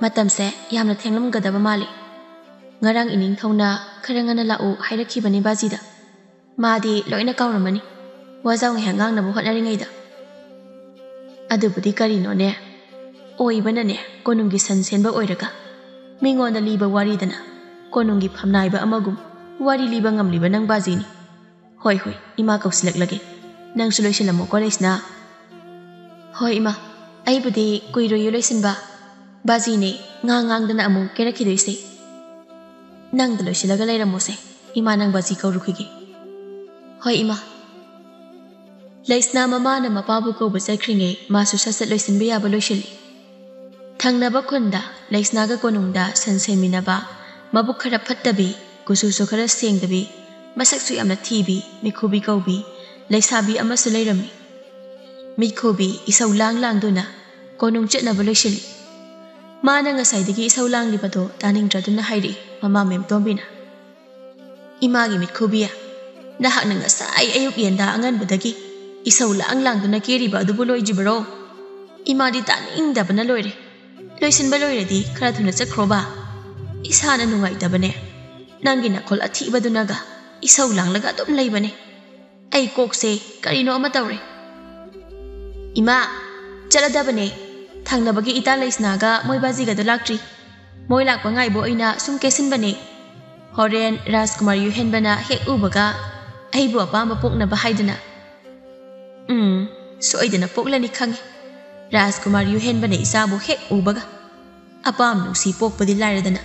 ꯃꯇꯝꯁꯦ ꯌꯥꯝꯅ ꯊꯦꯡꯂꯝꯒꯗꯕ ꯃꯥꯜꯂꯤ꯫ ꯉꯔꯥꯡ ꯏꯅꯤꯡꯊꯧꯅ ꯈꯔ ꯉꯟꯅ ꯂꯥꯛꯎ ꯍꯥꯏꯔꯛꯈꯤꯕꯅꯤ ꯕꯥꯖꯤꯗ꯫ ꯃꯥꯗꯤ ꯂꯣꯏꯅ ꯀꯥꯎꯔꯝꯃꯅꯤ, ꯋꯥꯖꯥꯎ ꯉꯥꯏꯍꯥꯛ ꯉꯥꯡꯅꯕ ꯍꯣꯠꯅꯔꯤꯉꯩꯗ꯫ ꯑꯗꯨꯕꯨꯗꯤ ꯀꯔꯤꯅꯣꯅꯦ, ꯑꯣꯏꯕꯅꯅꯦ ꯀꯣꯅꯨꯡꯒꯤ ꯁꯟ ꯁꯦꯟꯕ ꯑꯣꯏꯔꯒ ꯃꯤꯉꯣꯟꯗ ꯂꯤꯕ ꯋꯥꯔꯤꯗꯅ ꯀꯣꯅꯨꯡꯒꯤ ꯐꯝꯅꯥꯏꯕ ꯑꯃꯒꯨꯝ ꯋꯥꯔꯤ ꯂꯤꯕ ꯉꯝꯂꯤꯕ ꯅꯪ ꯕꯥꯖꯤꯅꯤ꯫ ꯍꯣꯏ ꯍꯣꯏ, ꯏꯃꯥ ꯀꯧꯁꯤꯜꯂꯛꯂꯒꯦ꯫ ꯅꯪꯁꯨ ꯂꯣꯏꯁꯤꯜꯂꯝꯃꯣꯀꯣ ꯂꯩꯁꯅꯥ꯫ ꯍꯣꯏ ꯏꯃꯥ, ꯑꯩꯕꯨꯗꯤ ꯀꯨꯏꯔꯣꯏꯌꯦ ꯂꯣꯏꯁꯤꯟꯕ꯫ ꯕꯥꯖꯤꯅꯦ ꯉꯥꯡ ꯉꯥꯡꯗꯅ ꯑꯃꯨꯛ ꯀꯦꯔꯛꯈꯤꯗꯣꯏꯁꯦ꯫ ꯅꯪꯗ ꯂꯣꯏꯁꯤꯜꯂꯒ ꯂꯩꯔꯝꯃꯣꯁꯦ, ꯏꯃꯥ ꯅꯪ ꯕꯥꯖꯤ ꯀꯧꯔꯨꯈꯤꯒꯦ꯫ ꯍꯣꯏ ꯏꯃꯥ꯫ ꯂꯩꯁꯅꯥ ꯃꯃꯥꯅ ꯃꯄꯥꯕꯨ ꯀꯧꯕ ꯆꯠꯈ꯭ꯔꯤꯉꯩ ꯃꯥꯁꯨ ꯁꯠ ꯁꯠ ꯂꯣꯏꯁꯤꯟꯕ ꯌꯥꯕ ꯂꯣꯏꯁꯤꯜꯂꯤ꯫ ꯊꯪꯅꯕ ꯈꯨꯟꯗ ꯂꯩꯁꯅꯥꯒ ꯀꯣꯅꯨꯡꯗ ꯁꯟ ꯁꯦꯟꯃꯤꯟꯅꯕ, ꯃꯕꯨꯛ ꯈꯔ ꯐꯠꯇꯕꯤ, ꯀꯨꯆꯨꯁꯨ ꯈꯔ ꯁꯦꯡꯗꯕꯤ, ꯃꯁꯛꯁꯨ ꯌꯥꯝꯅ ꯊꯤꯕꯤ ꯃꯤꯈꯨꯕꯤ ꯀꯧꯕꯤ ꯂꯩꯁꯥꯕꯤ ꯑꯃꯁꯨ ꯂꯩꯔꯝꯃꯤ꯫ ꯃꯤꯠꯈꯨꯕꯤ ꯏꯁꯧ ꯂꯥꯡ ꯂꯥꯡꯗꯨꯅ ꯀꯣꯅꯨꯡ ꯆꯠꯅꯕ ꯂꯣꯏꯁꯤꯜꯂꯤ꯫ ꯃꯥꯅ ꯉꯁꯥꯏꯗꯒꯤ ꯏꯁꯧ ꯂꯥꯡꯂꯤꯕꯗꯣ ꯇꯥꯅꯤꯡꯗ꯭ꯔꯗꯨꯅ ꯍꯥꯏꯔꯛꯏ ꯃꯃꯥ ꯃꯦꯝꯇꯣꯝꯕꯤꯅ꯫ "ꯏꯃꯥꯒꯤ ꯃꯤꯠꯈꯨꯕꯤ, ꯅꯍꯥꯛꯅ ꯉꯁꯥꯏ ꯑꯌꯨꯛ ꯌꯦꯟꯗꯥ ꯑꯉꯟꯕꯗꯒꯤ ꯏꯁꯧ ꯂꯥꯡ ꯂꯥꯡꯗꯨꯅ ꯀꯦꯔꯤꯕ ꯑꯗꯨꯕꯨ ꯂꯣꯏꯗ꯭ꯔꯤꯕꯔꯣ? ꯏꯃꯥꯗꯤ ꯇꯥꯅꯤꯡꯗꯕꯅ ꯂꯣꯏꯔꯦ꯫ ꯂꯣꯏꯁꯤꯟꯕ ꯂꯣꯏꯔꯗꯤ ꯈꯔ ꯊꯨꯅ ꯆꯠꯈ꯭ꯔꯣꯕ꯫ ꯏꯁꯥꯅ ꯅꯨꯡꯉꯥꯏꯇꯕꯅꯦ꯫ ꯅꯪꯒꯤ ꯅꯈꯣꯜ ꯑꯊꯤꯕꯗꯨꯅꯒ ꯏꯁꯧ ꯂꯥꯡꯂꯒ ꯑꯗꯨꯝ ꯂꯩꯕꯅꯦ꯫ ꯑꯩ ꯀꯣꯛꯁꯦ ꯀꯔꯤꯅꯣ ꯑꯃ ꯇꯧꯔꯦ꯫" "ꯏꯃꯥ, ꯆꯠꯂꯗꯕꯅꯦ꯫ ꯊꯪꯅꯕꯒꯤ ꯏꯇꯥ ꯂꯩꯁꯅꯥꯒ ꯃꯣꯏ ꯕꯥꯖꯤꯒꯗꯣ ꯂꯥꯛꯇ꯭ꯔꯤ꯫ ꯃꯣꯏ ꯂꯥꯛꯄ ꯉꯥꯏꯕ ꯑꯣꯏꯅ ꯁꯨꯝ ꯀꯦꯁꯤꯟꯕꯅꯦ꯫ ꯍꯣꯔꯦꯟ ꯔꯥꯖꯀꯨꯃꯥꯔ ꯌꯨꯍꯦꯟꯕꯅ ꯍꯦꯛ ꯎꯕꯒ ꯑꯩꯕꯨ ꯑꯄꯥꯝꯕ ꯄꯣꯛꯅꯕ ꯍꯥꯏꯗꯨꯅ꯫" "ꯎꯝ, ꯁꯣꯏꯗꯅ ꯄꯣꯛꯂꯅꯤ ꯈꯪꯉꯤ꯫ ꯔꯥꯖꯀꯨꯃꯥꯔ ꯌꯨꯍꯦꯟꯕꯅ ꯏꯆꯥꯕꯨ ꯍꯦꯛ ꯎꯕꯒ꯫ ꯑꯄꯥꯝ ꯅꯨꯡꯁꯤ ꯄꯣꯛꯄꯗꯤ ꯂꯥꯏꯔꯗꯅ,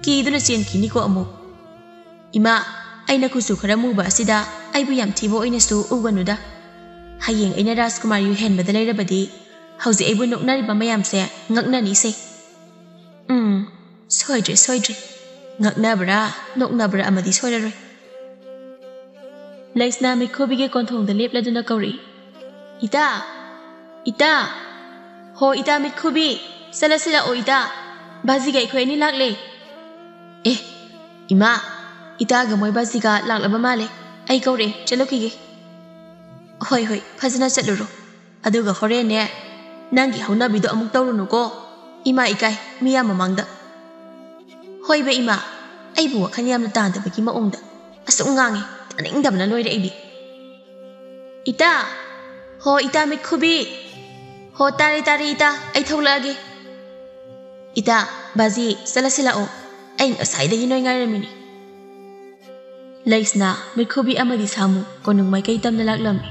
ꯀꯤꯗꯨꯅ ꯆꯦꯟꯈꯤꯅꯤꯀꯣ ꯑꯃꯨꯛ꯫ ꯏꯃꯥ, ꯑꯩꯅ ꯀꯨꯆꯨ ꯈꯔ ꯃꯨꯕ ꯑꯁꯤꯗ ꯑꯩꯕꯨ ꯌꯥꯝ ꯊꯤꯕ ꯑꯣꯏꯅꯁꯨ ꯎꯒꯅꯨꯗ꯫ ꯍꯌꯦꯡ ꯑꯩꯅ ꯔꯥꯖꯀꯨꯃꯥꯔ ꯌꯨꯍꯦꯟꯕꯗ ꯂꯩꯔꯕꯗꯤ ꯍꯧꯖꯤꯛ ꯑꯩꯕꯨ ꯅꯣꯛꯅꯔꯤꯕ ꯃꯌꯥꯝꯁꯦ ꯉꯛꯅꯅꯤꯁꯦ꯫" "ꯎꯝ, ꯁꯣꯏꯗ꯭ꯔꯦ, ꯁꯣꯏꯗ꯭ꯔꯦ꯫ ꯉꯛꯅꯕ꯭ꯔꯥ, ꯅꯣꯛꯅꯕ꯭ꯔꯥ ꯑꯃꯗꯤ ꯁꯣꯏꯔꯔꯣꯏ꯫" ꯂꯩꯁꯅꯥ ꯃꯤꯠꯈꯨꯕꯤꯒꯤ ꯀꯣꯟꯊꯣꯡꯗ ꯂꯦꯞꯂꯗꯨꯅ ꯀꯧꯔꯛꯏ, "ꯏꯇꯥ! ꯏꯇꯥ! ꯍꯣ ꯏꯇꯥ ꯃꯤꯠꯈꯨꯕꯤ, ꯆꯠꯂꯁꯤ ꯂꯥꯛꯑꯣ ꯏꯇꯥ꯫ ꯕꯥꯖꯤꯒ ꯑꯩꯈꯣꯏ ꯑꯅꯤ ꯂꯥꯛꯂꯦ꯫" "ꯑꯦ, ꯏꯃꯥ, ꯏꯇꯥꯒ ꯃꯣꯏ ꯕꯥꯖꯤꯒ ꯂꯥꯛꯂꯕ ꯃꯥꯜꯂꯦ꯫ ꯑꯩ ꯀꯧꯔꯛꯑꯦ, ꯆꯠꯂꯨꯈꯤꯒꯦ꯫" "ꯍꯣꯏ, ꯍꯣꯏ, ꯐꯖꯅ ꯆꯠꯂꯨꯔꯣ꯫ ꯑꯗꯨꯒ ꯍꯣꯔꯦꯟꯅꯦ, ꯅꯪꯒꯤ ꯍꯧꯅꯕꯤꯗꯣ ꯑꯃꯨꯛ ꯇꯧꯔꯨꯅꯨꯀꯣ꯫ ꯏꯃꯥ ꯏꯀꯥꯏ, ꯃꯤꯌꯥꯝ ꯃꯃꯥꯡꯗ꯫" "ꯍꯣꯏꯕ ꯏꯃꯥ, ꯑꯩꯕꯨ ꯋꯥꯈꯜ ꯌꯥꯝꯅ ꯇꯥꯗꯕꯒꯤ ꯃꯑꯣꯡꯗ ꯑꯁꯨꯛ ꯉꯥꯡꯉꯤ꯫ ꯇꯥꯅꯤꯡꯗꯕꯅ ꯂꯣꯏꯔꯦ ꯑꯩꯗꯤ꯫ "ꯏꯇꯥ! ꯍꯣ ꯏꯇꯥ ꯃꯤꯠꯈꯨꯕꯤ! ꯍꯣ ꯇꯥꯔꯦ ꯇꯥꯔꯦ ꯏꯇꯥ, ꯑꯩ ꯊꯣꯛꯂꯛꯑꯒꯦ꯫ ꯏꯇꯥ, ꯕꯥꯖꯤ, ꯆꯠꯂꯁꯤ ꯂꯥꯛꯑꯣ꯫ ꯑꯩ ꯉꯁꯥꯏꯗꯒꯤ ꯅꯣꯏ ꯉꯥꯏꯔꯝꯃꯤꯅꯤ꯫" ꯂꯩꯁꯅꯥ, ꯃꯤꯠꯈꯨꯕꯤ ꯑꯃꯗꯤ ꯁꯥꯃꯨ ꯀꯣꯅꯨꯡ ꯃꯥꯏꯀꯩ ꯇꯝꯅ ꯂꯥꯛꯂꯝꯃꯤ꯫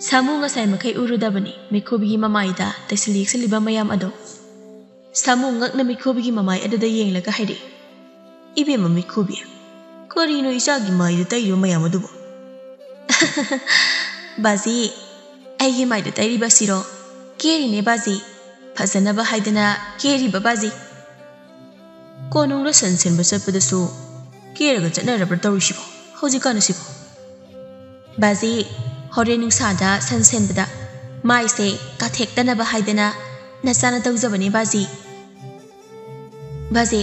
ꯁꯥꯃꯨ ꯉꯁꯥꯏ ꯃꯈꯩ ꯎꯔꯨꯗꯕꯅꯤ ꯃꯤꯠꯈꯨꯕꯤꯒꯤ ꯃꯃꯥꯏꯗ ꯇꯩꯁꯤꯜ ꯌꯦꯛꯁꯤꯜꯂꯤꯕ ꯃꯌꯥꯝ ꯑꯗꯣ꯫ ꯁꯥꯃꯨ ꯉꯛꯅ ꯃꯤꯠꯈꯨꯕꯤꯒꯤ ꯃꯃꯥꯏ ꯑꯗꯨꯗ ꯌꯦꯡꯂꯒ ꯍꯥꯏꯔꯛꯏ, "ꯏꯕꯦꯝꯃ ꯃꯤꯠꯈꯨꯕꯤ, ꯀꯔꯤꯅꯣ ꯏꯆꯥꯒꯤ ꯃꯥꯏꯗ ꯇꯩꯔꯤꯕ ꯃꯌꯥꯝ ꯑꯗꯨꯕꯨ?" "ꯕꯥꯖꯤ, ꯑꯩꯒꯤ ꯃꯥꯏꯗ ꯇꯩꯔꯤꯕꯁꯤꯔꯣ? ꯀꯦꯔꯤꯅꯦ ꯕꯥꯖꯤ, ꯐꯖꯅꯕ ꯍꯥꯏꯗꯅ ꯀꯦꯔꯤꯕ ꯕꯥꯖꯤ꯫" ꯀꯣꯅꯨꯡꯗ ꯁꯟ ꯁꯦꯟꯕ ꯆꯠꯄꯗꯁꯨ ꯀꯦꯔꯒ ꯆꯠꯅꯔꯕ꯭ꯔꯥ ꯇꯧꯔꯤꯁꯤꯕꯣ ꯍꯧꯖꯤꯛꯀꯥꯟ ꯑꯁꯤꯕꯣ? "ꯕꯥꯖꯤ, ꯍꯣꯔꯦꯟ ꯅꯨꯡꯁꯥꯗ ꯁꯟ ꯁꯦꯟꯕꯗ ꯃꯥꯏꯁꯦ ꯀꯥꯊꯦꯛꯇꯅꯕ ꯍꯥꯏꯗꯅ ꯅꯆꯥꯅ ꯇꯧꯖꯕꯅꯦ ꯕꯥꯖꯤ꯫" "ꯕꯥꯖꯤ,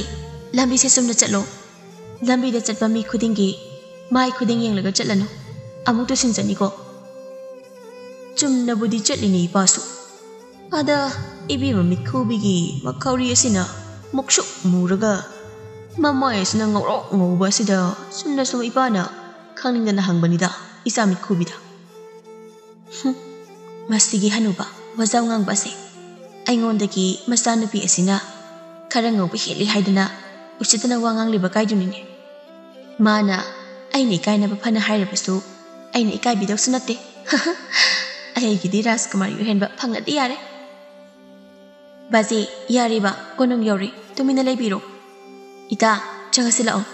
ꯂꯝꯕꯤꯁꯦ ꯆꯨꯝꯅ ꯆꯠꯂꯣ꯫ ꯂꯝꯕꯤꯗ ꯆꯠꯄ ꯃꯤ ꯈꯨꯗꯤꯡꯒꯤ ꯃꯥꯏ ꯈꯨꯗꯤꯡ ꯌꯦꯡꯂꯒ ꯆꯠꯂꯅꯨ꯫ ꯑꯃꯨꯛ ꯇꯨꯁꯤꯟꯖꯅꯤꯀꯣ꯫" ꯆꯨꯝꯅꯕꯨꯗꯤ ꯆꯠꯂꯤꯅꯦ ꯏꯄꯥꯁꯨ꯫ ꯑꯗ ꯏꯕꯦꯝꯃ ꯃꯤꯠꯈꯨꯕꯤꯒꯤ ꯃꯈꯧꯔꯤ ꯑꯁꯤꯅ ꯃꯨꯛꯁꯨꯛ ꯃꯨꯔꯒ ꯃꯃꯥꯏ ꯑꯁꯤꯅ ꯉꯧꯔꯣꯛ ꯉꯧꯕ ꯑꯁꯤꯗ ꯆꯨꯝꯅ ꯁꯨꯝ ꯏꯄꯥꯅ ꯈꯪꯅꯤꯡꯗꯅ ꯍꯪꯕꯅꯤꯗ, ꯏꯆꯥ ꯃꯤꯠꯈꯨꯕꯤꯗ꯫ ꯍꯨꯝ, ꯃꯁꯤꯒꯤ ꯍꯅꯨꯕ ꯋꯥꯖꯥꯎ ꯉꯥꯡꯕ ꯑꯁꯦ꯫ ꯑꯩꯉꯣꯟꯗꯒꯤ ꯃꯆꯥꯅꯨꯄꯤ ꯑꯁꯤꯅ ꯈꯔ ꯉꯧꯕ ꯍꯦꯜꯂꯤ ꯍꯥꯏꯗꯅ ꯎꯁꯤꯠꯇꯅ ꯋꯥ ꯉꯥꯡꯂꯤꯕ ꯀꯥꯏꯗꯨꯅꯤꯅꯦ꯫ ꯃꯥꯅ ꯑꯩꯅ ꯏꯀꯥꯏꯅꯕ ꯐꯅ ꯍꯥꯏꯔꯕꯁꯨ ꯑꯩꯅ ꯏꯀꯥꯏꯕꯤꯗꯧꯁꯨ ꯅꯠꯇꯦ꯫ ꯑꯩꯒꯤꯗꯤ ꯔꯥꯖꯀꯨꯃꯥꯔꯤ ꯑꯣꯏꯍꯟꯕ ꯐꯪꯉꯗꯤ ꯌꯥꯔꯦ꯫ "ꯕꯥꯖꯤ, ꯌꯥꯔꯦꯕ, ꯀꯣꯅꯨꯡ ꯌꯧꯔꯦ, ꯇꯨꯃꯤꯟꯅ ꯂꯩꯕꯤꯔꯣ꯫" "ꯏꯇꯥ, ꯆꯪꯉꯁꯤ ꯂꯥꯛꯑꯣ꯫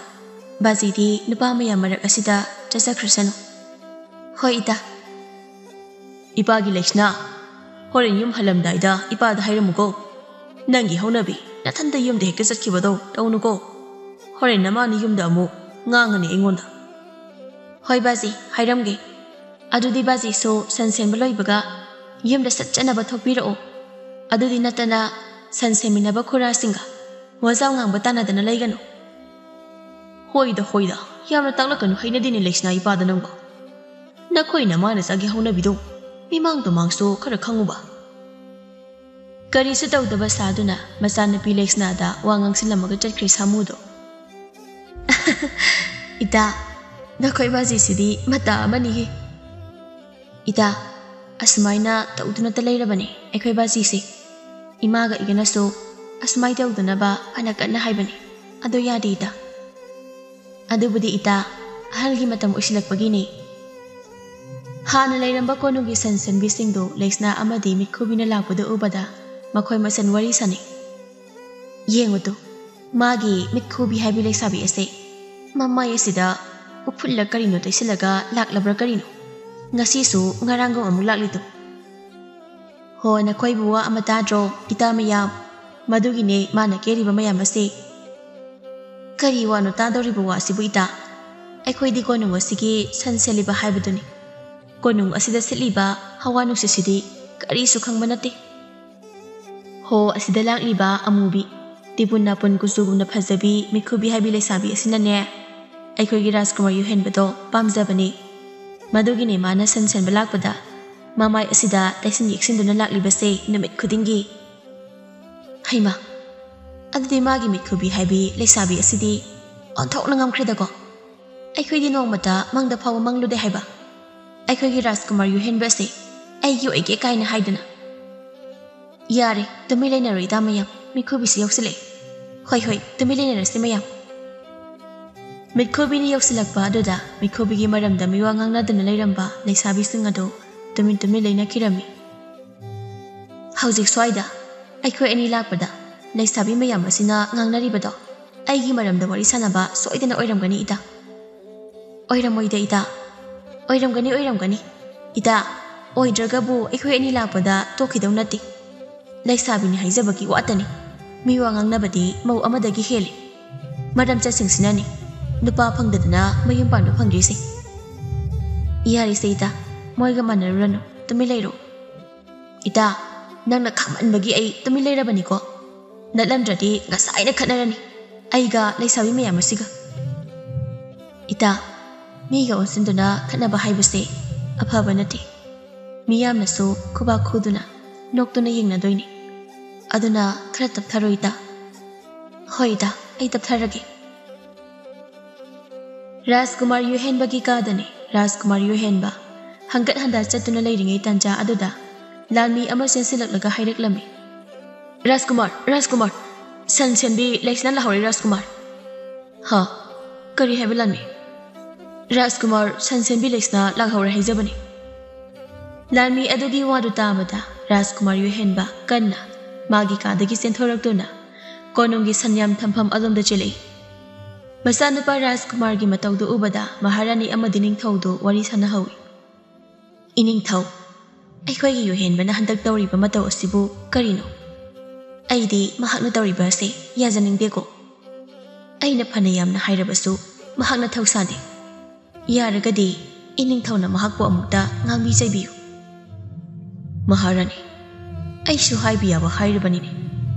ꯕꯥꯖꯤꯗꯤ ꯅꯨꯄꯥ ꯃꯌꯥꯝ ꯃꯔꯛ ꯑꯁꯤꯗ ꯆꯠꯆꯈ꯭ꯔꯁꯅꯨ꯫" "ꯍꯣꯏ ꯏꯇꯥ꯫" "ꯏꯄꯥꯒꯤ ꯂꯩꯁꯅꯥ, ꯍꯣꯔꯦꯟ ꯌꯨꯝ ꯍꯜꯂꯝꯗꯥꯏꯗ ꯏꯄꯥꯗ ꯍꯥꯏꯔꯝꯃꯨꯀꯣ꯫ ꯅꯪꯒꯤ ꯍꯧꯅꯕꯤ ꯅꯊꯟꯇ ꯌꯨꯝꯗ ꯍꯦꯛꯇ ꯆꯠꯈꯤꯕꯗꯣ ꯇꯧꯅꯨꯀꯣ꯫ ꯍꯣꯔꯦꯟ ꯅꯃꯥꯅ ꯌꯨꯝꯗ ꯑꯃꯨꯛ ꯉꯥꯡꯉꯅꯤ ꯑꯩꯉꯣꯟꯗ꯫" "ꯍꯣꯏ ꯕꯥꯖꯤ, ꯍꯥꯏꯔꯝꯒꯦ꯫ ꯑꯗꯨꯗꯤ ꯕꯥꯖꯤꯁꯨ ꯁꯟ ꯁꯦꯟꯕ ꯂꯣꯏꯕꯒ ꯌꯨꯝꯗ ꯁꯠ ꯆꯠꯅꯕ ꯊꯣꯛꯄꯤꯔꯛꯑꯣ꯫ ꯑꯗꯨꯗꯤ ꯅꯠꯇꯅ ꯁꯟ ꯁꯦꯟꯃꯤꯟꯅꯕ ꯈꯨꯔꯥꯁꯤꯡꯒ ꯋꯥꯖꯥꯎ ꯉꯥꯡꯕ ꯇꯥꯟꯅꯗꯅ ꯂꯩꯒꯅꯨ꯫" "ꯍꯣꯏꯗ, ꯍꯣꯏꯗ, ꯌꯥꯝꯅ ꯇꯥꯛꯂꯛꯀꯅꯨ ꯍꯩꯅꯗꯦꯅꯦ ꯂꯩꯁꯅꯥ ꯏꯄꯥꯗ ꯅꯪꯕꯣ꯫ ꯅꯈꯣꯏ ꯅꯃꯥ ꯅꯆꯥꯒꯤ ꯍꯧꯅꯕꯤꯗꯣ ꯃꯤꯃꯥꯡ ꯇꯨꯃꯥꯡꯁꯨ ꯈꯔ ꯈꯪꯉꯨꯕ꯫" ꯀꯔꯤꯁꯨ ꯇꯧꯗꯕ ꯁꯥꯗꯨꯅ ꯃꯆꯥꯅꯨꯄꯤ ꯂꯩꯁꯅꯥꯗ ꯋꯥ ꯉꯥꯡꯁꯤꯜꯂꯝꯃꯒ ꯆꯠꯈ꯭ꯔꯦ ꯁꯥꯃꯨꯗꯣ꯫ ꯏꯇꯥ, ꯅꯈꯣꯏ ꯕꯥꯖꯤꯁꯤꯗꯤ ꯃꯇꯥ ꯑꯃꯅꯤꯍꯦ꯫ ꯏꯇꯥ, ꯑꯁꯨꯃꯥꯏꯅ ꯇꯧꯗꯨꯅꯇ ꯂꯩꯔꯕꯅꯤ ꯑꯩꯈꯣꯏ ꯕꯥꯖꯤꯁꯦ꯫ ꯏꯃꯥꯒ ꯏꯒꯅꯁꯨ ꯑꯁꯨꯃꯥꯏ ꯇꯧꯗꯅꯕ ꯐꯅ ꯀꯟꯅ ꯍꯥꯏꯕꯅꯤ꯫ ꯑꯗꯣ ꯌꯥꯗꯦ ꯏꯇꯥ꯫ ꯑꯗꯨꯕꯨꯗꯤ ꯏꯇꯥ, ꯑꯍꯜꯒꯤ ꯃꯇꯝ ꯑꯣꯏꯁꯤꯜꯂꯛꯄꯒꯤꯅꯤ꯫ ꯍꯥꯟꯅ ꯂꯩꯔꯝꯕ ꯀꯣꯅꯨꯡꯒꯤ ꯁꯟ ꯁꯟꯕꯤꯁꯤꯡꯗꯨ ꯂꯩꯁꯅꯥ ꯑꯃꯗꯤ ꯃꯤꯠꯈꯨꯕꯤꯅ ꯂꯥꯛꯄꯗꯨ ꯎꯕꯗ ꯃꯈꯣꯏ ꯃꯁꯦꯟ ꯋꯥꯔꯤ ꯁꯥꯅꯩ꯫ ꯌꯦꯡꯉꯨ ꯇꯨ, ꯃꯥꯒꯤ ꯃꯤꯠꯈꯨꯕꯤ ꯍꯥꯏꯕꯤ ꯂꯩꯁꯥꯕꯤ ꯑꯁꯦ ꯃꯃꯥꯏ ꯑꯁꯤꯗ ꯎꯐꯨꯜꯂ ꯀꯔꯤꯅꯣ ꯇꯩꯁꯤꯜꯂꯒ ꯂꯥꯛꯂꯕ꯭ꯔꯥ ꯀꯔꯤꯅꯣ? ꯉꯁꯤꯁꯨ ꯉꯔꯥꯡꯒꯨꯝ ꯑꯃꯨꯛ ꯂꯥꯛꯂꯤꯗꯨ꯫ ꯍꯣ, ꯅꯈꯣꯏꯕꯨ ꯋꯥ ꯑꯃ ꯇꯥꯗ꯭ꯔꯣ, ꯏꯇꯥ ꯃꯌꯥꯝ? ꯃꯗꯨꯒꯤꯅꯦ ꯃꯥꯅ ꯀꯦꯔꯤꯕ ꯃꯌꯥꯝ ꯑꯁꯦ꯫ ꯀꯔꯤ ꯋꯥꯅꯣ ꯇꯥꯗꯧꯔꯤꯕ ꯋꯥꯁꯤꯕꯨ, ꯏꯇꯥ? ꯑꯩꯈꯣꯏꯗꯤ ꯀꯣꯅꯨꯡ ꯑꯁꯤꯒꯤ ꯁꯟ ꯁꯦꯜꯂꯤꯕ ꯍꯥꯏꯕꯗꯨꯅꯤ꯫ ꯀꯣꯅꯨꯡ ꯑꯁꯤꯗ ꯁꯤꯠꯂꯤꯕ ꯍꯋꯥ ꯅꯨꯡꯁꯤꯠꯁꯤꯗꯤ ꯀꯔꯤꯁꯨ ꯈꯪꯕ ꯅꯠꯇꯦ꯫ ꯍꯣ, ꯑꯁꯤꯗ ꯂꯥꯛꯂꯤꯕ ꯑꯃꯨꯕꯤ, ꯇꯤꯕꯨꯟ ꯅꯥꯄꯨꯟ ꯀꯨꯆꯨꯒꯨꯝꯅ ꯐꯖꯕꯤ ꯃꯤꯠꯈꯨꯕꯤ ꯍꯥꯏꯕꯤ ꯂꯩꯁꯥꯕꯤ ꯑꯁꯤꯅꯅꯦ, ꯑꯩꯈꯣꯏꯒꯤ ꯔꯥꯖꯀꯨꯃꯥꯔ ꯌꯨꯍꯦꯟꯕꯗꯣ ꯄꯥꯝꯖꯕꯅꯤ꯫ ꯃꯗꯨꯒꯤꯅꯦ ꯃꯥꯅ ꯁꯟ ꯁꯦꯟꯕ ꯂꯥꯛꯄꯗ ꯃꯃꯥꯏ ꯑꯁꯤꯗ ꯇꯩꯁꯤꯟ ꯌꯦꯛꯁꯤꯟꯗꯨꯅ ꯂꯥꯛꯂꯤꯕꯁꯦ ꯅꯨꯃꯤꯠ ꯈꯨꯗꯤꯡꯒꯤ꯫ ꯍꯩꯃꯥ, ꯑꯗꯨꯗꯤ ꯃꯥꯒꯤ ꯃꯤꯠꯈꯨꯕꯤ ꯍꯥꯏꯕꯤ ꯂꯩꯁꯥꯕꯤ ꯑꯁꯤꯗꯤ ꯑꯣꯟꯊꯣꯛꯅ ꯉꯝꯈ꯭ꯔꯦꯗꯀꯣ꯫ ꯑꯩꯈꯣꯏꯗꯤ ꯅꯣꯡꯃꯇ ꯃꯪꯗ ꯐꯥꯎꯕ ꯃꯪꯂꯨꯗꯦ ꯍꯥꯏꯕ, ꯑꯩꯈꯣꯏꯒꯤ ꯔꯥꯖꯀꯨꯃꯥꯔ ꯌꯨꯍꯦꯟꯕ ꯑꯁꯦ ꯑꯩꯒꯤ ꯑꯣꯏꯒꯦ ꯀꯥꯏꯅ ꯍꯥꯏꯗꯅ꯫ ꯌꯥꯔꯦ, ꯇꯨꯃꯤꯟ ꯂꯩꯅꯔꯣ ꯏꯇꯥ ꯃꯌꯥꯝ, ꯃꯤꯈꯨꯕꯤꯁꯤ ꯌꯧꯁꯤꯜꯂꯛꯑꯦ꯫ ꯍꯣꯏ, ꯍꯣꯏ, ꯇꯨꯃꯤꯟ ꯂꯩꯅꯔꯁꯤ ꯃꯌꯥꯝ꯫ ꯃꯤꯠꯈꯨꯕꯤꯅ ꯌꯧꯁꯤꯜꯂꯛꯄ ꯑꯗꯨꯗ ꯃꯤꯠꯈꯨꯕꯤꯒꯤ ꯃꯔꯝꯗ ꯃꯤꯋꯥ ꯉꯥꯡꯅꯗꯨꯅ ꯂꯩꯔꯝꯕ ꯂꯩꯁꯥꯕꯤꯁꯤꯡ ꯑꯗꯨ ꯇꯨꯃꯤꯟ ꯇꯨꯃꯤꯟ ꯂꯩꯅꯈꯤꯔꯝꯃꯤ꯫ ꯍꯧꯖꯤꯛ ꯁ꯭ꯋꯥꯏꯗ ꯑꯩꯈꯣꯏ ꯑꯅꯤ ꯂꯥꯛꯄꯗ ꯂꯩꯁꯥꯕꯤ ꯃꯌꯥꯝ ꯑꯁꯤꯅ ꯉꯥꯡꯅꯔꯤꯕꯗꯣ ꯑꯩꯒꯤ ꯃꯔꯝꯗ ꯋꯥꯔꯤ ꯁꯥꯟꯅꯕ ꯁꯣꯏꯗꯅ ꯑꯣꯏꯔꯝꯒꯅꯤ ꯏꯇꯥ꯫ ꯑꯣꯏꯔꯝꯃꯣꯏꯗ ꯏꯇꯥ꯫ ꯑꯣꯏꯔꯝꯒꯅꯤ, ꯑꯣꯏꯔꯝꯒꯅꯤ꯫ ꯏꯇꯥ, ꯑꯣꯏꯗ꯭ꯔꯒꯕꯨ ꯑꯩꯈꯣꯏ ꯑꯅꯤ ꯂꯥꯛꯄꯗ ꯇꯣꯛꯈꯤꯗꯧ ꯅꯠꯇꯦ꯫ ꯂꯩꯁꯥꯕꯤꯅꯤ ꯍꯥꯏꯖꯕꯒꯤ ꯋꯥꯇꯅꯤ꯫ ꯃꯤ ꯋꯥ ꯉꯥꯡꯅꯕꯗꯤ ꯃꯧ ꯑꯃꯗꯒꯤ ꯍꯦꯜꯂꯤ꯫ ꯃꯔꯝ ꯆꯠꯁꯤꯡꯁꯤꯅꯅꯤ ꯅꯨꯄꯥ ꯐꯪꯗꯗꯅ ꯃꯌꯨꯝ ꯄꯥꯟꯕ ꯐꯪꯗ꯭ꯔꯤꯁꯦ꯫ ꯌꯥꯔꯦꯁꯦ ꯏꯇꯥ, ꯃꯣꯏꯒ ꯃꯥꯟꯅꯔꯨꯔꯅꯨ, ꯇꯨꯃꯤꯟ ꯂꯩꯔꯣ꯫ ꯏꯇꯥ, ꯅꯪꯅ ꯈꯥꯝꯃꯟꯕꯒꯤ ꯑꯩ ꯇꯨꯃꯤꯟ ꯂꯩꯔꯕꯅꯤꯀꯣ꯫ ꯅꯠꯂꯝꯗ꯭ꯔꯗꯤ ꯉꯁꯥꯏꯅ ꯈꯠꯅꯔꯅꯤ, ꯑꯩꯒ ꯂꯩꯁꯥꯕꯤ ꯃꯌꯥꯝ ꯑꯁꯤꯒ꯫ ꯏꯇꯥ, ꯃꯤꯒ ꯑꯣꯟꯁꯤꯟꯗꯨꯅ ꯈꯠꯅꯕ ꯍꯥꯏꯕꯁꯦ ꯑꯐꯕ ꯅꯠꯇꯦ꯫ ꯃꯤꯌꯥꯝꯅꯁꯨ ꯈꯨꯕꯥꯛ ꯈꯨꯗꯨꯅ ꯅꯣꯛꯇꯨꯅ ꯌꯦꯡꯅꯗꯣꯏꯅꯤ꯫ ꯑꯗꯨꯅ ꯈꯔ ꯇꯞꯊꯔꯣ ꯏꯇꯥ꯫ ꯍꯣꯏ ꯏꯇꯥ, ꯑꯩ ꯇꯞꯊꯔꯒꯦ꯫ ꯔꯥꯖꯀꯨꯃꯥꯔ ꯌꯨꯍꯦꯟꯕꯒꯤ ꯀꯥꯗꯅꯤ꯫ ꯔꯥꯖꯀꯨꯃꯥꯔ ꯌꯨꯍꯦꯟꯕ ꯍꯪꯒꯠ ꯍꯟꯗ ꯆꯠꯇꯨꯅ ꯂꯩꯔꯤꯉꯩ ꯇꯥꯟꯖꯥ ꯑꯗꯨꯗ ꯂꯥꯟꯃꯤ ꯑꯃ ꯆꯦꯟꯁꯤꯜꯂꯛꯂꯒ ꯍꯥꯏꯔꯛꯂꯝꯃꯤ, "ꯔꯥꯖꯀꯨꯃꯥꯔ, ꯔꯥꯖꯀꯨꯃꯥꯔ, ꯁꯟ ꯁꯦꯟꯕꯤ ꯂꯩꯁꯅꯥ ꯂꯥꯛꯍꯧꯔꯦ ꯔꯥꯖꯀꯨꯃꯥꯔ!" "ꯍꯥ? ꯀꯔꯤ ꯍꯥꯏꯕ ꯂꯥꯟꯃꯤ?" "ꯔꯥꯖꯀꯨꯃꯥꯔ, ꯁꯟ ꯁꯦꯟꯕꯤ ꯂꯩꯁꯅꯥ ꯂꯥꯛꯍꯧꯔꯦ ꯍꯥꯏꯖꯕꯅꯤ!" ꯂꯥꯟꯃꯤ ꯑꯗꯨꯒꯤ ꯋꯥꯗꯨ ꯇꯥꯕꯗ ꯔꯥꯖꯀꯨꯃꯥꯔ ꯌꯨꯍꯦꯟꯕ ꯀꯟꯅ ꯃꯥꯒꯤ ꯀꯥꯗꯒꯤ ꯆꯦꯟꯊꯣꯔꯛꯇꯨꯅ ꯀꯣꯅꯨꯡꯒꯤ ꯁꯟꯌꯥꯝ ꯊꯝꯐꯝ ꯑꯗꯣꯝꯗ ꯆꯦꯜꯂꯛꯏ꯫ ꯃꯆꯥꯅꯨꯄꯥ ꯔꯥꯖꯀꯨꯃꯥꯔꯒꯤ ꯃꯇꯧꯗꯨ ꯎꯕꯗ ꯃꯍꯥꯔꯥꯅꯤ ꯑꯃꯗꯤ ꯅꯤꯡꯊꯧꯗꯨ ꯋꯥꯔꯤ ꯁꯥꯟꯅꯍꯧꯏ꯫ "ꯏꯅꯤꯡꯊꯧ, ꯑꯩꯈꯣꯏꯒꯤ ꯌꯨꯍꯦꯟꯕꯅ ꯍꯟꯗꯛ ꯇꯧꯔꯤꯕ ꯃꯇꯧ ꯑꯁꯤꯕꯨ ꯀꯔꯤꯅꯣ? ꯑꯩꯗꯤ ꯃꯍꯥꯛꯅ ꯇꯧꯔꯤꯕ ꯑꯁꯤ ꯌꯥꯖꯅꯤꯡꯗꯦꯀꯣ꯫ ꯑꯩꯅ ꯐꯅ ꯌꯥꯝꯅ ꯍꯥꯏꯔꯕꯁꯨ ꯃꯍꯥꯛꯅ ꯊꯧꯁꯥꯗꯦ꯫ ꯌꯥꯔꯒꯗꯤ ꯏꯅꯤꯡꯊꯧꯅ ꯃꯍꯥꯛꯄꯨ ꯑꯃꯨꯛꯇ ꯉꯥꯡꯕꯤ ꯆꯩꯕꯤꯌꯨ꯫" "ꯃꯍꯥꯔꯥꯅꯤ, ꯑꯩꯁꯨ ꯍꯥꯏꯕ ꯌꯥꯕ ꯍꯥꯏꯔꯕꯅꯤꯅꯦ,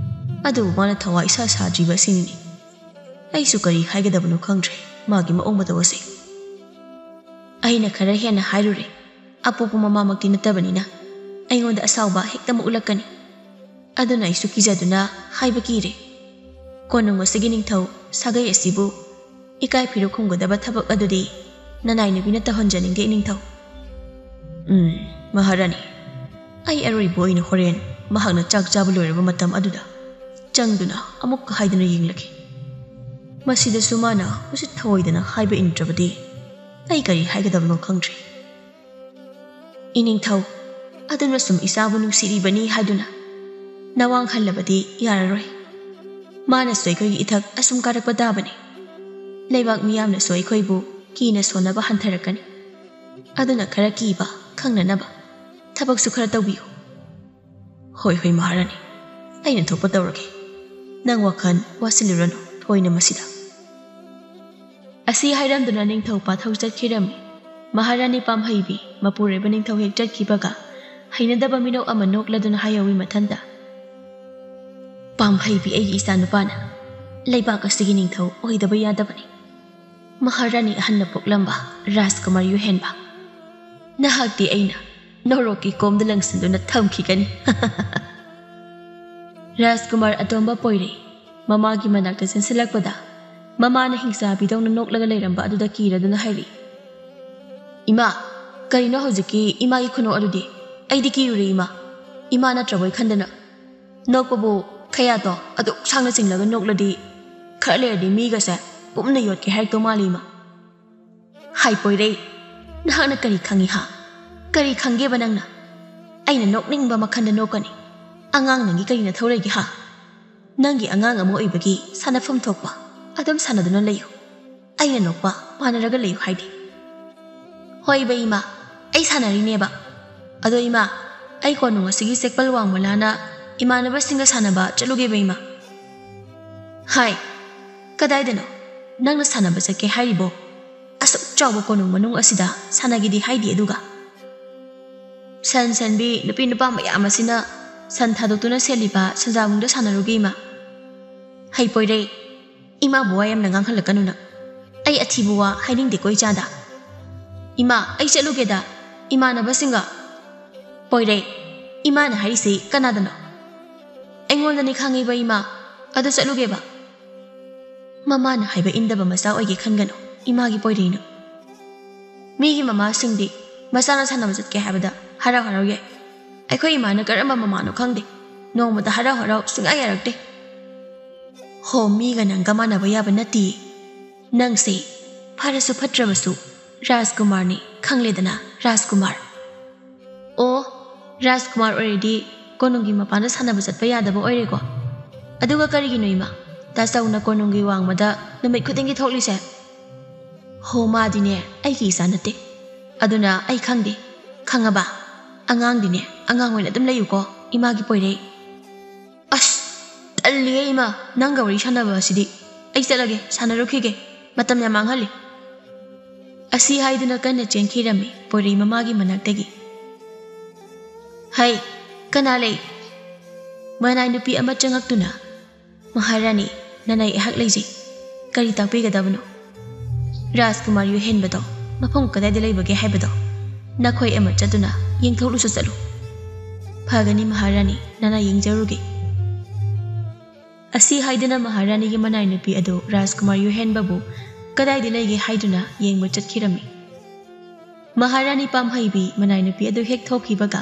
ꯑꯗꯨꯕꯨ ꯃꯥꯅ ꯊꯋꯥ ꯏꯁꯥ ꯁꯥꯗ꯭ꯔꯤꯕ ꯑꯁꯤꯅꯤꯅꯦ꯫ ꯑꯩꯁꯨ ꯀꯔꯤ ꯍꯥꯏꯒꯗꯕꯅꯣ ꯈꯪꯗ꯭ꯔꯦ ꯃꯥꯒꯤ ꯃꯑꯣꯡ ꯃꯇꯧ ꯑꯁꯤ꯫ ꯑꯩꯅ ꯈꯔ ꯍꯦꯟꯅ ꯍꯥꯏꯔꯨꯔꯦ, ꯑꯄꯣꯛꯄ ꯃꯃꯥꯃꯛꯇꯤ ꯅꯠꯇꯕꯅꯤꯅ ꯑꯩꯉꯣꯟꯗ ꯑꯁꯥꯎꯕ ꯍꯦꯛꯇꯃꯛ ꯎꯠꯂꯛꯀꯅꯤ꯫ ꯑꯗꯨꯅ ꯑꯩꯁꯨ ꯀꯤꯖꯗꯨꯅ ꯍꯥꯏꯕ ꯀꯤꯔꯦ꯫ ꯀꯣꯅꯨꯡ ꯑꯁꯤꯒꯤ ꯅꯤꯡꯊꯧ ꯁꯥꯒꯩ ꯑꯁꯤꯕꯨ ꯏꯀꯥꯏ ꯐꯤꯔꯨꯛ ꯈꯨꯝꯒꯗꯕ ꯊꯕꯛ ꯑꯗꯨꯗꯤ ꯅꯅꯥꯏ ꯅꯨꯄꯤꯅ ꯇꯧꯍꯟꯖꯅꯤꯡꯗꯦ ꯏꯅꯤꯡꯊꯧ꯫" "ꯎꯝ, ꯃꯍꯥꯔꯥꯅꯤ, ꯑꯩ ꯑꯔꯣꯏꯕ ꯑꯣꯏꯅ ꯍꯣꯔꯦꯟ ꯃꯍꯥꯛꯅ ꯆꯥꯛ ꯆꯥꯕ ꯂꯣꯏꯔꯕ ꯃꯇꯝ ꯑꯗꯨꯗ ꯆꯪꯗꯨꯅ ꯑꯃꯨꯛꯀ ꯍꯥꯏꯗꯨꯅ ꯌꯦꯡꯂꯒꯦ꯫ ꯃꯁꯤꯗꯁꯨ ꯃꯥꯅ ꯎꯁꯤꯠ ꯊꯑꯣꯏꯗꯅ ꯍꯥꯏꯕ ꯏꯟꯗ꯭ꯔꯕꯗꯤ ꯑꯩ ꯀꯔꯤ ꯍꯥꯏꯒꯗꯕꯅꯣ ꯈꯪꯗ꯭ꯔꯦ꯫" "ꯏꯅꯤꯡꯊꯧ, ꯑꯗꯨꯅ ꯁꯨꯝ ꯏꯆꯥꯕꯨ ꯅꯨꯡꯁꯤꯔꯤꯕꯅꯤ ꯍꯥꯏꯗꯨꯅ ꯅꯋꯥꯡ ꯍꯜꯂꯕꯗꯤ ꯌꯥꯔꯔꯣꯏ꯫ ꯃꯥꯅꯁꯨ ꯑꯩꯈꯣꯏꯒꯤ ꯏꯊꯛ ꯑꯁꯨꯝ ꯀꯥꯔꯛꯄ ꯇꯥꯕꯅꯤ꯫ ꯂꯩꯕꯥꯛ ꯃꯤꯌꯥꯝꯅꯁꯨ ꯑꯩꯈꯣꯏꯕꯨ ꯀꯤꯅ ꯁꯣꯟꯅꯕ ꯍꯟꯊꯔꯛꯀꯅꯤ꯫ ꯑꯗꯨꯅ ꯈꯔ ꯀꯤꯕ ꯈꯪꯅꯅꯕ ꯊꯕꯛꯁꯨ ꯈꯔ ꯇꯧꯕꯤꯌꯨ꯫" "ꯍꯣꯏ, ꯍꯣꯏ, ꯃꯍꯥꯔꯥꯅꯤ, ꯑꯩꯅ ꯊꯣꯛꯄ ꯇꯧꯔꯒꯦ꯫ ꯅꯪ ꯋꯥꯈꯜ ꯋꯥꯁꯤꯜꯂꯨꯔꯅꯨ ꯊꯣꯏꯅ ꯃꯁꯤꯗ꯫" ꯑꯁꯤ ꯍꯥꯏꯔꯝꯗꯨꯅ ꯅꯤꯡꯊꯧ ꯄꯥꯊꯧ ꯆꯠꯈꯤꯔꯝꯃꯤ꯫ ꯃꯍꯥꯔꯥꯅꯤ ꯄꯥꯝꯍꯩꯕꯤ ꯃꯄꯨꯔꯣꯏꯕ ꯅꯤꯡꯊꯧ ꯍꯦꯛ ꯆꯠꯈꯤꯕꯒ ꯍꯩꯅꯗꯕ ꯃꯤꯅꯣꯛ ꯑꯃ ꯅꯣꯛꯂꯗꯨꯅ ꯍꯥꯏꯍꯧꯋꯤ ꯃꯊꯟꯇ, "ꯄꯥꯝꯍꯩꯕꯤ ꯑꯩꯒꯤ ꯏꯆꯥꯅꯨꯄꯥꯅ ꯂꯩꯕꯥꯛ ꯑꯁꯤꯒꯤ ꯅꯤꯡꯊꯧ ꯑꯣꯏꯗꯕ ꯌꯥꯗꯕꯅꯤ꯫ ꯃꯍꯥꯔꯥꯅꯤ ꯑꯍꯟꯅ ꯄꯣꯛꯂꯝꯕ ꯔꯥꯖꯀꯨꯃꯥꯔ ꯌꯨꯍꯦꯟꯕ, ꯅꯍꯥꯛꯇꯤ ꯑꯩꯅ ꯅꯣꯔꯣꯛꯀꯤ ꯀꯣꯝꯗ ꯂꯪꯁꯤꯟꯗꯨꯅ ꯊꯝꯈꯤꯒꯅꯤ꯫" ꯔꯥꯖꯀꯨꯃꯥꯔ ꯑꯇꯣꯝꯕ ꯄꯣꯏꯔꯩ ꯃꯃꯥꯒꯤ ꯃꯅꯥꯛꯇ ꯆꯦꯟꯁꯤꯜꯂꯛꯄꯗ ꯃꯃꯥꯅ ꯍꯤꯡꯆꯥꯕꯤꯗꯧꯅ ꯅꯣꯛꯂꯒ ꯂꯩꯔꯝꯕ ꯑꯗꯨꯗ ꯀꯤꯔꯗꯨꯅ ꯍꯥꯏꯔꯛꯏ, "ꯏꯃꯥ, ꯀꯔꯤꯅꯣ ꯍꯧꯖꯤꯛꯀꯤ ꯏꯃꯥꯒꯤ ꯈꯨꯅꯣꯛ ꯑꯗꯨꯗꯤ? ꯑꯩꯗꯤ ꯀꯤꯔꯨꯔꯦ ꯏꯃꯥ꯫ ꯏꯃꯥ ꯅꯠꯇ꯭ꯔꯕꯣꯏ ꯈꯟꯗꯅ꯫ ꯅꯣꯛꯄꯕꯨ ꯈꯌꯥꯇꯣ ꯑꯗꯨꯛ ꯁꯥꯡꯅ ꯆꯤꯡꯂꯒ ꯅꯣꯛꯂꯗꯤ ꯈꯔ ꯂꯩꯔꯗꯤ ꯃꯤꯒꯁꯦ ꯄꯨꯝꯅ ꯌꯣꯠꯀꯦ ꯍꯥꯏꯔꯛꯇꯧ ꯃꯥꯜꯂꯤ ꯏꯃꯥ꯫" "ꯍꯥꯏ ꯄꯣꯏꯔꯩ, ꯅꯍꯥꯛꯅ ꯀꯔꯤ ꯈꯪꯉꯤ ꯍꯥ? ꯀꯔꯤ ꯈꯪꯒꯦꯕ ꯅꯪꯅ? ꯑꯩꯅ ꯅꯣꯛꯅꯤꯡꯕ ꯃꯈꯜꯗ ꯅꯣꯛꯀꯅꯤ꯫ ꯑꯉꯥꯡ ꯅꯪꯒꯤ ꯀꯔꯤ ꯅꯊꯧ ꯂꯩꯒꯦ ꯍꯥ? ꯅꯪꯒꯤ ꯑꯉꯥꯡ ꯑꯃ ꯑꯣꯏꯕꯒꯤ ꯁꯥꯟꯅꯐꯝ ꯊꯣꯛꯄ ꯑꯗꯨꯝ ꯁꯥꯟꯅꯗꯨꯅ ꯂꯩꯌꯨ꯫ ꯑꯩꯅ ꯅꯣꯛꯄ ꯃꯥꯟꯅꯔꯒ ꯂꯩꯌꯨ ꯍꯥꯏꯗꯦ꯫" "ꯍꯣꯏꯕ ꯏꯃꯥ, ꯑꯩ ꯁꯥꯟꯅꯔꯤꯅꯦꯕ꯫ ꯑꯗꯣ ꯏꯃꯥ, ꯑꯩ ꯀꯣꯅꯨꯡ ꯑꯁꯤꯒꯤ ꯆꯦꯛꯄꯜ ꯋꯥꯡꯃ ꯂꯥꯅ ꯏꯃꯥꯟꯅꯕꯁꯤꯡꯒ ꯁꯥꯟꯅꯕ ꯆꯠꯂꯨꯒꯦꯕ ꯏꯃꯥ꯫" "ꯍꯥꯏ, ꯀꯗꯥꯏꯗꯅꯣ ꯅꯪꯅ ꯁꯥꯟꯅꯕ ꯆꯠꯀꯦ ꯍꯥꯏꯔꯤꯕꯣ? ꯑꯁꯨꯛ ꯆꯥꯎꯕ ꯀꯣꯅꯨꯡ ꯃꯅꯨꯡ ꯑꯁꯤꯗ ꯁꯥꯟꯅꯒꯦꯗꯤ ꯍꯥꯏꯗꯦ ꯑꯗꯨꯒ꯫" "ꯁꯟ ꯁꯟꯕꯤ ꯅꯨꯄꯤ ꯅꯨꯄꯥ ꯃꯌꯥꯝ ꯑꯁꯤꯅ ꯁꯟ ꯊꯥꯗꯣꯛꯇꯨꯅ ꯁꯦꯠꯂꯤꯕ ꯁꯟꯖꯥꯕꯨꯡꯗ ꯁꯥꯟꯅꯔꯨꯒꯦ ꯏꯃꯥ꯫" "ꯍꯩ ꯄꯣꯏꯔꯩ, ꯏꯃꯥꯕꯨ ꯋꯥ ꯌꯥꯝꯅ ꯉꯥꯡꯍꯜꯂꯛꯀꯅꯨ ꯅꯪ꯫ ꯑꯩ ꯑꯊꯤꯕ ꯋꯥ ꯍꯥꯏꯅꯤꯡꯗꯦꯀꯣ ꯏꯆꯥꯗ꯫ ꯏꯃꯥ, ꯑꯩ ꯆꯠꯂꯨꯒꯦꯗ ꯏꯃꯥꯟꯅꯕꯁꯤꯡꯒ꯫" "ꯄꯣꯏꯔꯩ, ꯏꯃꯥꯅ ꯍꯥꯏꯔꯤꯁꯤ ꯀꯅꯥꯗꯅꯣ?" "ꯑꯩꯉꯣꯟꯗꯅꯤ ꯈꯪꯉꯤꯕ ꯏꯃꯥ, ꯑꯗꯨ ꯆꯠꯂꯨꯒꯦꯕ꯫" ꯃꯃꯥꯅ ꯍꯥꯏꯕ ꯏꯟꯗꯕ ꯃꯆꯥ ꯑꯣꯏꯒꯦ ꯈꯟꯒꯅꯨ ꯏꯃꯥꯒꯤ ꯄꯣꯏꯔꯩꯅ꯫ ꯃꯤꯒꯤ ꯃꯃꯥꯁꯤꯡꯗꯤ ꯃꯆꯥꯅ ꯁꯥꯟꯅꯕ ꯆꯠꯀꯦ ꯍꯥꯏꯕꯗ ꯍꯔꯥꯎ ꯍꯔꯥꯎ ꯌꯥꯏ꯫ ꯑꯩꯈꯣꯏ ꯏꯃꯥꯅ ꯀꯔꯝꯕ ꯃꯃꯥꯅꯣ ꯈꯪꯗꯦ, ꯅꯣꯡꯃꯇ ꯍꯔꯥꯎ ꯍꯔꯥꯎ ꯁꯨꯡꯌꯥ ꯌꯥꯔꯛꯇꯦ꯫ ꯍꯣ, ꯃꯤꯒ ꯅꯪꯒ ꯃꯥꯟꯅꯕ ꯌꯥꯕ ꯅꯠꯇꯦ꯫ ꯅꯪꯁꯦ ꯐꯔꯁꯨ ꯐꯠꯇ꯭ꯔꯕꯁꯨ ꯔꯥꯖꯀꯨꯃꯥꯔꯅꯤ, ꯈꯪꯂꯦꯗꯅ, ꯔꯥꯖꯀꯨꯃꯥꯔ꯫ ꯑꯣ, ꯔꯥꯖꯀꯨꯃꯥꯔ ꯑꯣꯏꯔꯗꯤ ꯀꯣꯅꯨꯡꯒꯤ ꯃꯄꯥꯟꯗ ꯁꯥꯟꯅꯕ ꯆꯠꯄ ꯌꯥꯗꯕ ꯑꯣꯏꯔꯦꯀꯣ? ꯑꯗꯨꯒ ꯀꯔꯤꯒꯤꯅꯣ ꯏꯃꯥ, ꯇꯥꯆꯧꯅ ꯀꯣꯅꯨꯡꯒꯤ ꯋꯥꯡꯃꯗ ꯅꯨꯃꯤꯠ ꯈꯨꯗꯤꯡꯒꯤ ꯊꯣꯛꯂꯤꯁꯦ? ꯍꯣ, ꯃꯥꯗꯤꯅꯦ ꯑꯩꯒꯤ ꯏꯆꯥ ꯅꯠꯇꯦ, ꯑꯗꯨꯅ ꯑꯩ ꯈꯪꯗꯦ꯫ ꯈꯪꯉꯕ? ꯑꯉꯥꯡꯗꯤꯅꯦ ꯑꯉꯥꯡ ꯑꯣꯏꯅ ꯑꯗꯨꯝ ꯂꯩꯌꯨꯀꯣ, ꯏꯃꯥꯒꯤ ꯄꯣꯏꯔꯩ꯫ ꯑꯁ, ꯇꯜꯂꯤꯌꯦ ꯏꯃꯥ, ꯅꯪꯒ ꯋꯥꯔꯤ ꯁꯥꯟꯅꯕ ꯑꯁꯤꯗꯤ꯫ ꯑꯩ ꯆꯠꯂꯒꯦ, ꯁꯥꯟꯅꯔꯨꯈꯤꯒꯦ, ꯃꯇꯝ ꯌꯥꯝ ꯃꯥꯡꯍꯜꯂꯤ꯫ ꯑꯁꯤ ꯍꯥꯏꯗꯨꯅ ꯀꯟꯅ ꯆꯦꯟꯈꯤꯔꯝꯃꯤ ꯄꯣꯏꯔꯩ ꯃꯃꯥꯒꯤ ꯃꯅꯥꯛꯇꯒꯤ꯫ "ꯍꯩ, ꯀꯅꯥ ꯂꯩ?" ꯃꯅꯥꯏ ꯅꯨꯄꯤ ꯑꯃ ꯆꯪꯉꯛꯇꯨꯅ, "ꯃꯍꯥꯔꯥꯅꯤ, ꯅꯅꯥꯏ ꯑꯩꯍꯥꯛ ꯂꯩꯖꯩ꯫ ꯀꯔꯤ ꯇꯥꯛꯄꯤꯒꯗꯕꯅꯣ?" "ꯔꯥꯖꯀꯨꯃꯥꯔ ꯌꯨꯍꯦꯟꯕꯗꯣ ꯃꯐꯝ ꯀꯗꯥꯏꯗ ꯂꯩꯕꯒꯦ ꯍꯥꯏꯕꯗꯣ ꯅꯈꯣꯏ ꯑꯃ ꯆꯠꯇꯨꯅ ꯌꯦꯡꯊꯣꯛꯂꯨꯁꯨ ꯆꯠꯂꯨ꯫" "ꯐꯒꯅꯤ ꯃꯍꯥꯔꯥꯅꯤ, ꯅꯅꯥꯏ ꯌꯦꯡꯖꯔꯨꯒꯦ꯫" ꯑꯁꯤ ꯍꯥꯏꯗꯨꯅ ꯃꯍꯥꯔꯥꯅꯤꯒꯤ ꯃꯅꯥꯏ ꯅꯨꯄꯤ ꯑꯗꯨ ꯔꯥꯖꯀꯨꯃꯥꯔ ꯌꯨꯍꯦꯟꯕꯕꯨ ꯀꯗꯥꯏꯗ ꯂꯩꯒꯦ ꯍꯥꯏꯗꯨꯅ ꯌꯦꯡꯕ ꯆꯠꯈꯤꯔꯝꯃꯤ꯫ ꯃꯍꯥꯔꯥꯅꯤ ꯄꯥꯝꯍꯩꯕꯤ ꯃꯅꯥꯏ ꯅꯨꯄꯤ ꯑꯗꯨ ꯍꯦꯛ ꯊꯣꯛꯈꯤꯕꯒ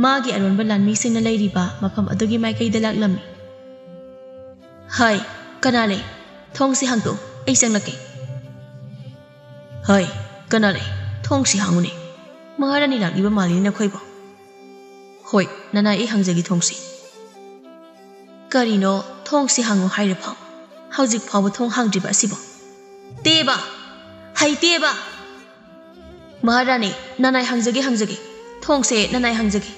ꯃꯥꯒꯤ ꯑꯔꯣꯟꯕ ꯂꯥꯟꯃꯤꯁꯤꯡꯅ ꯂꯩꯔꯤꯕ ꯃꯐꯝ ꯑꯗꯨꯒꯤ ꯃꯥꯏꯀꯩꯗ ꯂꯥꯛꯂꯝꯃꯤ꯫ "ꯍꯥꯏ, ꯀꯅꯥ ꯂꯩ? ꯊꯣꯡꯁꯤ ꯍꯥꯡꯗꯣꯛꯎ, ꯑꯩ ꯆꯪꯂꯛꯀꯦ꯫" "ꯍꯥꯏ, ꯀꯅꯥ ꯂꯩ? ꯊꯣꯡꯁꯤ ꯍꯥꯡꯉꯨꯅꯦ꯫ ꯃꯍꯥꯔꯥꯅꯤ ꯂꯥꯛꯂꯤꯕ ꯃꯥꯜꯂꯤꯅꯦ ꯅꯈꯣꯏꯕꯣ꯫" "ꯍꯣꯏ, ꯅꯅꯥꯏ, ꯑꯩ ꯍꯥꯡꯖꯒꯦ ꯊꯣꯡꯁꯤ꯫" "ꯀꯔꯤꯅꯣ ꯊꯣꯡꯁꯤ ꯍꯥꯡꯉꯨ ꯍꯥꯏꯔꯤꯐꯥꯎ? ꯍꯧꯖꯤꯛ ꯐꯥꯎꯕ ꯊꯣꯡ ꯍꯥꯡꯗ꯭ꯔꯤꯕ ꯑꯁꯤꯕꯣ? ꯇꯦꯕ! ꯍꯩ ꯇꯦꯕ!" "ꯃꯍꯥꯔꯥꯅꯤ, ꯅꯅꯥꯏ ꯍꯥꯡꯖꯒꯦ, ꯍꯥꯡꯖꯒꯦ꯫ ꯊꯣꯡꯁꯦ ꯅꯅꯥꯏ ꯍꯥꯡꯖꯒꯦ꯫"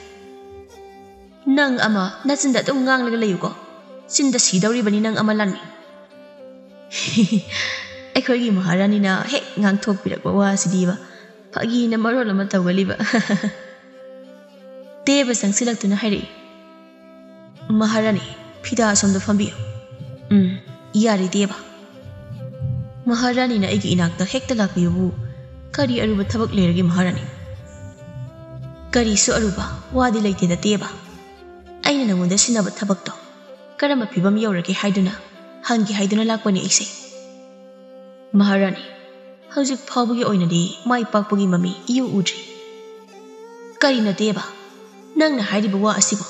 "ꯅꯪ ꯑꯃ ꯅꯆꯤꯟꯗ ꯑꯗꯨꯝ ꯉꯥꯡꯂꯒ ꯂꯩꯌꯨꯀꯣ꯫ ꯆꯤꯟꯗ ꯁꯤꯗꯧꯔꯤꯕꯅꯤ ꯅꯪ ꯑꯃ, ꯂꯥꯟꯃꯤ꯫" ꯑꯩꯈꯣꯏꯒꯤ ꯃꯍꯥꯔꯥꯅꯤꯅ ꯍꯦꯛ ꯉꯥꯡꯊꯣꯛꯄꯤꯔꯛꯄ ꯋꯥꯁꯤꯗꯤꯕ, ꯐꯥꯒꯤꯅ ꯃꯔꯣꯜ ꯑꯃ ꯇꯧꯒꯜꯂꯤꯕ꯫ ꯇꯦꯕ ꯆꯪꯁꯤꯜꯂꯛꯇꯨꯅ ꯍꯥꯏꯔꯛꯏ, "ꯃꯍꯥꯔꯥꯅꯤ, ꯐꯤꯗꯥ ꯑꯁꯣꯝꯗ ꯐꯝꯕꯤꯌꯨ꯫" "ꯎꯝ, ꯌꯥꯔꯦ ꯇꯦꯕ꯫" "ꯃꯍꯥꯔꯥꯅꯤꯅ ꯑꯩꯒꯤ ꯏꯅꯥꯛꯇ ꯍꯦꯛꯇ ꯂꯥꯛꯄꯤꯕꯕꯨ ꯀꯔꯤ ꯑꯔꯨꯕ ꯊꯕꯛ ꯂꯩꯔꯒꯦ ꯃꯍꯥꯔꯥꯅꯤ?" "ꯀꯔꯤꯁꯨ ꯑꯔꯨꯕ ꯋꯥꯗꯤ ꯂꯩꯇꯦꯗ ꯇꯦꯕ꯫ ꯑꯩꯅ ꯅꯉꯣꯟꯗ ꯁꯤꯟꯅꯕ ꯊꯕꯛꯇꯣ ꯀꯔꯝꯕ ꯐꯤꯕꯝ ꯌꯧꯔꯒꯦ ꯍꯥꯏꯗꯨꯅ ꯍꯪꯒꯦ ꯍꯥꯏꯗꯨꯅ ꯂꯥꯛꯄꯅꯦ ꯑꯩꯁꯦ꯫" "ꯃꯍꯥꯔꯥꯅꯤ, ꯍꯧꯖꯤꯛ ꯐꯥꯎꯕꯒꯤ ꯑꯣꯏꯅꯗꯤ ꯃꯥꯏ ꯄꯥꯛꯄꯒꯤ ꯃꯃꯤ ꯏꯎ ꯎꯗ꯭ꯔꯤ꯫" "ꯀꯔꯤꯅꯣ ꯇꯦꯕ, ꯅꯪꯅ ꯍꯥꯏꯔꯤꯕ ꯋꯥ ꯑꯁꯤꯕꯨ?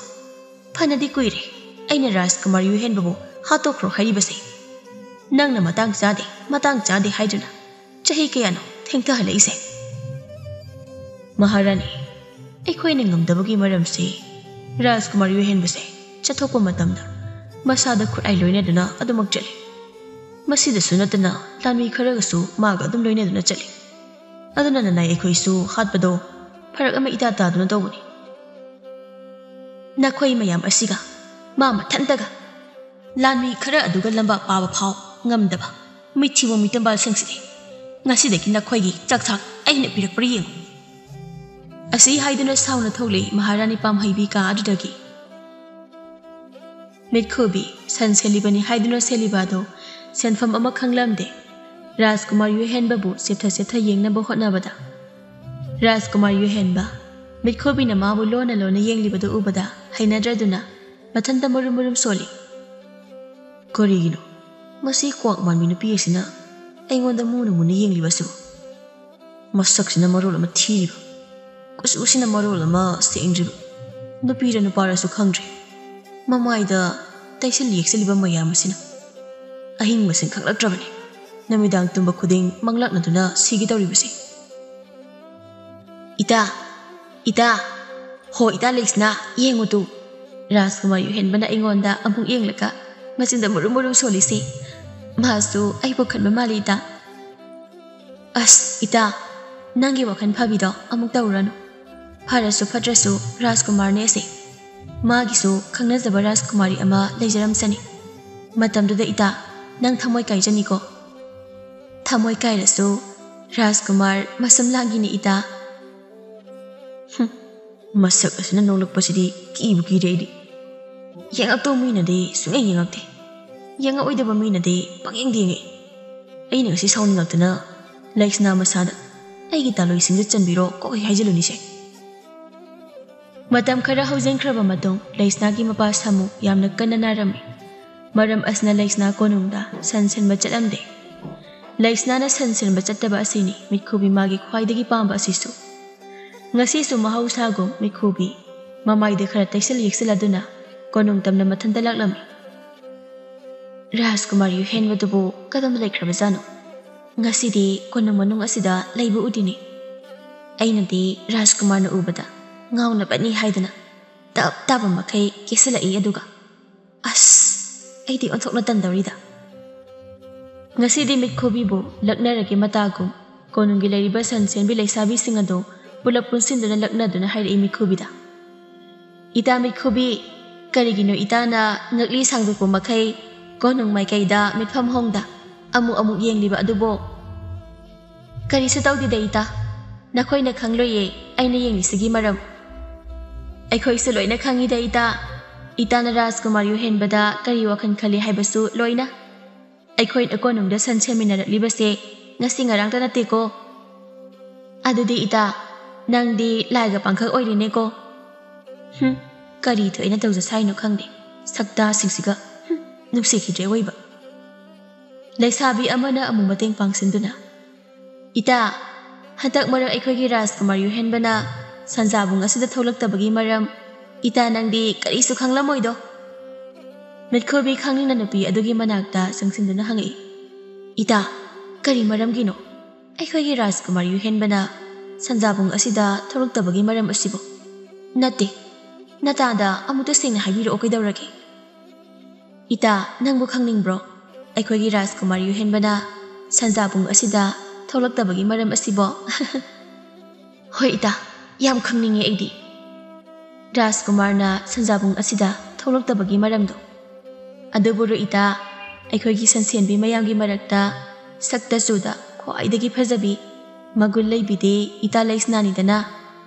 ꯐꯅꯗꯤ ꯀꯨꯏꯔꯦ ꯑꯩꯅ ꯔꯥꯖꯀꯨꯃꯥꯔ ꯌꯨꯍꯦꯟꯕꯕꯨ ꯍꯥꯠꯇꯣꯛꯈ꯭ꯔꯣ ꯍꯥꯏꯔꯤꯕꯁꯦ꯫ ꯅꯪꯅ ꯃꯇꯥꯡ ꯆꯥꯗꯦ, ꯃꯇꯥꯡ ꯆꯥꯗꯦ ꯍꯥꯏꯗꯨꯅ ꯆꯍꯤ ꯀꯌꯥꯅꯣ ꯊꯦꯡꯊꯍꯜꯂꯛꯏꯁꯦ?" "ꯃꯍꯥꯔꯥꯅꯤ, ꯑꯩꯈꯣꯏꯅ ꯉꯝꯗꯕꯒꯤ ꯃꯔꯝꯁꯤ, ꯔꯥꯖꯀꯨꯃꯥꯔ ꯌꯨꯍꯦꯟꯕꯁꯦ ꯆꯠꯊꯣꯛꯄ ꯃꯇꯝꯗ ꯃꯁꯥꯗ ꯈꯨꯠꯂꯥꯏ ꯂꯣꯏꯅꯗꯨꯅ ꯑꯗꯨꯃꯛ ꯆꯠꯂꯤ꯫ ꯃꯁꯤꯗꯁꯨ ꯅꯠꯇꯅ ꯂꯥꯟꯃꯤ ꯈꯔꯒꯁꯨ ꯃꯥꯒ ꯑꯗꯨꯝ ꯂꯣꯏꯅꯗꯨꯅ ꯆꯠꯂꯤ꯫ ꯑꯗꯨꯅ ꯅꯅꯥꯏ ꯑꯩꯈꯣꯏꯁꯨ ꯍꯥꯠꯄꯗꯣ ꯐꯔꯛ ꯑꯃ ꯏꯇꯥ ꯇꯥꯗꯨꯅ ꯇꯧꯕꯅꯤ꯫ ꯅꯈꯣꯏ ꯃꯌꯥꯝ ꯑꯁꯤꯒ ꯃꯥ ꯃꯊꯟꯇꯒ ꯂꯥꯟꯃꯤ ꯈꯔ ꯑꯗꯨꯒ ꯂꯝꯕꯥ ꯄꯥꯕ ꯐꯥꯎ ꯉꯝꯗꯕ ꯃꯤꯊꯤꯕ ꯃꯤꯇꯝꯕꯥꯜꯁꯤꯡꯁꯤꯗꯤ ꯉꯁꯤꯗꯒꯤ ꯅꯈꯣꯏꯒꯤ ꯆꯥꯛꯊꯥꯛ ꯑꯩꯅ ꯄꯤꯔꯛꯄ꯭ꯔꯥ ꯌꯦꯡꯉꯨ꯫" ꯑꯁꯤ ꯍꯥꯏꯗꯨꯅ ꯁꯥꯎꯅ ꯊꯣꯛꯂꯛꯏ ꯃꯍꯥꯔꯥꯅꯤ ꯄꯥꯝꯍꯩꯕꯤ ꯀꯥ ꯑꯗꯨꯗꯒꯤ꯫ ꯃꯤꯠꯈꯨꯕꯤ, ꯁꯟ ꯁꯦꯠꯂꯤꯕꯅꯤ ꯍꯥꯏꯗꯨꯅ ꯁꯦꯠꯂꯤꯕ ꯑꯗꯣ ꯁꯦꯟꯐꯝ ꯑꯃ ꯈꯪꯂꯝꯗꯦ꯫ ꯔꯥꯖꯀꯨꯃꯥꯔ ꯌꯨꯍꯦꯟꯕꯕꯨ ꯆꯦꯞꯊ ꯆꯦꯞꯊ ꯌꯦꯡꯅꯕ ꯍꯣꯠꯅꯕꯗ, ꯔꯥꯖꯀꯨꯃꯥꯔ ꯌꯨꯍꯦꯟꯕ ꯃꯤꯠꯈꯨꯕꯤꯅ ꯃꯥꯕꯨ ꯂꯣꯟꯅ ꯂꯣꯟꯅ ꯌꯦꯡꯂꯤꯕꯗꯨ ꯎꯕꯗ ꯍꯩꯅꯗ꯭ꯔꯗꯨꯅ ꯃꯊꯟꯇ ꯃꯨꯔꯨꯝ ꯃꯨꯔꯨꯝ ꯁꯣꯜꯂꯤ꯫ ꯀꯔꯤꯒꯤꯅꯣ ꯃꯁꯤ ꯀ꯭ꯋꯥꯛ ꯃꯥꯟꯕꯤ ꯅꯨꯄꯤ ꯑꯁꯤꯅ ꯑꯩꯉꯣꯟꯗ ꯃꯨꯅ ꯃꯨꯅ ꯌꯦꯡꯂꯤꯕꯁꯤꯕꯨ? ꯃꯁꯛꯁꯤꯅ ꯃꯔꯣꯜ ꯑꯃ ꯊꯤꯔꯤꯕ, ꯀꯨꯆꯨꯁꯤꯅ ꯃꯔꯣꯜ ꯑꯃ ꯁꯦꯡꯗ꯭ꯔꯤꯕ, ꯅꯨꯄꯤꯔ ꯅꯨꯄꯥꯔꯁꯨ ꯈꯪꯗ꯭ꯔꯦ꯫ ꯃꯃꯥꯏꯗ ꯇꯩꯁꯤꯜ ꯌꯦꯛꯁꯤꯜꯂꯤꯕ ꯃꯌꯥꯝ ꯑꯁꯤꯅ ꯑꯍꯤꯡ ꯃꯁꯤꯡ ꯈꯪꯂꯛꯇ꯭ꯔꯕꯅꯤ꯫ ꯅꯨꯃꯤꯗꯥꯡ ꯇꯨꯝꯕ ꯈꯨꯗꯤꯡ ꯃꯪꯂꯥꯛꯅꯗꯨꯅ ꯁꯤꯒꯦ ꯇꯧꯔꯤꯕꯁꯤ꯫ "ꯏꯇꯥ, ꯏꯇꯥ, ꯍꯣ ꯏꯇꯥ ꯂꯩꯁꯅꯥ, ꯌꯦꯡꯉꯨ ꯇꯨ, ꯔꯥꯖꯀꯨꯃꯥꯔ ꯌꯨꯍꯦꯟꯕꯅ ꯑꯩꯉꯣꯟꯗ ꯑꯃꯨꯛ ꯌꯦꯡꯂꯒ ꯃꯆꯤꯟꯗ ꯃꯨꯔꯨꯝ ꯃꯨꯔꯨꯝ ꯁꯣꯜꯂꯤꯁꯦ꯫ ꯃꯥꯁꯨ ꯑꯩꯕꯨ ꯈꯟꯕ ꯃꯥꯜꯂꯤ ꯏꯇꯥ꯫" "ꯑꯁ ꯏꯇꯥ, ꯅꯪꯒꯤ ꯋꯥꯈꯜ ꯐꯕꯤꯗꯣ ꯑꯃꯨꯛ ꯇꯧꯔꯨꯔꯅꯨ꯫ ꯐꯔꯁꯨ ꯐꯠꯇ꯭ꯔꯁꯨ ꯔꯥꯖꯀꯨꯃꯥꯔꯅꯦ ꯑꯁꯤ꯫ ꯃꯥꯒꯤꯁꯨ ꯈꯪꯅꯖꯕ ꯔꯥꯖꯀꯨꯃꯥꯔꯤ ꯑꯃ ꯂꯩꯖꯔꯝꯁꯅꯤ꯫ ꯃꯇꯝꯗꯨꯗ ꯏꯇꯥ, ꯅꯪ ꯊꯃꯣꯏ ꯀꯥꯏꯖꯅꯤꯀꯣ꯫" "ꯊꯃꯣꯏ ꯀꯥꯏꯔꯁꯨ ꯔꯥꯖꯀꯨꯃꯥꯔ ꯃꯁꯝ ꯂꯥꯡꯒꯤꯅꯤ ꯏꯇꯥ꯫" ꯍꯨꯝ, ꯃꯁꯛ ꯑꯁꯤꯅ ꯅꯣꯛꯂꯛꯄꯁꯤꯗꯤ ꯀꯤꯕꯨ ꯀꯤꯔꯦ ꯑꯩꯗꯤ꯫ ꯌꯦꯡꯉꯛꯇꯧ ꯃꯤꯅꯗꯤ ꯁꯨꯡꯌꯦꯡ ꯌꯦꯡꯉꯛꯇꯦ꯫ ꯌꯦꯡꯉꯛꯑꯣꯏꯗꯕ ꯃꯤꯅꯗꯤ ꯄꯪꯌꯦꯡꯗ ꯌꯦꯡꯉꯛꯏ꯫ ꯑꯩꯅ ꯉꯁꯤ ꯁꯥꯎꯅꯤꯡꯉꯛꯇꯅ ꯂꯩꯁꯅꯥ ꯃꯁꯥꯗ "ꯑꯩꯒꯤ ꯇꯥꯂꯣꯏꯁꯤꯡꯗ ꯆꯟꯕꯤꯔꯣ" ꯀꯣꯛ ꯍꯦꯛ ꯍꯥꯏꯖꯤꯜꯂꯨꯅꯤꯁꯦ꯫ ꯃꯇꯝ ꯈꯔ ꯍꯧꯖꯤꯟꯈ꯭ꯔꯕ ꯃꯇꯨꯡ ꯂꯩꯁꯅꯥꯒꯤ ꯃꯄꯥ ꯁꯥꯃꯨ ꯌꯥꯝꯅ ꯀꯟꯅ ꯅꯥꯔꯝꯃꯤ꯫ ꯃꯔꯝ ꯑꯁꯤꯅ ꯂꯩꯁꯅꯥ ꯀꯣꯅꯨꯡꯗ ꯁꯟ ꯁꯦꯟꯕ ꯆꯠꯂꯝꯗꯦ꯫ ꯂꯩꯁꯅꯥꯅ ꯁꯟ ꯁꯦꯟꯕ ꯆꯠꯇꯕ ꯑꯁꯤꯅꯤ ꯃꯤꯠꯈꯨꯕꯤ ꯃꯥꯒꯤ ꯈ꯭ꯋꯥꯏꯗꯒꯤ ꯄꯥꯝꯕ ꯑꯁꯤꯁꯨ꯫ ꯉꯁꯤꯁꯨ ꯃꯍꯧꯁꯥꯒꯨꯝ ꯃꯤꯠꯈꯨꯕꯤ ꯃꯃꯥꯏꯗ ꯈꯔ ꯇꯩꯁꯤꯜ ꯌꯦꯛꯁꯤꯜꯂꯗꯨꯅ ꯀꯣꯅꯨꯡ ꯇꯝꯅ ꯃꯊꯟꯇ ꯂꯥꯛꯂꯝꯃꯤ꯫ "ꯔꯥꯖꯀꯨꯃꯥꯔ ꯌꯨꯍꯦꯟꯕꯗꯨꯕꯨ ꯀꯗꯣꯝꯗ ꯂꯩꯈ꯭ꯔꯕꯖꯥꯠꯅꯣ? ꯉꯁꯤꯗꯤ ꯀꯣꯅꯨꯡ ꯃꯅꯨꯡ ꯑꯁꯤꯗ ꯂꯩꯕ ꯎꯗꯦꯅꯦ꯫ ꯑꯩꯅꯗꯤ ꯔꯥꯖꯀꯨꯃꯥꯔꯅ ꯎꯕꯗ ꯉꯥꯎꯅꯕꯅꯤ ꯍꯥꯏꯗꯅ ꯇꯞ ꯇꯥꯕ ꯃꯈꯩ ꯀꯦꯁꯤꯜꯂꯛꯏ ꯑꯗꯨꯒ꯫ ꯑꯁ, ꯑꯩꯗꯤ ꯑꯣꯟꯊꯣꯛꯅ ꯇꯟꯗꯧꯔꯤꯗ꯫" ꯉꯁꯤꯗꯤ ꯃꯤꯠꯈꯨꯕꯤꯕꯨ ꯂꯛꯅꯔꯒꯦ ꯃꯇꯥꯒꯨꯝ ꯀꯣꯅꯨꯡꯒꯤ ꯂꯩꯔꯤꯕ ꯁꯟ ꯁꯦꯟꯕꯤ ꯂꯩꯁꯥꯕꯤꯁꯤꯡ ꯑꯗꯨ ꯄꯨꯂꯞ ꯄꯨꯟꯁꯤꯟꯗꯨꯅ ꯂꯛꯅꯗꯨꯅ ꯍꯥꯏꯔꯛꯏ ꯃꯤꯠꯈꯨꯕꯤꯗ꯫ "ꯏꯇꯥ ꯃꯤꯠꯈꯨꯕꯤ, ꯀꯔꯤꯒꯤꯅꯣ ꯏꯇꯥꯅ ꯉꯛꯂꯤ ꯁꯥꯡꯗꯣꯛꯄ ꯃꯈꯩ ꯀꯣꯅꯨꯡ ꯃꯥꯏꯀꯩꯗ ꯃꯤꯠꯐꯝ ꯍꯣꯡꯗ ꯑꯃꯨꯛ ꯑꯃꯨꯛ ꯌꯦꯡꯂꯤꯕ ꯑꯗꯨꯕꯣ?" "ꯀꯔꯤꯁꯨ ꯇꯧꯗꯦꯗ ꯏꯇꯥ, ꯅꯈꯣꯏꯅ ꯈꯪꯂꯣꯏꯌꯦ ꯑꯩꯅ ꯌꯦꯡꯂꯤꯁꯤꯒꯤ ꯃꯔꯝ꯫ ꯑꯩꯈꯣꯏꯁꯨ ꯂꯣꯏꯅ ꯈꯪꯉꯤꯗ ꯏꯇꯥ, ꯏꯇꯥꯅ ꯔꯥꯖꯀꯨꯃꯥꯔ ꯌꯨꯍꯦꯟꯕꯗ ꯀꯔꯤ ꯋꯥꯈꯜ ꯈꯜꯂꯤ ꯍꯥꯏꯕꯁꯨ ꯂꯣꯏꯅ꯫ ꯑꯩꯈꯣꯏꯅ ꯀꯣꯅꯨꯡꯗ ꯁꯟ ꯁꯦꯝꯃꯤꯟꯅꯔꯛꯂꯤꯕꯁꯦ ꯉꯁꯤ ꯉꯔꯥꯡꯇ ꯅꯠꯇꯦꯀꯣ꯫ ꯑꯗꯨꯗꯤ ꯏꯇꯥ, ꯅꯪꯗꯤ ꯂꯥꯏꯒ ꯄꯥꯡꯈꯛ ꯑꯣꯏꯔꯦꯅꯦꯀꯣ꯫" ꯍꯨꯝ, ꯀꯔꯤ ꯊꯣꯛꯑꯦꯅ ꯇꯧꯖ ꯁꯥꯏꯅꯣ ꯈꯪꯗꯦ, ꯁꯛꯇꯥꯁꯤꯡꯁꯤꯒ꯫ ꯍꯨꯝ꯫ ꯅꯨꯡꯁꯤꯈꯤꯗ꯭ꯔꯦ ꯑꯣꯏꯕ꯫ ꯂꯩꯁꯥꯕꯤ ꯑꯃꯅ ꯑꯃꯨꯛ ꯃꯇꯦꯡ ꯄꯥꯡꯁꯤꯟꯗꯨꯅ, "ꯏꯇꯥ, ꯍꯟꯗꯛ ꯃꯔꯛ ꯑꯩꯈꯣꯏꯒꯤ ꯔꯥꯖꯀꯨꯃꯥꯔ ꯌꯨꯍꯦꯟꯕꯅ ꯁꯟꯖꯥꯕꯨꯡ ꯑꯁꯤꯗ ꯊꯣꯛꯂꯛꯇꯕꯒꯤ ꯃꯔꯝ ꯏꯇꯥ ꯅꯪꯗꯤ ꯀꯔꯤꯁꯨ ꯈꯪꯂꯝꯃꯣꯏꯗꯣ?" ꯃꯤꯠꯈꯨꯕꯤ ꯈꯪꯅꯤꯡꯅ ꯅꯨꯄꯤ ꯑꯗꯨꯒꯤ ꯃꯅꯥꯛꯇ ꯆꯪꯁꯤꯟꯗꯨꯅ ꯍꯪꯉꯛꯏ, "ꯏꯇꯥ, ꯀꯔꯤ ꯃꯔꯝꯒꯤꯅꯣ ꯑꯩꯈꯣꯏꯒꯤ ꯔꯥꯖꯀꯨꯃꯥꯔ ꯌꯨꯍꯦꯟꯕꯅ ꯁꯟꯖꯥꯕꯨꯡ ꯑꯁꯤꯗ ꯊꯣꯛꯂꯛꯇꯕꯒꯤ ꯃꯔꯝ ꯑꯁꯤꯕꯨ?" "ꯅꯠꯇꯦ, ꯅꯇꯥꯗ ꯑꯃꯨꯛꯇ ꯁꯦꯡꯅ ꯍꯥꯏꯕꯤꯔꯛꯑꯣ, ꯀꯩꯗꯧꯔꯒꯦ?" "ꯏꯇꯥ, ꯅꯪꯕꯨ ꯈꯪꯅꯤꯡꯕ꯭ꯔꯣ? ꯑꯩꯈꯣꯏꯒꯤ ꯔꯥꯖꯀꯨꯃꯥꯔ ꯌꯨꯍꯦꯟꯕꯅ ꯁꯟꯖꯥꯕꯨꯡ ꯑꯁꯤꯗ ꯊꯣꯛꯂꯛꯇꯕꯒꯤ ꯃꯔꯝ ꯑꯁꯤꯕꯣ?" "ꯍꯣꯏ ꯏꯇꯥ, ꯌꯥꯝ ꯈꯪꯅꯤꯡꯉꯦ ꯑꯩꯗꯤ꯫ ꯔꯥꯖꯀꯨꯃꯥꯔꯅ ꯁꯟꯖꯥꯕꯨꯡ ꯑꯁꯤꯗ ꯊꯣꯛꯂꯛꯇꯕꯒꯤ ꯃꯔꯝꯗꯣ꯫ ꯑꯗꯨꯕꯨ ꯏꯇꯥ, ꯑꯩꯈꯣꯏꯒꯤ ꯁꯟꯁꯦꯟꯕꯤ ꯃꯌꯥꯝꯒꯤ ꯃꯔꯛꯇ ꯁꯛꯇ ꯆꯨꯗ ꯈ꯭ꯋꯥꯏꯗꯒꯤ ꯐꯖꯕꯤ, ꯃꯒꯨꯟ ꯂꯩꯕꯤꯗꯤ ꯏꯇꯥ ꯂꯩꯁꯅꯥꯅꯤꯗꯅ꯫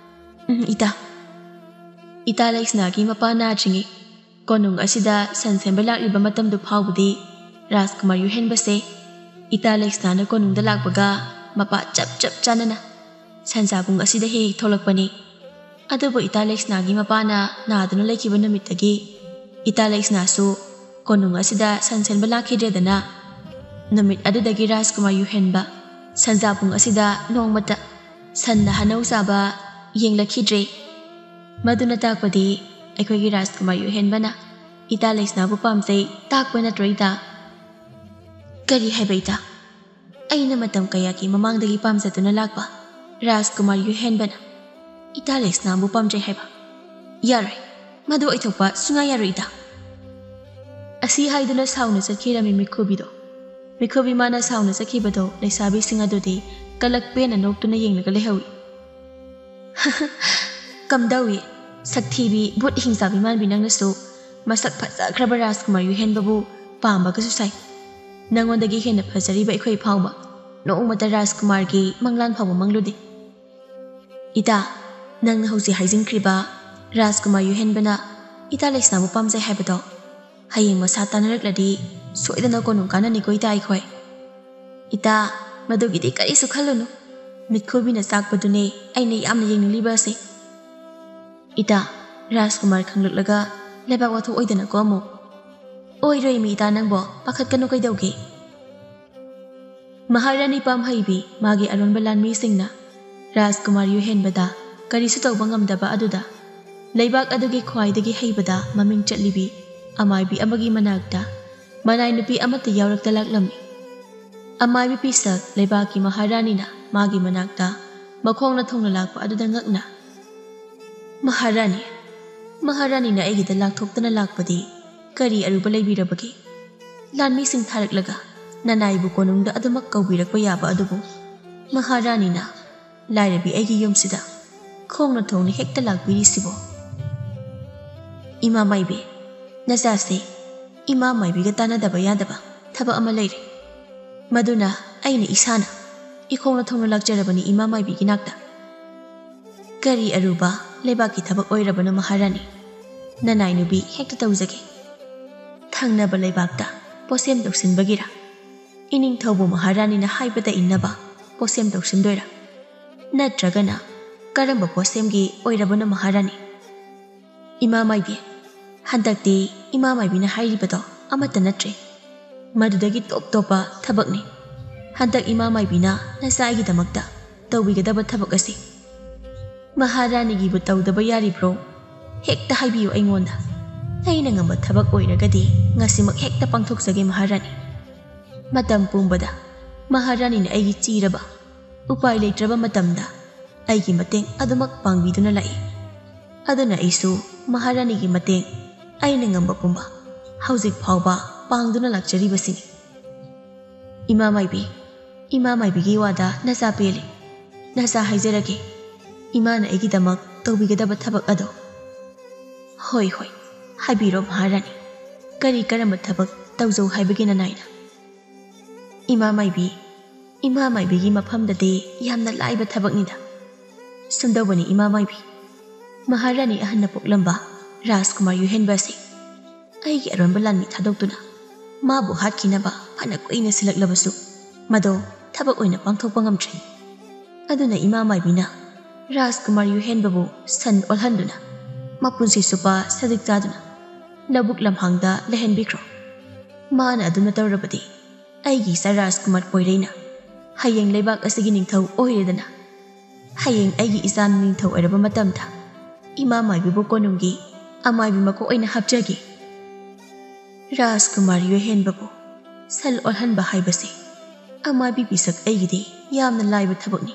ꯎꯝ, ꯏꯇꯥ꯫ ꯏꯇꯥ ꯂꯩꯁꯅꯥꯒꯤ ꯃꯄꯥ ꯅꯥꯗ꯭ꯔꯤꯉꯩ ꯀꯣꯅꯨꯡ ꯑꯁꯤꯗ ꯁꯟ ꯁꯦꯟꯕ ꯂꯥꯛꯂꯤꯕ ꯃꯇꯝꯗꯨ ꯐꯥꯎꯕꯗꯤ ꯔꯥꯖꯀꯨꯃꯥꯔ ꯌꯨꯍꯦꯟꯕꯁꯦ ꯏꯇꯥ ꯂꯩꯁꯅꯥꯅ ꯀꯣꯅꯨꯡꯗ ꯂꯥꯛꯄꯒ ꯃꯄꯥ ꯆꯞ ꯆꯞ ꯆꯥꯅꯅ ꯁꯟꯖꯥꯕꯨꯡ ꯑꯁꯤꯗ ꯍꯦꯛ ꯍꯦꯛ ꯊꯣꯛꯂꯛꯄꯅꯤ꯫ ꯑꯗꯨꯕꯨ ꯏꯇꯥ ꯂꯩꯁꯅꯥꯒꯤ ꯃꯄꯥꯅ ꯅꯥꯗꯨꯅ ꯂꯩꯈꯤꯕ ꯅꯨꯃꯤꯠꯇꯒꯤ ꯏꯇꯥ ꯂꯩꯁꯅꯥꯁꯨ ꯀꯣꯅꯨꯡ ꯑꯁꯤꯗ ꯁꯟ ꯁꯦꯟꯕ ꯂꯥꯛꯈꯤꯗ꯭ꯔꯦꯗꯅ꯫ ꯅꯨꯃꯤꯠ ꯑꯗꯨꯗꯒꯤ ꯔꯥꯖꯀꯨꯃꯥꯔ ꯌꯨꯍꯦꯟꯕ ꯁꯟꯖꯥꯕꯨꯡ ꯑꯁꯤꯗ ꯅꯣꯡꯃꯇ ꯁꯟꯅ ꯍꯅꯧ ꯆꯥꯕ ꯌꯦꯡꯂꯛꯈꯤꯗ꯭ꯔꯦ꯫ ꯃꯗꯨꯅ ꯇꯥꯛꯄꯗꯤ ꯑꯩꯈꯣꯏꯒꯤ ꯔꯥꯖꯀꯨꯃꯥꯔ ꯌꯨꯍꯦꯟꯕꯅ ꯏꯇꯥ ꯂꯩꯁꯅꯥꯕꯨ ꯄꯥꯝꯖꯩ ꯇꯥꯛꯄ ꯅꯠꯇ꯭ꯔꯣ ꯏꯇꯥ?" "ꯀꯔꯤ ꯍꯥꯏꯕ ꯏꯇꯥ? ꯑꯩꯅ ꯃꯇꯝ ꯀꯌꯥꯒꯤ ꯃꯃꯥꯡꯗꯒꯤ ꯄꯥꯝꯖꯗꯨꯅ ꯂꯥꯛꯄ ꯔꯥꯖꯀꯨꯃꯥꯔ ꯌꯨꯍꯦꯟꯕꯅ ꯏꯇꯥ ꯂꯩꯁꯅꯥꯕꯨ ꯄꯥꯝꯖꯩ ꯍꯥꯏꯕ? ꯌꯥꯔꯣꯏ, ꯃꯗꯨ ꯑꯣꯏꯊꯣꯛꯄ ꯁꯨꯡꯌꯥ ꯌꯥꯔꯣꯏ ꯏꯇꯥ!" ꯑꯁꯤ ꯍꯥꯏꯗꯨꯅ ꯁꯥꯎꯅ ꯆꯠꯈꯤꯔꯝꯃꯤ ꯃꯤꯈꯨꯕꯤꯗꯣ꯫ ꯃꯤꯈꯨꯕꯤ ꯃꯥꯅ ꯁꯥꯎꯅ ꯆꯠꯈꯤꯕꯗꯣ ꯂꯩꯁꯥꯕꯤꯁꯤꯡ ꯑꯗꯨꯗꯤ ꯀꯂꯛ ꯄꯦꯟꯅ ꯅꯣꯛꯇꯨꯅ ꯌꯦꯡꯂꯒ ꯂꯩꯍꯧꯏ꯫ "ꯀꯝꯗꯧꯏ, ꯁꯛꯊꯤꯕꯤ, ꯚꯨꯠ ꯍꯤꯡꯆꯥꯕꯤ ꯃꯥꯟꯕꯤ, ꯅꯪꯅꯁꯨ ꯃꯁꯛ ꯐꯖꯈ꯭ꯔꯕ ꯔꯥꯖꯀꯨꯃꯥꯔ ꯌꯨꯍꯦꯟꯕꯕꯨ ꯄꯥꯝꯕꯒꯁꯨ ꯁꯥꯏ꯫ ꯅꯪꯉꯣꯟꯗꯒꯤ ꯍꯦꯟꯅ ꯐꯖꯔꯤꯕ ꯑꯩꯈꯣꯏ ꯐꯥꯎꯕ ꯅꯣꯡꯃꯇ ꯔꯥꯖꯀꯨꯃꯥꯔꯒꯤ ꯃꯪꯂꯥꯟ ꯐꯥꯎꯕ ꯃꯪꯂꯨꯗꯦ꯫ ꯏꯇꯥ, ꯅꯪꯅ ꯍꯧꯖꯤꯛ ꯍꯥꯏꯖꯤꯟꯈ꯭ꯔꯤꯕ ꯔꯥꯖꯀꯨꯃꯥꯔ ꯌꯨꯍꯦꯟꯕꯅ ꯏꯇꯥ ꯂꯩꯁꯅꯥꯕꯨ ꯄꯥꯝꯖꯩ ꯍꯥꯏꯕꯗꯣ ꯍꯌꯦꯡ ꯃꯁꯥ ꯇꯥꯟꯅꯔꯛꯂꯗꯤ ꯁꯣꯏꯗꯅ ꯀꯣꯅꯨꯡ ꯀꯥꯟꯅꯅꯤꯀꯣ ꯏꯇꯥ ꯑꯩꯈꯣꯏ꯫ ꯏꯇꯥ, ꯃꯗꯨꯒꯤꯗꯤ ꯀꯔꯤꯁꯨ ꯈꯜꯂꯨꯅꯨ꯫ ꯃꯤꯠꯈꯨꯕꯤꯅ ꯆꯥꯛꯄꯗꯨꯅꯦ ꯑꯩꯅ ꯌꯥꯝꯅ ꯌꯦꯡꯅꯤꯡꯂꯤꯕ ꯑꯁꯦ꯫ ꯏꯇꯥ, ꯔꯥꯖꯀꯨꯃꯥꯔ ꯈꯪꯂꯛꯂꯒ ꯂꯩꯕꯥꯛ ꯋꯥꯊꯣꯛ ꯑꯣꯏꯗꯅꯀꯣ ꯑꯃꯨꯛ꯫ ꯑꯣꯏꯔꯣꯏ ꯃꯤ ꯏꯇꯥ, ꯅꯪꯕꯣ ꯄꯥꯈꯠꯀꯅꯨ꯫ ꯀꯩꯗꯧꯒꯦ? ꯃꯍꯥꯔꯥꯅꯤ ꯄꯥꯝꯍꯩꯕꯤ ꯃꯥꯒꯤ ꯑꯔꯣꯟꯕ ꯂꯥꯟꯃꯤꯁꯤꯡꯅ ꯔꯥꯖꯀꯨꯃꯥꯔ ꯌꯨꯍꯦꯟꯕꯗ ꯀꯔꯤꯁꯨ ꯇꯧꯕ ꯉꯝꯗꯕ ꯑꯗꯨꯗ ꯂꯩꯕꯥꯛ ꯑꯗꯨꯒꯤ ꯈ꯭ꯋꯥꯏꯗꯒꯤ ꯍꯩꯕꯗ ꯃꯃꯤꯡ ꯆꯠꯂꯤꯕꯤ ꯑꯃꯥꯏꯕꯤ ꯑꯃꯒꯤ ꯃꯅꯥꯛꯇ ꯃꯅꯥꯏ ꯅꯨꯄꯤ ꯑꯃꯠꯇ ꯌꯥꯎꯔꯛꯇ ꯂꯥꯛꯂꯝꯃꯤ꯫ ꯑꯃꯥꯏꯕꯤ ꯄꯤꯁꯛ ꯂꯩꯕꯥꯛꯀꯤ ꯃꯍꯥꯔꯥꯅꯤꯅ ꯃꯥꯒꯤ ꯃꯅꯥꯛꯇ ꯃꯈꯣꯡꯅ ꯊꯣꯡꯅ ꯂꯥꯛꯄ ꯑꯗꯨꯗ ꯉꯛꯅ, "ꯃꯍꯥꯔꯥꯅꯤ, ꯃꯍꯥꯔꯥꯅꯤꯅ ꯑꯩꯒꯤꯗ ꯂꯥꯛꯊꯣꯛꯇꯅ ꯂꯥꯛꯄꯗꯤ ꯀꯔꯤ ꯑꯔꯨꯕ ꯂꯩꯕꯤꯔꯕꯒꯦ? ꯂꯥꯟꯃꯤꯁꯤꯡ ꯊꯥꯔꯛꯂꯒ ꯅꯅꯥꯏꯕꯨ ꯀꯣꯅꯨꯡꯗ ꯑꯗꯨꯃꯛ ꯀꯧꯕꯤꯔꯛꯄ ꯌꯥꯕ ꯑꯗꯨꯕꯨ ꯃꯍꯥꯔꯥꯅꯤꯅ ꯂꯥꯏꯔꯕꯤ ꯑꯩꯒꯤ ꯌꯨꯝꯁꯤꯗ ꯈꯣꯡꯅ ꯊꯣꯡꯅ ꯍꯦꯛꯇ ꯂꯥꯛꯄꯤꯔꯤꯁꯤꯕꯣ?" "ꯏꯃꯥ ꯃꯥꯏꯕꯤ, ꯅꯆꯥꯁꯦ ꯏꯃꯥ ꯃꯥꯏꯕꯤꯒ ꯇꯥꯟꯅꯗꯕ ꯌꯥꯗꯕ ꯊꯕꯛ ꯑꯃ ꯂꯩꯔꯦ꯫ ꯃꯗꯨꯅ ꯑꯩꯅ ꯏꯁꯥꯅ ꯏꯈꯣꯡꯅ ꯊꯣꯡꯅ ꯂꯥꯛꯆꯔꯕꯅꯤ ꯏꯃꯥ ꯃꯥꯏꯕꯤꯒꯤ ꯅꯥꯛꯇ꯫" "ꯀꯔꯤ ꯑꯔꯨꯕ ꯂꯩꯕꯥꯛꯀꯤ ꯊꯕꯛ ꯑꯣꯏꯔꯕꯅꯣ ꯃꯍꯥꯔꯥꯅꯤ? ꯅꯅꯥꯏ ꯅꯨꯄꯤ ꯍꯦꯛꯇ ꯇꯧꯖꯒꯦ꯫ ꯊꯪꯅꯕ ꯂꯩꯕꯥꯛꯇ ꯄꯣꯠꯁꯦꯝ ꯇꯧꯁꯤꯟꯕꯒꯤꯔ? ꯏꯅꯤꯡꯊꯧꯕꯨ ꯃꯍꯥꯔꯥꯅꯤꯅ ꯍꯥꯏꯕꯗ ꯏꯟꯅꯕ ꯄꯣꯠꯁꯦꯝ ꯇꯧꯁꯤꯟꯗꯣꯏꯔꯥ? ꯅꯠꯇ꯭ꯔꯒꯅ ꯀꯔꯝꯕ ꯄꯣꯠꯁꯦꯝꯒꯤ ꯑꯣꯏꯔꯕꯅꯣ ꯃꯍꯥꯔꯥꯅꯤ?" "ꯏꯃꯥ ꯃꯥꯏꯕꯤ, ꯍꯟꯗꯛꯇꯤ ꯏꯃꯥ ꯃꯥꯏꯕꯤꯅ ꯍꯥꯏꯔꯤꯕꯗꯣ ꯑꯃꯠꯇ ꯅꯠꯇ꯭ꯔꯦ꯫ ꯃꯗꯨꯗꯒꯤ ꯇꯣꯞ ꯇꯣꯞꯄ ꯊꯕꯛꯅꯤ ꯍꯟꯗꯛ ꯏꯃꯥ ꯃꯥꯏꯕꯤꯅ ꯅꯆꯥꯒꯤꯗꯃꯛꯇ ꯇꯧꯕꯤꯒꯗꯕ ꯊꯕꯛ ꯑꯁꯤ꯫ ꯃꯍꯥꯔꯥꯅꯤꯒꯤꯕꯨ ꯇꯧꯗꯕ ꯌꯥꯔꯤꯕ꯭ꯔꯣ? ꯍꯦꯛꯇ ꯍꯥꯏꯕꯤꯌꯨ ꯑꯩꯉꯣꯟꯗ꯫ ꯑꯩꯅ ꯉꯝꯕ ꯊꯕꯛ ꯑꯣꯏꯔꯒꯗꯤ ꯉꯁꯤꯃꯛ ꯍꯦꯛꯇ ꯄꯥꯡꯊꯣꯛꯆꯒꯦ ꯃꯍꯥꯔꯥꯅꯤ꯫ ꯃꯇꯝ ꯄꯨꯝꯕꯗ ꯃꯍꯥꯔꯥꯅꯤꯅ ꯑꯩꯒꯤ ꯆꯤꯔꯕ, ꯎꯄꯥꯏ ꯂꯩꯇ꯭ꯔꯕ ꯃꯇꯝꯗ ꯑꯩꯒꯤ ꯃꯇꯦꯡ ꯑꯗꯨꯃꯛ ꯄꯥꯡꯕꯤꯗꯨꯅ ꯂꯥꯛꯏ꯫ ꯑꯗꯨꯅ ꯑꯩꯁꯨ ꯃꯍꯥꯔꯥꯅꯤꯒꯤ ꯃꯇꯦꯡ ꯑꯩꯅ ꯉꯝꯕ ꯄꯨꯝꯕ ꯍꯧꯖꯤꯛ ꯐꯥꯎꯕ ꯄꯥꯡꯗꯨꯅ ꯂꯥꯛꯆꯔꯤꯕꯁꯤꯅꯤ꯫" "ꯏꯃꯥ ꯃꯥꯏꯕꯤ, ꯏꯃꯥ ꯃꯥꯏꯕꯤꯒꯤ ꯋꯥꯗ ꯅꯆꯥ ꯄꯦꯜꯂꯦ꯫ ꯅꯆꯥ ꯍꯥꯏꯖꯔꯒꯦ, ꯏꯃꯥꯅ ꯑꯩꯒꯤꯗꯃꯛ ꯇꯧꯕꯤꯒꯗꯕ ꯊꯕꯛ ꯑꯗꯣ꯫" "ꯍꯣꯏ, ꯍꯣꯏ, ꯍꯥꯏꯕꯤꯔꯣ ꯃꯍꯥꯔꯥꯅꯤ, ꯀꯔꯤ ꯀꯔꯝꯕ ꯊꯕꯛ ꯇꯧꯖꯧ ꯍꯥꯏꯕꯒꯦ ꯅꯅꯥꯏꯅ?" "ꯏꯃꯥ ꯃꯥꯏꯕꯤ, ꯏꯃꯥ ꯃꯥꯏꯕꯤꯒꯤ ꯃꯐꯝꯗꯗꯤ ꯌꯥꯝꯅ ꯂꯥꯏꯕ ꯊꯕꯛꯅꯤꯗ꯫ ꯁꯨꯝꯗꯧꯕꯅꯤ ꯏꯃꯥ ꯃꯥꯏꯕꯤ, ꯃꯍꯥꯔꯥꯅꯤ ꯑꯍꯟꯅ ꯄꯣꯛꯂꯝꯕ ꯔꯥꯖꯀꯨꯃꯥꯔ ꯌꯨꯍꯦꯟꯕ ꯑꯁꯤ ꯑꯩꯒꯤ ꯑꯔꯣꯟꯕ ꯂꯥꯟꯃꯤ ꯊꯥꯗꯣꯛꯇꯨꯅ ꯃꯥꯕꯨ ꯍꯥꯠꯈꯤꯅꯕ ꯐꯅ ꯀꯨꯏꯅ ꯁꯤꯜꯂꯛꯂꯕꯁꯨ ꯃꯗꯣ ꯊꯕꯛ ꯑꯣꯏꯅ ꯄꯥꯡꯊꯣꯛꯄ ꯉꯝꯗ꯭ꯔꯦ꯫ ꯑꯗꯨꯅ ꯏꯃꯥ ꯃꯥꯏꯕꯤꯅ ꯔꯥꯖꯀꯨꯃꯥꯔ ꯌꯨꯍꯦꯟꯕꯕꯨ ꯁꯟ ꯑꯣꯜꯍꯟꯗꯨꯅ ꯃꯄꯨꯟꯁꯤ ꯆꯨꯞꯄ ꯁꯖꯤꯛ ꯆꯥꯗꯨꯅ ꯂꯧꯕꯨꯛ ꯂꯝꯍꯥꯡꯗ ꯂꯩꯍꯟꯕꯤꯈ꯭ꯔꯣ꯫ ꯃꯥꯅ ꯑꯗꯨꯝꯅ ꯇꯧꯔꯕꯗꯤ ꯑꯩꯒꯤ ꯏꯆꯥ ꯔꯥꯖꯀꯨꯃꯥꯔ ꯄꯣꯏꯔꯩꯅ ꯍꯌꯦꯡ ꯂꯩꯕꯥꯛ ꯑꯁꯤꯒꯤ ꯅꯤꯡꯊꯧ ꯑꯣꯏꯔꯦꯗꯅ꯫ ꯍꯌꯦꯡ ꯑꯩꯒꯤ ꯏꯆꯥꯅ ꯅꯤꯡꯊꯧ ꯑꯣꯏꯔꯕ ꯃꯇꯝꯗ ꯏꯃꯥ ꯃꯥꯏꯕꯤꯕꯨ ꯀꯣꯅꯨꯡꯒꯤ ꯑꯃꯥꯏꯕꯤ ꯃꯀꯣꯛ ꯑꯣꯏꯅ ꯍꯥꯞꯆꯒꯦ꯫ ꯔꯥꯖꯀꯨꯃꯥꯔ ꯌꯣꯏꯍꯦꯟꯕꯕꯨ ꯁꯜ ꯑꯣꯜꯍꯟꯕ ꯍꯥꯏꯕꯁꯤ ꯑꯃꯥꯏꯕꯤ ꯄꯤꯁꯛ ꯑꯩꯒꯤꯗꯤ ꯌꯥꯝꯅ ꯂꯥꯏꯕ ꯊꯕꯛꯅꯤ꯫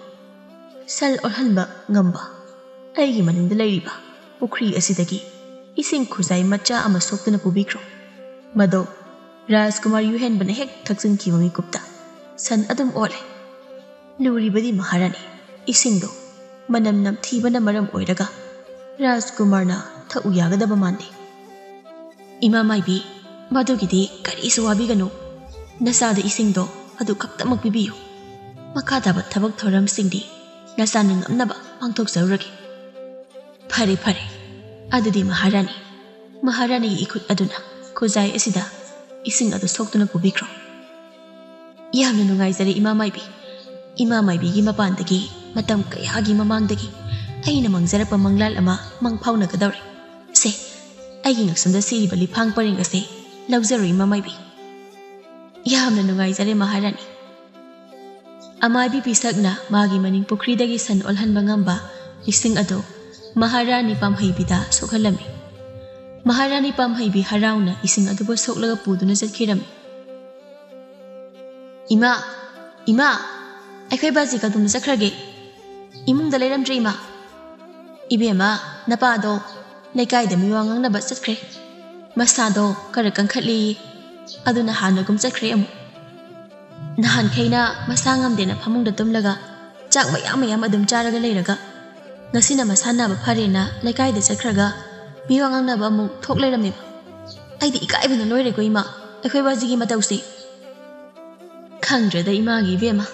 ꯁꯜ ꯑꯣꯜꯍꯟꯕ ꯉꯝꯕ ꯑꯩꯒꯤ ꯃꯅꯤꯡꯗ ꯂꯩꯔꯤꯕ ꯄꯨꯈ꯭ꯔꯤ ꯑꯁꯤꯗꯒꯤ ꯏꯁꯤꯡ ꯈꯨꯖꯥꯏ ꯃꯆꯥ ꯑꯃ ꯁꯣꯛꯇꯨꯅ ꯄꯨꯕꯤꯈ꯭ꯔꯣ꯫ ꯃꯗꯣ ꯔꯥꯖꯀꯨꯃꯥꯔ ꯌꯨꯍꯦꯟꯕꯅ ꯍꯦꯛ ꯊꯛꯆꯤꯟꯈꯤꯕ ꯃꯤꯀꯨꯞꯇ ꯁꯟ ꯑꯗꯨꯝ ꯑꯣꯜꯂꯦ꯫ ꯂꯨꯔꯤꯕꯗꯤ ꯃꯍꯥꯔꯥꯅꯤ, ꯏꯁꯤꯡꯗꯣ ꯃꯅꯝ ꯅꯝꯊꯤꯕꯅ ꯃꯔꯝ ꯑꯣꯏꯔꯒ ꯔꯥꯖꯀꯨꯃꯥꯔꯅ ꯊꯛꯎ ꯌꯥꯒꯗꯕ ꯃꯥꯟꯗꯦ꯫ ꯏꯃꯥ ꯃꯥꯏꯕꯤ, ꯃꯗꯨꯒꯤꯗꯤ ꯀꯔꯤꯁꯨ ꯋꯥꯕꯤꯒꯅꯨ꯫ ꯅꯆꯥꯗ ꯏꯁꯤꯡꯗꯣ ꯑꯗꯨ ꯈꯛꯇꯃꯛ ꯄꯤꯕꯤꯌꯨ꯫ ꯃꯈꯥ ꯇꯥꯕ ꯊꯕꯛ ꯊꯧꯔꯝꯁꯤꯡꯗꯤ ꯅꯆꯥꯅ ꯉꯝꯅꯕ ꯄꯥꯡꯊꯣꯛꯆꯔꯨꯔꯒꯦ꯫ ꯐꯔꯦ, ꯐꯔꯦ꯫ ꯑꯗꯨꯗꯤ ꯃꯍꯥꯔꯥꯅꯤ, ꯃꯍꯥꯔꯥꯅꯤꯒꯤ ꯏꯈꯨꯠ ꯑꯗꯨꯅ ꯈꯨꯖꯥꯏ ꯑꯁꯤꯗ ꯏꯁꯤꯡ ꯑꯗꯨ ꯁꯣꯛꯇꯨꯅ ꯄꯨꯕꯤꯈ꯭ꯔꯣ꯫ ꯌꯥꯝꯅ ꯅꯨꯡꯉꯥꯏꯖꯔꯦ, ꯏꯃꯥ ꯃꯥꯏꯕꯤ꯫ ꯏꯃꯥ ꯃꯥꯏꯕꯤꯒꯤ ꯃꯄꯥꯟꯗꯒꯤ ꯃꯇꯝ ꯀꯌꯥꯒꯤ ꯃꯃꯥꯡꯗꯒꯤ ꯑꯩꯅ ꯃꯪꯖꯔꯛꯄ ꯃꯪꯂꯥꯜ ꯑꯃ ꯃꯪ ꯐꯥꯎꯅꯒꯗꯧꯔꯦ꯫ ꯁꯦ, ꯑꯩꯒꯤ ꯉꯛꯁꯝꯗ ꯁꯤꯔꯤꯕ ꯂꯤꯐꯥꯡ ꯄꯔꯦꯡ ꯑꯁꯦ ꯂꯧꯖꯔꯣ, ꯏꯃꯥ ꯃꯥꯏꯕꯤ꯫ ꯌꯥꯝꯅ ꯅꯨꯡꯉꯥꯏꯖꯔꯦ, ꯃꯍꯥꯔꯥꯅꯤ꯫ ꯑꯃꯥꯏꯕꯤ ꯄꯤꯁꯛꯅ ꯃꯥꯒꯤ ꯃꯅꯤꯡ ꯄꯨꯈ꯭ꯔꯤꯗꯒꯤ ꯁꯟ ꯑꯣꯜꯍꯟꯕ ꯉꯝꯕ ꯏꯁꯤꯡ ꯑꯗꯨ ꯃꯍꯥꯔꯥꯅꯤ ꯄꯥꯝꯍꯩꯕꯤꯗ ꯁꯣꯛꯍꯜꯂꯝꯃꯤ꯫ ꯃꯍꯥꯔꯥꯅꯤ ꯄꯥꯝꯍꯩꯕꯤ ꯍꯔꯥꯎꯅ ꯏꯁꯤꯡ ꯑꯗꯨꯕꯨ ꯁꯣꯛꯂꯒ ꯄꯨꯗꯨꯅ ꯆꯠꯈꯤꯔꯝꯃꯤ꯫ "ꯏꯃꯥ, ꯏꯃꯥ, ꯑꯩꯈꯣꯏ ꯕꯥꯖꯤ ꯀꯗꯣꯝꯗ ꯆꯠꯈ꯭ꯔꯒꯦ? ꯏꯃꯨꯡꯗ ꯂꯩꯔꯝꯗ꯭ꯔꯦ, ꯏꯃꯥ꯫ ꯏꯕꯦꯝꯃ, ꯅꯄꯥꯗꯣ ꯂꯩꯀꯥꯏꯗ ꯃꯤꯋꯥ ꯉꯥꯡꯅꯕ ꯆꯠꯈ꯭ꯔꯦ꯫ ꯃꯁꯥꯗꯣ ꯈꯔ ꯀꯟꯈꯠꯂꯦꯌꯦ꯫ ꯑꯗꯨꯅ ꯍꯥꯟꯅꯒꯨꯝ ꯆꯠꯈ꯭ꯔꯦ ꯑꯃꯨꯛ꯫ ꯅꯍꯥꯟꯈꯩꯅ ꯃꯁꯥ ꯉꯝꯗꯦꯅ ꯐꯃꯨꯡꯗ ꯇꯨꯝꯂꯒ ꯆꯥꯛ ꯃꯌꯥꯝ ꯃꯌꯥꯝ ꯑꯗꯨꯝ ꯆꯥꯔꯒ ꯂꯩꯔꯒ, ꯉꯁꯤꯅ ꯃꯁꯥ ꯅꯥꯕ ꯐꯔꯦꯅ ꯂꯩꯀꯥꯏꯗ ꯆꯠꯈ꯭ꯔꯒ ꯃꯤꯋꯥ ꯉꯥꯡꯅꯕ ꯑꯃꯨꯛ ꯊꯣꯛ ꯂꯩꯔꯝꯃꯦꯕ꯫ ꯑꯩꯗꯤ ꯏꯀꯥꯏꯕꯅ ꯂꯣꯏꯔꯦꯀꯣ, ꯏꯃꯥ, ꯑꯩꯈꯣꯏ ꯕꯥꯖꯤꯒꯤ ꯃꯇꯧꯁꯦ꯫ ꯈꯪꯗ꯭ꯔꯦꯗ ꯏꯃꯥꯒꯤ ꯏꯕꯦꯝꯃ,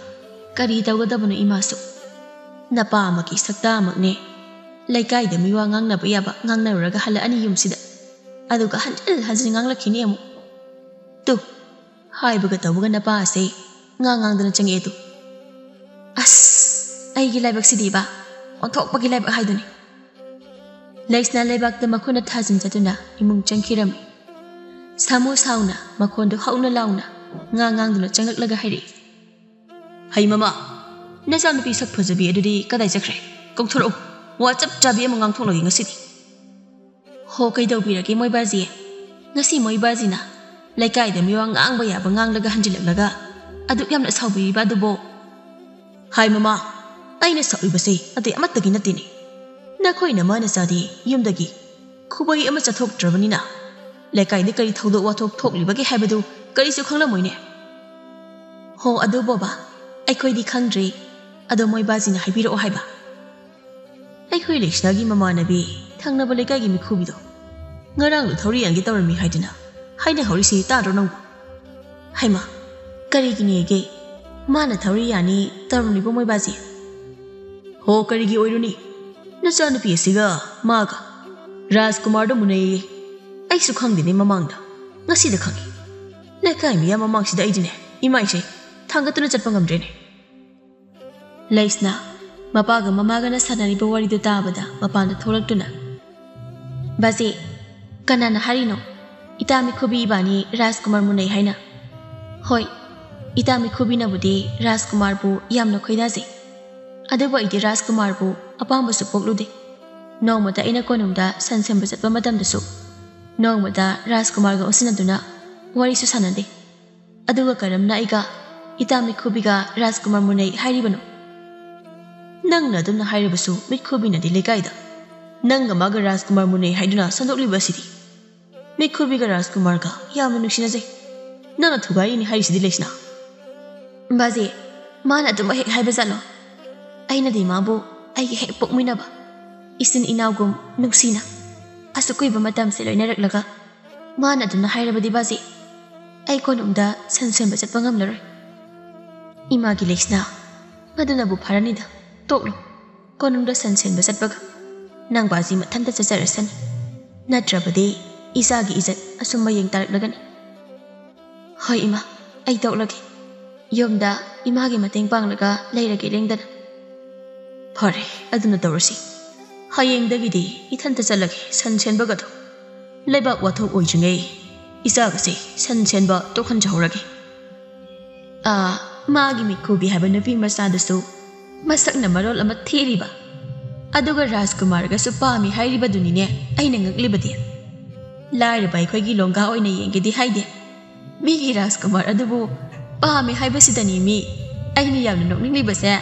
ꯀꯔꯤ ꯇꯧꯒꯗꯕꯅꯣ ꯏꯃꯥꯁꯨ꯫ ꯅꯄꯥ ꯑꯃꯒꯤ ꯁꯛꯇꯥꯃꯛꯅꯦ꯫ ꯂꯩꯀꯥꯏꯗ ꯃꯤꯋꯥ ꯉꯥꯡꯅꯕ ꯌꯥꯕ ꯉꯥꯡꯅꯔꯨꯔꯒ ꯍꯜꯂꯛꯑꯅꯤ ꯌꯨꯝꯁꯤꯗ꯫ ꯑꯗꯨꯒ ꯍꯟꯖꯤꯟ ꯍꯟꯖꯤꯟ ꯉꯥꯡꯂꯛꯈꯤꯅꯤ ꯑꯃꯨꯛ꯫ ꯇꯨ, ꯍꯥꯏꯕꯒ ꯇꯧꯕꯒ ꯅꯄꯥ ꯑꯁꯦ ꯉꯥꯡ ꯉꯥꯡꯗꯅ ꯆꯪꯉꯛꯑꯦ ꯇꯨ꯫ ꯑꯁ, ꯑꯩꯒꯤ ꯂꯥꯏꯕꯛꯁꯤꯗꯤꯕ, ꯑꯣꯟꯊꯣꯛꯄꯒꯤ ꯂꯥꯏꯕꯛ ꯍꯥꯏꯗꯨꯅꯤ꯫ ꯂꯩꯁꯅꯥ ꯂꯩꯕꯥꯛꯇ ꯃꯈꯨꯠꯅ ꯊꯥꯖꯤꯟꯖꯗꯨꯅ ꯏꯃꯨꯡ ꯆꯪꯈꯤꯔꯝꯃꯤ꯫ ꯁꯥꯃꯨ ꯁꯥꯎꯅ ꯃꯈꯣꯟꯗꯨ ꯍꯧꯅ ꯂꯥꯎꯅ ꯉꯥ ꯉꯥꯡꯗꯨꯅ ꯆꯪꯂꯛꯂꯒ ꯍꯥꯏꯔꯛꯏ, "ꯍꯩ ꯃꯃꯥ, ꯅꯆꯥꯅꯨꯄꯤ ꯁꯛ ꯐꯖꯕꯤ ꯑꯗꯨꯗꯤ ꯀꯗꯥꯏ ꯆꯠꯈ꯭ꯔꯦ? ꯀꯧꯊꯣꯔꯛꯎ, ꯋꯥ ꯆꯞ ꯆꯥꯕꯤ ꯑꯃ ꯉꯥꯡꯊꯣꯛꯂꯒꯦ ꯉꯁꯤꯗꯤ꯫" "ꯍꯣ, ꯀꯩꯗꯧꯕꯤꯔꯒꯦ ꯃꯣꯏ ꯕꯥꯖꯤ? ꯉꯁꯤ ꯃꯣꯏ ꯕꯥꯖꯤꯅ ꯂꯩꯀꯥꯏꯗ ꯃꯤꯋꯥ ꯉꯥꯡꯕ ꯌꯥꯕ ꯉꯥꯡꯂꯒ ꯍꯟꯖꯤꯜꯂꯛꯂꯒ ꯑꯗꯨꯛ ꯌꯥꯝꯅ ꯁꯥꯎꯕꯤꯔꯤꯕ ꯑꯗꯨꯕꯣ?" "ꯍꯥꯏ ꯃꯃꯥ, ꯑꯩꯅ ꯁꯥꯎꯔꯤꯕꯁꯦ ꯑꯇꯩ ꯑꯃꯠꯇꯒꯤ ꯅꯠꯇꯦꯅꯦ꯫ ꯅꯈꯣꯏꯅ ꯃꯥꯅ ꯆꯥꯗꯤ ꯌꯨꯝꯗꯒꯤ ꯈꯨꯕꯩ ꯑꯃ ꯆꯠꯊꯣꯛꯇ꯭ꯔꯕꯅꯤꯅ ꯂꯩꯀꯥꯏꯗ ꯀꯔꯤ ꯊꯧꯗꯣꯛ ꯋꯥꯊꯣꯛ ꯊꯣꯛꯂꯤꯕꯒꯦ ꯍꯥꯏꯕꯗꯨ ꯀꯔꯤꯁꯨ ꯈꯪꯂꯝꯃꯣꯏꯅꯦ꯫" "ꯍꯣ, ꯑꯗꯨ ꯕꯣꯕꯥ, ꯑꯩꯈꯣꯏꯗꯤ ꯈꯪꯗ꯭ꯔꯤ꯫ ꯑꯗꯣ ꯃꯣꯏ ꯕꯥꯖꯤꯅ ꯍꯥꯏꯕꯤꯔꯛꯑꯣ ꯍꯥꯏꯕ꯫ ꯑꯩꯈꯣꯏ ꯂꯩꯁꯅꯥꯒꯤ ꯃꯃꯥꯟꯅꯕꯤ ꯊꯪꯅꯕ ꯂꯩꯀꯥꯏꯒꯤ ꯃꯤꯈꯨꯕꯤꯗꯣ ꯉꯔꯥꯡꯗꯣ ꯊꯧꯔꯤ ꯌꯥꯟꯒꯦ ꯇꯧꯔꯝꯃꯤ ꯍꯥꯏꯗꯅ ꯍꯥꯏꯅꯍꯧꯔꯤꯁꯤ ꯇꯥꯗ꯭ꯔꯣ ꯅꯪꯕꯨ?" "ꯍꯩꯃꯥ, ꯀꯔꯤꯒꯤꯅꯦꯒꯦ? ꯃꯥꯅ ꯊꯧꯔꯤ ꯌꯥꯅꯤ ꯇꯧꯔꯝꯂꯤꯕꯣ ꯃꯣꯏ ꯕꯥꯖꯤ?" "ꯍꯣ, ꯀꯔꯤꯒꯤ ꯑꯣꯏꯔꯨꯅꯤ? ꯅꯆꯥꯅꯨꯄꯤ ꯑꯁꯤꯒ ꯃꯥꯒ ꯔꯥꯖꯀꯨꯃꯥꯔꯗꯣ ꯃꯨꯟꯅꯩꯌꯦ꯫ ꯑꯩꯁꯨ ꯈꯪꯗꯦꯅꯦ ꯃꯃꯥꯡꯗ, ꯉꯁꯤꯗ ꯈꯪꯉꯤ꯫ ꯂꯩꯀꯥꯏ ꯃꯤꯌꯥꯝ ꯃꯃꯥꯡꯁꯤꯗ ꯑꯩꯗꯤꯅꯦ, ꯏꯃꯥꯏꯁꯦ ꯊꯥꯡꯒꯠꯇꯨꯅ ꯆꯠꯄ ꯉꯝꯗ꯭ꯔꯦꯅꯦ꯫" ꯂꯩꯁꯅꯥ ꯃꯄꯥꯒ ꯃꯃꯥꯒꯅ ꯁꯥꯟꯅꯔꯤꯕ ꯋꯥꯔꯤꯗꯨ ꯇꯥꯕꯗ ꯃꯄꯥꯟꯗ ꯊꯣꯛꯂꯛꯇꯨꯅ, "ꯕꯥꯖꯤ, ꯀꯅꯥꯅ ꯍꯥꯏꯔꯤꯅꯣ ꯏꯇꯥ ꯃꯤꯈꯨꯕꯤ ꯏꯕꯥꯅꯤ ꯔꯥꯖꯀꯨꯃꯥꯔ ꯃꯨꯟꯅꯩ ꯍꯥꯏꯅ?" "ꯍꯣꯏ, ꯏꯇꯥ ꯃꯤꯈꯨꯕꯤꯅꯕꯨꯗꯤ ꯔꯥꯖꯀꯨꯃꯥꯔꯕꯨ ꯌꯥꯝꯅ ꯈꯣꯏꯗꯥꯖꯩ, ꯑꯗꯨꯕꯨ ꯑꯩꯗꯤ ꯔꯥꯖꯀꯨꯃꯥꯔꯕꯨ ꯑꯄꯥꯝꯕꯁꯨ ꯄꯣꯛꯂꯨꯗꯦ꯫ ꯅꯣꯡꯃꯇ ꯑꯩꯅ ꯀꯣꯅꯨꯡꯗ ꯁꯟ ꯁꯦꯝꯕ ꯆꯠꯄ ꯃꯇꯝꯗꯁꯨ ꯅꯣꯡꯃꯇ ꯔꯥꯖꯀꯨꯃꯥꯔꯒ ꯑꯣꯟꯁꯤꯟꯅꯗꯨꯅ ꯋꯥꯔꯤꯁꯨ ꯁꯥꯟꯅꯗꯦ꯫ ꯑꯗꯨꯒ ꯀꯔꯝꯅ ꯑꯩꯒ ꯏꯇꯥ ꯃꯤꯈꯨꯕꯤꯒ ꯔꯥꯖꯀꯨꯃꯥꯔ ꯃꯨꯟꯅꯩ ꯍꯥꯏꯔꯤꯕꯅꯣ? ꯅꯪꯅ ꯑꯗꯨꯝꯅ ꯍꯥꯏꯔꯕꯁꯨ ꯃꯤꯈꯨꯕꯤꯅꯗꯤ ꯂꯩꯀꯥꯏꯗ ꯅꯪꯒ ꯃꯥꯒ ꯔꯥꯖꯀꯨꯃꯥꯔ ꯃꯨꯟꯅꯩ ꯍꯥꯏꯗꯨꯅ ꯁꯟꯗꯣꯛꯂꯤꯕ ꯑꯁꯤꯗꯤ꯫ ꯃꯤꯈꯨꯕꯤꯒ ꯔꯥꯖꯀꯨꯃꯥꯔꯒ ꯌꯥꯝꯅ ꯅꯨꯡꯁꯤꯅꯖꯩ꯫ ꯅꯪꯅ ꯊꯨꯒꯥꯏꯔꯤꯅꯤ ꯍꯥꯏꯔꯤꯁꯤꯗꯤ ꯂꯩꯁꯅꯥ꯫" "ꯕꯥꯖꯤ, ꯃꯥꯅ ꯑꯗꯨꯃꯛ ꯍꯦꯛ ꯍꯥꯏꯕ ꯖꯥꯠꯂꯣ? ꯑꯩꯅꯗꯤ ꯃꯥꯕꯨ ꯑꯩꯒ ꯍꯦꯛ ꯄꯣꯛꯃꯤꯟꯅꯕ ꯏꯆꯤꯟ ꯏꯅꯥꯎꯒꯨꯝ ꯅꯨꯡꯁꯤꯅ ꯑꯁꯨꯛ ꯀꯨꯏꯕ ꯃꯇꯝꯁꯦ ꯂꯣꯏꯅꯔꯛꯂꯒ ꯃꯥꯅ ꯑꯗꯨꯝꯅ ꯍꯥꯏꯔꯕꯗꯤ ꯕꯥꯖꯤ, ꯑꯩ ꯀꯣꯅꯨꯡꯗ ꯁꯟ ꯁꯦꯝꯕ ꯆꯠꯄ ꯉꯝꯂꯔꯣꯏ꯫" "ꯏꯃꯥꯒꯤ ꯂꯩꯁꯅꯥ, ꯃꯗꯨꯅꯕꯨ ꯐꯔꯅꯤꯗ, ꯇꯣꯛꯂꯣ꯫ ꯀꯣꯅꯨꯡꯗ ꯁꯟ ꯁꯦꯝꯕ ꯆꯠꯄꯒ ꯅꯪ ꯕꯥꯖꯤ ꯃꯊꯟꯇ ꯆꯠꯆꯔꯁꯅꯤ꯫ ꯅꯠꯇ꯭ꯔꯕꯗꯤ ꯏꯆꯥꯒꯤ ꯏꯖꯠ ꯑꯁꯨꯝ ꯃꯌꯦꯡ ꯇꯥꯔꯛꯂꯒꯅꯤ꯫ ꯍꯣꯏ ꯏꯃꯥ, ꯑꯩ ꯇꯣꯛꯂꯒꯦ꯫ ꯌꯨꯝꯗ ꯏꯃꯥꯒꯤ ꯃꯇꯦꯡ ꯄꯥꯡꯂꯒ ꯂꯩꯔꯒꯦ ꯂꯦꯡꯗꯅ꯫" "ꯐꯔꯦ, ꯑꯗꯨꯅ ꯇꯧꯔꯁꯤ꯫ ꯍꯌꯦꯡꯗꯒꯤꯗꯤ ꯏꯊꯟꯇ ꯆꯠꯂꯒꯦ ꯁꯟ ꯁꯦꯟꯕꯒꯗꯣ꯫ ꯂꯩꯕꯥꯛ ꯋꯥꯊꯣꯛ ꯑꯣꯏꯗ꯭ꯔꯤꯉꯩ ꯏꯆꯥꯒꯁꯦ ꯁꯟ ꯁꯦꯟꯕ ꯇꯣꯛꯍꯟꯖꯍꯧꯔꯒꯦ꯫ ꯑꯥ, ꯃꯥꯒꯤ ꯃꯤꯠꯈꯨꯕꯤ ꯍꯥꯏꯕ ꯅꯨꯄꯤ ꯃꯆꯥꯗꯨꯁꯨ ꯃꯁꯛꯅ ꯃꯔꯣꯜ ꯑꯃ ꯊꯤꯔꯤꯕ, ꯑꯗꯨꯒ ꯔꯥꯖꯀꯨꯃꯥꯔꯒꯁꯨ ꯄꯥꯝꯃꯤ ꯍꯥꯏꯔꯤꯕꯗꯨꯅꯤꯅꯦ ꯑꯩꯅ ꯉꯛꯂꯤꯕꯗꯤ꯫ ꯂꯥꯏꯔꯕ ꯑꯩꯈꯣꯏꯒꯤ ꯂꯣꯡꯒꯥ ꯑꯣꯏꯅ ꯌꯦꯡꯒꯦꯗꯤ ꯍꯥꯏꯗꯦ, ꯃꯤꯒꯤ ꯔꯥꯖꯀꯨꯃꯥꯔ ꯑꯗꯨꯕꯨ ꯄꯥꯝꯃꯤ ꯍꯥꯏꯕꯁꯤꯗꯅꯤ ꯃꯤ ꯑꯩꯅ ꯌꯥꯝꯅ ꯅꯣꯛꯅꯤꯡꯂꯤꯕꯁꯦ꯫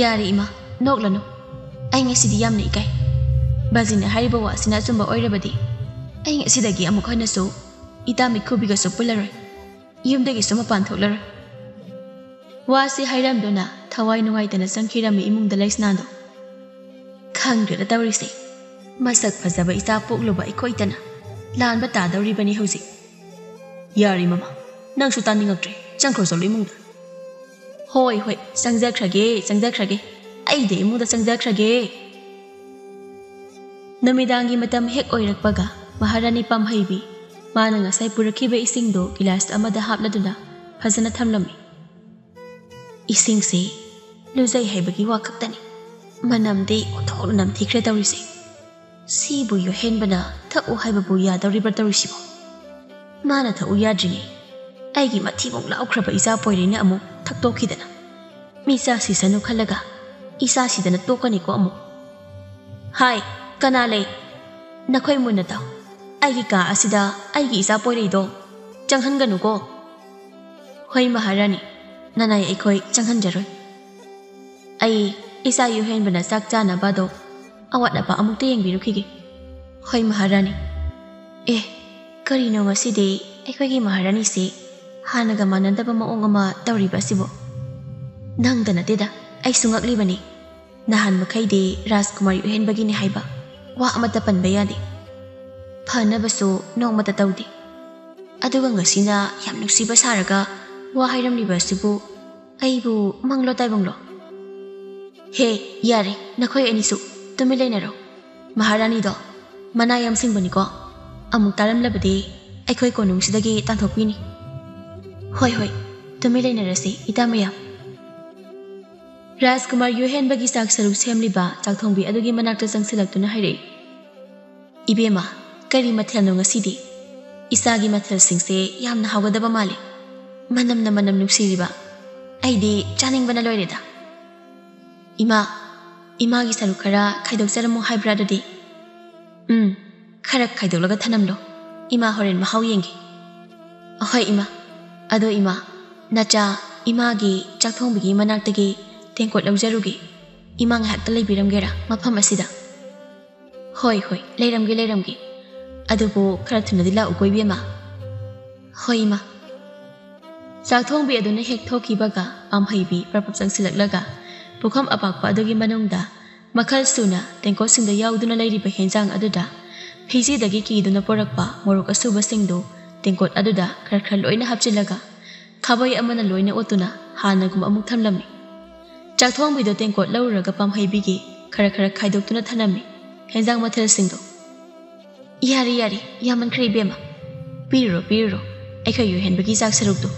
ꯌꯥꯔꯦ ꯏꯃꯥ, ꯅꯣꯛꯂꯅꯨ꯫ ꯑꯩ ꯉꯁꯤꯗꯤ ꯌꯥꯝꯅ ꯏꯀꯥꯏ꯫ ꯕꯥꯖꯤꯅ ꯍꯥꯏꯔꯤꯕ ꯋꯥꯁꯤꯅ ꯑꯆꯨꯝꯕ ꯑꯣꯏꯔꯕꯗꯤ ꯑꯩ ꯉꯁꯤꯗꯒꯤ ꯑꯃꯨꯛ ꯍꯟꯅꯁꯨ ꯏꯇꯥ ꯃꯤꯠꯈꯨꯕꯤꯒꯁꯨ ꯄꯨꯜꯂꯔꯣꯏ, ꯌꯨꯝꯗꯒꯤꯁꯨ ꯃꯄꯥꯟ ꯊꯣꯛꯂꯔꯣꯏ꯫ ꯋꯥꯁꯤ ꯍꯥꯏꯔꯝꯗꯨꯅ ꯊꯋꯥꯏ ꯅꯨꯡꯉꯥꯏꯇꯅ ꯆꯪꯈꯤꯔꯝꯃꯤ ꯏꯃꯨꯡꯗ ꯂꯩꯁꯅꯥꯗꯣ꯫ ꯈꯪꯗ꯭ꯔꯦꯗ ꯇꯧꯔꯤꯁꯦ, ꯃꯁꯛ ꯐꯖꯕ ꯏꯆꯥ ꯄꯣꯛꯂꯨꯕ ꯑꯩꯈꯣꯏꯇꯅ ꯂꯥꯟꯕ ꯇꯥꯗꯧꯔꯤꯕꯅꯤ ꯍꯧꯖꯤꯛ꯫ ꯌꯥꯔꯦ ꯃꯃꯥ, ꯅꯪꯁꯨ ꯇꯥꯅꯤꯡꯉꯛꯇ꯭ꯔꯦ, ꯆꯪꯈ꯭ꯔꯣ ꯆꯠꯂꯣ ꯏꯃꯨꯡꯗ꯫ ꯍꯣꯏ ꯍꯣꯏ, ꯆꯪꯖꯈ꯭ꯔꯒꯦ, ꯆꯪꯖꯈ꯭ꯔꯒꯦ, ꯑꯩꯗꯤ ꯏꯃꯨꯡꯗ ꯆꯪꯖꯈ꯭ꯔꯒꯦ꯫ ꯅꯨꯃꯤꯗꯥꯡꯒꯤ ꯃꯇꯝ ꯍꯦꯛ ꯑꯣꯏꯔꯛꯄꯒ ꯃꯍꯥꯔꯥꯅꯤ ꯄꯥꯝꯍꯩꯕꯤ ꯃꯥꯅ ꯉꯁꯥꯏ ꯄꯨꯔꯛꯈꯤꯕ ꯏꯁꯤꯡꯗꯨ ꯒꯤꯂꯥꯁ ꯑꯃꯗ ꯍꯥꯞꯂꯗꯨꯅ ꯐꯖꯅ ꯊꯝꯂꯝꯃꯤ꯫ ꯏꯁꯤꯡꯁꯤ ꯂꯨꯖꯩ ꯍꯥꯏꯕꯒꯤ ꯋꯥ ꯈꯛꯇꯅꯤ, ꯃꯅꯝꯗꯤ ꯑꯣꯟꯊꯣꯛꯅ ꯅꯝꯊꯤꯈ꯭ꯔꯦ ꯇꯧꯔꯤꯁꯦ꯫ ꯁꯤꯕꯨ ꯌꯨꯍꯦꯟꯕꯅ ꯊꯛꯎ ꯍꯥꯏꯕꯕꯨ ꯌꯥꯗꯧꯔꯤꯕ꯭ꯔꯥ ꯇꯧꯔꯤꯁꯤꯕꯣ? ꯃꯥꯅ ꯊꯛꯎ ꯌꯥꯗ꯭ꯔꯤꯉꯩ ꯑꯩꯒꯤ ꯃꯊꯤꯕꯣꯡ ꯂꯥꯎꯈ꯭ꯔꯕ ꯏꯆꯥ ꯄꯣꯏꯔꯩꯅ ꯑꯃꯨꯛ ꯊꯛꯇꯣꯛꯈꯤꯗꯅ, ꯃꯤꯆꯥ ꯁꯤꯁꯅꯨ ꯈꯜꯂꯒ ꯏꯆꯥ ꯁꯤꯗꯅ ꯇꯣꯛꯀꯅꯤꯀꯣ ꯑꯃꯨꯛ꯫ ꯍꯥꯏ, ꯀꯅꯥ ꯂꯩ? ꯅꯈꯣꯏ ꯃꯨꯟꯅ ꯇꯥꯎ꯫ ꯑꯩꯒꯤ ꯀꯥ ꯑꯁꯤꯗ ꯑꯩꯒꯤ ꯏꯆꯥ ꯄꯣꯏꯔꯩꯗꯣ ꯆꯪꯍꯟꯒꯅꯨꯀꯣ꯫ ꯍꯣꯏ ꯃꯍꯥꯔꯥꯅꯤ, ꯅꯅꯥꯏ ꯑꯩꯈꯣꯏ ꯆꯪꯍꯟꯖꯔꯣꯏ꯫ ꯑꯩ ꯏꯆꯥ ꯌꯨꯍꯦꯟꯕꯅ ꯆꯥꯛ ꯆꯥꯅꯕꯗꯣ ꯑꯋꯥꯠ ꯑꯄꯥ ꯑꯃꯨꯛꯇ ꯌꯦꯡꯕꯤꯔꯨꯈꯤꯒꯦ꯫ ꯍꯣꯏ ꯃꯍꯥꯔꯥꯅꯤ꯫ ꯑꯦ, ꯀꯔꯤꯅꯣ ꯉꯁꯤꯗꯤ ꯑꯩꯈꯣꯏꯒꯤ ꯃꯍꯥꯔꯥꯅꯤꯁꯤ ꯍꯥꯟꯅꯒ ꯃꯥꯟꯅꯗꯕ ꯃꯑꯣꯡ ꯑꯃ ꯇꯧꯔꯤꯕ ꯑꯁꯤꯕꯨ? ꯅꯪꯗ ꯅꯠꯇꯦꯗ, ꯑꯩꯁꯨ ꯉꯛꯂꯤꯕꯅꯤ꯫ ꯅꯍꯥꯟ ꯃꯈꯩꯗꯤ ꯔꯥꯖꯀꯨꯃꯥꯔ ꯌꯨꯍꯦꯟꯕꯒꯤꯅꯤ ꯍꯥꯏꯕ ꯋꯥ ꯑꯃꯠꯇ ꯄꯟꯕ ꯌꯥꯗꯦ꯫ ꯐꯅꯕꯁꯨ ꯅꯣꯡꯃꯇ ꯇꯧꯗꯦ꯫ ꯑꯗꯨꯒ ꯉꯁꯤꯅ ꯌꯥꯝ ꯅꯨꯡꯁꯤꯕ ꯁꯥꯔꯒ ꯋꯥ ꯍꯥꯏꯔꯝꯂꯤꯕ ꯑꯁꯤꯕꯨ ꯑꯩꯕꯨ ꯃꯪꯂꯣ ꯇꯥꯏꯕꯪꯂꯣ? ꯍꯦ, ꯌꯥꯔꯦ, ꯅꯈꯣꯏ ꯑꯅꯤꯁꯨ ꯇꯨꯃꯤꯟ ꯂꯩꯅꯔꯣ꯫ ꯃꯍꯥꯔꯥꯅꯤꯗꯣ ꯃꯅꯥ ꯌꯥꯝ ꯁꯤꯡꯕꯅꯤꯀꯣ꯫ ꯑꯃꯨꯛ ꯇꯥꯔꯝꯂꯕꯗꯤ ꯑꯩꯈꯣꯏ ꯀꯣꯅꯨꯡꯁꯤꯗꯒꯤ ꯇꯥꯟꯊꯣꯛꯄꯤꯅꯤ꯫ ꯍꯣꯏ, ꯍꯣꯏ, ꯇꯨꯃꯤꯟ ꯂꯩꯅꯔꯁꯤ, ꯏꯇꯥ ꯃꯌꯥꯝ꯫ ꯔꯥꯖꯀꯨꯃꯥꯔ ꯌꯨꯍꯦꯟꯕꯒꯤ ꯆꯥꯛ ꯁꯔꯨꯛ ꯁꯦꯝꯂꯤꯕ ꯆꯥꯛꯊꯣꯡꯕꯤ ꯑꯗꯨꯒꯤ ꯃꯅꯥꯛꯇ ꯆꯪꯁꯤꯜꯂꯛꯇꯨꯅ ꯍꯥꯏꯔꯛꯏ, "ꯏꯕꯦꯝꯃ, ꯀꯔꯤ ꯃꯊꯦꯜꯅꯣ ꯉꯁꯤꯗꯤ? ꯏꯆꯥꯒꯤ ꯃꯊꯦꯜꯁꯤꯡꯁꯦ ꯌꯥꯝꯅ ꯍꯥꯎꯒꯗꯕ ꯃꯥꯜꯂꯤ꯫ ꯃꯅꯝꯅ ꯃꯅꯝ ꯅꯨꯡꯁꯤꯔꯤꯕ꯫ ꯑꯩꯗꯤ ꯆꯥꯅꯤꯡꯕꯅ ꯂꯣꯏꯔꯦꯗ꯫ ꯏꯃꯥ, ꯏꯃꯥꯒꯤ ꯁꯔꯨꯛ ꯈꯔ ꯈꯥꯏꯗꯣꯛꯆꯔꯝꯃꯨ ꯍꯥꯏꯕ꯭ꯔꯥ ꯑꯗꯨꯗꯤ?" "ꯎꯝ, ꯈꯔ ꯈꯥꯏꯗꯣꯛꯂꯒ ꯊꯅꯝꯂꯣ꯫ ꯏꯃꯥ ꯍꯣꯔꯦꯟ ꯃꯍꯥꯎ ꯌꯦꯡꯒꯦ꯫" "ꯑꯍꯣꯏ ꯏꯃꯥ꯫ ꯑꯗꯣ ꯏꯃꯥ, ꯅꯆꯥ ꯏꯃꯥꯒꯤ ꯆꯥꯛꯊꯣꯡꯕꯤꯒꯤ ꯃꯅꯥꯛꯇꯒꯤ ꯇꯦꯡꯀꯣꯠ ꯂꯧꯖꯔꯨꯒꯦ꯫ ꯏꯃꯥ ꯉꯥꯏꯍꯥꯛꯇ ꯂꯩꯕꯤꯔꯝꯒꯦꯔꯥ ꯃꯐꯝ ꯑꯁꯤꯗ?" "ꯍꯣꯏ, ꯍꯣꯏ, ꯂꯩꯔꯝꯒꯦ, ꯂꯩꯔꯝꯒꯦ꯫ ꯑꯗꯨꯕꯨ ꯈꯔ ꯊꯨꯅꯗꯤ ꯂꯥꯛꯎꯀꯣ ꯏꯕꯦꯝꯃ꯫" "ꯍꯣꯏ ꯏꯃꯥ꯫" ꯆꯥꯛꯊꯣꯡꯕꯤ ꯑꯗꯨꯅ ꯍꯦꯛ ꯊꯣꯛꯈꯤꯕꯒ ꯄꯥꯝꯍꯩꯕꯤ ꯄ꯭ꯔꯞ ꯄ꯭ꯔꯞ ꯆꯪꯁꯤꯜꯂꯛꯂꯒ ꯄꯨꯈꯝ ꯑꯄꯥꯛꯄ ꯑꯗꯨꯒꯤ ꯃꯅꯨꯡꯗ ꯃꯈꯜ ꯁꯨꯅ ꯇꯦꯡꯀꯣꯠꯁꯤꯡꯗ ꯌꯥꯎꯗꯨꯅ ꯂꯩꯔꯤꯕ ꯍꯦꯟꯖꯥꯡ ꯑꯗꯨꯗ ꯐꯤꯖꯤꯗꯒꯤ ꯀꯤꯗꯨꯅ ꯄꯨꯔꯛꯄ ꯃꯣꯔꯣꯛ ꯑꯁꯨꯕꯁꯤꯡꯗꯨ ꯇꯦꯡꯀꯣꯠ ꯑꯗꯨꯗ ꯈꯔ ꯈꯔ ꯂꯣꯏꯅ ꯍꯥꯞꯆꯤꯜꯂꯒ ꯈꯥꯕꯩ ꯑꯃꯅ ꯂꯣꯏꯅ ꯑꯣꯠꯇꯨꯅ ꯍꯥꯟꯅꯒꯨꯝ ꯑꯃꯨꯛ ꯊꯝꯂꯝꯃꯤ꯫ ꯆꯥꯛꯊꯣꯡꯕꯤꯗꯣ ꯇꯦꯡꯀꯣꯠ ꯂꯧꯔꯨꯔꯒ ꯄꯥꯝꯍꯩꯕꯤꯒꯤ ꯈꯔ ꯈꯔ ꯈꯥꯏꯗꯣꯛꯇꯨꯅ ꯊꯝꯂꯝꯃꯤ ꯍꯦꯟꯖꯥꯡ ꯃꯊꯦꯜꯁꯤꯡꯗꯣ꯫ "ꯌꯥꯔꯦ, ꯌꯥꯔꯦ, ꯌꯥꯝꯃꯟꯈ꯭ꯔꯦ ꯏꯕꯦꯝꯃ꯫ ꯄꯤꯔꯨꯔꯣ, ꯄꯤꯔꯨꯔꯣ꯫ ꯑꯩꯈꯣꯏ ꯌꯨꯍꯦꯟꯕꯒꯤ ꯆꯥꯛ ꯁꯔꯨꯛꯇꯣ꯫"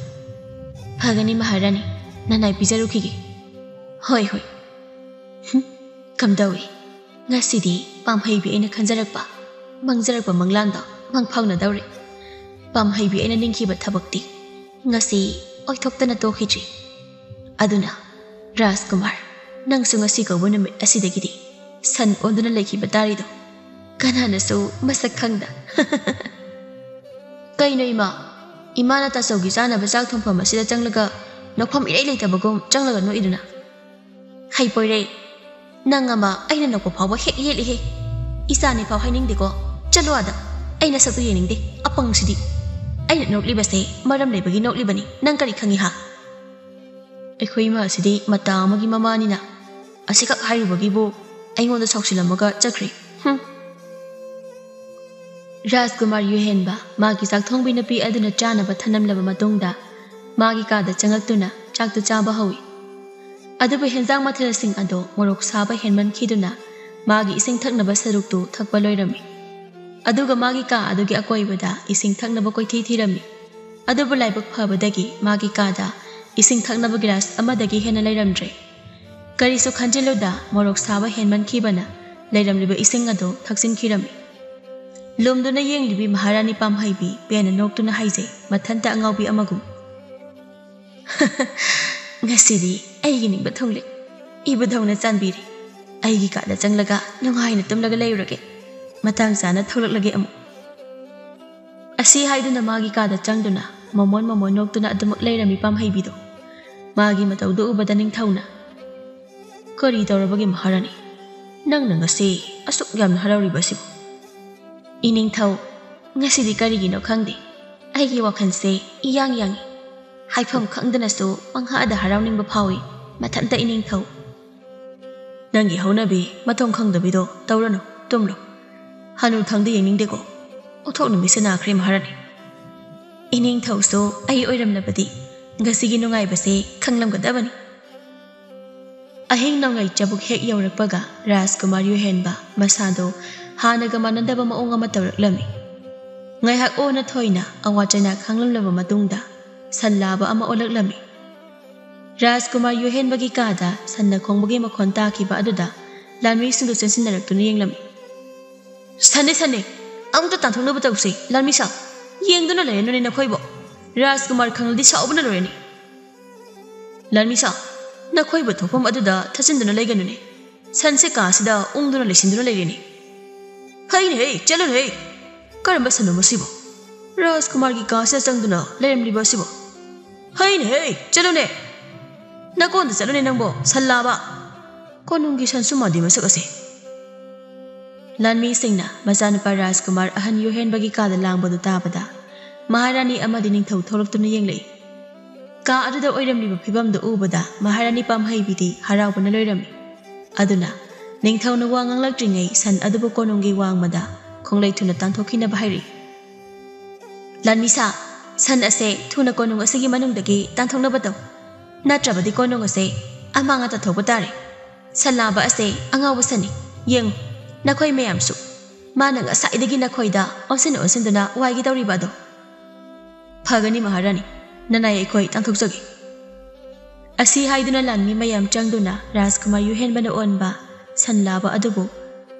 "ꯐꯒꯅꯤ ꯃꯍꯥꯔꯥꯅꯤ, ꯅꯅꯥꯏ ꯄꯤꯖꯔꯨꯈꯤꯒꯦ꯫" "ꯍꯣꯏ, ꯍꯣꯏ꯫" ꯍꯨꯝ, ꯀꯝꯗꯧꯏ? ꯉꯁꯤꯗꯤ ꯄꯥꯝꯍꯩꯕꯤ ꯑꯩꯅ ꯈꯟꯖꯔꯛꯄ, ꯃꯪꯖꯔꯛꯄ ꯃꯪꯂꯥꯟꯗꯣ ꯃꯪꯐꯥꯎꯅꯗꯧꯔꯦ꯫ ꯄꯥꯝꯍꯩꯕꯤ ꯑꯩꯅ ꯅꯤꯡꯈꯤꯕ ꯊꯕꯛꯇꯤ ꯉꯁꯤ ꯑꯣꯏꯊꯣꯛꯇꯅ ꯇꯣꯛꯈꯤꯗ꯭ꯔꯤ꯫ ꯑꯗꯨꯅ, ꯔꯥꯖꯀꯨꯃꯥꯔ, ꯅꯪꯁꯨ ꯉꯁꯤ ꯀꯧꯕ ꯅꯨꯃꯤꯠ ꯑꯁꯤꯗꯒꯤꯗꯤ ꯁꯟ ꯑꯣꯟꯗꯨꯅ ꯂꯩꯈꯤꯕ ꯇꯥꯔꯤꯗꯣ ꯀꯅꯥꯅꯁꯨ ꯃꯁꯛ ꯈꯪꯗ꯫ "ꯀꯩꯅꯣ ꯏꯃꯥ? ꯏꯃꯥꯅ ꯇꯥꯆꯧꯒꯤ ꯆꯥꯅꯕ ꯆꯥꯛ ꯊꯣꯡꯐꯝ ꯑꯁꯤꯗ ꯆꯪꯂꯒ ꯅꯣꯛꯐꯝ ꯏꯔꯩ ꯂꯩꯇꯕꯒꯨꯝ ꯆꯪꯂꯒ ꯅꯣꯛꯏꯗꯨꯅ?" "ꯍꯩꯄꯣꯏꯔꯩ, ꯅꯪ ꯑꯃ ꯑꯩꯅ ꯅꯣꯛꯄ ꯐꯥꯎꯕ ꯍꯦꯛ ꯌꯦꯠꯂꯤꯍꯦ꯫ ꯏꯆꯥꯅꯤ ꯐꯥꯎ ꯍꯥꯏꯅꯤꯡꯗꯦꯀꯣ꯫ ꯆꯠꯂꯣ ꯑꯥꯗ꯫ ꯑꯩ ꯅꯁꯛꯇꯨ ꯌꯦꯡꯅꯤꯡꯗꯦ, ꯑꯄꯪꯁꯤꯗꯤ꯫ ꯑꯩꯅ ꯅꯣꯛꯂꯤꯕꯁꯦ ꯃꯔꯝ ꯂꯩꯕꯒꯤ ꯅꯣꯛꯂꯤꯕꯅꯤ, ꯅꯪ ꯀꯔꯤ ꯈꯪꯉꯤ ꯍꯥ?" ꯑꯩꯈꯣꯏ ꯏꯃꯥ ꯑꯁꯤꯗꯤ ꯃꯇꯥ ꯑꯃꯒꯤ ꯃꯃꯥꯅꯤꯅ ꯑꯁꯤꯈꯛ ꯍꯥꯏꯔꯨꯕꯒꯤꯕꯨ ꯑꯩꯉꯣꯟꯗ ꯁꯥꯎꯁꯤꯜꯂꯝꯃꯒ ꯆꯠꯈ꯭ꯔꯦ꯫ ꯍꯨꯝ꯫ ꯔꯥꯖꯀꯨꯃꯥꯔ ꯌꯨꯍꯦꯟꯕ ꯃꯥꯒꯤ ꯆꯥꯛꯊꯣꯡꯕꯤ ꯅꯨꯄꯤ ꯑꯗꯨꯅ ꯆꯥꯅꯕ ꯊꯅꯝꯂꯕ ꯃꯇꯨꯡꯗ ꯃꯥꯒꯤ ꯀꯥꯗ ꯆꯪꯂꯛꯇꯨꯅ ꯆꯥꯛꯇꯨ ꯆꯥꯕ ꯍꯧꯏ꯫ ꯑꯗꯨꯕꯨ ꯍꯦꯟꯖꯥꯡ ꯃꯊꯦꯜꯁꯤꯡ ꯑꯗꯣ ꯃꯣꯔꯣꯛ ꯁꯥꯕ ꯍꯦꯟꯃꯟꯈꯤꯗꯨꯅ ꯃꯥꯒꯤ ꯏꯁꯤꯡ ꯊꯛꯅꯕ ꯁꯔꯨꯛꯇꯨ ꯊꯛꯄ ꯂꯣꯏꯔꯝꯃꯤ꯫ ꯑꯗꯨꯒ ꯃꯥꯒꯤ ꯀꯥ ꯑꯗꯨꯒꯤ ꯑꯀꯣꯏꯕꯗ ꯏꯁꯤꯡ ꯊꯛꯅꯕ ꯀꯣꯏꯊꯤ ꯊꯤꯔꯝꯃꯤ꯫ ꯑꯗꯨꯕꯨ ꯂꯥꯏꯕꯛ ꯐꯕꯗꯒꯤ ꯃꯥꯒꯤ ꯀꯥꯗ ꯏꯁꯤꯡ ꯊꯛꯅꯕ ꯒꯤꯂꯥꯁ ꯑꯃꯗꯒꯤ ꯍꯦꯟꯅ ꯂꯩꯔꯝꯗ꯭ꯔꯦ꯫ ꯀꯔꯤꯁꯨ ꯈꯟꯖꯤꯜꯂꯨꯗ ꯃꯣꯔꯣꯛ ꯁꯥꯕ ꯍꯦꯟꯃꯟꯈꯤꯕꯅ ꯂꯩꯔꯝꯂꯤꯕ ꯏꯁꯤꯡ ꯑꯗꯨ ꯊꯛꯆꯤꯟꯈꯤꯔꯝꯃꯤ꯫ ꯂꯨꯝꯗꯨꯅ ꯌꯦꯡꯂꯤꯕꯤ ꯃꯍꯥꯔꯥꯅꯤ ꯄꯥꯝꯍꯩꯕꯤ ꯄꯦꯟꯅ ꯅꯣꯛꯇꯨꯅ ꯍꯥꯏꯖꯩ, ꯃꯊꯟꯇ ꯑꯉꯥꯎꯕꯤ ꯑꯃꯒꯨꯝ꯫ "ꯉꯁꯤꯗꯤ ꯑꯩꯒꯤ ꯅꯤꯡꯕ ꯊꯨꯡꯂꯦ꯫ ꯏꯕꯨꯙꯧꯅ ꯆꯥꯟꯕꯤꯔꯦ꯫ ꯑꯩꯒꯤ ꯀꯥꯗ ꯆꯪꯂꯒ ꯅꯨꯡꯉꯥꯏꯅ ꯇꯨꯝꯂꯒ ꯂꯩꯔꯨꯔꯒꯦ꯫ ꯃꯇꯥꯡ ꯆꯥꯅ ꯊꯣꯛꯂꯛꯂꯒꯦ ꯑꯃꯨꯛ"꯫ ꯑꯁꯤ ꯍꯥꯏꯗꯨꯅ ꯃꯥꯒꯤ ꯀꯥꯗ ꯆꯪꯗꯨꯅ ꯃꯃꯣꯟ ꯃꯃꯣꯟ ꯅꯣꯛꯇꯨꯅ ꯑꯗꯨꯃꯛ ꯂꯩꯔꯝꯃꯤ ꯄꯥꯝꯍꯩꯕꯤꯗꯣ꯫ ꯃꯥꯒꯤ ꯃꯇꯧꯗꯨ ꯎꯕꯗ ꯅꯤꯡꯊꯧꯅ, "ꯀꯔꯤ ꯇꯧꯔꯕꯒꯦ ꯃꯍꯥꯔꯥꯅꯤ? ꯅꯪꯅ ꯉꯁꯤ ꯑꯁꯨꯛ ꯌꯥꯝꯅ ꯍꯔꯥꯎꯔꯤꯕ ꯑꯁꯤꯕꯨ?" "ꯏꯅꯤꯡꯊꯧ, ꯉꯁꯤꯗꯤ ꯀꯔꯤꯒꯤꯅꯣ ꯈꯪꯗꯦ, ꯑꯩꯒꯤ ꯋꯥꯈꯜꯁꯦ ꯏꯌꯥꯡ ꯌꯥꯡꯏ꯫ ꯍꯥꯏꯐꯝ ꯈꯪꯗꯅꯁꯨ ꯄꯪꯍꯥꯗ ꯍꯔꯥꯎꯅꯤꯡꯕ ꯐꯥꯎꯏ, ꯃꯊꯟꯇ ꯏꯅꯤꯡꯊꯧ"꯫ "ꯅꯪꯒꯤ ꯍꯧꯅꯕꯤ ꯃꯊꯣꯡ ꯈꯪꯗꯕꯤꯗꯣ ꯇꯧꯔꯅꯨ, ꯇꯨꯝꯂꯣ꯫ ꯍꯅꯨꯊꯪꯗ ꯌꯦꯡꯅꯤꯡꯗꯦꯀꯣ꯫ ꯑꯣꯟꯊꯣꯛꯅ ꯃꯤꯠꯁꯦ ꯅꯥꯈ꯭ꯔꯦ ꯃꯍꯥꯔꯥꯅꯤ꯫ ꯏꯅꯤꯡꯊꯧꯁꯨ ꯑꯩ ꯑꯣꯏꯔꯝꯂꯕꯗꯤ ꯉꯁꯤꯒꯤ ꯅꯨꯡꯉꯥꯏꯕꯁꯦ ꯈꯪꯂꯝꯒꯗꯕꯅꯤ"꯫ ꯑꯍꯤꯡ ꯅꯣꯡꯂꯩ ꯆꯕꯨꯛ ꯍꯦꯛ ꯌꯧꯔꯛꯄꯒ ꯔꯥꯖꯀꯨꯃꯥꯔ ꯌꯨꯍꯦꯟꯕ ꯃꯁꯥꯗꯣ ꯍꯥꯟꯅꯒ ꯃꯥꯟꯅꯗꯕ ꯃꯑꯣꯡ ꯑꯃ ꯇꯧꯔꯛꯂꯝꯃꯤ꯫ ꯉꯥꯏꯍꯥꯛ ꯑꯣꯟꯅ ꯊꯣꯏꯅ ꯑꯋꯥ ꯆꯩꯅꯥ ꯈꯪꯂꯝꯂꯕ ꯃꯇꯨꯡꯗ ꯁꯟ ꯂꯥꯕ ꯑꯃ ꯑꯣꯜꯂꯛꯂꯝꯃꯤ꯫ ꯔꯥꯖꯀꯨꯃꯥꯔ ꯌꯨꯍꯦꯟꯕꯒꯤ ꯀꯥꯗ ꯁꯟꯅ ꯈꯣꯡꯕꯒꯤ ꯃꯈꯣꯟ ꯇꯥꯈꯤꯕ ꯑꯗꯨꯗ ꯂꯥꯟꯃꯤꯁꯤꯡꯗꯨ ꯆꯦꯟꯁꯤꯟꯅꯔꯛꯇꯨꯅ ꯌꯦꯡꯂꯝꯃꯤ꯫ "ꯁꯟꯅꯦ, ꯁꯟꯅꯦ! ꯑꯃꯨꯛꯇ ꯇꯥꯟꯊꯣꯛꯅꯕ ꯇꯧꯁꯦ, ꯂꯥꯟꯃꯤꯁꯥ! ꯌꯦꯡꯗꯨꯅ ꯂꯩꯔꯅꯨꯅꯦ ꯅꯈꯣꯏꯕꯨ꯫ ꯔꯥꯖꯀꯨꯃꯥꯔ ꯈꯪꯂꯗꯤ ꯁꯥꯎꯕꯅ ꯂꯣꯏꯔꯅꯤ"꯫ "ꯂꯥꯟꯃꯤꯁꯥ, ꯅꯈꯣꯏꯕꯨ ꯊꯣꯛꯐꯝ ꯑꯗꯨꯗ ꯊꯠꯆꯤꯟꯗꯨꯅ ꯂꯩꯒꯅꯨꯅꯦ꯫ ꯁꯟꯁꯦ ꯀꯥꯁꯤꯗ ꯎꯪꯗꯨꯅ ꯂꯩꯁꯤꯟꯗꯨꯅ ꯂꯩꯔꯦꯅꯦ"꯫ "ꯍꯩꯅꯦ ꯍꯦ, ꯆꯠꯂꯨꯅꯦ ꯍꯦ! ꯀꯔꯝꯕ ꯁꯟꯅꯣ ꯃꯁꯤꯕꯨ? ꯔꯥꯖꯀꯨꯃꯥꯔꯒꯤ ꯀꯥꯁꯤꯗ ꯆꯪꯗꯨꯅ ꯂꯩꯔꯝꯂꯤꯕ ꯑꯁꯤꯕꯨ? ꯍꯩꯅꯦ ꯍꯦ, ꯆꯠꯂꯨꯅꯦ! ꯅꯀꯣꯟꯗ ꯆꯠꯂꯨꯅꯦ ꯅꯪꯕꯣ, ꯁꯟ ꯂꯥꯕ! ꯀꯣꯅꯨꯡꯒꯤ ꯁꯟꯁꯨ ꯃꯥꯟꯗꯦ ꯃꯁꯛ ꯑꯁꯦ"꯫ ꯂꯥꯟꯃꯤꯁꯤꯡꯅ ꯃꯆꯥꯅꯨꯄꯥ ꯔꯥꯖꯀꯨꯃꯥꯔ ꯑꯍꯟ ꯌꯨꯍꯦꯟꯕꯒꯤ ꯀꯥꯗ ꯂꯥꯡꯕꯗꯨ ꯇꯥꯕꯗ ꯃꯍꯥꯔꯥꯅꯤ ꯑꯃꯗꯤ ꯅꯤꯡꯊꯧ ꯊꯣꯛꯂꯛꯇꯨꯅ ꯌꯦꯡꯂꯛꯏ꯫ ꯀꯥ ꯑꯗꯨꯗ ꯑꯣꯏꯔꯝꯂꯤꯕ ꯐꯤꯕꯝꯗꯨ ꯎꯕꯗ ꯃꯍꯥꯔꯥꯅꯤ ꯄꯥꯝꯍꯩꯕꯤꯗꯤ ꯍꯔꯥꯎꯕꯅ ꯂꯣꯏꯔꯝꯃꯤ꯫ ꯑꯗꯨꯅ ꯅꯤꯡꯊꯧꯅ ꯋꯥ ꯉꯥꯡꯂꯛꯇ꯭ꯔꯤꯉꯩ ꯁꯟ ꯑꯗꯨꯕꯨ ꯀꯣꯅꯨꯡꯒꯤ ꯋꯥꯡꯃꯗ ꯈꯣꯡꯂꯩ ꯊꯨꯅ ꯇꯥꯟꯊꯣꯛꯈꯤꯅꯕ ꯍꯥꯏꯔꯛꯏ꯫ "ꯂꯥꯟꯃꯤꯁꯥ, ꯁꯟ ꯑꯁꯦ ꯊꯨꯅ ꯀꯣꯅꯨꯡ ꯑꯁꯤꯒꯤ ꯃꯅꯨꯡꯗꯒꯤ ꯇꯥꯟꯊꯣꯛꯅꯕ ꯇꯧ꯫ ꯅꯠꯇ꯭ꯔꯕꯗꯤ ꯀꯣꯅꯨꯡ ꯑꯁꯦ ꯑꯃꯥꯡ ꯑꯇꯥ ꯊꯣꯛꯄ ꯇꯥꯔꯦ꯫ ꯁꯟ ꯂꯥꯕ ꯑꯁꯦ ꯑꯉꯥꯎꯕ ꯁꯟꯅꯤ꯫ ꯌꯦꯡꯉꯨ, ꯅꯈꯣꯏ ꯃꯌꯥꯝꯁꯨ꯫ ꯃꯥꯅ ꯉꯁꯥꯏꯗꯒꯤ ꯅꯈꯣꯏꯗ ꯑꯣꯟꯁꯤꯟ ꯑꯣꯟꯁꯤꯟꯗꯨꯅ ꯋꯥꯏꯒꯦ ꯇꯧꯔꯤꯕ ꯑꯗꯣ"꯫ "ꯐꯒꯅꯤ ꯃꯍꯥꯔꯥꯅꯤ, ꯅꯅꯥꯏ ꯑꯩꯈꯣꯏ ꯇꯥꯟꯊꯣꯛꯆꯒꯦ"꯫ ꯑꯁꯤ ꯍꯥꯏꯗꯨꯅ ꯂꯥꯟꯃꯤ ꯃꯌꯥꯝ ꯆꯪꯗꯨꯅ ꯔꯥꯖꯀꯨꯃꯥꯔ ꯌꯨꯍꯦꯟꯕꯅ ꯑꯣꯟꯕ ꯁꯟ ꯂꯥꯕ ꯑꯗꯨꯕꯨ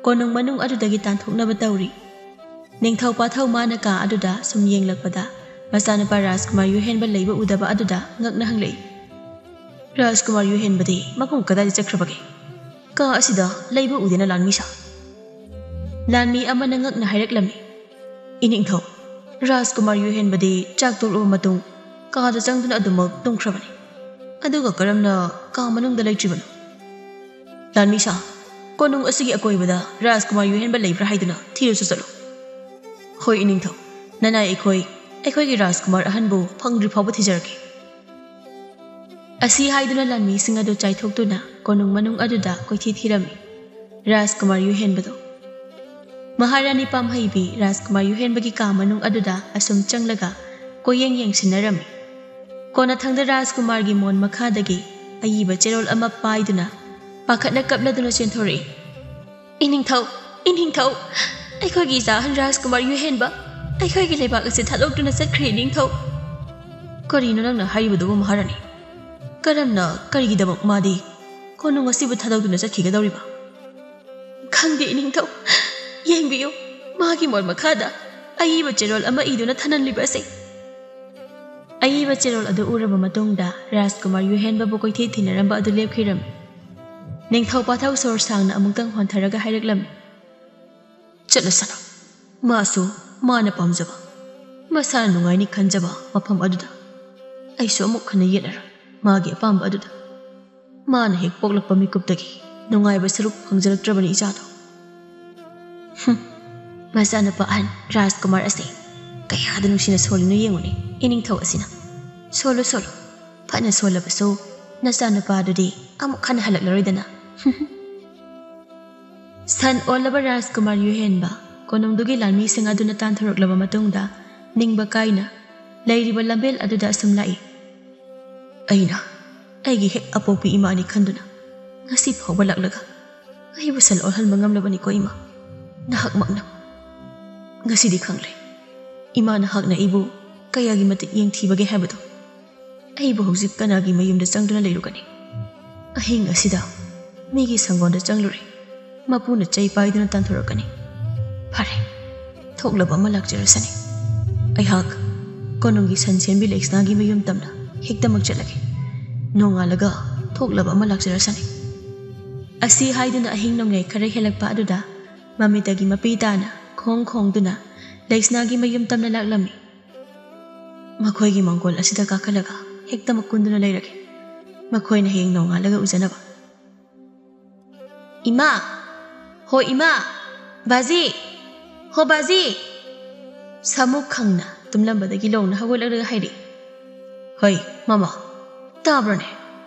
ꯀꯣꯅꯨꯡ ꯃꯅꯨꯡ ꯑꯗꯨꯗꯒꯤ ꯇꯥꯟꯊꯣꯛꯅꯕ ꯇꯧꯔꯤ꯫ ꯅꯤꯡꯊꯧ ꯄꯥꯊꯧ ꯃꯥꯅ ꯀꯥ ꯑꯗꯨꯗ ꯁꯨꯝ ꯌꯦꯡꯂꯛꯄꯗ ꯃꯆꯥꯅꯨꯄꯥ ꯔꯥꯖꯀꯨꯃꯥꯔ ꯌꯨꯍꯦꯟꯕ ꯂꯩꯕ ꯎꯗꯕ ꯑꯗꯨꯗ ꯉꯛꯅ ꯍꯪꯂꯛꯏ, "ꯔꯥꯖꯀꯨꯃꯥꯔ ꯌꯨꯍꯦꯟꯕꯗꯤ ꯃꯐꯝ ꯀꯗꯥꯏꯗ ꯆꯠꯈ꯭ꯔꯕꯒꯦ? ꯀꯥ ꯑꯁꯤꯗ ꯂꯩꯕ ꯎꯗꯦꯅ, ꯂꯥꯟꯃꯤꯁꯥ?" ꯂꯥꯟꯃꯤ ꯑꯃꯅ ꯉꯛꯅ ꯍꯥꯏꯔꯛꯂꯝꯃꯤ, "ꯏꯅꯤꯡꯊꯧ, ꯔꯥꯖꯀꯨꯃꯥꯔ ꯌꯨꯍꯦꯟꯕꯗꯤ ꯆꯥꯛ ꯇꯣꯛꯂꯕ ꯃꯇꯨꯡ ꯀꯥꯗ ꯆꯪꯗꯨꯅ ꯑꯗꯨꯃꯛ ꯇꯨꯝꯈ꯭ꯔꯕꯅꯤ꯫ ꯑꯗꯨꯒ ꯀꯔꯝꯅ ꯀꯥ ꯃꯅꯨꯡꯗ ꯂꯩꯇ꯭ꯔꯤꯕꯅꯣ? ꯂꯥꯟꯃꯤꯁꯥ, ꯀꯣꯅꯨꯡ ꯑꯁꯤꯒꯤ ꯑꯀꯣꯏꯕꯗ ꯔꯥꯖꯀꯨꯃꯥꯔ ꯌꯨꯍꯦꯟꯕ ꯂꯩꯕ꯭ꯔꯥ ꯍꯥꯏꯗꯨꯅ ꯊꯤꯔꯨꯁꯨ ꯆꯠꯂꯨ꯫" "ꯍꯣꯏ ꯏꯅꯤꯡꯊꯧ, ꯅꯅꯥꯏ ꯑꯩꯈꯣꯏ ꯑꯩꯈꯣꯏꯒꯤ ꯔꯥꯖꯀꯨꯃꯥꯔ ꯑꯍꯟꯕꯨ ꯐꯪꯗ꯭ꯔꯤ ꯐꯥꯎꯕ ꯊꯤꯖꯔꯛꯀꯦ꯫" ꯑꯁꯤ ꯍꯥꯏꯗꯨꯅ ꯂꯥꯟꯃꯤꯁꯤꯡ ꯑꯗꯨ ꯆꯥꯏꯊꯣꯛꯇꯨꯅ ꯀꯣꯅꯨꯡ ꯃꯅꯨꯡ ꯑꯗꯨꯗ ꯀꯣꯏꯊꯤ ꯊꯤꯔꯝꯃꯤ꯫ ꯔꯥꯖꯀꯨꯃꯥꯔ ꯌꯨꯍꯦꯟꯕꯗꯣ꯫ ꯃꯍꯥꯔꯥꯅꯤ ꯄꯥꯝꯍꯩꯕꯤ ꯔꯥꯖꯀꯨꯃꯥꯔ ꯌꯨꯍꯦꯟꯕꯒꯤ ꯀꯥ ꯃꯅꯨꯡ ꯑꯗꯨꯗ ꯑꯁꯨꯝ ꯆꯪꯂꯒ ꯀꯣꯌꯦꯡ ꯌꯦꯡꯁꯤꯟꯅꯔꯝꯃꯤ꯫ ꯀꯣꯟꯅꯊꯪꯗ ꯔꯥꯖꯀꯨꯃꯥꯔꯒꯤ ꯃꯣꯟ ꯃꯈꯥꯗꯒꯤ ꯑꯏꯕ ꯆꯦꯔꯣꯜ ꯑꯃ ꯄꯥꯏꯗꯨꯅ ꯄꯥꯈꯠꯅ ꯀꯞꯂꯗꯨꯅ ꯆꯦꯟꯊꯣꯔꯛꯏ꯫ "ꯏꯅꯤꯡꯊꯧ, ꯏꯅꯤꯡꯊꯧ, ꯑꯩꯈꯣꯏꯒꯤ ꯏꯆꯥ ꯑꯍꯟ ꯔꯥꯖꯀꯨꯃꯥꯔ ꯌꯨꯍꯦꯟꯕ ꯑꯩꯈꯣꯏꯒꯤ ꯂꯩꯕꯥꯛ ꯑꯁꯤ ꯊꯥꯗꯣꯛꯇꯨꯅ ꯆꯠꯈ꯭ꯔꯦ, ꯏꯅꯤꯡꯊꯧ꯫" "ꯀꯔꯤꯅꯣ ꯅꯪꯅ ꯍꯥꯏꯔꯤꯕꯗꯨꯕꯨ, ꯃꯍꯥꯔꯥꯅꯤ? ꯀꯔꯝꯅ, ꯀꯔꯤꯒꯤꯗꯃꯛ ꯃꯥꯗꯤ ꯀꯣꯅꯨꯡ ꯑꯁꯤꯕꯨ ꯊꯥꯗꯣꯛꯇꯨꯅ ꯆꯠꯈꯤꯒꯗꯧꯔꯤꯕ?" "ꯈꯪꯗꯦ, ꯏꯅꯤꯡꯊꯧ꯫ ꯌꯦꯡꯕꯤꯌꯨ, ꯃꯥꯒꯤ ꯃꯣꯟ ꯃꯈꯥꯗ ꯑꯏꯕ ꯆꯦꯔꯣꯜ ꯑꯃ ꯏꯗꯨꯅ ꯊꯅꯝꯂꯤꯕ ꯑꯁꯦ꯫" ꯑꯏꯕ ꯆꯦꯔꯣꯜ ꯑꯗꯨ ꯎꯔꯕ ꯃꯇꯨꯡꯗ ꯔꯥꯖꯀꯨꯃꯥꯔ ꯌꯨꯍꯦꯟꯕꯕꯨ ꯀꯣꯏꯊꯤ ꯊꯤꯅꯔꯝꯕ ꯑꯗꯨ ꯂꯦꯞꯈꯤꯔꯝꯃꯤ꯫ ꯅꯤꯡꯊꯧ ꯄꯥꯊꯧ ꯁꯣꯔ ꯁꯥꯡꯅ ꯑꯃꯨꯛꯇꯪ ꯍꯣꯟꯊꯔꯒ ꯍꯥꯏꯔꯛꯂꯝꯃꯤ, "ꯆꯠꯂꯁꯅꯨ, ꯃꯥꯁꯨ ꯃꯥꯅ ꯄꯥꯝꯖꯕ, ꯃꯁꯥꯅ ꯅꯨꯡꯉꯥꯏꯅꯤ ꯈꯟꯖꯕ ꯃꯐꯝ ꯑꯗꯨꯗ꯫ ꯑꯩꯁꯨ ꯑꯃꯨꯛ ꯍꯟꯅ ꯌꯦꯠꯂꯔꯣꯏ ꯃꯥꯒꯤ ꯑꯄꯥꯝꯕ ꯑꯗꯨꯗ꯫ ꯃꯥꯅ ꯍꯦꯛ ꯄꯣꯛꯂꯛꯄ ꯃꯤꯀꯨꯞꯇꯒꯤ ꯅꯨꯡꯉꯥꯏꯕ ꯁꯔꯨꯛ ꯐꯪꯖꯔꯛꯇ꯭ꯔꯕꯅꯤ ꯏꯆꯥꯗꯣ꯫" ꯍꯨꯝ, ꯃꯆꯥꯅꯨꯄꯥ ꯑꯍꯟ ꯔꯥꯖꯀꯨꯃꯥꯔ ꯑꯁꯦ ꯀꯌꯥꯗ ꯅꯨꯡꯁꯤꯅ ꯁꯣꯜꯂꯤꯅꯣ ꯌꯦꯡꯉꯨꯅꯦ, ꯏꯅꯤꯡꯊꯧ ꯑꯁꯤꯅ꯫ ꯁꯣꯜꯂꯨ, ꯁꯣꯜꯂꯨ, ꯐꯅ ꯁꯣꯜꯂꯕꯁꯨ ꯅꯆꯥꯅꯨꯄꯥꯗꯨꯗꯤ ꯑꯃꯨꯛ ꯍꯟꯅ ꯍꯜꯂꯛꯂꯔꯣꯏꯗꯅ꯫ ꯁꯟ ꯑꯣꯜꯂꯕ ꯔꯥꯖꯀꯨꯃꯥꯔ ꯌꯨꯍꯦꯟꯕ ꯀꯣꯅꯨꯡꯗꯨꯒꯤ ꯂꯥꯟꯃꯤꯁꯤꯡ ꯑꯗꯨꯅ ꯇꯥꯟꯊꯣꯔꯛꯂꯕ ꯃꯇꯨꯡꯗ ꯅꯤꯡꯕ ꯀꯥꯏꯅ ꯂꯩꯔꯤꯕ ꯂꯝꯕꯦꯜ ꯑꯗꯨꯗ ꯑꯁꯨꯝ ꯂꯥꯛꯏ꯫ "ꯑꯩꯅ ꯑꯩꯒꯤ ꯍꯦꯛ ꯑꯄꯣꯛꯄꯤ ꯏꯃꯥꯅꯤ ꯈꯟꯗꯨꯅ ꯉꯁꯤ ꯐꯥꯎꯕ ꯂꯥꯛꯂꯒ ꯑꯩꯕꯨ ꯁꯟ ꯑꯣꯜꯍꯟꯕ ꯉꯝꯂꯕꯅꯤꯀꯣ ꯏꯃꯥ, ꯅꯍꯥꯛꯃꯛꯅ꯫ ꯉꯁꯤꯗꯤ ꯈꯪꯂꯦ ꯏꯃꯥ ꯅꯍꯥꯛꯅ ꯑꯩꯕꯨ ꯀꯌꯥꯒꯤ ꯃꯇꯤꯛ ꯌꯦꯡꯊꯤꯕꯒꯦ ꯍꯥꯏꯕꯗꯣ꯫ ꯑꯩꯕꯨ ꯍꯧꯖꯤꯛ ꯀꯅꯥꯒꯤ ꯃꯌꯨꯝꯗ ꯆꯪꯗꯨꯅ ꯂꯩꯔꯨꯒꯅꯤ? ꯑꯍꯤꯡ ꯑꯁꯤꯗ ꯃꯤꯒꯤ ꯁꯪꯒꯣꯟꯗ ꯆꯪꯂꯨꯔꯦ꯫ ꯃꯄꯨꯅ ꯆꯩ ꯄꯥꯏꯗꯨꯅ ꯇꯥꯟꯊꯣꯔꯛꯀꯅꯤ꯫ ꯐꯔꯦ, ꯊꯣꯛꯂꯕ ꯑꯃ ꯂꯥꯛꯆꯔꯁꯅꯤ꯫ ꯑꯩꯍꯥꯛ ꯀꯣꯅꯨꯡꯒꯤ ꯁꯟ ꯁꯦꯝꯕꯤ ꯂꯩꯁꯅꯥꯒꯤ ꯃꯌꯨꯝ ꯇꯝꯅ ꯍꯦꯛꯇꯃꯛ ꯆꯠꯂꯒꯦ꯫ ꯅꯣꯡꯉꯥꯜꯂꯒ ꯊꯣꯛꯂꯕ ꯑꯃ ꯂꯥꯛꯆꯔꯁꯅꯤ꯫ ꯑꯁꯤ ꯍꯥꯏꯗꯨꯅ ꯑꯍꯤꯡ ꯅꯣꯡꯌꯥꯏ ꯈꯔ ꯍꯦꯜꯂꯛꯄ ꯑꯗꯨꯗ ꯃꯃꯤꯇꯒꯤ ꯃꯄꯤ ꯇꯥꯅ ꯈꯣꯡ ꯈꯣꯡꯗꯨꯅ ꯂꯩꯁꯅꯥꯒꯤ ꯃꯌꯨꯝ ꯇꯝꯅ ꯂꯥꯛꯂꯝꯃꯤ꯫ ꯃꯈꯣꯏꯒꯤ ꯃꯪꯒꯣꯜ ꯑꯁꯤꯗ ꯀꯥꯈꯠꯂꯒ ꯍꯦꯛꯇꯃꯛ ꯀꯨꯟꯗꯨꯅ ꯂꯩꯔꯒꯦ꯫ ꯃꯈꯣꯏꯅ ꯍꯌꯦꯡ ꯅꯣꯡꯉꯥꯜꯂꯒ ꯎꯖꯅꯕ꯫ "ꯏꯃꯥ! ꯍꯣ ꯏꯃꯥ! ꯕꯥꯖꯤ! ꯍꯣ ꯕꯥꯖꯤ!" ꯁꯥꯃꯨꯛ ꯈꯪꯅ ꯇꯨꯝꯂꯝꯕꯗꯒꯤ ꯂꯣꯡꯅ ꯍꯧꯒꯠꯂꯛꯂꯒ ꯍꯥꯏꯔꯛꯏ꯫ "ꯍꯣꯏ, ꯃꯃꯥ꯫ ꯇꯥꯕ꯭ꯔꯅꯦ?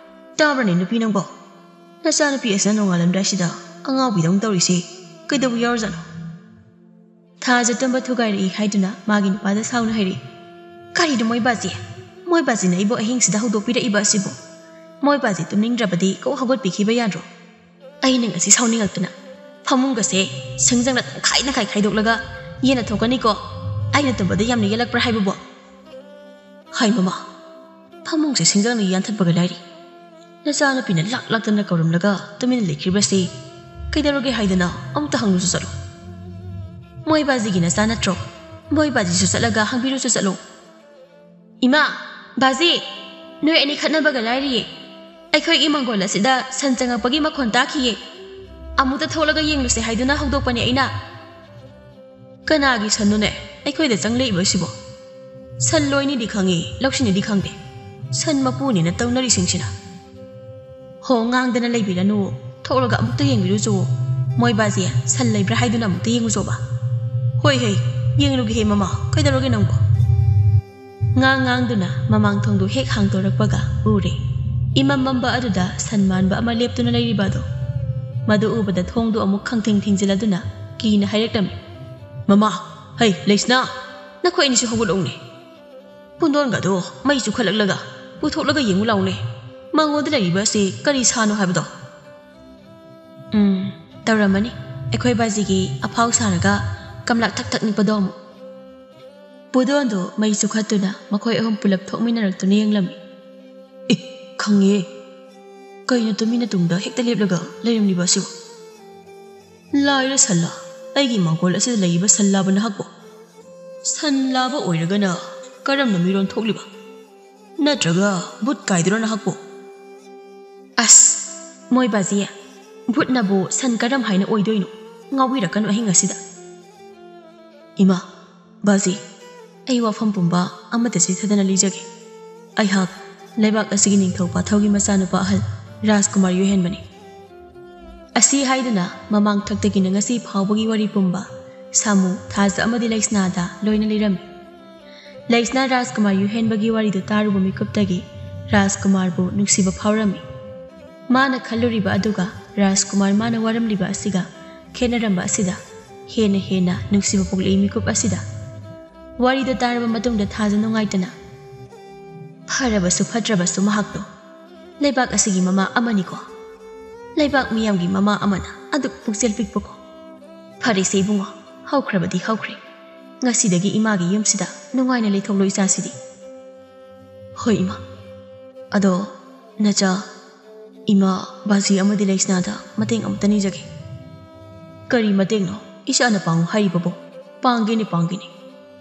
ꯇꯥꯕ꯭ꯔꯅꯦ, ꯅꯨꯄꯤ ꯅꯪꯕꯣ? ꯅꯆꯥꯅꯨꯄꯤ ꯑꯁꯤꯅ ꯅꯣꯡꯉꯥꯜꯂꯝꯗꯥꯏꯁꯤꯗ ꯑꯉꯥꯎꯕꯤꯗꯧꯅ ꯇꯧꯔꯤꯁꯤ ꯀꯩꯗꯧꯕ ꯌꯥꯎꯔꯖꯥꯠꯅꯣ?" ꯊꯥꯖ ꯇꯨꯝꯕ ꯊꯨꯒꯥꯏꯔꯛꯏ ꯍꯥꯏꯗꯨꯅ ꯃꯥꯒꯤ ꯅꯨꯄꯥꯗ ꯁꯥꯎꯅ ꯍꯥꯏꯔꯛꯏ꯫ "ꯀꯔꯤꯅꯣ ꯃꯣꯏ ꯕꯥꯖꯤ? ꯃꯣꯏ ꯕꯥꯖꯤꯅ ꯑꯩꯕꯨ ꯑꯍꯤꯡꯁꯤꯗ ꯍꯧꯗꯣꯛꯄꯤꯔꯛꯏꯕ ꯑꯁꯤꯕꯨ? ꯃꯣꯏ ꯕꯥꯖꯤ ꯇꯨꯝꯅꯤꯡꯗ꯭ꯔꯕꯗꯤ ꯀꯣꯛ ꯍꯧꯒꯠꯄꯤꯈꯤꯕ ꯌꯥꯗ꯭ꯔꯣ? ꯑꯩꯅ ꯉꯁꯤ ꯁꯥꯎꯅꯤꯡꯉꯛꯇꯅ ꯐꯃꯨꯡꯒꯁꯦ ꯁꯤꯡꯖꯪꯅ ꯇꯪꯈꯥꯏ ꯇꯪꯈꯥꯏ ꯈꯥꯏꯗꯣꯛꯂꯒ ꯌꯦꯟꯅ ꯊꯣꯛꯀꯅꯤꯀꯣ꯫ ꯑꯩꯅ ꯇꯨꯝꯕꯗ ꯌꯥꯝꯅ ꯌꯦꯜꯂꯛꯄ꯭ꯔꯥ ꯍꯥꯏꯕꯕꯨ?" "ꯍꯥꯏ ꯃꯃꯥ, ꯐꯃꯨꯡꯁꯦ ꯁꯤꯡꯖꯪꯅ ꯌꯥꯟꯊꯠꯄꯒ ꯂꯥꯏꯔꯤ꯫ ꯅꯆꯥꯅꯨꯄꯤꯅ ꯂꯥꯛ ꯂꯥꯛꯇꯅ ꯀꯧꯔꯝꯂꯒ ꯇꯨꯃꯤꯟꯅ ꯂꯩꯈ꯭ꯔꯤꯕꯁꯤ ꯀꯩꯗꯧꯔꯒꯦ ꯍꯥꯏꯗꯅ ꯑꯃꯨꯛꯇ ꯍꯪꯂꯨꯁꯨ ꯆꯠꯂꯨ꯫ ꯃꯣꯏ ꯕꯥꯖꯤꯒꯤ ꯅꯆꯥ ꯅꯠꯇ꯭ꯔꯣ? ꯃꯣꯏ ꯕꯥꯖꯤꯁꯨ ꯆꯠꯂꯒ ꯍꯪꯕꯤꯔꯨꯁꯨ ꯆꯠꯂꯨ꯫ ꯏꯃꯥ, ꯕꯥꯖꯤ, ꯅꯣꯏ ꯑꯅꯤ ꯈꯠꯅꯕꯒ ꯂꯥꯏꯔꯤꯌꯦ꯫ ꯑꯩꯈꯣꯏꯒꯤ ꯃꯪꯒꯣꯜ ꯑꯁꯤꯗ ꯁꯟ ꯆꯪꯉꯛꯄꯒꯤ ꯃꯈꯣꯟ ꯇꯥꯈꯤꯌꯦ꯫ ꯑꯃꯨꯛꯇ ꯊꯣꯛꯂꯒ ꯌꯦꯡꯂꯨꯁꯦ ꯍꯥꯏꯗꯨꯅ ꯍꯧꯗꯣꯛꯄꯅꯦ ꯑꯩꯅ꯫ ꯀꯅꯥꯒꯤ ꯁꯟꯅꯣꯅꯦ ꯑꯩꯈꯣꯏꯗ ꯆꯪꯂꯛꯏꯕꯁꯤꯕꯣ? ꯁꯟ ꯂꯣꯏꯅꯤꯗꯤ ꯈꯪꯉꯤ, ꯂꯧꯁꯤꯅꯤꯗꯤ ꯈꯪꯗꯦ꯫ ꯁꯟ ꯃꯄꯨꯅꯤꯅ ꯇꯧꯅꯔꯤꯁꯤꯡꯁꯤꯅ꯫ ꯍꯣ, ꯉꯥꯡꯗꯅ ꯂꯩꯕꯤꯔꯅꯨ, ꯊꯣꯛꯂꯒ ꯑꯃꯨꯛꯇ ꯌꯦꯡꯕꯤꯔꯨꯆꯣ꯫ ꯃꯣꯏ ꯕꯥꯖꯤ ꯁꯟ ꯂꯩꯕ꯭ꯔꯥ ꯍꯥꯏꯗꯨꯅ ꯑꯃꯨꯛꯇ ꯌꯦꯡꯉꯨꯆꯣꯕ꯫ ꯍꯣꯏ, ꯍꯣꯏ, ꯌꯦꯡꯂꯨꯒꯦꯍꯦ ꯃꯃꯥ, ꯀꯩꯗꯧꯔꯒꯦ ꯅꯪꯕꯣ? ꯉꯥꯡ ꯉꯥꯡꯗꯨꯅ ꯃꯃꯥꯡ ꯊꯣꯡꯗꯨ ꯍꯦꯛ ꯍꯥꯡꯗꯣꯔꯛꯄꯒ ꯎꯔꯦ꯫ ꯏꯃꯝ ꯃꯝꯕ ꯑꯗꯨꯗ ꯁꯟ ꯃꯥꯟꯕ ꯑꯃ ꯂꯦꯞꯇꯨꯅ ꯂꯩꯔꯤꯕ ꯑꯗꯣ꯫ ꯃꯗꯨ ꯎꯕꯗ ꯊꯣꯡꯗꯨ ꯑꯃꯨꯛ ꯈꯪꯊꯤꯡ ꯊꯤꯡꯖꯤꯜꯂꯗꯨꯅ ꯀꯤꯅ ꯍꯥꯏꯔꯛꯂꯝꯃꯤ꯫ "ꯃꯃꯥ, ꯍꯩ, ꯂꯩꯁꯅꯥ, ꯅꯈꯣꯏ ꯑꯅꯤꯁꯨ ꯍꯧꯒꯠꯂꯛꯎꯅꯦ꯫ ꯄꯨꯟꯗꯣꯟꯒꯗꯣ ꯃꯩ ꯆꯨꯈꯠꯂꯛꯂꯒ ꯄꯨꯊꯣꯛꯂꯒ ꯌꯦꯡꯉꯨ ꯂꯥꯎꯅꯦ꯫ ꯃꯉꯣꯟꯗ ꯂꯩꯔꯤꯕ ꯑꯁꯤ ꯀꯔꯤ ꯁꯥꯅꯣ ꯍꯥꯏꯕꯗꯣ?" "ꯎꯝ, ꯇꯧꯔꯝꯃꯅꯤ꯫ ꯑꯩꯈꯣꯏ ꯕꯥꯖꯤꯒꯤ ꯑꯐꯥꯎ ꯁꯥꯔꯒ ꯀꯝꯂꯥꯛ ꯊꯛ ꯊꯛ ꯅꯤꯛꯄꯗꯣ ꯑꯃꯨꯛ꯫" ꯄꯨꯗꯣꯟꯗꯨ ꯃꯩ ꯆꯨꯈꯠꯇꯨꯅ ꯃꯈꯣꯏ ꯑꯍꯨꯝ ꯄꯨꯂꯞ ꯊꯣꯛꯃꯤꯟꯅꯔꯛꯇꯨꯅ ꯌꯦꯡꯂꯝꯃꯤ꯫ ꯑꯦ, ꯈꯪꯉꯦ꯫ ꯀꯩꯅꯣ ꯇꯨꯃꯤꯟꯅ ꯇꯨꯡꯗ ꯍꯦꯛꯇ ꯂꯦꯞꯂꯒ ꯂꯩꯔꯝꯂꯤꯕ ꯑꯁꯤꯕꯨ? ꯂꯥꯏꯔ ꯁꯜꯂꯥ, ꯑꯩꯒꯤ ꯃꯥꯡꯒꯣꯜ ꯑꯁꯤꯗ ꯂꯩꯔꯤꯕ ꯁꯜꯂꯥꯕ ꯅꯍꯥꯛꯄꯨ? ꯁꯟ ꯂꯥꯕ ꯑꯣꯏꯔꯒꯅ ꯀꯔꯝꯅ ꯃꯤꯔꯣꯟ ꯊꯣꯛꯂꯤꯕ? ꯅꯠꯇ꯭ꯔꯒ ꯚꯨꯠ ꯀꯥꯏꯗꯨꯔꯣ ꯅꯍꯥꯛꯄꯨ? ꯑꯁ, ꯃꯣꯏ ꯕꯥꯖꯤ, ꯚꯨꯠꯅꯕꯨ ꯁꯟ ꯀꯔꯝ ꯍꯥꯏꯅ ꯑꯣꯏꯗꯣꯏꯅꯣ? ꯉꯥꯎꯕꯤꯔꯛꯀꯅꯨ ꯑꯍꯤꯡ ꯑꯁꯤꯗ꯫ ꯏꯃꯥ, ꯕꯥꯖꯤ, ꯑꯩ ꯋꯥꯐꯝ ꯄꯨꯝꯕ ꯑꯃꯠꯇ ꯆꯤꯊꯗꯅ ꯂꯤꯖꯒꯦ꯫ ꯑꯩꯍꯥꯛ ꯂꯩꯕꯥꯛ ꯑꯁꯤꯒꯤ ꯅꯤꯡꯊꯧ ꯄꯥꯊꯧꯒꯤ ꯃꯆꯥꯅꯨꯄꯥ ꯑꯍꯜ ꯔꯥꯖꯀꯨꯃꯥꯔ ꯌꯨꯍꯦꯟꯕꯅꯤ꯫ ꯑꯁꯤ ꯍꯥꯏꯗꯨꯅ ꯃꯃꯥꯡ ꯊꯛꯇꯒꯤꯅ ꯉꯁꯤ ꯐꯥꯎꯕꯒꯤ ꯋꯥꯔꯤ ꯄꯨꯝꯕ ꯁꯥꯃꯨ, ꯊꯥꯖ ꯑꯃꯗꯤ ꯂꯩꯁꯅꯥꯗ ꯂꯣꯏꯅ ꯂꯤꯔꯝꯃꯤ꯫ ꯂꯩꯁꯅꯥ ꯔꯥꯖꯀꯨꯃꯥꯔ ꯌꯨꯍꯦꯟꯕꯒꯤ ꯋꯥꯔꯤꯗꯨ ꯇꯥꯔꯨꯕ ꯃꯤꯀꯨꯞꯇꯒꯤ ꯔꯥꯖꯀꯨꯃꯥꯔꯕꯨ ꯅꯨꯡꯁꯤꯕ ꯐꯥꯎꯔꯝꯃꯤ꯫ ꯃꯥꯅ ꯈꯜꯂꯨꯔꯤꯕ ꯑꯗꯨꯒ ꯔꯥꯖꯀꯨꯃꯥꯔ ꯃꯥꯅ ꯋꯥꯔꯝꯂꯤꯕ ꯑꯁꯤꯒ ꯈꯦꯠꯅꯔꯝꯕ ꯑꯁꯤꯗ ꯍꯦꯟꯅ ꯍꯦꯟꯅ ꯅꯨꯡꯁꯤꯕ ꯄꯣꯛꯂꯛꯏ ꯃꯤꯀꯨꯞ ꯑꯁꯤꯗ꯫ ꯋꯥꯔꯤꯗꯨ ꯇꯥꯔꯕ ꯃꯇꯨꯡꯗ ꯊꯥꯖ ꯅꯨꯡꯉꯥꯏꯇꯅ, "ꯐꯔꯕꯁꯨ ꯐꯠꯇ꯭ꯔꯕꯁꯨ ꯃꯍꯥꯛꯇꯣ ꯂꯩꯕꯥꯛ ꯑꯁꯤꯒꯤ ꯃꯃꯥ ꯑꯃꯅꯤꯀꯣ꯫ ꯂꯩꯕꯥꯛ ꯃꯤꯌꯥꯝꯒꯤ ꯃꯃꯥ ꯑꯃꯅ ꯑꯗꯨꯛ ꯄꯨꯛꯆꯦꯜ ꯄꯤꯛꯄꯀꯣ꯫ ꯐꯔꯦꯁꯦ ꯏꯕꯨꯡꯉꯣ, ꯍꯧꯈ꯭ꯔꯕꯗꯤ ꯍꯧꯈ꯭ꯔꯦ꯫ ꯉꯁꯤꯗꯒꯤ ꯏꯃꯥꯒꯤ ꯌꯨꯝꯁꯤꯗ ꯅꯨꯡꯉꯥꯏꯅ ꯂꯩꯊꯣꯛꯂꯣ ꯏꯆꯥꯁꯤꯗꯤ꯫" "ꯍꯣꯏ ꯏꯃꯥ꯫ ꯑꯗꯣ ꯅꯆꯥ, ꯏꯃꯥ, ꯕꯥꯖꯤ ꯑꯃꯗꯤ ꯂꯩꯁꯅꯥꯗ ꯃꯇꯦꯡ ꯑꯃꯇ ꯅꯤꯖꯒꯦ꯫" "ꯀꯔꯤ ꯃꯇꯦꯡꯅꯣ ꯏꯆꯥꯅ ꯄꯥꯡꯉꯨ ꯍꯥꯏꯔꯤꯕꯕꯣ? ꯄꯥꯡꯒꯦꯅꯦ, ꯄꯥꯡꯒꯦꯅꯦ꯫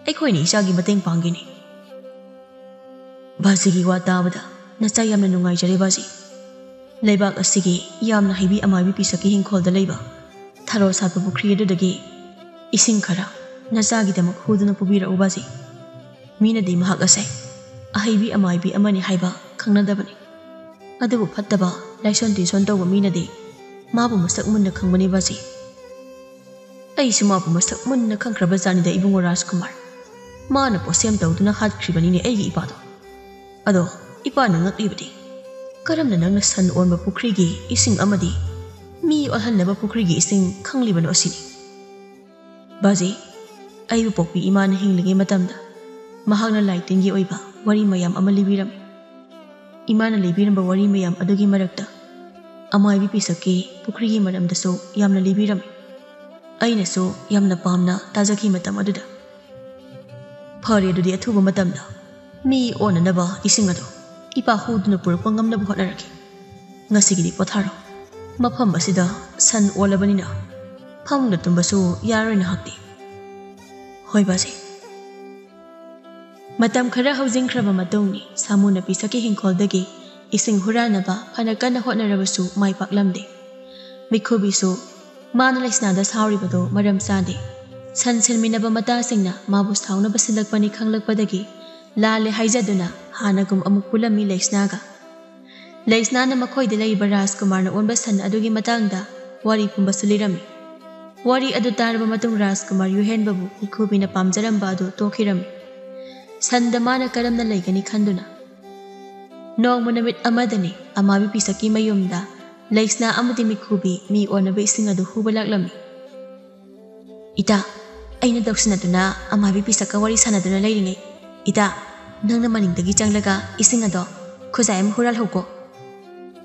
ꯑꯩꯈꯣꯏꯅ ꯏꯆꯥꯒꯤ ꯃꯇꯦꯡ ꯄꯥꯡꯒꯦꯅꯦ꯫" "ꯕꯥꯖꯤꯒꯤ ꯋꯥ ꯇꯥꯕꯗ ꯅꯆꯥ ꯌꯥꯝꯅ ꯅꯨꯡꯉꯥꯏꯖꯔꯦ ꯕꯥꯖꯤ꯫ ꯂꯩꯕꯥꯛ ꯑꯁꯤꯒꯤ ꯌꯥꯝꯅ ꯍꯩꯕꯤ ꯑꯃꯥꯏꯕꯤ ꯄꯤꯁꯛꯀꯤ ꯍꯤꯡꯈꯣꯜꯗ ꯂꯩꯕ ꯊꯔꯣ ꯁꯥꯠꯄ ꯄꯨꯈ꯭ꯔꯤ ꯑꯗꯨꯗꯒꯤ ꯏꯁꯤꯡ ꯈꯔ ꯅꯆꯥꯒꯤꯗꯃꯛ ꯍꯨꯗꯨꯅ ꯄꯨꯕꯤꯔꯛꯎ ꯕꯥꯖꯤ꯫ ꯃꯤꯅꯗꯤ ꯃꯍꯥꯛ ꯑꯁꯦ ꯑꯍꯩꯕꯤ ꯑꯃꯥꯏꯕꯤ ꯑꯃꯅꯤ ꯍꯥꯏꯕ ꯈꯪꯅꯗꯕꯅꯤ꯫ ꯑꯗꯨꯕꯨ ꯐꯠꯇꯕ ꯂꯥꯏꯁꯣꯟ ꯇꯤꯟꯁꯣꯟ ꯇꯧꯕ ꯃꯤꯅꯗꯤ ꯃꯥꯕꯨ ꯃꯁꯛ ꯃꯨꯟꯅ ꯈꯪꯕꯅꯤ ꯕꯥꯖꯤ꯫" "ꯑꯩꯁꯨ ꯃꯥꯕꯨ ꯃꯁꯛ ꯃꯨꯟꯅ ꯈꯪꯈ꯭ꯔꯕ ꯖꯥꯠꯅꯤꯗ ꯏꯕꯨꯡꯉꯣ ꯔꯥꯖꯀꯨꯃꯥꯔ꯫ ꯃꯥꯅ ꯄꯣꯠꯁꯦꯝ ꯇꯧꯗꯨꯅ ꯍꯥꯠꯈ꯭ꯔꯤꯕꯅꯤꯅꯦ ꯑꯩꯒꯤ ꯏꯄꯥꯗꯣ꯫ ꯑꯗꯣ ꯏꯄꯥꯅ ꯉꯛꯂꯤꯕꯗꯤ ꯀꯔꯝꯅ ꯅꯪꯅ ꯁꯟ ꯑꯣꯟꯕ ꯄꯨꯈ꯭ꯔꯤꯒꯤ ꯏꯁꯤꯡ ꯑꯃꯗꯤ ꯃꯤ ꯑꯣꯜꯍꯟꯅꯕ ꯄꯨꯈ꯭ꯔꯤꯒꯤ ꯏꯁꯤꯡ ꯈꯪꯂꯤꯕꯅꯣ ꯑꯁꯤꯅꯤ꯫" "ꯕꯥꯖꯤ, ꯑꯩꯕꯨ ꯄꯣꯛꯄꯤ ꯏꯃꯥꯅ ꯍꯤꯡꯂꯤꯉꯩ ꯃꯇꯝꯗ ꯃꯍꯥꯛꯅ ꯂꯥꯏ ꯇꯤꯟꯒꯤ ꯑꯣꯏꯕ ꯋꯥꯔꯤ ꯃꯌꯥꯝ ꯑꯃ ꯂꯤꯕꯤꯔꯝꯃꯤ꯫ ꯏꯃꯥꯅ ꯂꯤꯕꯤꯔꯝꯕ ꯋꯥꯔꯤ ꯃꯌꯥꯝ ꯑꯗꯨꯒꯤ ꯃꯔꯛꯇ ꯑꯃꯥꯏꯕꯤ ꯄꯤꯁꯛꯀꯤ ꯄꯨꯈ꯭ꯔꯤꯒꯤ ꯃꯔꯝꯗꯁꯨ ꯌꯥꯝꯅ ꯂꯤꯕꯤꯔꯝꯃꯤ꯫ ꯑꯩꯅꯁꯨ ꯌꯥꯝꯅ ꯄꯥꯝꯅ ꯇꯥꯖꯈꯤ ꯃꯇꯝ ꯑꯗꯨꯗ꯫ ꯐꯔꯦ, ꯑꯗꯨꯗꯤ ꯑꯊꯨꯕ ꯃꯇꯝꯗ ꯃꯤ ꯑꯣꯟꯅꯅꯕ ꯏꯁꯤꯡ ꯑꯗꯣ ꯏꯄꯥ ꯍꯨꯗꯨꯅ ꯄꯨꯔꯛꯄ ꯉꯝꯅꯕ ꯍꯣꯠꯅꯔꯛꯀꯦ꯫ ꯉꯁꯤꯒꯤꯗꯤ ꯄꯣꯊꯥꯔꯣ꯫ ꯃꯐꯝ ꯑꯁꯤꯗ ꯁꯟ ꯑꯣꯜꯂꯕꯅꯤꯅ ꯐꯃꯨꯡꯗ ꯇꯨꯝꯕꯁꯨ ꯌꯥꯔꯣꯏ ꯅꯍꯥꯛꯇꯤ꯫ ꯍꯣꯏ ꯕꯥꯖꯤ꯫ ꯃꯇꯝ ꯈꯔ ꯍꯧꯖꯤꯟꯈ꯭ꯔꯕ ꯃꯇꯨꯡ ꯁꯥꯃꯨꯅ ꯄꯤꯁꯛꯀꯤ ꯍꯤꯡꯈꯣꯜꯗꯒꯤ ꯏꯁꯤꯡ ꯍꯨꯔꯥꯟꯅꯕ ꯐꯅ ꯀꯟꯅ ꯍꯣꯠꯅꯔꯕꯁꯨ ꯃꯥꯏ ꯄꯥꯛꯂꯝꯗꯦ꯫ ꯃꯤꯈꯨꯕꯤꯁꯨ ꯃꯥꯅ ꯂꯩꯁꯅꯥꯗ ꯁꯥꯎꯔꯤꯕꯗꯨ ꯃꯔꯝ ꯆꯥꯗꯦ꯫ ꯁꯟ ꯁꯤꯟꯃꯤꯟꯅꯕ ꯃꯇꯥꯁꯤꯡꯅ ꯃꯥꯕꯨ ꯁꯥꯎꯅꯕ ꯁꯤꯜꯂꯛꯄꯅꯤ ꯈꯪꯂꯛꯄꯗꯒꯤ ꯂꯥꯜꯂꯦ ꯍꯥꯏꯖꯗꯨꯅ ꯍꯥꯟꯅꯒꯨꯝ ꯑꯃꯨꯛ ꯄꯨꯜꯂꯝꯃꯤ ꯂꯩꯁꯅꯥꯒ꯫ ꯂꯩꯁꯅꯥꯅ ꯃꯈꯣꯏꯗ ꯂꯩꯔꯤꯕ ꯔꯥꯖꯀꯨꯃꯥꯔꯅ ꯑꯣꯟꯕ ꯁꯟ ꯑꯗꯨꯒꯤ ꯃꯇꯥꯡꯗ ꯋꯥꯔꯤ ꯄꯨꯝꯕꯁꯨ ꯂꯤꯔꯝꯃꯤ꯫ ꯋꯥꯔꯤ ꯑꯗꯨ ꯇꯥꯔꯕ ꯃꯇꯨꯡ ꯔꯥꯖꯀꯨꯃꯥꯔ ꯌꯨꯍꯦꯟꯕꯕꯨ ꯃꯤꯈꯨꯕꯤꯅ ꯄꯥꯝꯖꯔꯝꯕ ꯑꯗꯨ ꯇꯣꯛꯈꯤꯔꯝꯃꯤ꯫ ꯁꯟꯗ ꯃꯥꯅ ꯀꯔꯝꯅ ꯂꯩꯒꯅꯤ ꯈꯟꯗꯨꯅ꯫ ꯅꯣꯡꯃ ꯅꯨꯃꯤꯠ ꯑꯃꯗꯅꯤ ꯑꯃꯥꯕꯤ ꯄꯤꯁꯛꯀꯤ ꯃꯌꯨꯝꯗ ꯂꯩꯁꯅꯥ ꯑꯃꯗꯤ ꯃꯤꯈꯨꯕꯤ ꯃꯤ ꯑꯣꯟꯅꯕ ꯏꯁꯤꯡ ꯑꯗꯨ ꯍꯨꯕ ꯂꯥꯛꯂꯝꯃꯤ꯫ ꯏꯇꯥ, ꯑꯩꯅ ꯇꯧꯁꯤꯟꯅꯗꯨꯅ ꯑꯃꯥꯕꯤ ꯄꯤꯁꯛꯀ ꯋꯥꯔꯤ ꯁꯥꯟꯅꯗꯨꯅ ꯂꯩꯔꯤꯉꯩ, ꯏꯇꯥ, ꯅꯪꯅ ꯃꯅꯤꯡꯗꯒꯤ ꯆꯪꯂꯒ ꯏꯁꯤꯡ ꯑꯗꯣ ꯈꯨꯖꯥꯏ ꯑꯃ ꯍꯨꯔꯥꯜꯍꯧꯀꯣ꯫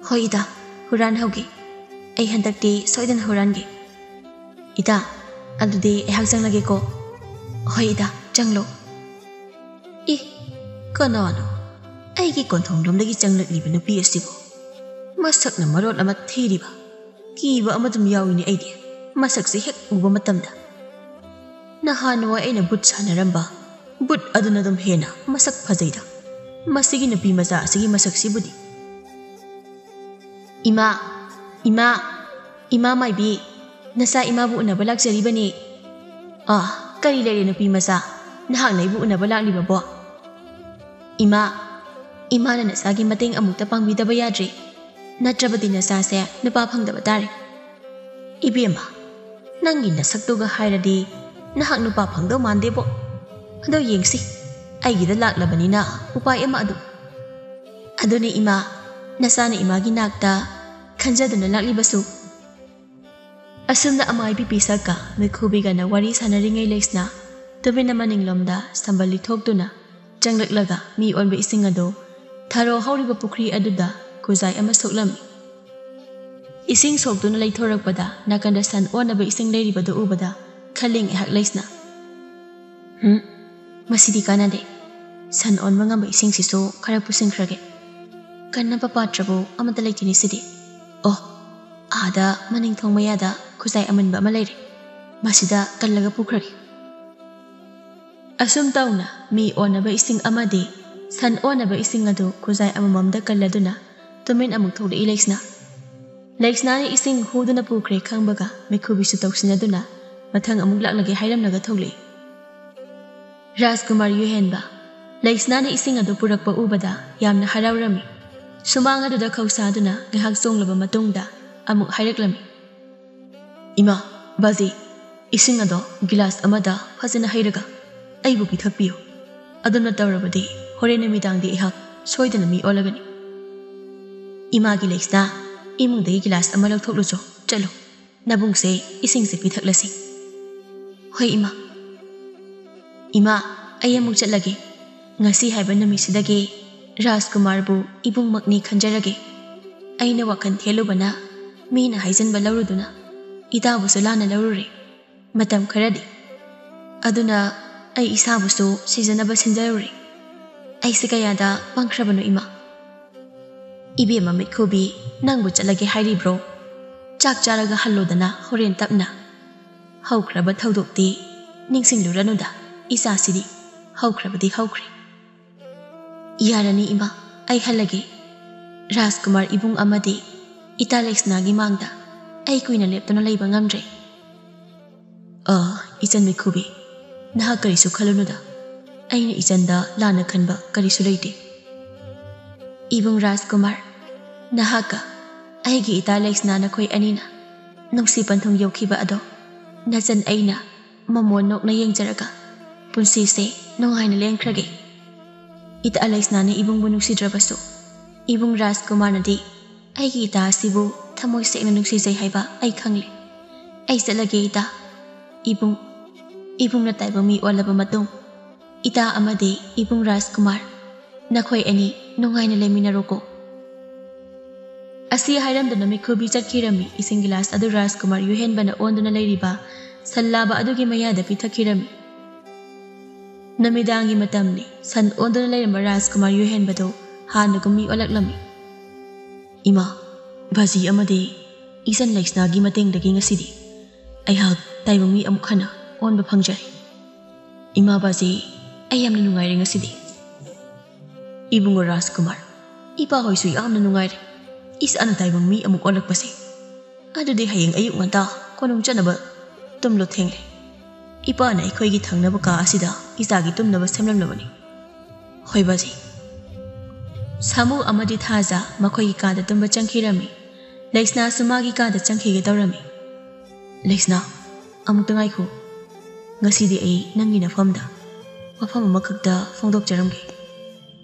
ꯍꯣꯏ ꯏꯇꯥ, ꯍꯨꯔꯥꯟꯍꯧꯒꯦ꯫ ꯑꯩ ꯍꯟꯗꯛꯇꯤ ꯁꯣꯏꯗꯅ ꯍꯨꯔꯥꯟꯒꯦ꯫ ꯏꯇꯥ, ꯑꯗꯨꯗꯤ ꯑꯩꯍꯥꯛ ꯆꯪꯂꯒꯦꯀꯣ꯫ ꯍꯣꯏ ꯏꯇꯥ, ꯆꯪꯂꯣ꯫ ꯏ, ꯀꯅꯥꯅꯣ ꯑꯩꯒꯤ ꯀꯣꯟꯊꯣꯡꯂꯣꯝꯗꯒꯤ ꯆꯪꯂꯛꯂꯤꯕ ꯅꯨꯄꯤ ꯑꯁꯤꯕꯨ? ꯃꯁꯛꯅ ꯃꯔꯣꯜ ꯑꯃ ꯊꯤꯔꯤꯕ, ꯀꯤꯕ ꯑꯃ ꯑꯗꯨꯝ ꯌꯥꯎꯏꯅꯦ ꯑꯩꯗꯤ ꯃꯁꯛꯁꯦ ꯍꯦꯛ ꯎꯕ ꯃꯇꯝꯗ꯫ ꯅꯍꯥꯟꯋꯥꯏ ꯑꯩꯅ ꯕꯨꯠ ꯁꯥꯟꯅꯔꯝꯕ ꯕꯨꯠ ꯑꯗꯨꯅ ꯑꯗꯨꯝ ꯍꯦꯟꯅ ꯃꯁꯛ ꯐꯖꯩꯗ꯫ ꯃꯁꯤꯒꯤ ꯅꯨꯄꯤ ꯃꯆꯥ ꯑꯁꯤꯒꯤ ꯃꯁꯛꯁꯤꯕꯨꯗꯤ꯫ ꯏꯃꯥ, ꯏꯃꯥ, ꯏꯃꯥ ꯃꯥꯏꯕꯤ, ꯅꯆꯥ ꯏꯃꯥꯕꯨ ꯎꯅꯕ ꯂꯥꯛꯆꯔꯤꯕꯅꯤ꯫ ꯑꯥ, ꯀꯔꯤ ꯂꯩꯔꯦ ꯅꯨꯄꯤ ꯃꯆꯥ? ꯅꯍꯥꯛꯅ ꯑꯩꯕꯨ ꯎꯅꯕ ꯂꯥꯛꯂꯤꯕꯕꯣ? ꯏꯃꯥ, ꯏꯃꯥꯅ ꯅꯆꯥꯒꯤ ꯃꯇꯦꯡ ꯑꯃꯨꯛꯇ ꯄꯥꯡꯕꯤꯗꯕ ꯌꯥꯗ꯭ꯔꯤ꯫ ꯅꯠꯇ꯭ꯔꯕꯗꯤ ꯅꯆꯥꯁꯦ ꯅꯨꯄꯥ ꯐꯪꯗꯕ ꯇꯥꯔꯦ꯫ ꯏꯕꯦꯝꯃ, ꯅꯪꯒꯤ ꯅꯁꯛꯇꯨꯒ ꯍꯥꯏꯔꯗꯤ ꯅꯍꯥꯛ ꯅꯨꯄꯥ ꯐꯪꯗꯧ ꯃꯥꯟꯗꯦꯕꯣ꯫ ꯑꯗꯣ ꯌꯦꯡꯁꯤ, ꯑꯩꯒꯤꯗ ꯂꯥꯛꯂꯕꯅꯤꯅ ꯎꯄꯥꯏ ꯑꯃ ꯑꯗꯨꯝ꯫ ꯑꯗꯨꯅꯤ ꯏꯃꯥ, ꯅꯆꯥꯅ ꯏꯃꯥꯒꯤ ꯅꯥꯛꯇ ꯈꯟꯖꯗꯨꯅ ꯂꯥꯛꯂꯤꯕꯁꯨ꯫ ꯑꯁꯨꯝꯅ ꯑꯃꯥꯏꯕꯤ ꯄꯤꯁꯛꯀ ꯃꯤꯈꯨꯕꯤꯒꯅ ꯋꯥꯔꯤ ꯁꯥꯟꯅꯔꯤꯉꯩ ꯂꯩꯁꯅꯥ ꯇꯨꯃꯤꯟꯅ ꯃꯅꯤꯡꯂꯣꯝꯗ ꯁꯝꯕꯜ ꯂꯤꯊꯣꯛꯇꯨꯅ ꯆꯪꯂꯛꯂꯒ ꯃꯤ ꯑꯣꯟꯕ ꯏꯁꯤꯡ ꯑꯗꯨ ꯊꯔꯣ ꯍꯧꯔꯤꯕ ꯄꯨꯈ꯭ꯔꯤ ꯑꯗꯨꯗ ꯈꯨꯖꯥꯏ ꯑꯃ ꯁꯣꯛꯂꯝꯃꯤ꯫ ꯏꯁꯤꯡ ꯁꯣꯛꯇꯨꯅ ꯂꯩꯊꯣꯔꯛꯄꯗ ꯅꯥꯀꯟꯗ ꯁꯟ ꯑꯣꯟꯅꯕ ꯏꯁꯤꯡ ꯂꯩꯔꯤꯕꯗꯨ ꯎꯕꯗ ꯈꯜꯂꯤ ꯉꯥꯏꯍꯥꯛ ꯂꯩꯁꯅꯥ꯫ ꯍꯨꯝ, ꯃꯁꯤꯗꯤ ꯀꯥꯟꯅꯗꯦ꯫ ꯁꯟ ꯑꯣꯟꯕ ꯉꯝꯕ ꯏꯁꯤꯡꯁꯤꯁꯨ ꯈꯔ ꯄꯨꯁꯤꯟꯈ꯭ꯔꯒꯦ꯫ ꯀꯟꯅꯕ ꯄꯥꯇ꯭ꯔꯕꯨ ꯑꯃꯠꯇ ꯂꯩꯇꯦꯅꯦ ꯁꯤꯗꯤ꯫ ꯑꯣ, ꯑꯥꯗ ꯃꯅꯤꯡ ꯊꯣꯡ ꯃꯌꯥꯗ ꯈꯨꯖꯥꯏ ꯑꯃꯟꯕ ꯑꯃ ꯂꯩꯔꯦ꯫ ꯃꯁꯤꯗ ꯀꯜꯂꯒ ꯄꯨꯈ꯭ꯔꯒꯦ꯫ ꯑꯁꯨꯝ ꯇꯧꯅ ꯃꯤ ꯑꯣꯟꯅꯕ ꯏꯁꯤꯡ ꯑꯃꯗꯤ ꯁꯟ ꯑꯣꯟꯅꯕ ꯏꯁꯤꯡ ꯑꯗꯨ ꯈꯨꯖꯥꯏ ꯑꯃꯃꯝꯗ ꯀꯜꯂꯗꯨꯅ ꯇꯨꯃꯤꯟ ꯑꯃꯨꯛ ꯊꯣꯛꯂꯛꯏ ꯂꯩꯁꯅꯥ꯫ ꯂꯩꯁꯅꯥꯅ ꯏꯁꯤꯡ ꯍꯨꯗꯨꯅ ꯄꯨꯈ꯭ꯔꯦ ꯈꯪꯕꯒ ꯃꯤꯈꯨꯕꯤꯁꯨ ꯇꯧꯁꯤꯟꯅꯗꯨꯅ ꯃꯊꯪ ꯑꯃꯨꯛ ꯂꯥꯛꯂꯒꯦ ꯍꯥꯏꯔꯝꯂꯒ ꯊꯣꯛꯂꯛꯏ꯫ ꯔꯥꯖꯀꯨꯃꯥꯔ ꯌꯨꯍꯦꯟꯕ ꯂꯩꯁꯅꯥꯅ ꯏꯁꯤꯡ ꯑꯗꯨ ꯄꯨꯔꯛꯄ ꯎꯕꯗ ꯌꯥꯝꯅ ꯍꯔꯥꯎꯔꯝꯃꯤ꯫ ꯁꯨꯃꯥꯡ ꯑꯗꯨꯗ ꯈꯧꯁꯥꯗꯨꯅ ꯉꯥꯏꯍꯥꯛ ꯆꯣꯡꯂꯕ ꯃꯇꯨꯡꯗ ꯑꯃꯨꯛ ꯍꯥꯏꯔꯛꯂꯝꯃꯤ꯫ "ꯏꯃꯥ, ꯕꯥꯖꯤ, ꯏꯁꯤꯡ ꯑꯗꯣ ꯒꯤꯂꯥꯁ ꯑꯃꯗ ꯐꯖꯅ ꯍꯩꯔꯒ ꯑꯩꯕꯨ ꯄꯤꯊꯛꯄꯤꯌꯨ꯫ ꯑꯗꯨꯝꯅ ꯇꯧꯔꯕꯗꯤ ꯍꯣꯔꯦꯟ ꯅꯨꯃꯤꯗꯥꯡꯗꯤ ꯑꯩꯍꯥꯛ ꯁꯣꯏꯗꯅ ꯃꯤ ꯑꯣꯜꯂꯒꯅꯤ꯫ ꯏꯃꯥꯒꯤ ꯂꯩꯁꯅꯥ, ꯏꯃꯨꯡꯗꯒꯤ ꯒꯤꯂꯥꯁ ꯑꯃ ꯂꯧꯊꯣꯛꯂꯨꯆꯣ, ꯆꯠꯂꯨ꯫ ꯅꯕꯨꯡꯁꯦ ꯏꯁꯤꯡꯁꯦ ꯄꯤꯊꯛꯂꯁꯤ꯫" "ꯍꯣꯏ ꯏꯃꯥ꯫" "ꯏꯃꯥ, ꯑꯩ ꯑꯃꯨꯛ ꯆꯠꯂꯒꯦ꯫ ꯉꯁꯤ ꯍꯥꯏꯕ ꯅꯨꯃꯤꯠꯁꯤꯗꯒꯤ ꯔꯥꯖꯀꯨꯃꯥꯔꯕꯨ ꯏꯕꯨꯡꯃꯛꯅꯤ ꯈꯟꯖꯔꯒꯦ꯫ ꯑꯩꯅ ꯋꯥꯈꯜ ꯊꯦꯜꯂꯨꯕꯅ ꯃꯤꯅ ꯍꯥꯏꯖꯟꯕ ꯂꯧꯔꯨꯗꯨꯅ ꯏꯇꯥꯕꯨꯁꯨ ꯂꯥꯟꯅ ꯂꯧꯔꯨꯔꯦ ꯃꯇꯝ ꯈꯔꯗꯤ꯫ ꯑꯗꯨꯅ ꯑꯩ ꯏꯁꯥꯕꯨꯁꯨ ꯁꯤꯖꯅꯕ ꯁꯤꯟꯖꯔꯨꯔꯦ꯫ ꯑꯩꯁꯦ ꯀꯌꯥꯗ ꯄꯪꯈ꯭ꯔꯕꯅꯣ ꯏꯃꯥ꯫" "ꯏꯕꯦꯝꯃ ꯃꯤꯠꯈꯨꯕꯤ, ꯅꯪꯕꯨ ꯆꯠꯂꯒꯦ ꯍꯥꯏꯔꯤꯕ꯭ꯔꯣ? ꯆꯥꯛ ꯆꯥꯔꯒ ꯍꯜꯂꯣꯗꯅ ꯍꯣꯔꯦꯟ ꯇꯞꯅ꯫ ꯍꯧꯈ꯭ꯔꯕ ꯊꯧꯗꯣꯛꯇꯤ ꯅꯤꯡꯁꯤꯡꯂꯨꯔꯅꯨꯗ, ꯏꯆꯥꯁꯤꯗꯤ ꯍꯧꯈ꯭ꯔꯕꯗꯤ ꯍꯧꯈ꯭ꯔꯦ꯫" "ꯌꯥꯔꯅꯤ ꯏꯃꯥ, ꯑꯩ ꯍꯜꯂꯒꯦ꯫ ꯔꯥꯖꯀꯨꯃꯥꯔ ꯏꯕꯨꯡ ꯑꯃꯗꯤ ꯏꯇꯥ ꯂꯩꯁꯅꯥꯒꯤ ꯃꯥꯡꯗ ꯑꯩ ꯀꯨꯏꯅ ꯂꯦꯞꯇꯨꯅ ꯂꯩꯕ ꯉꯝꯗ꯭ꯔꯦ꯫" "ꯑ, ꯏꯆꯟ ꯃꯤꯈꯨꯕꯤ, ꯅꯍꯥꯛ ꯀꯔꯤꯁꯨ ꯈꯜꯂꯨꯅꯨꯗ꯫ ꯑꯩꯅ ꯏꯆꯟꯗ ꯂꯥꯟꯅ ꯈꯟꯕ ꯀꯔꯤꯁꯨ ꯂꯩꯇꯦ꯫" "ꯏꯕꯨꯡ ꯔꯥꯖꯀꯨꯃꯥꯔ, ꯅꯍꯥꯛꯀ ꯑꯩꯒꯤ ꯏꯇꯥ ꯂꯩꯁꯅꯥ ꯅꯈꯣꯏ ꯑꯅꯤꯅ ꯅꯨꯡꯁꯤ ꯄꯟꯊꯨꯡ ꯌꯧꯈꯤꯕ ꯑꯗꯣ ꯅꯆꯟ ꯑꯩꯅ ꯃꯃꯣꯟ ꯅꯣꯛꯅ ꯌꯦꯡꯖꯔꯒ ꯄꯨꯟꯁꯤꯁꯦ ꯅꯨꯡꯉꯥꯏꯅ ꯂꯦꯟꯈ꯭ꯔꯒꯦ꯫ ꯏꯇꯥ ꯂꯩꯁꯅꯥꯅ ꯏꯕꯨꯡꯕꯨ ꯅꯨꯡꯁꯤꯗ꯭ꯔꯕꯁꯨ, ꯏꯕꯨꯡ ꯔꯥꯖꯀꯨꯃꯥꯔꯅꯗꯤ ꯑꯩꯒꯤ ꯏꯇꯥ ꯑꯁꯤꯕꯨ ꯊꯃꯣꯏ ꯁꯦꯡꯅ ꯅꯨꯡꯁꯤꯖꯩ ꯍꯥꯏꯕ ꯑꯩ ꯈꯪꯂꯦ꯫ ꯑꯩ ꯆꯠꯂꯒꯦ ꯏꯇꯥ꯫ ꯏꯕꯨꯡ, ꯏꯕꯨꯡꯅ ꯇꯥꯏꯕꯪ ꯃꯤ ꯑꯣꯜꯂꯕ ꯃꯇꯨꯡ, ꯏꯇꯥ ꯑꯃꯗꯤ ꯏꯕꯨꯡ ꯔꯥꯖꯀꯨꯃꯥꯔ, ꯅꯈꯣꯏ ꯑꯅꯤ ꯅꯨꯡꯉꯥꯏꯅ ꯂꯩꯃꯤꯟꯅꯔꯣꯀꯣ꯫" ꯑꯁꯤ ꯍꯥꯏꯔꯝꯗꯨꯅ ꯃꯤꯈꯨꯕꯤ ꯆꯠꯈꯤꯔꯝꯃꯤ꯫ ꯏꯁꯤꯡ ꯒꯤꯂꯥꯁ ꯑꯗꯨ ꯔꯥꯖꯀꯨꯃꯥꯔ ꯌꯨꯍꯦꯟꯕꯅ ꯑꯣꯟꯗꯨꯅ ꯂꯩꯔꯤꯕ ꯁꯟ ꯂꯥꯕ ꯑꯗꯨꯒꯤ ꯃꯌꯥꯗ ꯄꯤꯊꯛꯈꯤꯔꯝꯃꯤ꯫ ꯅꯨꯃꯤꯗꯥꯡꯒꯤ ꯃꯇꯝꯅꯤ꯫ ꯁꯟ ꯑꯣꯟꯗꯨꯅ ꯂꯩꯔꯝꯕ ꯔꯥꯖꯀꯨꯃꯥꯔ ꯌꯨꯍꯦꯟꯕꯗꯨ ꯍꯥꯟꯅꯒꯨꯝ ꯃꯤ ꯑꯣꯜꯂꯛꯂꯝꯃꯤ꯫ "ꯏꯃꯥ, ꯕꯥꯖꯤ ꯑꯃꯗꯤ ꯏꯆꯟ ꯂꯩꯁꯅꯥꯒꯤ ꯃꯇꯦꯡꯗꯒꯤ ꯉꯁꯤꯗꯤ ꯑꯩꯍꯥꯛ ꯇꯥꯏꯕꯪ ꯃꯤ ꯑꯃꯨꯛ ꯍꯟꯅ ꯑꯣꯟꯕ ꯐꯪꯖꯔꯦ꯫ ꯏꯃꯥ ꯕꯥꯖꯤ, ꯑꯩ ꯌꯥꯝꯅ ꯅꯨꯡꯉꯥꯏꯔꯦ ꯉꯁꯤꯗꯤ꯫" "ꯏꯕꯨꯡꯉꯣ ꯔꯥꯖꯀꯨꯃꯥꯔ, ꯏꯄꯥ ꯍꯣꯏꯁꯨ ꯌꯥꯝꯅ ꯅꯨꯡꯉꯥꯏꯔꯦ꯫ ꯏꯆꯥꯅ ꯇꯥꯏꯕꯪ ꯃꯤ ꯑꯃꯨꯛ ꯑꯣꯜꯂꯛꯄꯁꯦ꯫ ꯑꯗꯨꯗꯤ ꯍꯌꯦꯡ ꯑꯌꯨꯛ ꯉꯟꯇꯥ ꯀꯣꯅꯨꯡ ꯆꯠꯅꯕ ꯇꯨꯝꯂꯣ ꯊꯦꯡꯂꯦ꯫ ꯏꯄꯥꯅ ꯑꯩꯈꯣꯏꯒꯤ ꯊꯪꯅꯕ ꯀꯥ ꯑꯁꯤꯗ ꯏꯆꯥꯒꯤ ꯇꯨꯝꯅꯕ ꯁꯦꯝꯂꯝꯂꯕꯅꯤ꯫" "ꯍꯣꯏ ꯕꯥꯖꯤ꯫" ꯁꯥꯃꯨ ꯑꯃꯗꯤ ꯊꯥꯖ ꯃꯈꯣꯏꯒꯤ ꯀꯥꯗ ꯇꯨꯝꯕ ꯆꯪꯈꯤꯔꯝꯃꯤ꯫ ꯂꯩꯁꯅꯥꯁꯨ ꯃꯥꯒꯤ ꯀꯥꯗ ꯆꯪꯈꯤꯒꯦ ꯇꯧꯔꯝꯃꯤ꯫ "ꯂꯩꯁꯅꯥ, ꯑꯃꯨꯛꯇ ꯉꯥꯏꯈꯣ꯫ ꯉꯁꯤꯗꯤ ꯑꯩ ꯅꯪꯒꯤ ꯅꯐꯝꯗ ꯋꯥꯐꯝ ꯑꯃꯈꯛꯇ ꯐꯣꯡꯗꯣꯛꯆꯔꯝꯒꯦ꯫"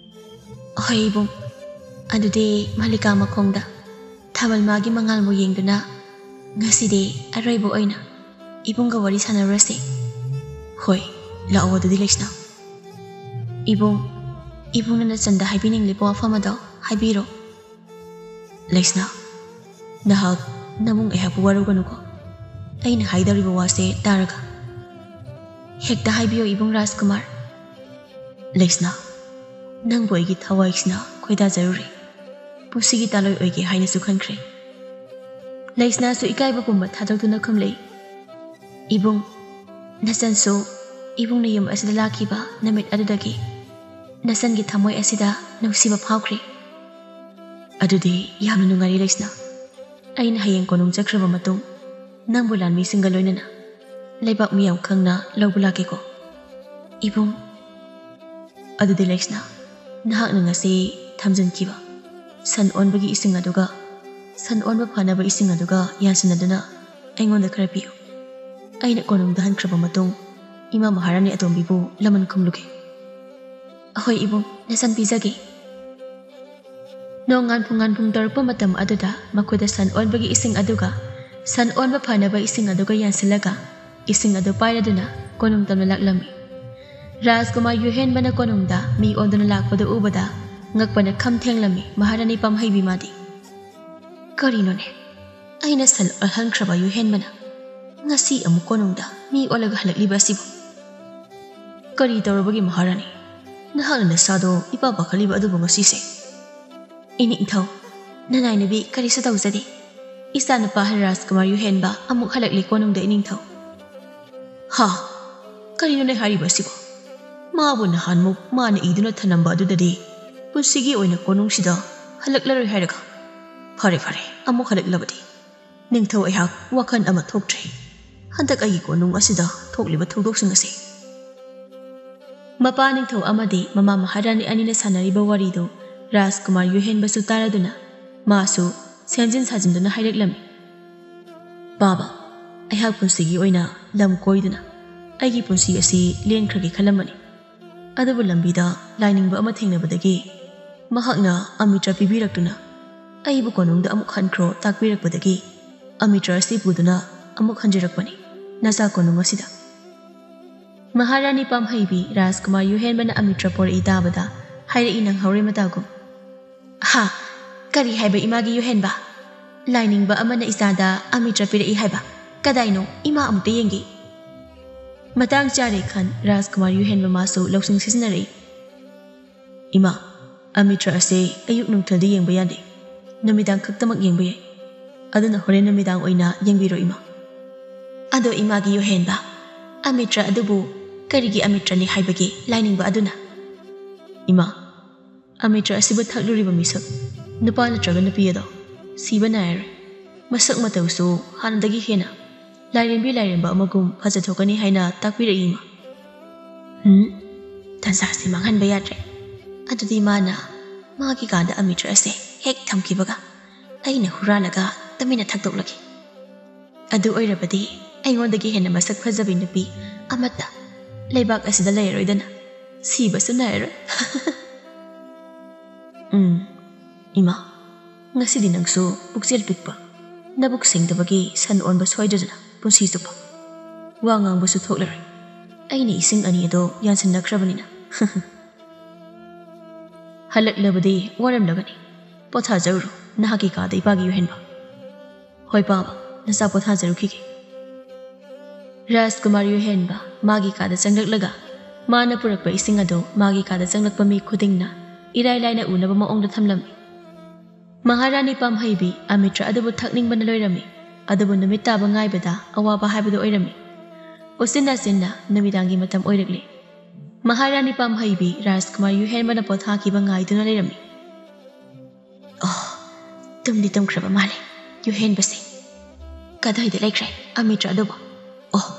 "ꯍꯣꯏ ꯏꯕꯨꯡ, ꯑꯗꯨꯗꯤ ꯃꯜꯂꯤꯀꯥ ꯃꯈꯣꯡꯗ ꯊꯥꯕꯜ ꯃꯥꯒꯤ ꯃꯉꯥꯜꯕꯨ ꯌꯦꯡꯗꯨꯅ ꯉꯁꯤꯗꯤ ꯑꯔꯣꯏꯕ ꯑꯣꯏꯅ ꯏꯕꯨꯡꯒ ꯋꯥꯔꯤ ꯁꯥꯟꯅꯔꯨꯔꯁꯦ꯫" "ꯍꯣꯏ, ꯂꯥꯛꯑꯣ ꯑꯗꯨꯗꯤ ꯂꯩꯁꯅꯥ꯫" "ꯏꯕꯨꯡ, ꯏꯕꯨꯡꯅ ꯅꯆꯟꯗ ꯍꯥꯏꯕꯤꯅꯤꯡꯂꯤꯕ ꯋꯥꯐꯝ ꯑꯗꯣ ꯍꯥꯏꯕꯤꯔꯣ꯫" "ꯂꯩꯁꯅꯥ, ꯅꯍꯥꯛ ꯅꯕꯨꯡ ꯑꯩꯍꯥꯛꯄꯨ ꯋꯥꯔꯧꯒꯅꯨꯀꯣ, ꯑꯩꯅ ꯍꯥꯏꯗꯧꯔꯤꯕ ꯋꯥꯁꯦ ꯇꯥꯔꯒ꯫" "ꯍꯦꯛꯇ ꯍꯥꯏꯕꯤꯌꯨ ꯏꯕꯨꯡ ꯔꯥꯖꯀꯨꯃꯥꯔ꯫" "ꯂꯩꯁꯅꯥ, ꯅꯪꯕꯨ ꯑꯩꯒꯤ ꯊꯋꯥꯏꯁꯤꯅ ꯈꯣꯏꯗꯥꯖꯔꯨꯔꯦ꯫ ꯄꯨꯟꯁꯤꯒꯤ ꯇꯥꯂꯣꯏ ꯑꯣꯏꯒꯦ ꯍꯥꯏꯅꯁꯨ ꯈꯟꯈ꯭ꯔꯦ꯫" ꯂꯩꯁꯅꯥꯁꯨ ꯏꯀꯥꯏꯕ ꯄꯨꯝꯕ ꯊꯥꯗꯣꯛꯇꯨꯅ ꯈꯨꯝꯂꯛꯏ꯫ "ꯏꯕꯨꯡ, ꯅꯆꯟꯁꯨ ꯏꯕꯨꯡꯅ ꯌꯨꯝ ꯑꯁꯤꯗ ꯂꯥꯛꯈꯤꯕ ꯅꯨꯃꯤꯠ ꯑꯗꯨꯗꯒꯤ ꯅꯆꯟꯒꯤ ꯊꯃꯣꯏ ꯑꯁꯤꯗ ꯅꯨꯡꯁꯤꯕ ꯐꯥꯎꯈ꯭ꯔꯦ꯫" "ꯑꯗꯨꯗꯤ ꯌꯥꯝꯅ ꯅꯨꯡꯉꯥꯏꯔꯦ ꯂꯩꯁꯅꯥ꯫ ꯑꯩꯅ ꯍꯌꯦꯡ ꯀꯣꯅꯨꯡ ꯆꯠꯈ꯭ꯔꯕ ꯃꯇꯨꯡ ꯅꯪꯕꯨ ꯂꯥꯟꯃꯤꯁꯤꯡꯒ ꯂꯣꯏꯅꯅ ꯂꯩꯕꯥꯛ ꯃꯤꯌꯥꯝ ꯈꯪꯅ ꯂꯧꯕ ꯂꯥꯛꯀꯦꯀꯣ꯫" "ꯏꯕꯨꯡ꯫" "ꯑꯗꯨꯗꯤ ꯂꯩꯁꯅꯥ, ꯅꯍꯥꯛꯅ ꯉꯁꯤ ꯊꯝꯖꯤꯟꯈꯤꯕ ꯁꯟ ꯑꯣꯟꯕꯒꯤ ꯏꯁꯤꯡ ꯑꯗꯨꯒ ꯁꯟ ꯑꯣꯟꯕ ꯐꯅꯕ ꯏꯁꯤꯡ ꯑꯗꯨꯒ ꯌꯥꯟꯁꯤꯟꯅꯗꯨꯅ ꯑꯩꯉꯣꯟꯗ ꯈꯔ ꯄꯤꯌꯨ꯫ ꯑꯩꯅ ꯀꯣꯅꯨꯡꯗ ꯍꯟꯈ꯭ꯔꯕ ꯃꯇꯨꯡ ꯏꯃꯥ ꯃꯍꯥꯔꯥꯅꯤ ꯑꯇꯣꯝꯕꯤꯕꯨ ꯂꯃꯟ ꯈꯨꯝꯂꯨꯒꯦ꯫" "ꯑꯍꯣꯏ ꯏꯕꯨꯡ, ꯅꯆꯟ ꯄꯤꯖꯒꯦ꯫" ꯅꯣꯡꯉꯥꯟ ꯄꯨꯡꯉꯥꯟ ꯄꯨꯡ ꯇꯔꯨꯛꯄ ꯃꯇꯝ ꯑꯗꯨꯗ ꯃꯈꯣꯏꯗ ꯁꯟ ꯑꯣꯟꯕꯒꯤ ꯏꯁꯤꯡ ꯑꯗꯨꯒ ꯁꯟ ꯑꯣꯟꯕ ꯐꯅꯕ ꯏꯁꯤꯡ ꯑꯗꯨꯒ ꯌꯥꯟꯁꯤꯜꯂꯒ ꯏꯁꯤꯡ ꯑꯗꯨ ꯄꯥꯏꯔꯗꯨꯅ ꯀꯣꯅꯨꯡ ꯇꯝꯅ ꯂꯥꯛꯂꯝꯃꯤ꯫ ꯔꯥꯖꯀꯨꯃꯥꯔ ꯌꯨꯍꯦꯟꯕꯅ ꯀꯣꯅꯨꯡꯗ ꯃꯤ ꯑꯣꯟꯗꯨꯅ ꯂꯥꯛꯄꯗꯨ ꯎꯕꯗ ꯉꯛꯄꯅ ꯈꯝ ꯊꯦꯡꯂꯝꯃꯤ ꯃꯍꯥꯔꯥꯅꯤ ꯄꯥꯝꯍꯩꯕꯤ ꯃꯥꯗꯤ꯫ "ꯀꯔꯤꯅꯣꯅꯦ? ꯑꯩꯅ ꯁꯟ ꯑꯣꯜꯍꯟꯈ꯭ꯔꯕ ꯌꯨꯍꯦꯟꯕꯅ ꯉꯁꯤ ꯑꯃꯨꯛ ꯀꯣꯅꯨꯡꯗ ꯃꯤ ꯑꯣꯜꯂꯒ ꯍꯜꯂꯛꯂꯤꯕ ꯑꯁꯤꯕꯨ? ꯀꯔꯤ ꯇꯧꯔꯕꯒꯦ ꯃꯍꯥꯔꯥꯅꯤ? ꯅꯍꯥꯛꯅ ꯅꯁꯥꯗꯣ ꯏꯄꯥ ꯄꯥꯈꯠꯂꯤꯕ ꯑꯗꯨꯕꯨ ꯉꯁꯤꯁꯦ? ꯏꯅꯤꯡꯊꯧ, ꯅꯅꯥꯏꯅꯕꯤ ꯀꯔꯤꯁꯨ ꯇꯧꯖꯗꯦ꯫ ꯏꯆꯥꯅꯨꯄꯥ ꯔꯥꯖꯀꯨꯃꯥꯔ ꯌꯨꯍꯦꯟꯕ ꯑꯃꯨꯛ ꯍꯜꯂꯛꯂꯦ ꯀꯣꯅꯨꯡꯗ, ꯏꯅꯤꯡꯊꯧ꯫ ꯍꯥ? ꯀꯔꯤꯅꯣꯅꯦ ꯍꯥꯏꯔꯤꯕ ꯑꯁꯤꯕꯣ? ꯃꯥꯕꯨ ꯅꯍꯥꯟꯃꯨꯛ ꯃꯥꯅ ꯏꯗꯨꯅ ꯊꯅꯝꯕ ꯑꯗꯨꯗꯗꯤ ꯄꯨꯟꯁꯤꯒꯤ ꯑꯣꯏꯅ ꯀꯣꯅꯨꯡꯁꯤꯗ ꯍꯜꯂꯛꯂꯔꯣꯏ ꯍꯥꯏꯔꯒ? ꯐꯔꯦ ꯐꯔꯦ, ꯑꯃꯨꯛ ꯍꯜꯂꯛꯂꯕꯗꯤ꯫ ꯅꯤꯡꯊꯧ, ꯑꯩꯍꯥꯛ ꯋꯥꯈꯜ ꯑꯃ ꯊꯣꯛꯇ꯭ꯔꯦ꯫ ꯍꯟꯗꯛ ꯑꯩꯒꯤ ꯀꯣꯅꯨꯡ ꯑꯁꯤꯗ ꯊꯣꯛꯂꯤꯕ ꯊꯧꯗꯣꯛꯁꯤꯡ ꯑꯁꯤ꯫ ꯃꯄꯥ ꯅꯤꯡꯊꯧ ꯑꯃꯗꯤ ꯃꯃꯥ ꯃꯍꯥꯔꯥꯅꯤ ꯑꯅꯤꯅ ꯁꯥꯟꯅꯔꯤꯕ ꯋꯥꯔꯤꯗꯨ ꯔꯥꯖꯀꯨꯃꯥꯔ ꯌꯨꯍꯦꯟꯕꯁꯨ ꯇꯥꯔꯗꯨꯅ ꯃꯥꯁꯨ ꯁꯦꯝꯖꯤꯟ ꯁꯥꯖꯤꯟꯗꯨꯅ ꯍꯥꯏꯔꯛꯂꯝꯃꯤ꯫ ꯕꯥꯕꯥ, ꯑꯩꯍꯥꯛ ꯄꯨꯟꯁꯤꯒꯤ ꯑꯣꯏꯅ ꯂꯝ ꯀꯣꯏꯗꯨꯅ ꯑꯩꯒꯤ ꯄꯨꯟꯁꯤ ꯑꯁꯤ ꯂꯦꯟꯈ꯭ꯔꯒꯦ ꯈꯜꯂꯝꯕꯅꯤ꯫ ꯑꯗꯨꯕꯨ ꯂꯝꯕꯤꯗ ꯂꯥꯏꯅꯤꯡꯕ ꯑꯃ ꯊꯦꯡꯅꯕꯗꯒꯤ ꯃꯍꯥꯛꯅ ꯑꯃꯤꯇ꯭ꯔ ꯄꯤꯕꯤꯔꯛꯇꯨꯅ ꯑꯩꯕꯨ ꯀꯣꯅꯨꯡꯗ ꯑꯃꯨꯛ ꯍꯟꯈ꯭ꯔꯣ ꯇꯥꯛꯄꯤꯔꯛꯄꯗꯒꯤ ꯑꯃꯤꯇ꯭ꯔ ꯑꯁꯤ ꯄꯨꯗꯨꯅ ꯑꯃꯨꯛ ꯍꯟꯖꯔꯛꯄꯅꯤ ꯅꯆꯥ ꯀꯣꯅꯨꯡ ꯑꯁꯤꯗ꯫ ꯃꯍꯥꯔꯥꯅꯤ ꯄꯥꯝꯍꯩꯕꯤ ꯔꯥꯖꯀꯨꯃꯥꯔ ꯌꯨꯍꯦꯟꯕꯅ ꯑꯃꯤꯇ꯭ꯔ ꯄꯣꯔꯛꯏ ꯇꯥꯕꯗ ꯍꯥꯏꯔꯛꯏ ꯅꯪꯍꯧꯔꯦ ꯃꯇꯥꯒꯨꯝ꯫ ꯍꯥ? ꯀꯔꯤ ꯍꯥꯏꯕ ꯏꯃꯥꯒꯤ ꯌꯨꯍꯦꯟꯕ? ꯂꯥꯏꯅꯤꯡꯕ ꯑꯃꯅ ꯏꯆꯥꯗ ꯑꯃꯤꯇ꯭ꯔ ꯄꯤꯔꯛꯏ ꯍꯥꯏꯕ? ꯀꯗꯥꯏꯅꯣ? ꯏꯃꯥ ꯑꯃꯨꯛꯇ ꯌꯦꯡꯒꯦ꯫ ꯃꯇꯥꯡ ꯆꯥꯔꯦ ꯈꯟ ꯔꯥꯖꯀꯨꯃꯥꯔ ꯌꯨꯍꯦꯟꯕ ꯃꯥꯁꯨ ꯂꯧꯁꯤꯡ ꯁꯤꯖꯤꯟꯅꯔꯛꯏ꯫ ꯏꯃꯥ, ꯑꯃꯤꯇ꯭ꯔ ꯑꯁꯦ ꯑꯌꯨꯛ ꯅꯨꯡꯊꯤꯜꯗ ꯌꯦꯡꯕ ꯌꯥꯗꯦ, ꯅꯨꯃꯤꯗꯥꯡ ꯈꯛꯇꯃꯛ ꯌꯦꯡꯕ ꯌꯥꯏ꯫ ꯑꯗꯨꯅ ꯍꯣꯔꯦꯟ ꯅꯨꯃꯤꯗꯥꯡ ꯑꯣꯏꯅ ꯌꯦꯡꯕꯤꯔꯣ ꯏꯃꯥ꯫ ꯑꯗꯣ ꯏꯃꯥꯒꯤ ꯌꯨꯍꯦꯟꯕ, ꯑꯃꯤꯇ꯭ꯔ ꯑꯗꯨꯕꯨ ꯀꯔꯤꯒꯤ ꯑꯃꯤꯇ꯭ꯔꯅꯤ ꯍꯥꯏꯕꯒꯦ ꯂꯥꯏꯅꯤꯡꯕ ꯑꯗꯨꯅ? ꯏꯃꯥ, ꯑꯃꯤꯇ꯭ꯔ ꯑꯁꯤꯕꯨ ꯊꯛꯂꯨꯔꯤꯕ ꯃꯤꯁꯛ, ꯅꯨꯄꯥ ꯅꯠꯇ꯭ꯔꯒ ꯅꯨꯄꯤ ꯑꯗꯣ ꯁꯤꯕ ꯅꯥꯏꯔꯔꯣꯏ꯫ ꯃꯁꯛ ꯃꯇꯧꯁꯨ ꯍꯥꯟꯅꯗꯒꯤ ꯍꯦꯟꯅ ꯂꯥꯏꯔꯦꯝꯕꯤ ꯂꯥꯏꯔꯦꯝꯕ ꯑꯃꯒꯨꯝ ꯐꯖꯊꯣꯛꯀꯅꯤ ꯍꯥꯏꯅ ꯇꯥꯛꯄꯤꯔꯛꯏ ꯏꯃꯥ꯫ ꯍꯨꯝ, ꯇꯟꯖꯥꯁꯤ ꯃꯥꯡꯍꯟꯕ ꯌꯥꯗ꯭ꯔꯦ꯫ ꯑꯗꯨꯗꯤ ꯃꯥꯅ ꯃꯥꯒꯤ ꯀꯥꯗ ꯑꯃꯤꯇ꯭ꯔ ꯑꯁꯦ ꯍꯦꯛ ꯊꯝꯈꯤꯕꯒ ꯑꯩꯅ ꯍꯨꯔꯥꯜꯂꯒ ꯇꯨꯃꯤꯟꯅ ꯊꯛꯇꯣꯛꯂꯒꯦ꯫ ꯑꯗꯨ ꯑꯣꯏꯔꯕꯗꯤ ꯑꯩꯉꯣꯟꯗꯒꯤ ꯍꯦꯟꯅ ꯃꯁꯛ ꯐꯖꯕꯤ ꯅꯨꯄꯤ ꯑꯃꯠꯇ ꯂꯩꯕꯥꯛ ꯑꯁꯤꯗ ꯂꯩꯔꯔꯣꯏꯗꯅ, ꯁꯤꯕꯁꯨ ꯅꯥꯏꯔꯔꯣꯏ꯫ ꯎꯝ, ꯏꯃꯥ, ꯉꯁꯤꯗꯤ ꯅꯪꯁꯨ ꯄꯨꯛꯆꯦꯜ ꯄꯤꯛꯄ, ꯅꯕꯨꯛ ꯁꯦꯡꯗꯕꯒꯤ ꯁꯟ ꯑꯣꯟꯕ ꯁꯣꯏꯗ꯭ꯔꯗꯅ ꯄꯨꯟꯁꯤ ꯆꯨꯞꯄ꯫ ꯋꯥ ꯉꯥꯡꯕꯁꯨ ꯊꯣꯛꯂꯔꯣꯏ꯫ ꯑꯩꯅ ꯏꯁꯤꯡ ꯑꯅꯤ ꯑꯗꯣ ꯌꯥꯟꯁꯤꯟꯅꯈ꯭ꯔꯕꯅꯤꯅ꯫ ꯍꯜꯂꯛꯂꯕꯗꯤ ꯋꯥꯔꯝꯂꯒꯅꯤ꯫ ꯄꯣꯊꯥꯖꯔꯨꯔꯣ, ꯅꯍꯥꯛꯀꯤ ꯀꯥꯗ ꯏꯄꯥꯒꯤ ꯌꯨꯍꯦꯟꯕ꯫ ꯍꯣꯏ ꯄꯥꯕ, ꯅꯆꯥ ꯄꯣꯊꯥꯖꯔꯨꯈꯤꯒꯦ꯫ ꯔꯥꯖꯀꯨꯃꯥꯔ ꯌꯨꯍꯦꯟꯕ ꯃꯥꯒꯤ ꯀꯥꯗ ꯆꯪꯂꯛꯂꯒ ꯃꯥꯅ ꯄꯨꯔꯛꯄ ꯏꯁꯤꯡ ꯑꯗꯨ ꯃꯥꯒꯤ ꯀꯥꯗ ꯆꯪꯂꯛꯄ ꯃꯤ ꯈꯨꯗꯤꯡꯅ ꯏꯔꯥꯏ ꯂꯥꯏꯅ ꯎꯅꯕ ꯃꯑꯣꯡꯗ ꯊꯝꯂꯝꯃꯤ꯫ ꯃꯍꯥꯔꯥꯅꯤ ꯄꯥꯝꯍꯩꯕꯤ ꯑꯃꯤꯇ꯭ꯔ ꯑꯗꯨꯕꯨ ꯊꯛꯅꯤꯡꯕꯅ ꯂꯣꯏꯔꯝꯃꯤ꯫ ꯑꯗꯨꯕꯨ ꯅꯨꯃꯤꯠ ꯇꯥꯕ ꯉꯥꯏꯕꯗ ꯑꯋꯥꯕ ꯍꯥꯏꯕꯗꯨ ꯑꯣꯏꯔꯝꯃꯤ꯫ ꯎꯆꯤꯟ ꯅꯥꯆꯤꯟꯅ ꯅꯨꯃꯤꯗꯥꯡꯒꯤ ꯃꯇꯝ ꯑꯣꯏꯔꯛꯂꯦ꯫ ꯃꯍꯥꯔꯥꯅꯤ ꯄꯥꯝꯍꯩꯕꯤ ꯔꯥꯖꯀꯨꯃꯥꯔ ꯌꯨꯍꯦꯟꯕꯅ ꯄꯣꯊꯥꯈꯤꯕ ꯉꯥꯏꯗꯨꯅ ꯂꯩꯔꯝꯃꯤ꯫ ꯑꯣ, ꯇꯨꯝꯗꯤ ꯇꯨꯝꯈ꯭ꯔꯕ ꯃꯥꯜꯂꯦ ꯌꯨꯍꯦꯟꯕꯁꯦ꯫ ꯀꯗꯥꯏꯗ ꯂꯩꯈ꯭ꯔꯦ ꯑꯃꯤꯇ꯭ꯔ ꯑꯗꯨꯕꯨ? ꯑꯣ,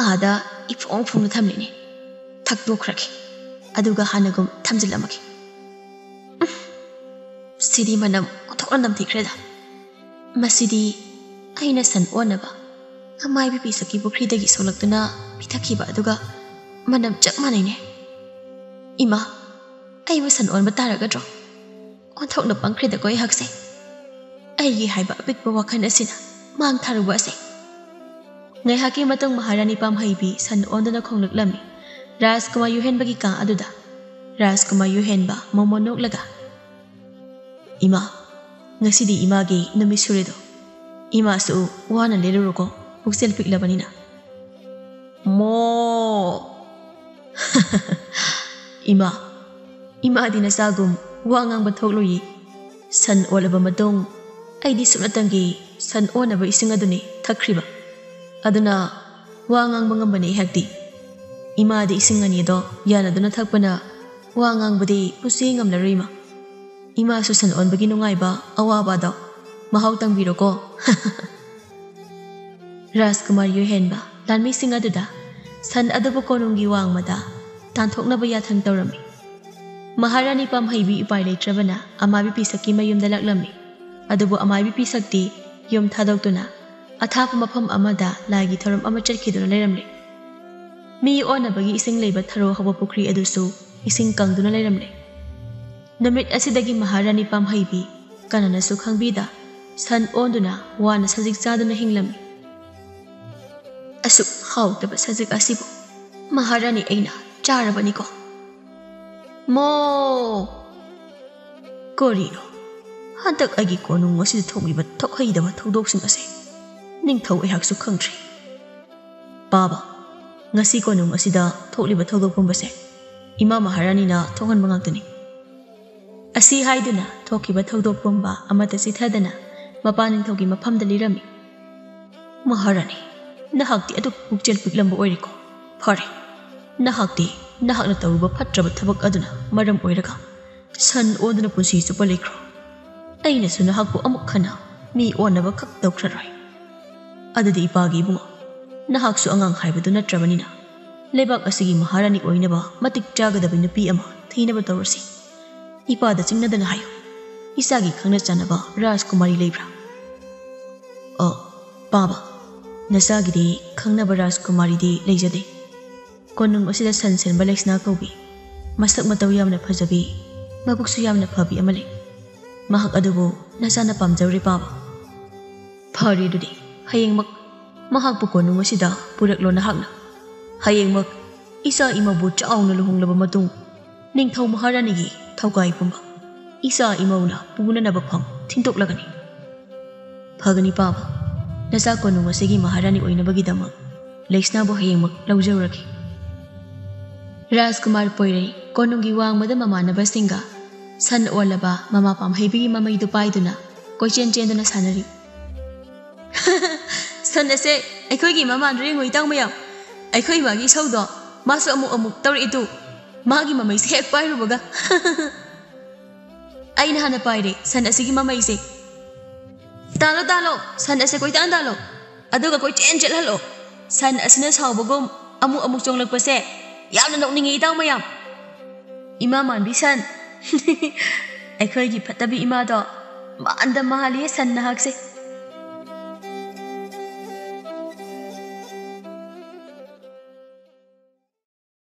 ꯑꯥꯗ ꯏꯐꯣꯡ ꯐꯣꯡꯅ ꯊꯝꯂꯤꯅꯦ꯫ ꯊꯛꯇꯣꯛꯈ꯭ꯔꯒꯦ, ꯑꯗꯨꯒ ꯍꯥꯟꯅꯒꯨꯝ ꯊꯝꯖꯤꯜꯂꯝꯃꯒꯦ꯫ ꯎꯝ, ꯁꯤꯗꯤ ꯃꯅꯝ ꯑꯣꯟꯊꯣꯛꯅ ꯅꯝꯊꯤꯈ꯭ꯔꯦꯗ꯫ ꯃꯁꯤꯗꯤ ꯑꯩꯅ ꯁꯟ ꯑꯣꯟꯅꯕ ꯑꯃꯥꯏꯕꯤ ꯄꯤꯁꯛꯀꯤ ꯄꯨꯈ꯭ꯔꯤꯗꯒꯤ ꯁꯣꯛꯂꯛꯇꯨꯅ ꯄꯤꯊꯛꯈꯤꯕ ꯑꯗꯨꯒ ꯃꯅꯝ ꯆꯞ ꯃꯥꯟꯅꯩꯅꯦ꯫ ꯏꯃꯥ, ꯑꯩꯕꯨ ꯁꯟ ꯑꯣꯟꯕ ꯇꯥꯔꯒꯗ꯭ꯔꯣ? ꯑꯣꯟꯊꯣꯛꯅ ꯄꯪꯈ꯭ꯔꯦꯗꯀꯣ ꯑꯩꯍꯥꯛꯁꯦ꯫ ꯑꯩꯒꯤ ꯍꯥꯏꯕ ꯑꯄꯤꯛꯄ ꯋꯥꯈꯜ ꯑꯁꯤꯅ ꯃꯥꯡ ꯊꯥꯔꯨꯕ ꯑꯁꯦ꯫ ꯉꯥꯏꯍꯥꯛꯀꯤ ꯃꯇꯨꯡ ꯃꯍꯥꯔꯥꯅꯤ ꯄꯥꯝꯍꯩꯕꯤ ꯁꯟ ꯑꯣꯟꯗꯨꯅ ꯈꯣꯡꯂꯛꯂꯝꯃꯤ꯫ ꯔꯥꯖꯀꯨꯃꯥꯔ ꯌꯨꯍꯦꯟꯕꯒꯤ ꯀꯥ ꯑꯗꯨꯗ꯫ ꯔꯥꯖꯀꯨꯃꯥꯔ ꯌꯨꯍꯦꯟꯕ ꯃꯣꯃꯣꯟ ꯅꯣꯛꯂꯒ, "ꯏꯃꯥ, ꯉꯁꯤꯗꯤ ꯏꯃꯥꯒꯤ ꯅꯨꯃꯤꯠ ꯁꯨꯔꯦꯗꯣ꯫ ꯏꯃꯥꯁꯨ ꯋꯥꯅ ꯂꯦꯜꯂꯨꯔꯣꯀꯣ, ꯄꯨꯛꯆꯦꯜ ꯄꯤꯛꯂꯕꯅꯤꯅ꯫" ꯃꯣ! ꯏꯃꯥ, ꯏꯃꯥꯗꯤ ꯅꯆꯥꯒꯨꯝ ꯋꯥ ꯉꯥꯡꯕ ꯊꯣꯛꯂꯣꯏꯌꯦ꯫ ꯁꯟ ꯑꯣꯜꯂꯕ ꯃꯇꯨꯡ ꯑꯩꯗꯤ ꯁꯨꯞꯅꯇꯪꯒꯤ ꯁꯟ ꯑꯣꯟꯅꯕ ꯏꯁꯤꯡ ꯑꯗꯨꯅꯤ ꯊꯛꯈ꯭ꯔꯤꯕ꯫ ꯑꯗꯨꯅ ꯋꯥ ꯉꯥꯡꯕ ꯉꯝꯕꯅꯤ ꯑꯩꯍꯥꯛꯇꯤ꯫ ꯏꯃꯥꯗꯤ ꯏꯁꯤꯡ ꯑꯅꯤꯗꯣ ꯌꯥꯅꯗꯨꯅ ꯊꯛꯄꯅ ꯋꯥ ꯉꯥꯡꯕꯗꯤ ꯄꯨꯟꯁꯤ ꯉꯝꯂꯔꯣꯏ ꯏꯃꯥ꯫ ꯏꯃꯥꯁꯨ ꯁꯟ ꯑꯣꯟꯕꯒꯤ ꯅꯨꯡꯉꯥꯏꯕ ꯑꯋꯥꯕꯗꯣ ꯃꯍꯥꯎ ꯇꯪꯕꯤꯔꯣꯀꯣ꯫ ꯔꯥꯖꯀꯨꯃꯥꯔ ꯌꯨꯍꯦꯟꯕ ꯂꯥꯟꯃꯤꯁꯤꯡ ꯑꯗꯨꯗ ꯁꯟ ꯑꯗꯨꯕꯨ ꯀꯣꯅꯨꯡꯒꯤ ꯋꯥꯡꯃꯗ ꯇꯥꯟꯊꯣꯛꯅꯕ ꯌꯥꯊꯪ ꯇꯧꯔꯝꯃꯤ꯫ ꯃꯍꯥꯔꯥꯅꯤ ꯄꯥꯝꯍꯩꯕꯤ ꯎꯄꯥꯏ ꯂꯩꯇ꯭ꯔꯕꯅ ꯑꯃꯥꯏꯕꯤ ꯄꯤꯁꯛꯀꯤ ꯃꯌꯨꯝꯗ ꯂꯥꯛꯂꯝꯃꯤ꯫ ꯑꯗꯨꯕꯨ ꯑꯃꯥꯏꯕꯤ ꯄꯤꯁꯛꯇꯤ ꯌꯨꯝ ꯊꯥꯗꯣꯛꯇꯨꯅ ꯑꯊꯥꯞꯄ ꯃꯐꯝ ꯑꯃꯗ ꯂꯥꯏꯒꯤ ꯊꯧꯔꯝ ꯑꯃ ꯆꯠꯈꯤꯗꯨꯅ ꯂꯩꯔꯝꯂꯦ꯫ ꯃꯤ ꯑꯣꯟꯅꯕꯒꯤ ꯏꯁꯤꯡ ꯂꯩꯕ ꯊꯔꯣ ꯍꯧꯕ ꯄꯨꯈ꯭ꯔꯤ ꯑꯗꯨꯁꯨ ꯏꯁꯤꯡ ꯀꯪꯗꯨꯅ ꯂꯩꯔꯝꯂꯦ꯫ ꯅꯨꯃꯤꯠ ꯑꯁꯤꯗꯒꯤ ꯃꯍꯥꯔꯥꯅꯤ ꯄꯥꯝꯍꯩꯕꯤ ꯀꯅꯥꯅꯁꯨ ꯈꯪꯕꯤꯗ ꯁꯟ ꯑꯣꯟꯗꯨꯅ ꯋꯥꯅ ꯁꯖꯤꯛ ꯆꯥꯗꯨꯅ ꯍꯤꯡꯂꯝꯃꯤ꯫ ꯑꯁꯨꯛ ꯍꯥꯎꯇꯕ ꯁꯖꯤꯛ ꯑꯁꯤꯕꯨ ꯃꯍꯥꯔꯥꯅꯤ ꯑꯩꯅ ꯆꯥꯔꯕꯅꯤꯀꯣ꯫ ꯃꯣ! ꯀꯔꯤꯅꯣ? ꯍꯟꯗꯛ ꯑꯩꯒꯤ ꯀꯣꯅꯨꯡ ꯑꯁꯤꯗ ꯊꯣꯛꯂꯤꯕ ꯊꯣꯛꯍꯩꯗꯕ ꯊꯧꯗꯣꯛꯁꯤꯡ ꯑꯁꯦ ꯅꯤꯡꯊꯧ ꯑꯩꯍꯥꯛꯁꯨ ꯈꯪꯗ꯭ꯔꯦ꯫ ꯄꯥꯕ꯫ ꯉꯁꯤ ꯀꯣꯅꯨꯡ ꯑꯁꯤꯗ ꯊꯣꯛꯂꯤꯕ ꯊꯧꯗꯣꯛ ꯄꯨꯝꯕꯁꯦ ꯏꯃꯥ ꯃꯍꯥꯔꯥꯅꯤꯅ ꯊꯣꯛꯍꯟꯕ ꯉꯥꯛꯇꯅꯤ꯫ ꯑꯁꯤ ꯍꯥꯏꯗꯨꯅ ꯊꯣꯛꯈꯤꯕ ꯊꯧꯗꯣꯛ ꯄꯨꯝꯕ ꯑꯃꯠꯇ ꯆꯤꯊꯗꯅ ꯃꯄꯥ ꯅꯤꯡꯊꯧꯒꯤ ꯃꯐꯝꯗ ꯂꯤꯔꯝꯃꯤ꯫ "ꯃꯍꯥꯔꯥꯅꯤ, ꯅꯍꯥꯛꯇꯤ ꯑꯗꯨꯛ ꯄꯨꯛꯆꯦꯜ ꯄꯤꯛꯂꯝꯕ ꯑꯣꯏꯔꯦꯀꯣ꯫ ꯐꯔꯦ, ꯅꯍꯥꯛꯇꯤ ꯅꯍꯥꯛꯅ ꯇꯧꯔꯨꯕ ꯐꯠꯇ꯭ꯔꯕ ꯊꯕꯛ ꯑꯗꯨꯅ ꯃꯔꯝ ꯑꯣꯏꯔꯒ ꯁꯟ ꯑꯣꯟꯗꯨꯅ ꯄꯨꯟꯁꯤ ꯆꯨꯞꯄ ꯂꯩꯈ꯭ꯔꯣ꯫ ꯑꯩꯅꯁꯨ ꯅꯍꯥꯛꯄꯨ ꯑꯃꯨꯛ ꯍꯟꯅ ꯃꯤ ꯑꯣꯟꯅꯕ ꯈꯛ ꯇꯧꯈ꯭ꯔꯔꯣꯏ꯫ ꯑꯗꯨꯗꯤ ꯏꯄꯥꯒꯤ ꯏꯕꯨꯡꯉꯣ, ꯅꯍꯥꯛꯁꯨ ꯑꯉꯥꯡ ꯍꯥꯏꯕꯗꯨ ꯅꯠꯇ꯭ꯔꯕꯅꯤꯅ, ꯂꯩꯕꯥꯛ ꯑꯁꯤꯒꯤ ꯃꯍꯥꯔꯥꯅꯤ ꯑꯣꯏꯅꯕ ꯃꯇꯤꯛ ꯆꯥꯒꯗꯕ ꯅꯨꯄꯤ ꯑꯃ ꯊꯤꯅꯕ ꯇꯧꯔꯁꯤ꯫ ꯏꯄꯥꯗ ꯆꯤꯡꯅꯗꯅ ꯍꯥꯏꯌꯨ, ꯏꯆꯥꯒꯤ ꯈꯪꯅ ꯆꯥꯟꯅꯕ ꯔꯥꯖꯀꯨꯃꯥꯔꯤ ꯂꯩꯕ꯭ꯔꯥ?" "ꯑ, ꯄꯥꯕ, ꯅꯆꯥꯒꯤꯗꯤ ꯈꯪꯅꯕ ꯔꯥꯖꯀꯨꯃꯥꯔꯤꯗꯤ ꯂꯩꯖꯗꯦ꯫ ꯀꯣꯅꯨꯡ ꯑꯁꯤꯗ ꯁꯟ ꯁꯦꯟꯕ ꯂꯩꯁꯅꯥ ꯀꯧꯕꯤ, ꯃꯁꯛ ꯃꯇꯧ ꯌꯥꯝꯅ ꯐꯖꯕꯤ, ꯃꯕꯨꯛꯁꯨ ꯌꯥꯝꯅ ꯐꯕꯤ ꯑꯃ ꯂꯩ꯫ ꯃꯍꯥꯛ ꯑꯗꯨꯕꯨ ꯅꯆꯥꯅ ꯄꯥꯝꯖꯔꯦ, ꯄꯥꯕ꯫ ꯐꯔꯦ, ꯑꯗꯨꯗꯤ ꯍꯌꯦꯡꯃꯛ ꯃꯍꯥꯛꯄꯨ ꯀꯣꯅꯨꯡ ꯑꯁꯤꯗ ꯄꯨꯔꯛꯂꯣ ꯅꯍꯥꯛꯅ꯫ ꯍꯌꯦꯡꯃꯛ ꯏꯆꯥ ꯏꯃꯧꯕꯨ ꯆꯥꯎꯅ ꯂꯨꯍꯣꯡꯂꯕ ꯃꯇꯨꯡ, ꯅꯤꯡꯊꯧ ꯃꯍꯥꯔꯥꯅꯤꯒꯤ ꯊꯧꯒꯥꯏ ꯄꯨꯝꯕ ꯏꯆꯥ ꯏꯃꯧꯅ ꯄꯨꯅꯅꯕ ꯐꯝ ꯊꯤꯟꯗꯣꯛꯂꯒꯅꯤ꯫" "ꯐꯒꯅꯤ, ꯄꯥꯕ꯫ ꯅꯆꯥ ꯀꯣꯅꯨꯡ ꯑꯁꯤꯒꯤ ꯃꯍꯥꯔꯥꯅꯤ ꯑꯣꯏꯅꯕꯒꯤꯗꯃꯛ ꯂꯩꯁꯅꯥꯕꯨ ꯍꯌꯦꯡꯃꯛ ꯂꯧꯖꯔꯨꯔꯒꯦ꯫" ꯔꯥꯖꯀꯨꯃꯥꯔ ꯄꯣꯏꯔꯩ ꯀꯣꯅꯨꯡꯒꯤ ꯋꯥꯡꯃꯗ ꯃꯃꯥꯟꯅꯕꯁꯤꯡꯒ ꯁꯟ ꯑꯣꯜꯂꯕ ꯃꯃꯥ ꯄꯥꯝꯍꯩꯕꯤꯒꯤ ꯃꯃꯩꯗꯨ ꯄꯥꯏꯗꯨꯅ ꯀꯣꯏꯆꯦꯟ ꯆꯦꯟꯗꯨꯅ ꯁꯥꯟꯅꯔꯤ꯫ "ꯁꯟ ꯑꯁꯦ ꯑꯩꯈꯣꯏꯒꯤ ꯃꯃꯥꯟꯗꯨ ꯌꯦꯡꯉꯨ, ꯏꯇꯥꯎ ꯃꯌꯥꯝ꯫ ꯑꯩꯈꯣꯏ ꯏꯃꯥꯒꯤ ꯏꯁꯧꯗꯣ ꯃꯥꯁꯨ ꯑꯃꯨꯛ ꯑꯃꯨꯛ ꯇꯧꯔꯛꯏ ꯇꯨ꯫ ꯃꯥꯒꯤ ꯃꯃꯩꯁꯦ ꯍꯦꯛ ꯄꯥꯏꯔꯨꯕꯒ꯫" "ꯑꯩꯅ ꯍꯥꯟꯅ ꯄꯥꯏꯔꯦ ꯁꯟ ꯑꯁꯤꯒꯤ ꯃꯃꯩꯁꯦ꯫ ꯇꯥꯜꯂꯣ, ꯇꯥꯜꯂꯣ, ꯁꯟ ꯑꯁꯦ ꯀꯣꯏꯇꯥꯟ ꯇꯥꯜꯂꯣ꯫ ꯑꯗꯨꯒ ꯀꯣꯏꯆꯦꯟ ꯆꯦꯜꯍꯜꯂꯣ꯫ ꯁꯟ ꯑꯁꯤꯅ ꯁꯥꯎꯕꯒꯨꯝ ꯑꯃꯨꯛ ꯑꯃꯨꯛ ꯆꯣꯡꯂꯛꯄꯁꯦ ꯌꯥꯝꯅ ꯅꯣꯛꯅꯤꯡꯉꯤ, ꯏꯇꯥꯎ ꯃꯌꯥꯝ꯫ ꯏꯃꯥ ꯃꯥꯟꯕꯤ ꯁꯟ, ꯑꯩꯈꯣꯏꯒꯤ ꯐꯠꯇꯕꯤ ꯏꯃꯥꯗꯣ ꯃꯥꯟꯗ ꯃꯥꯜꯂꯤꯌꯦ ꯁꯟ ꯅꯍꯥꯛꯁꯦ꯫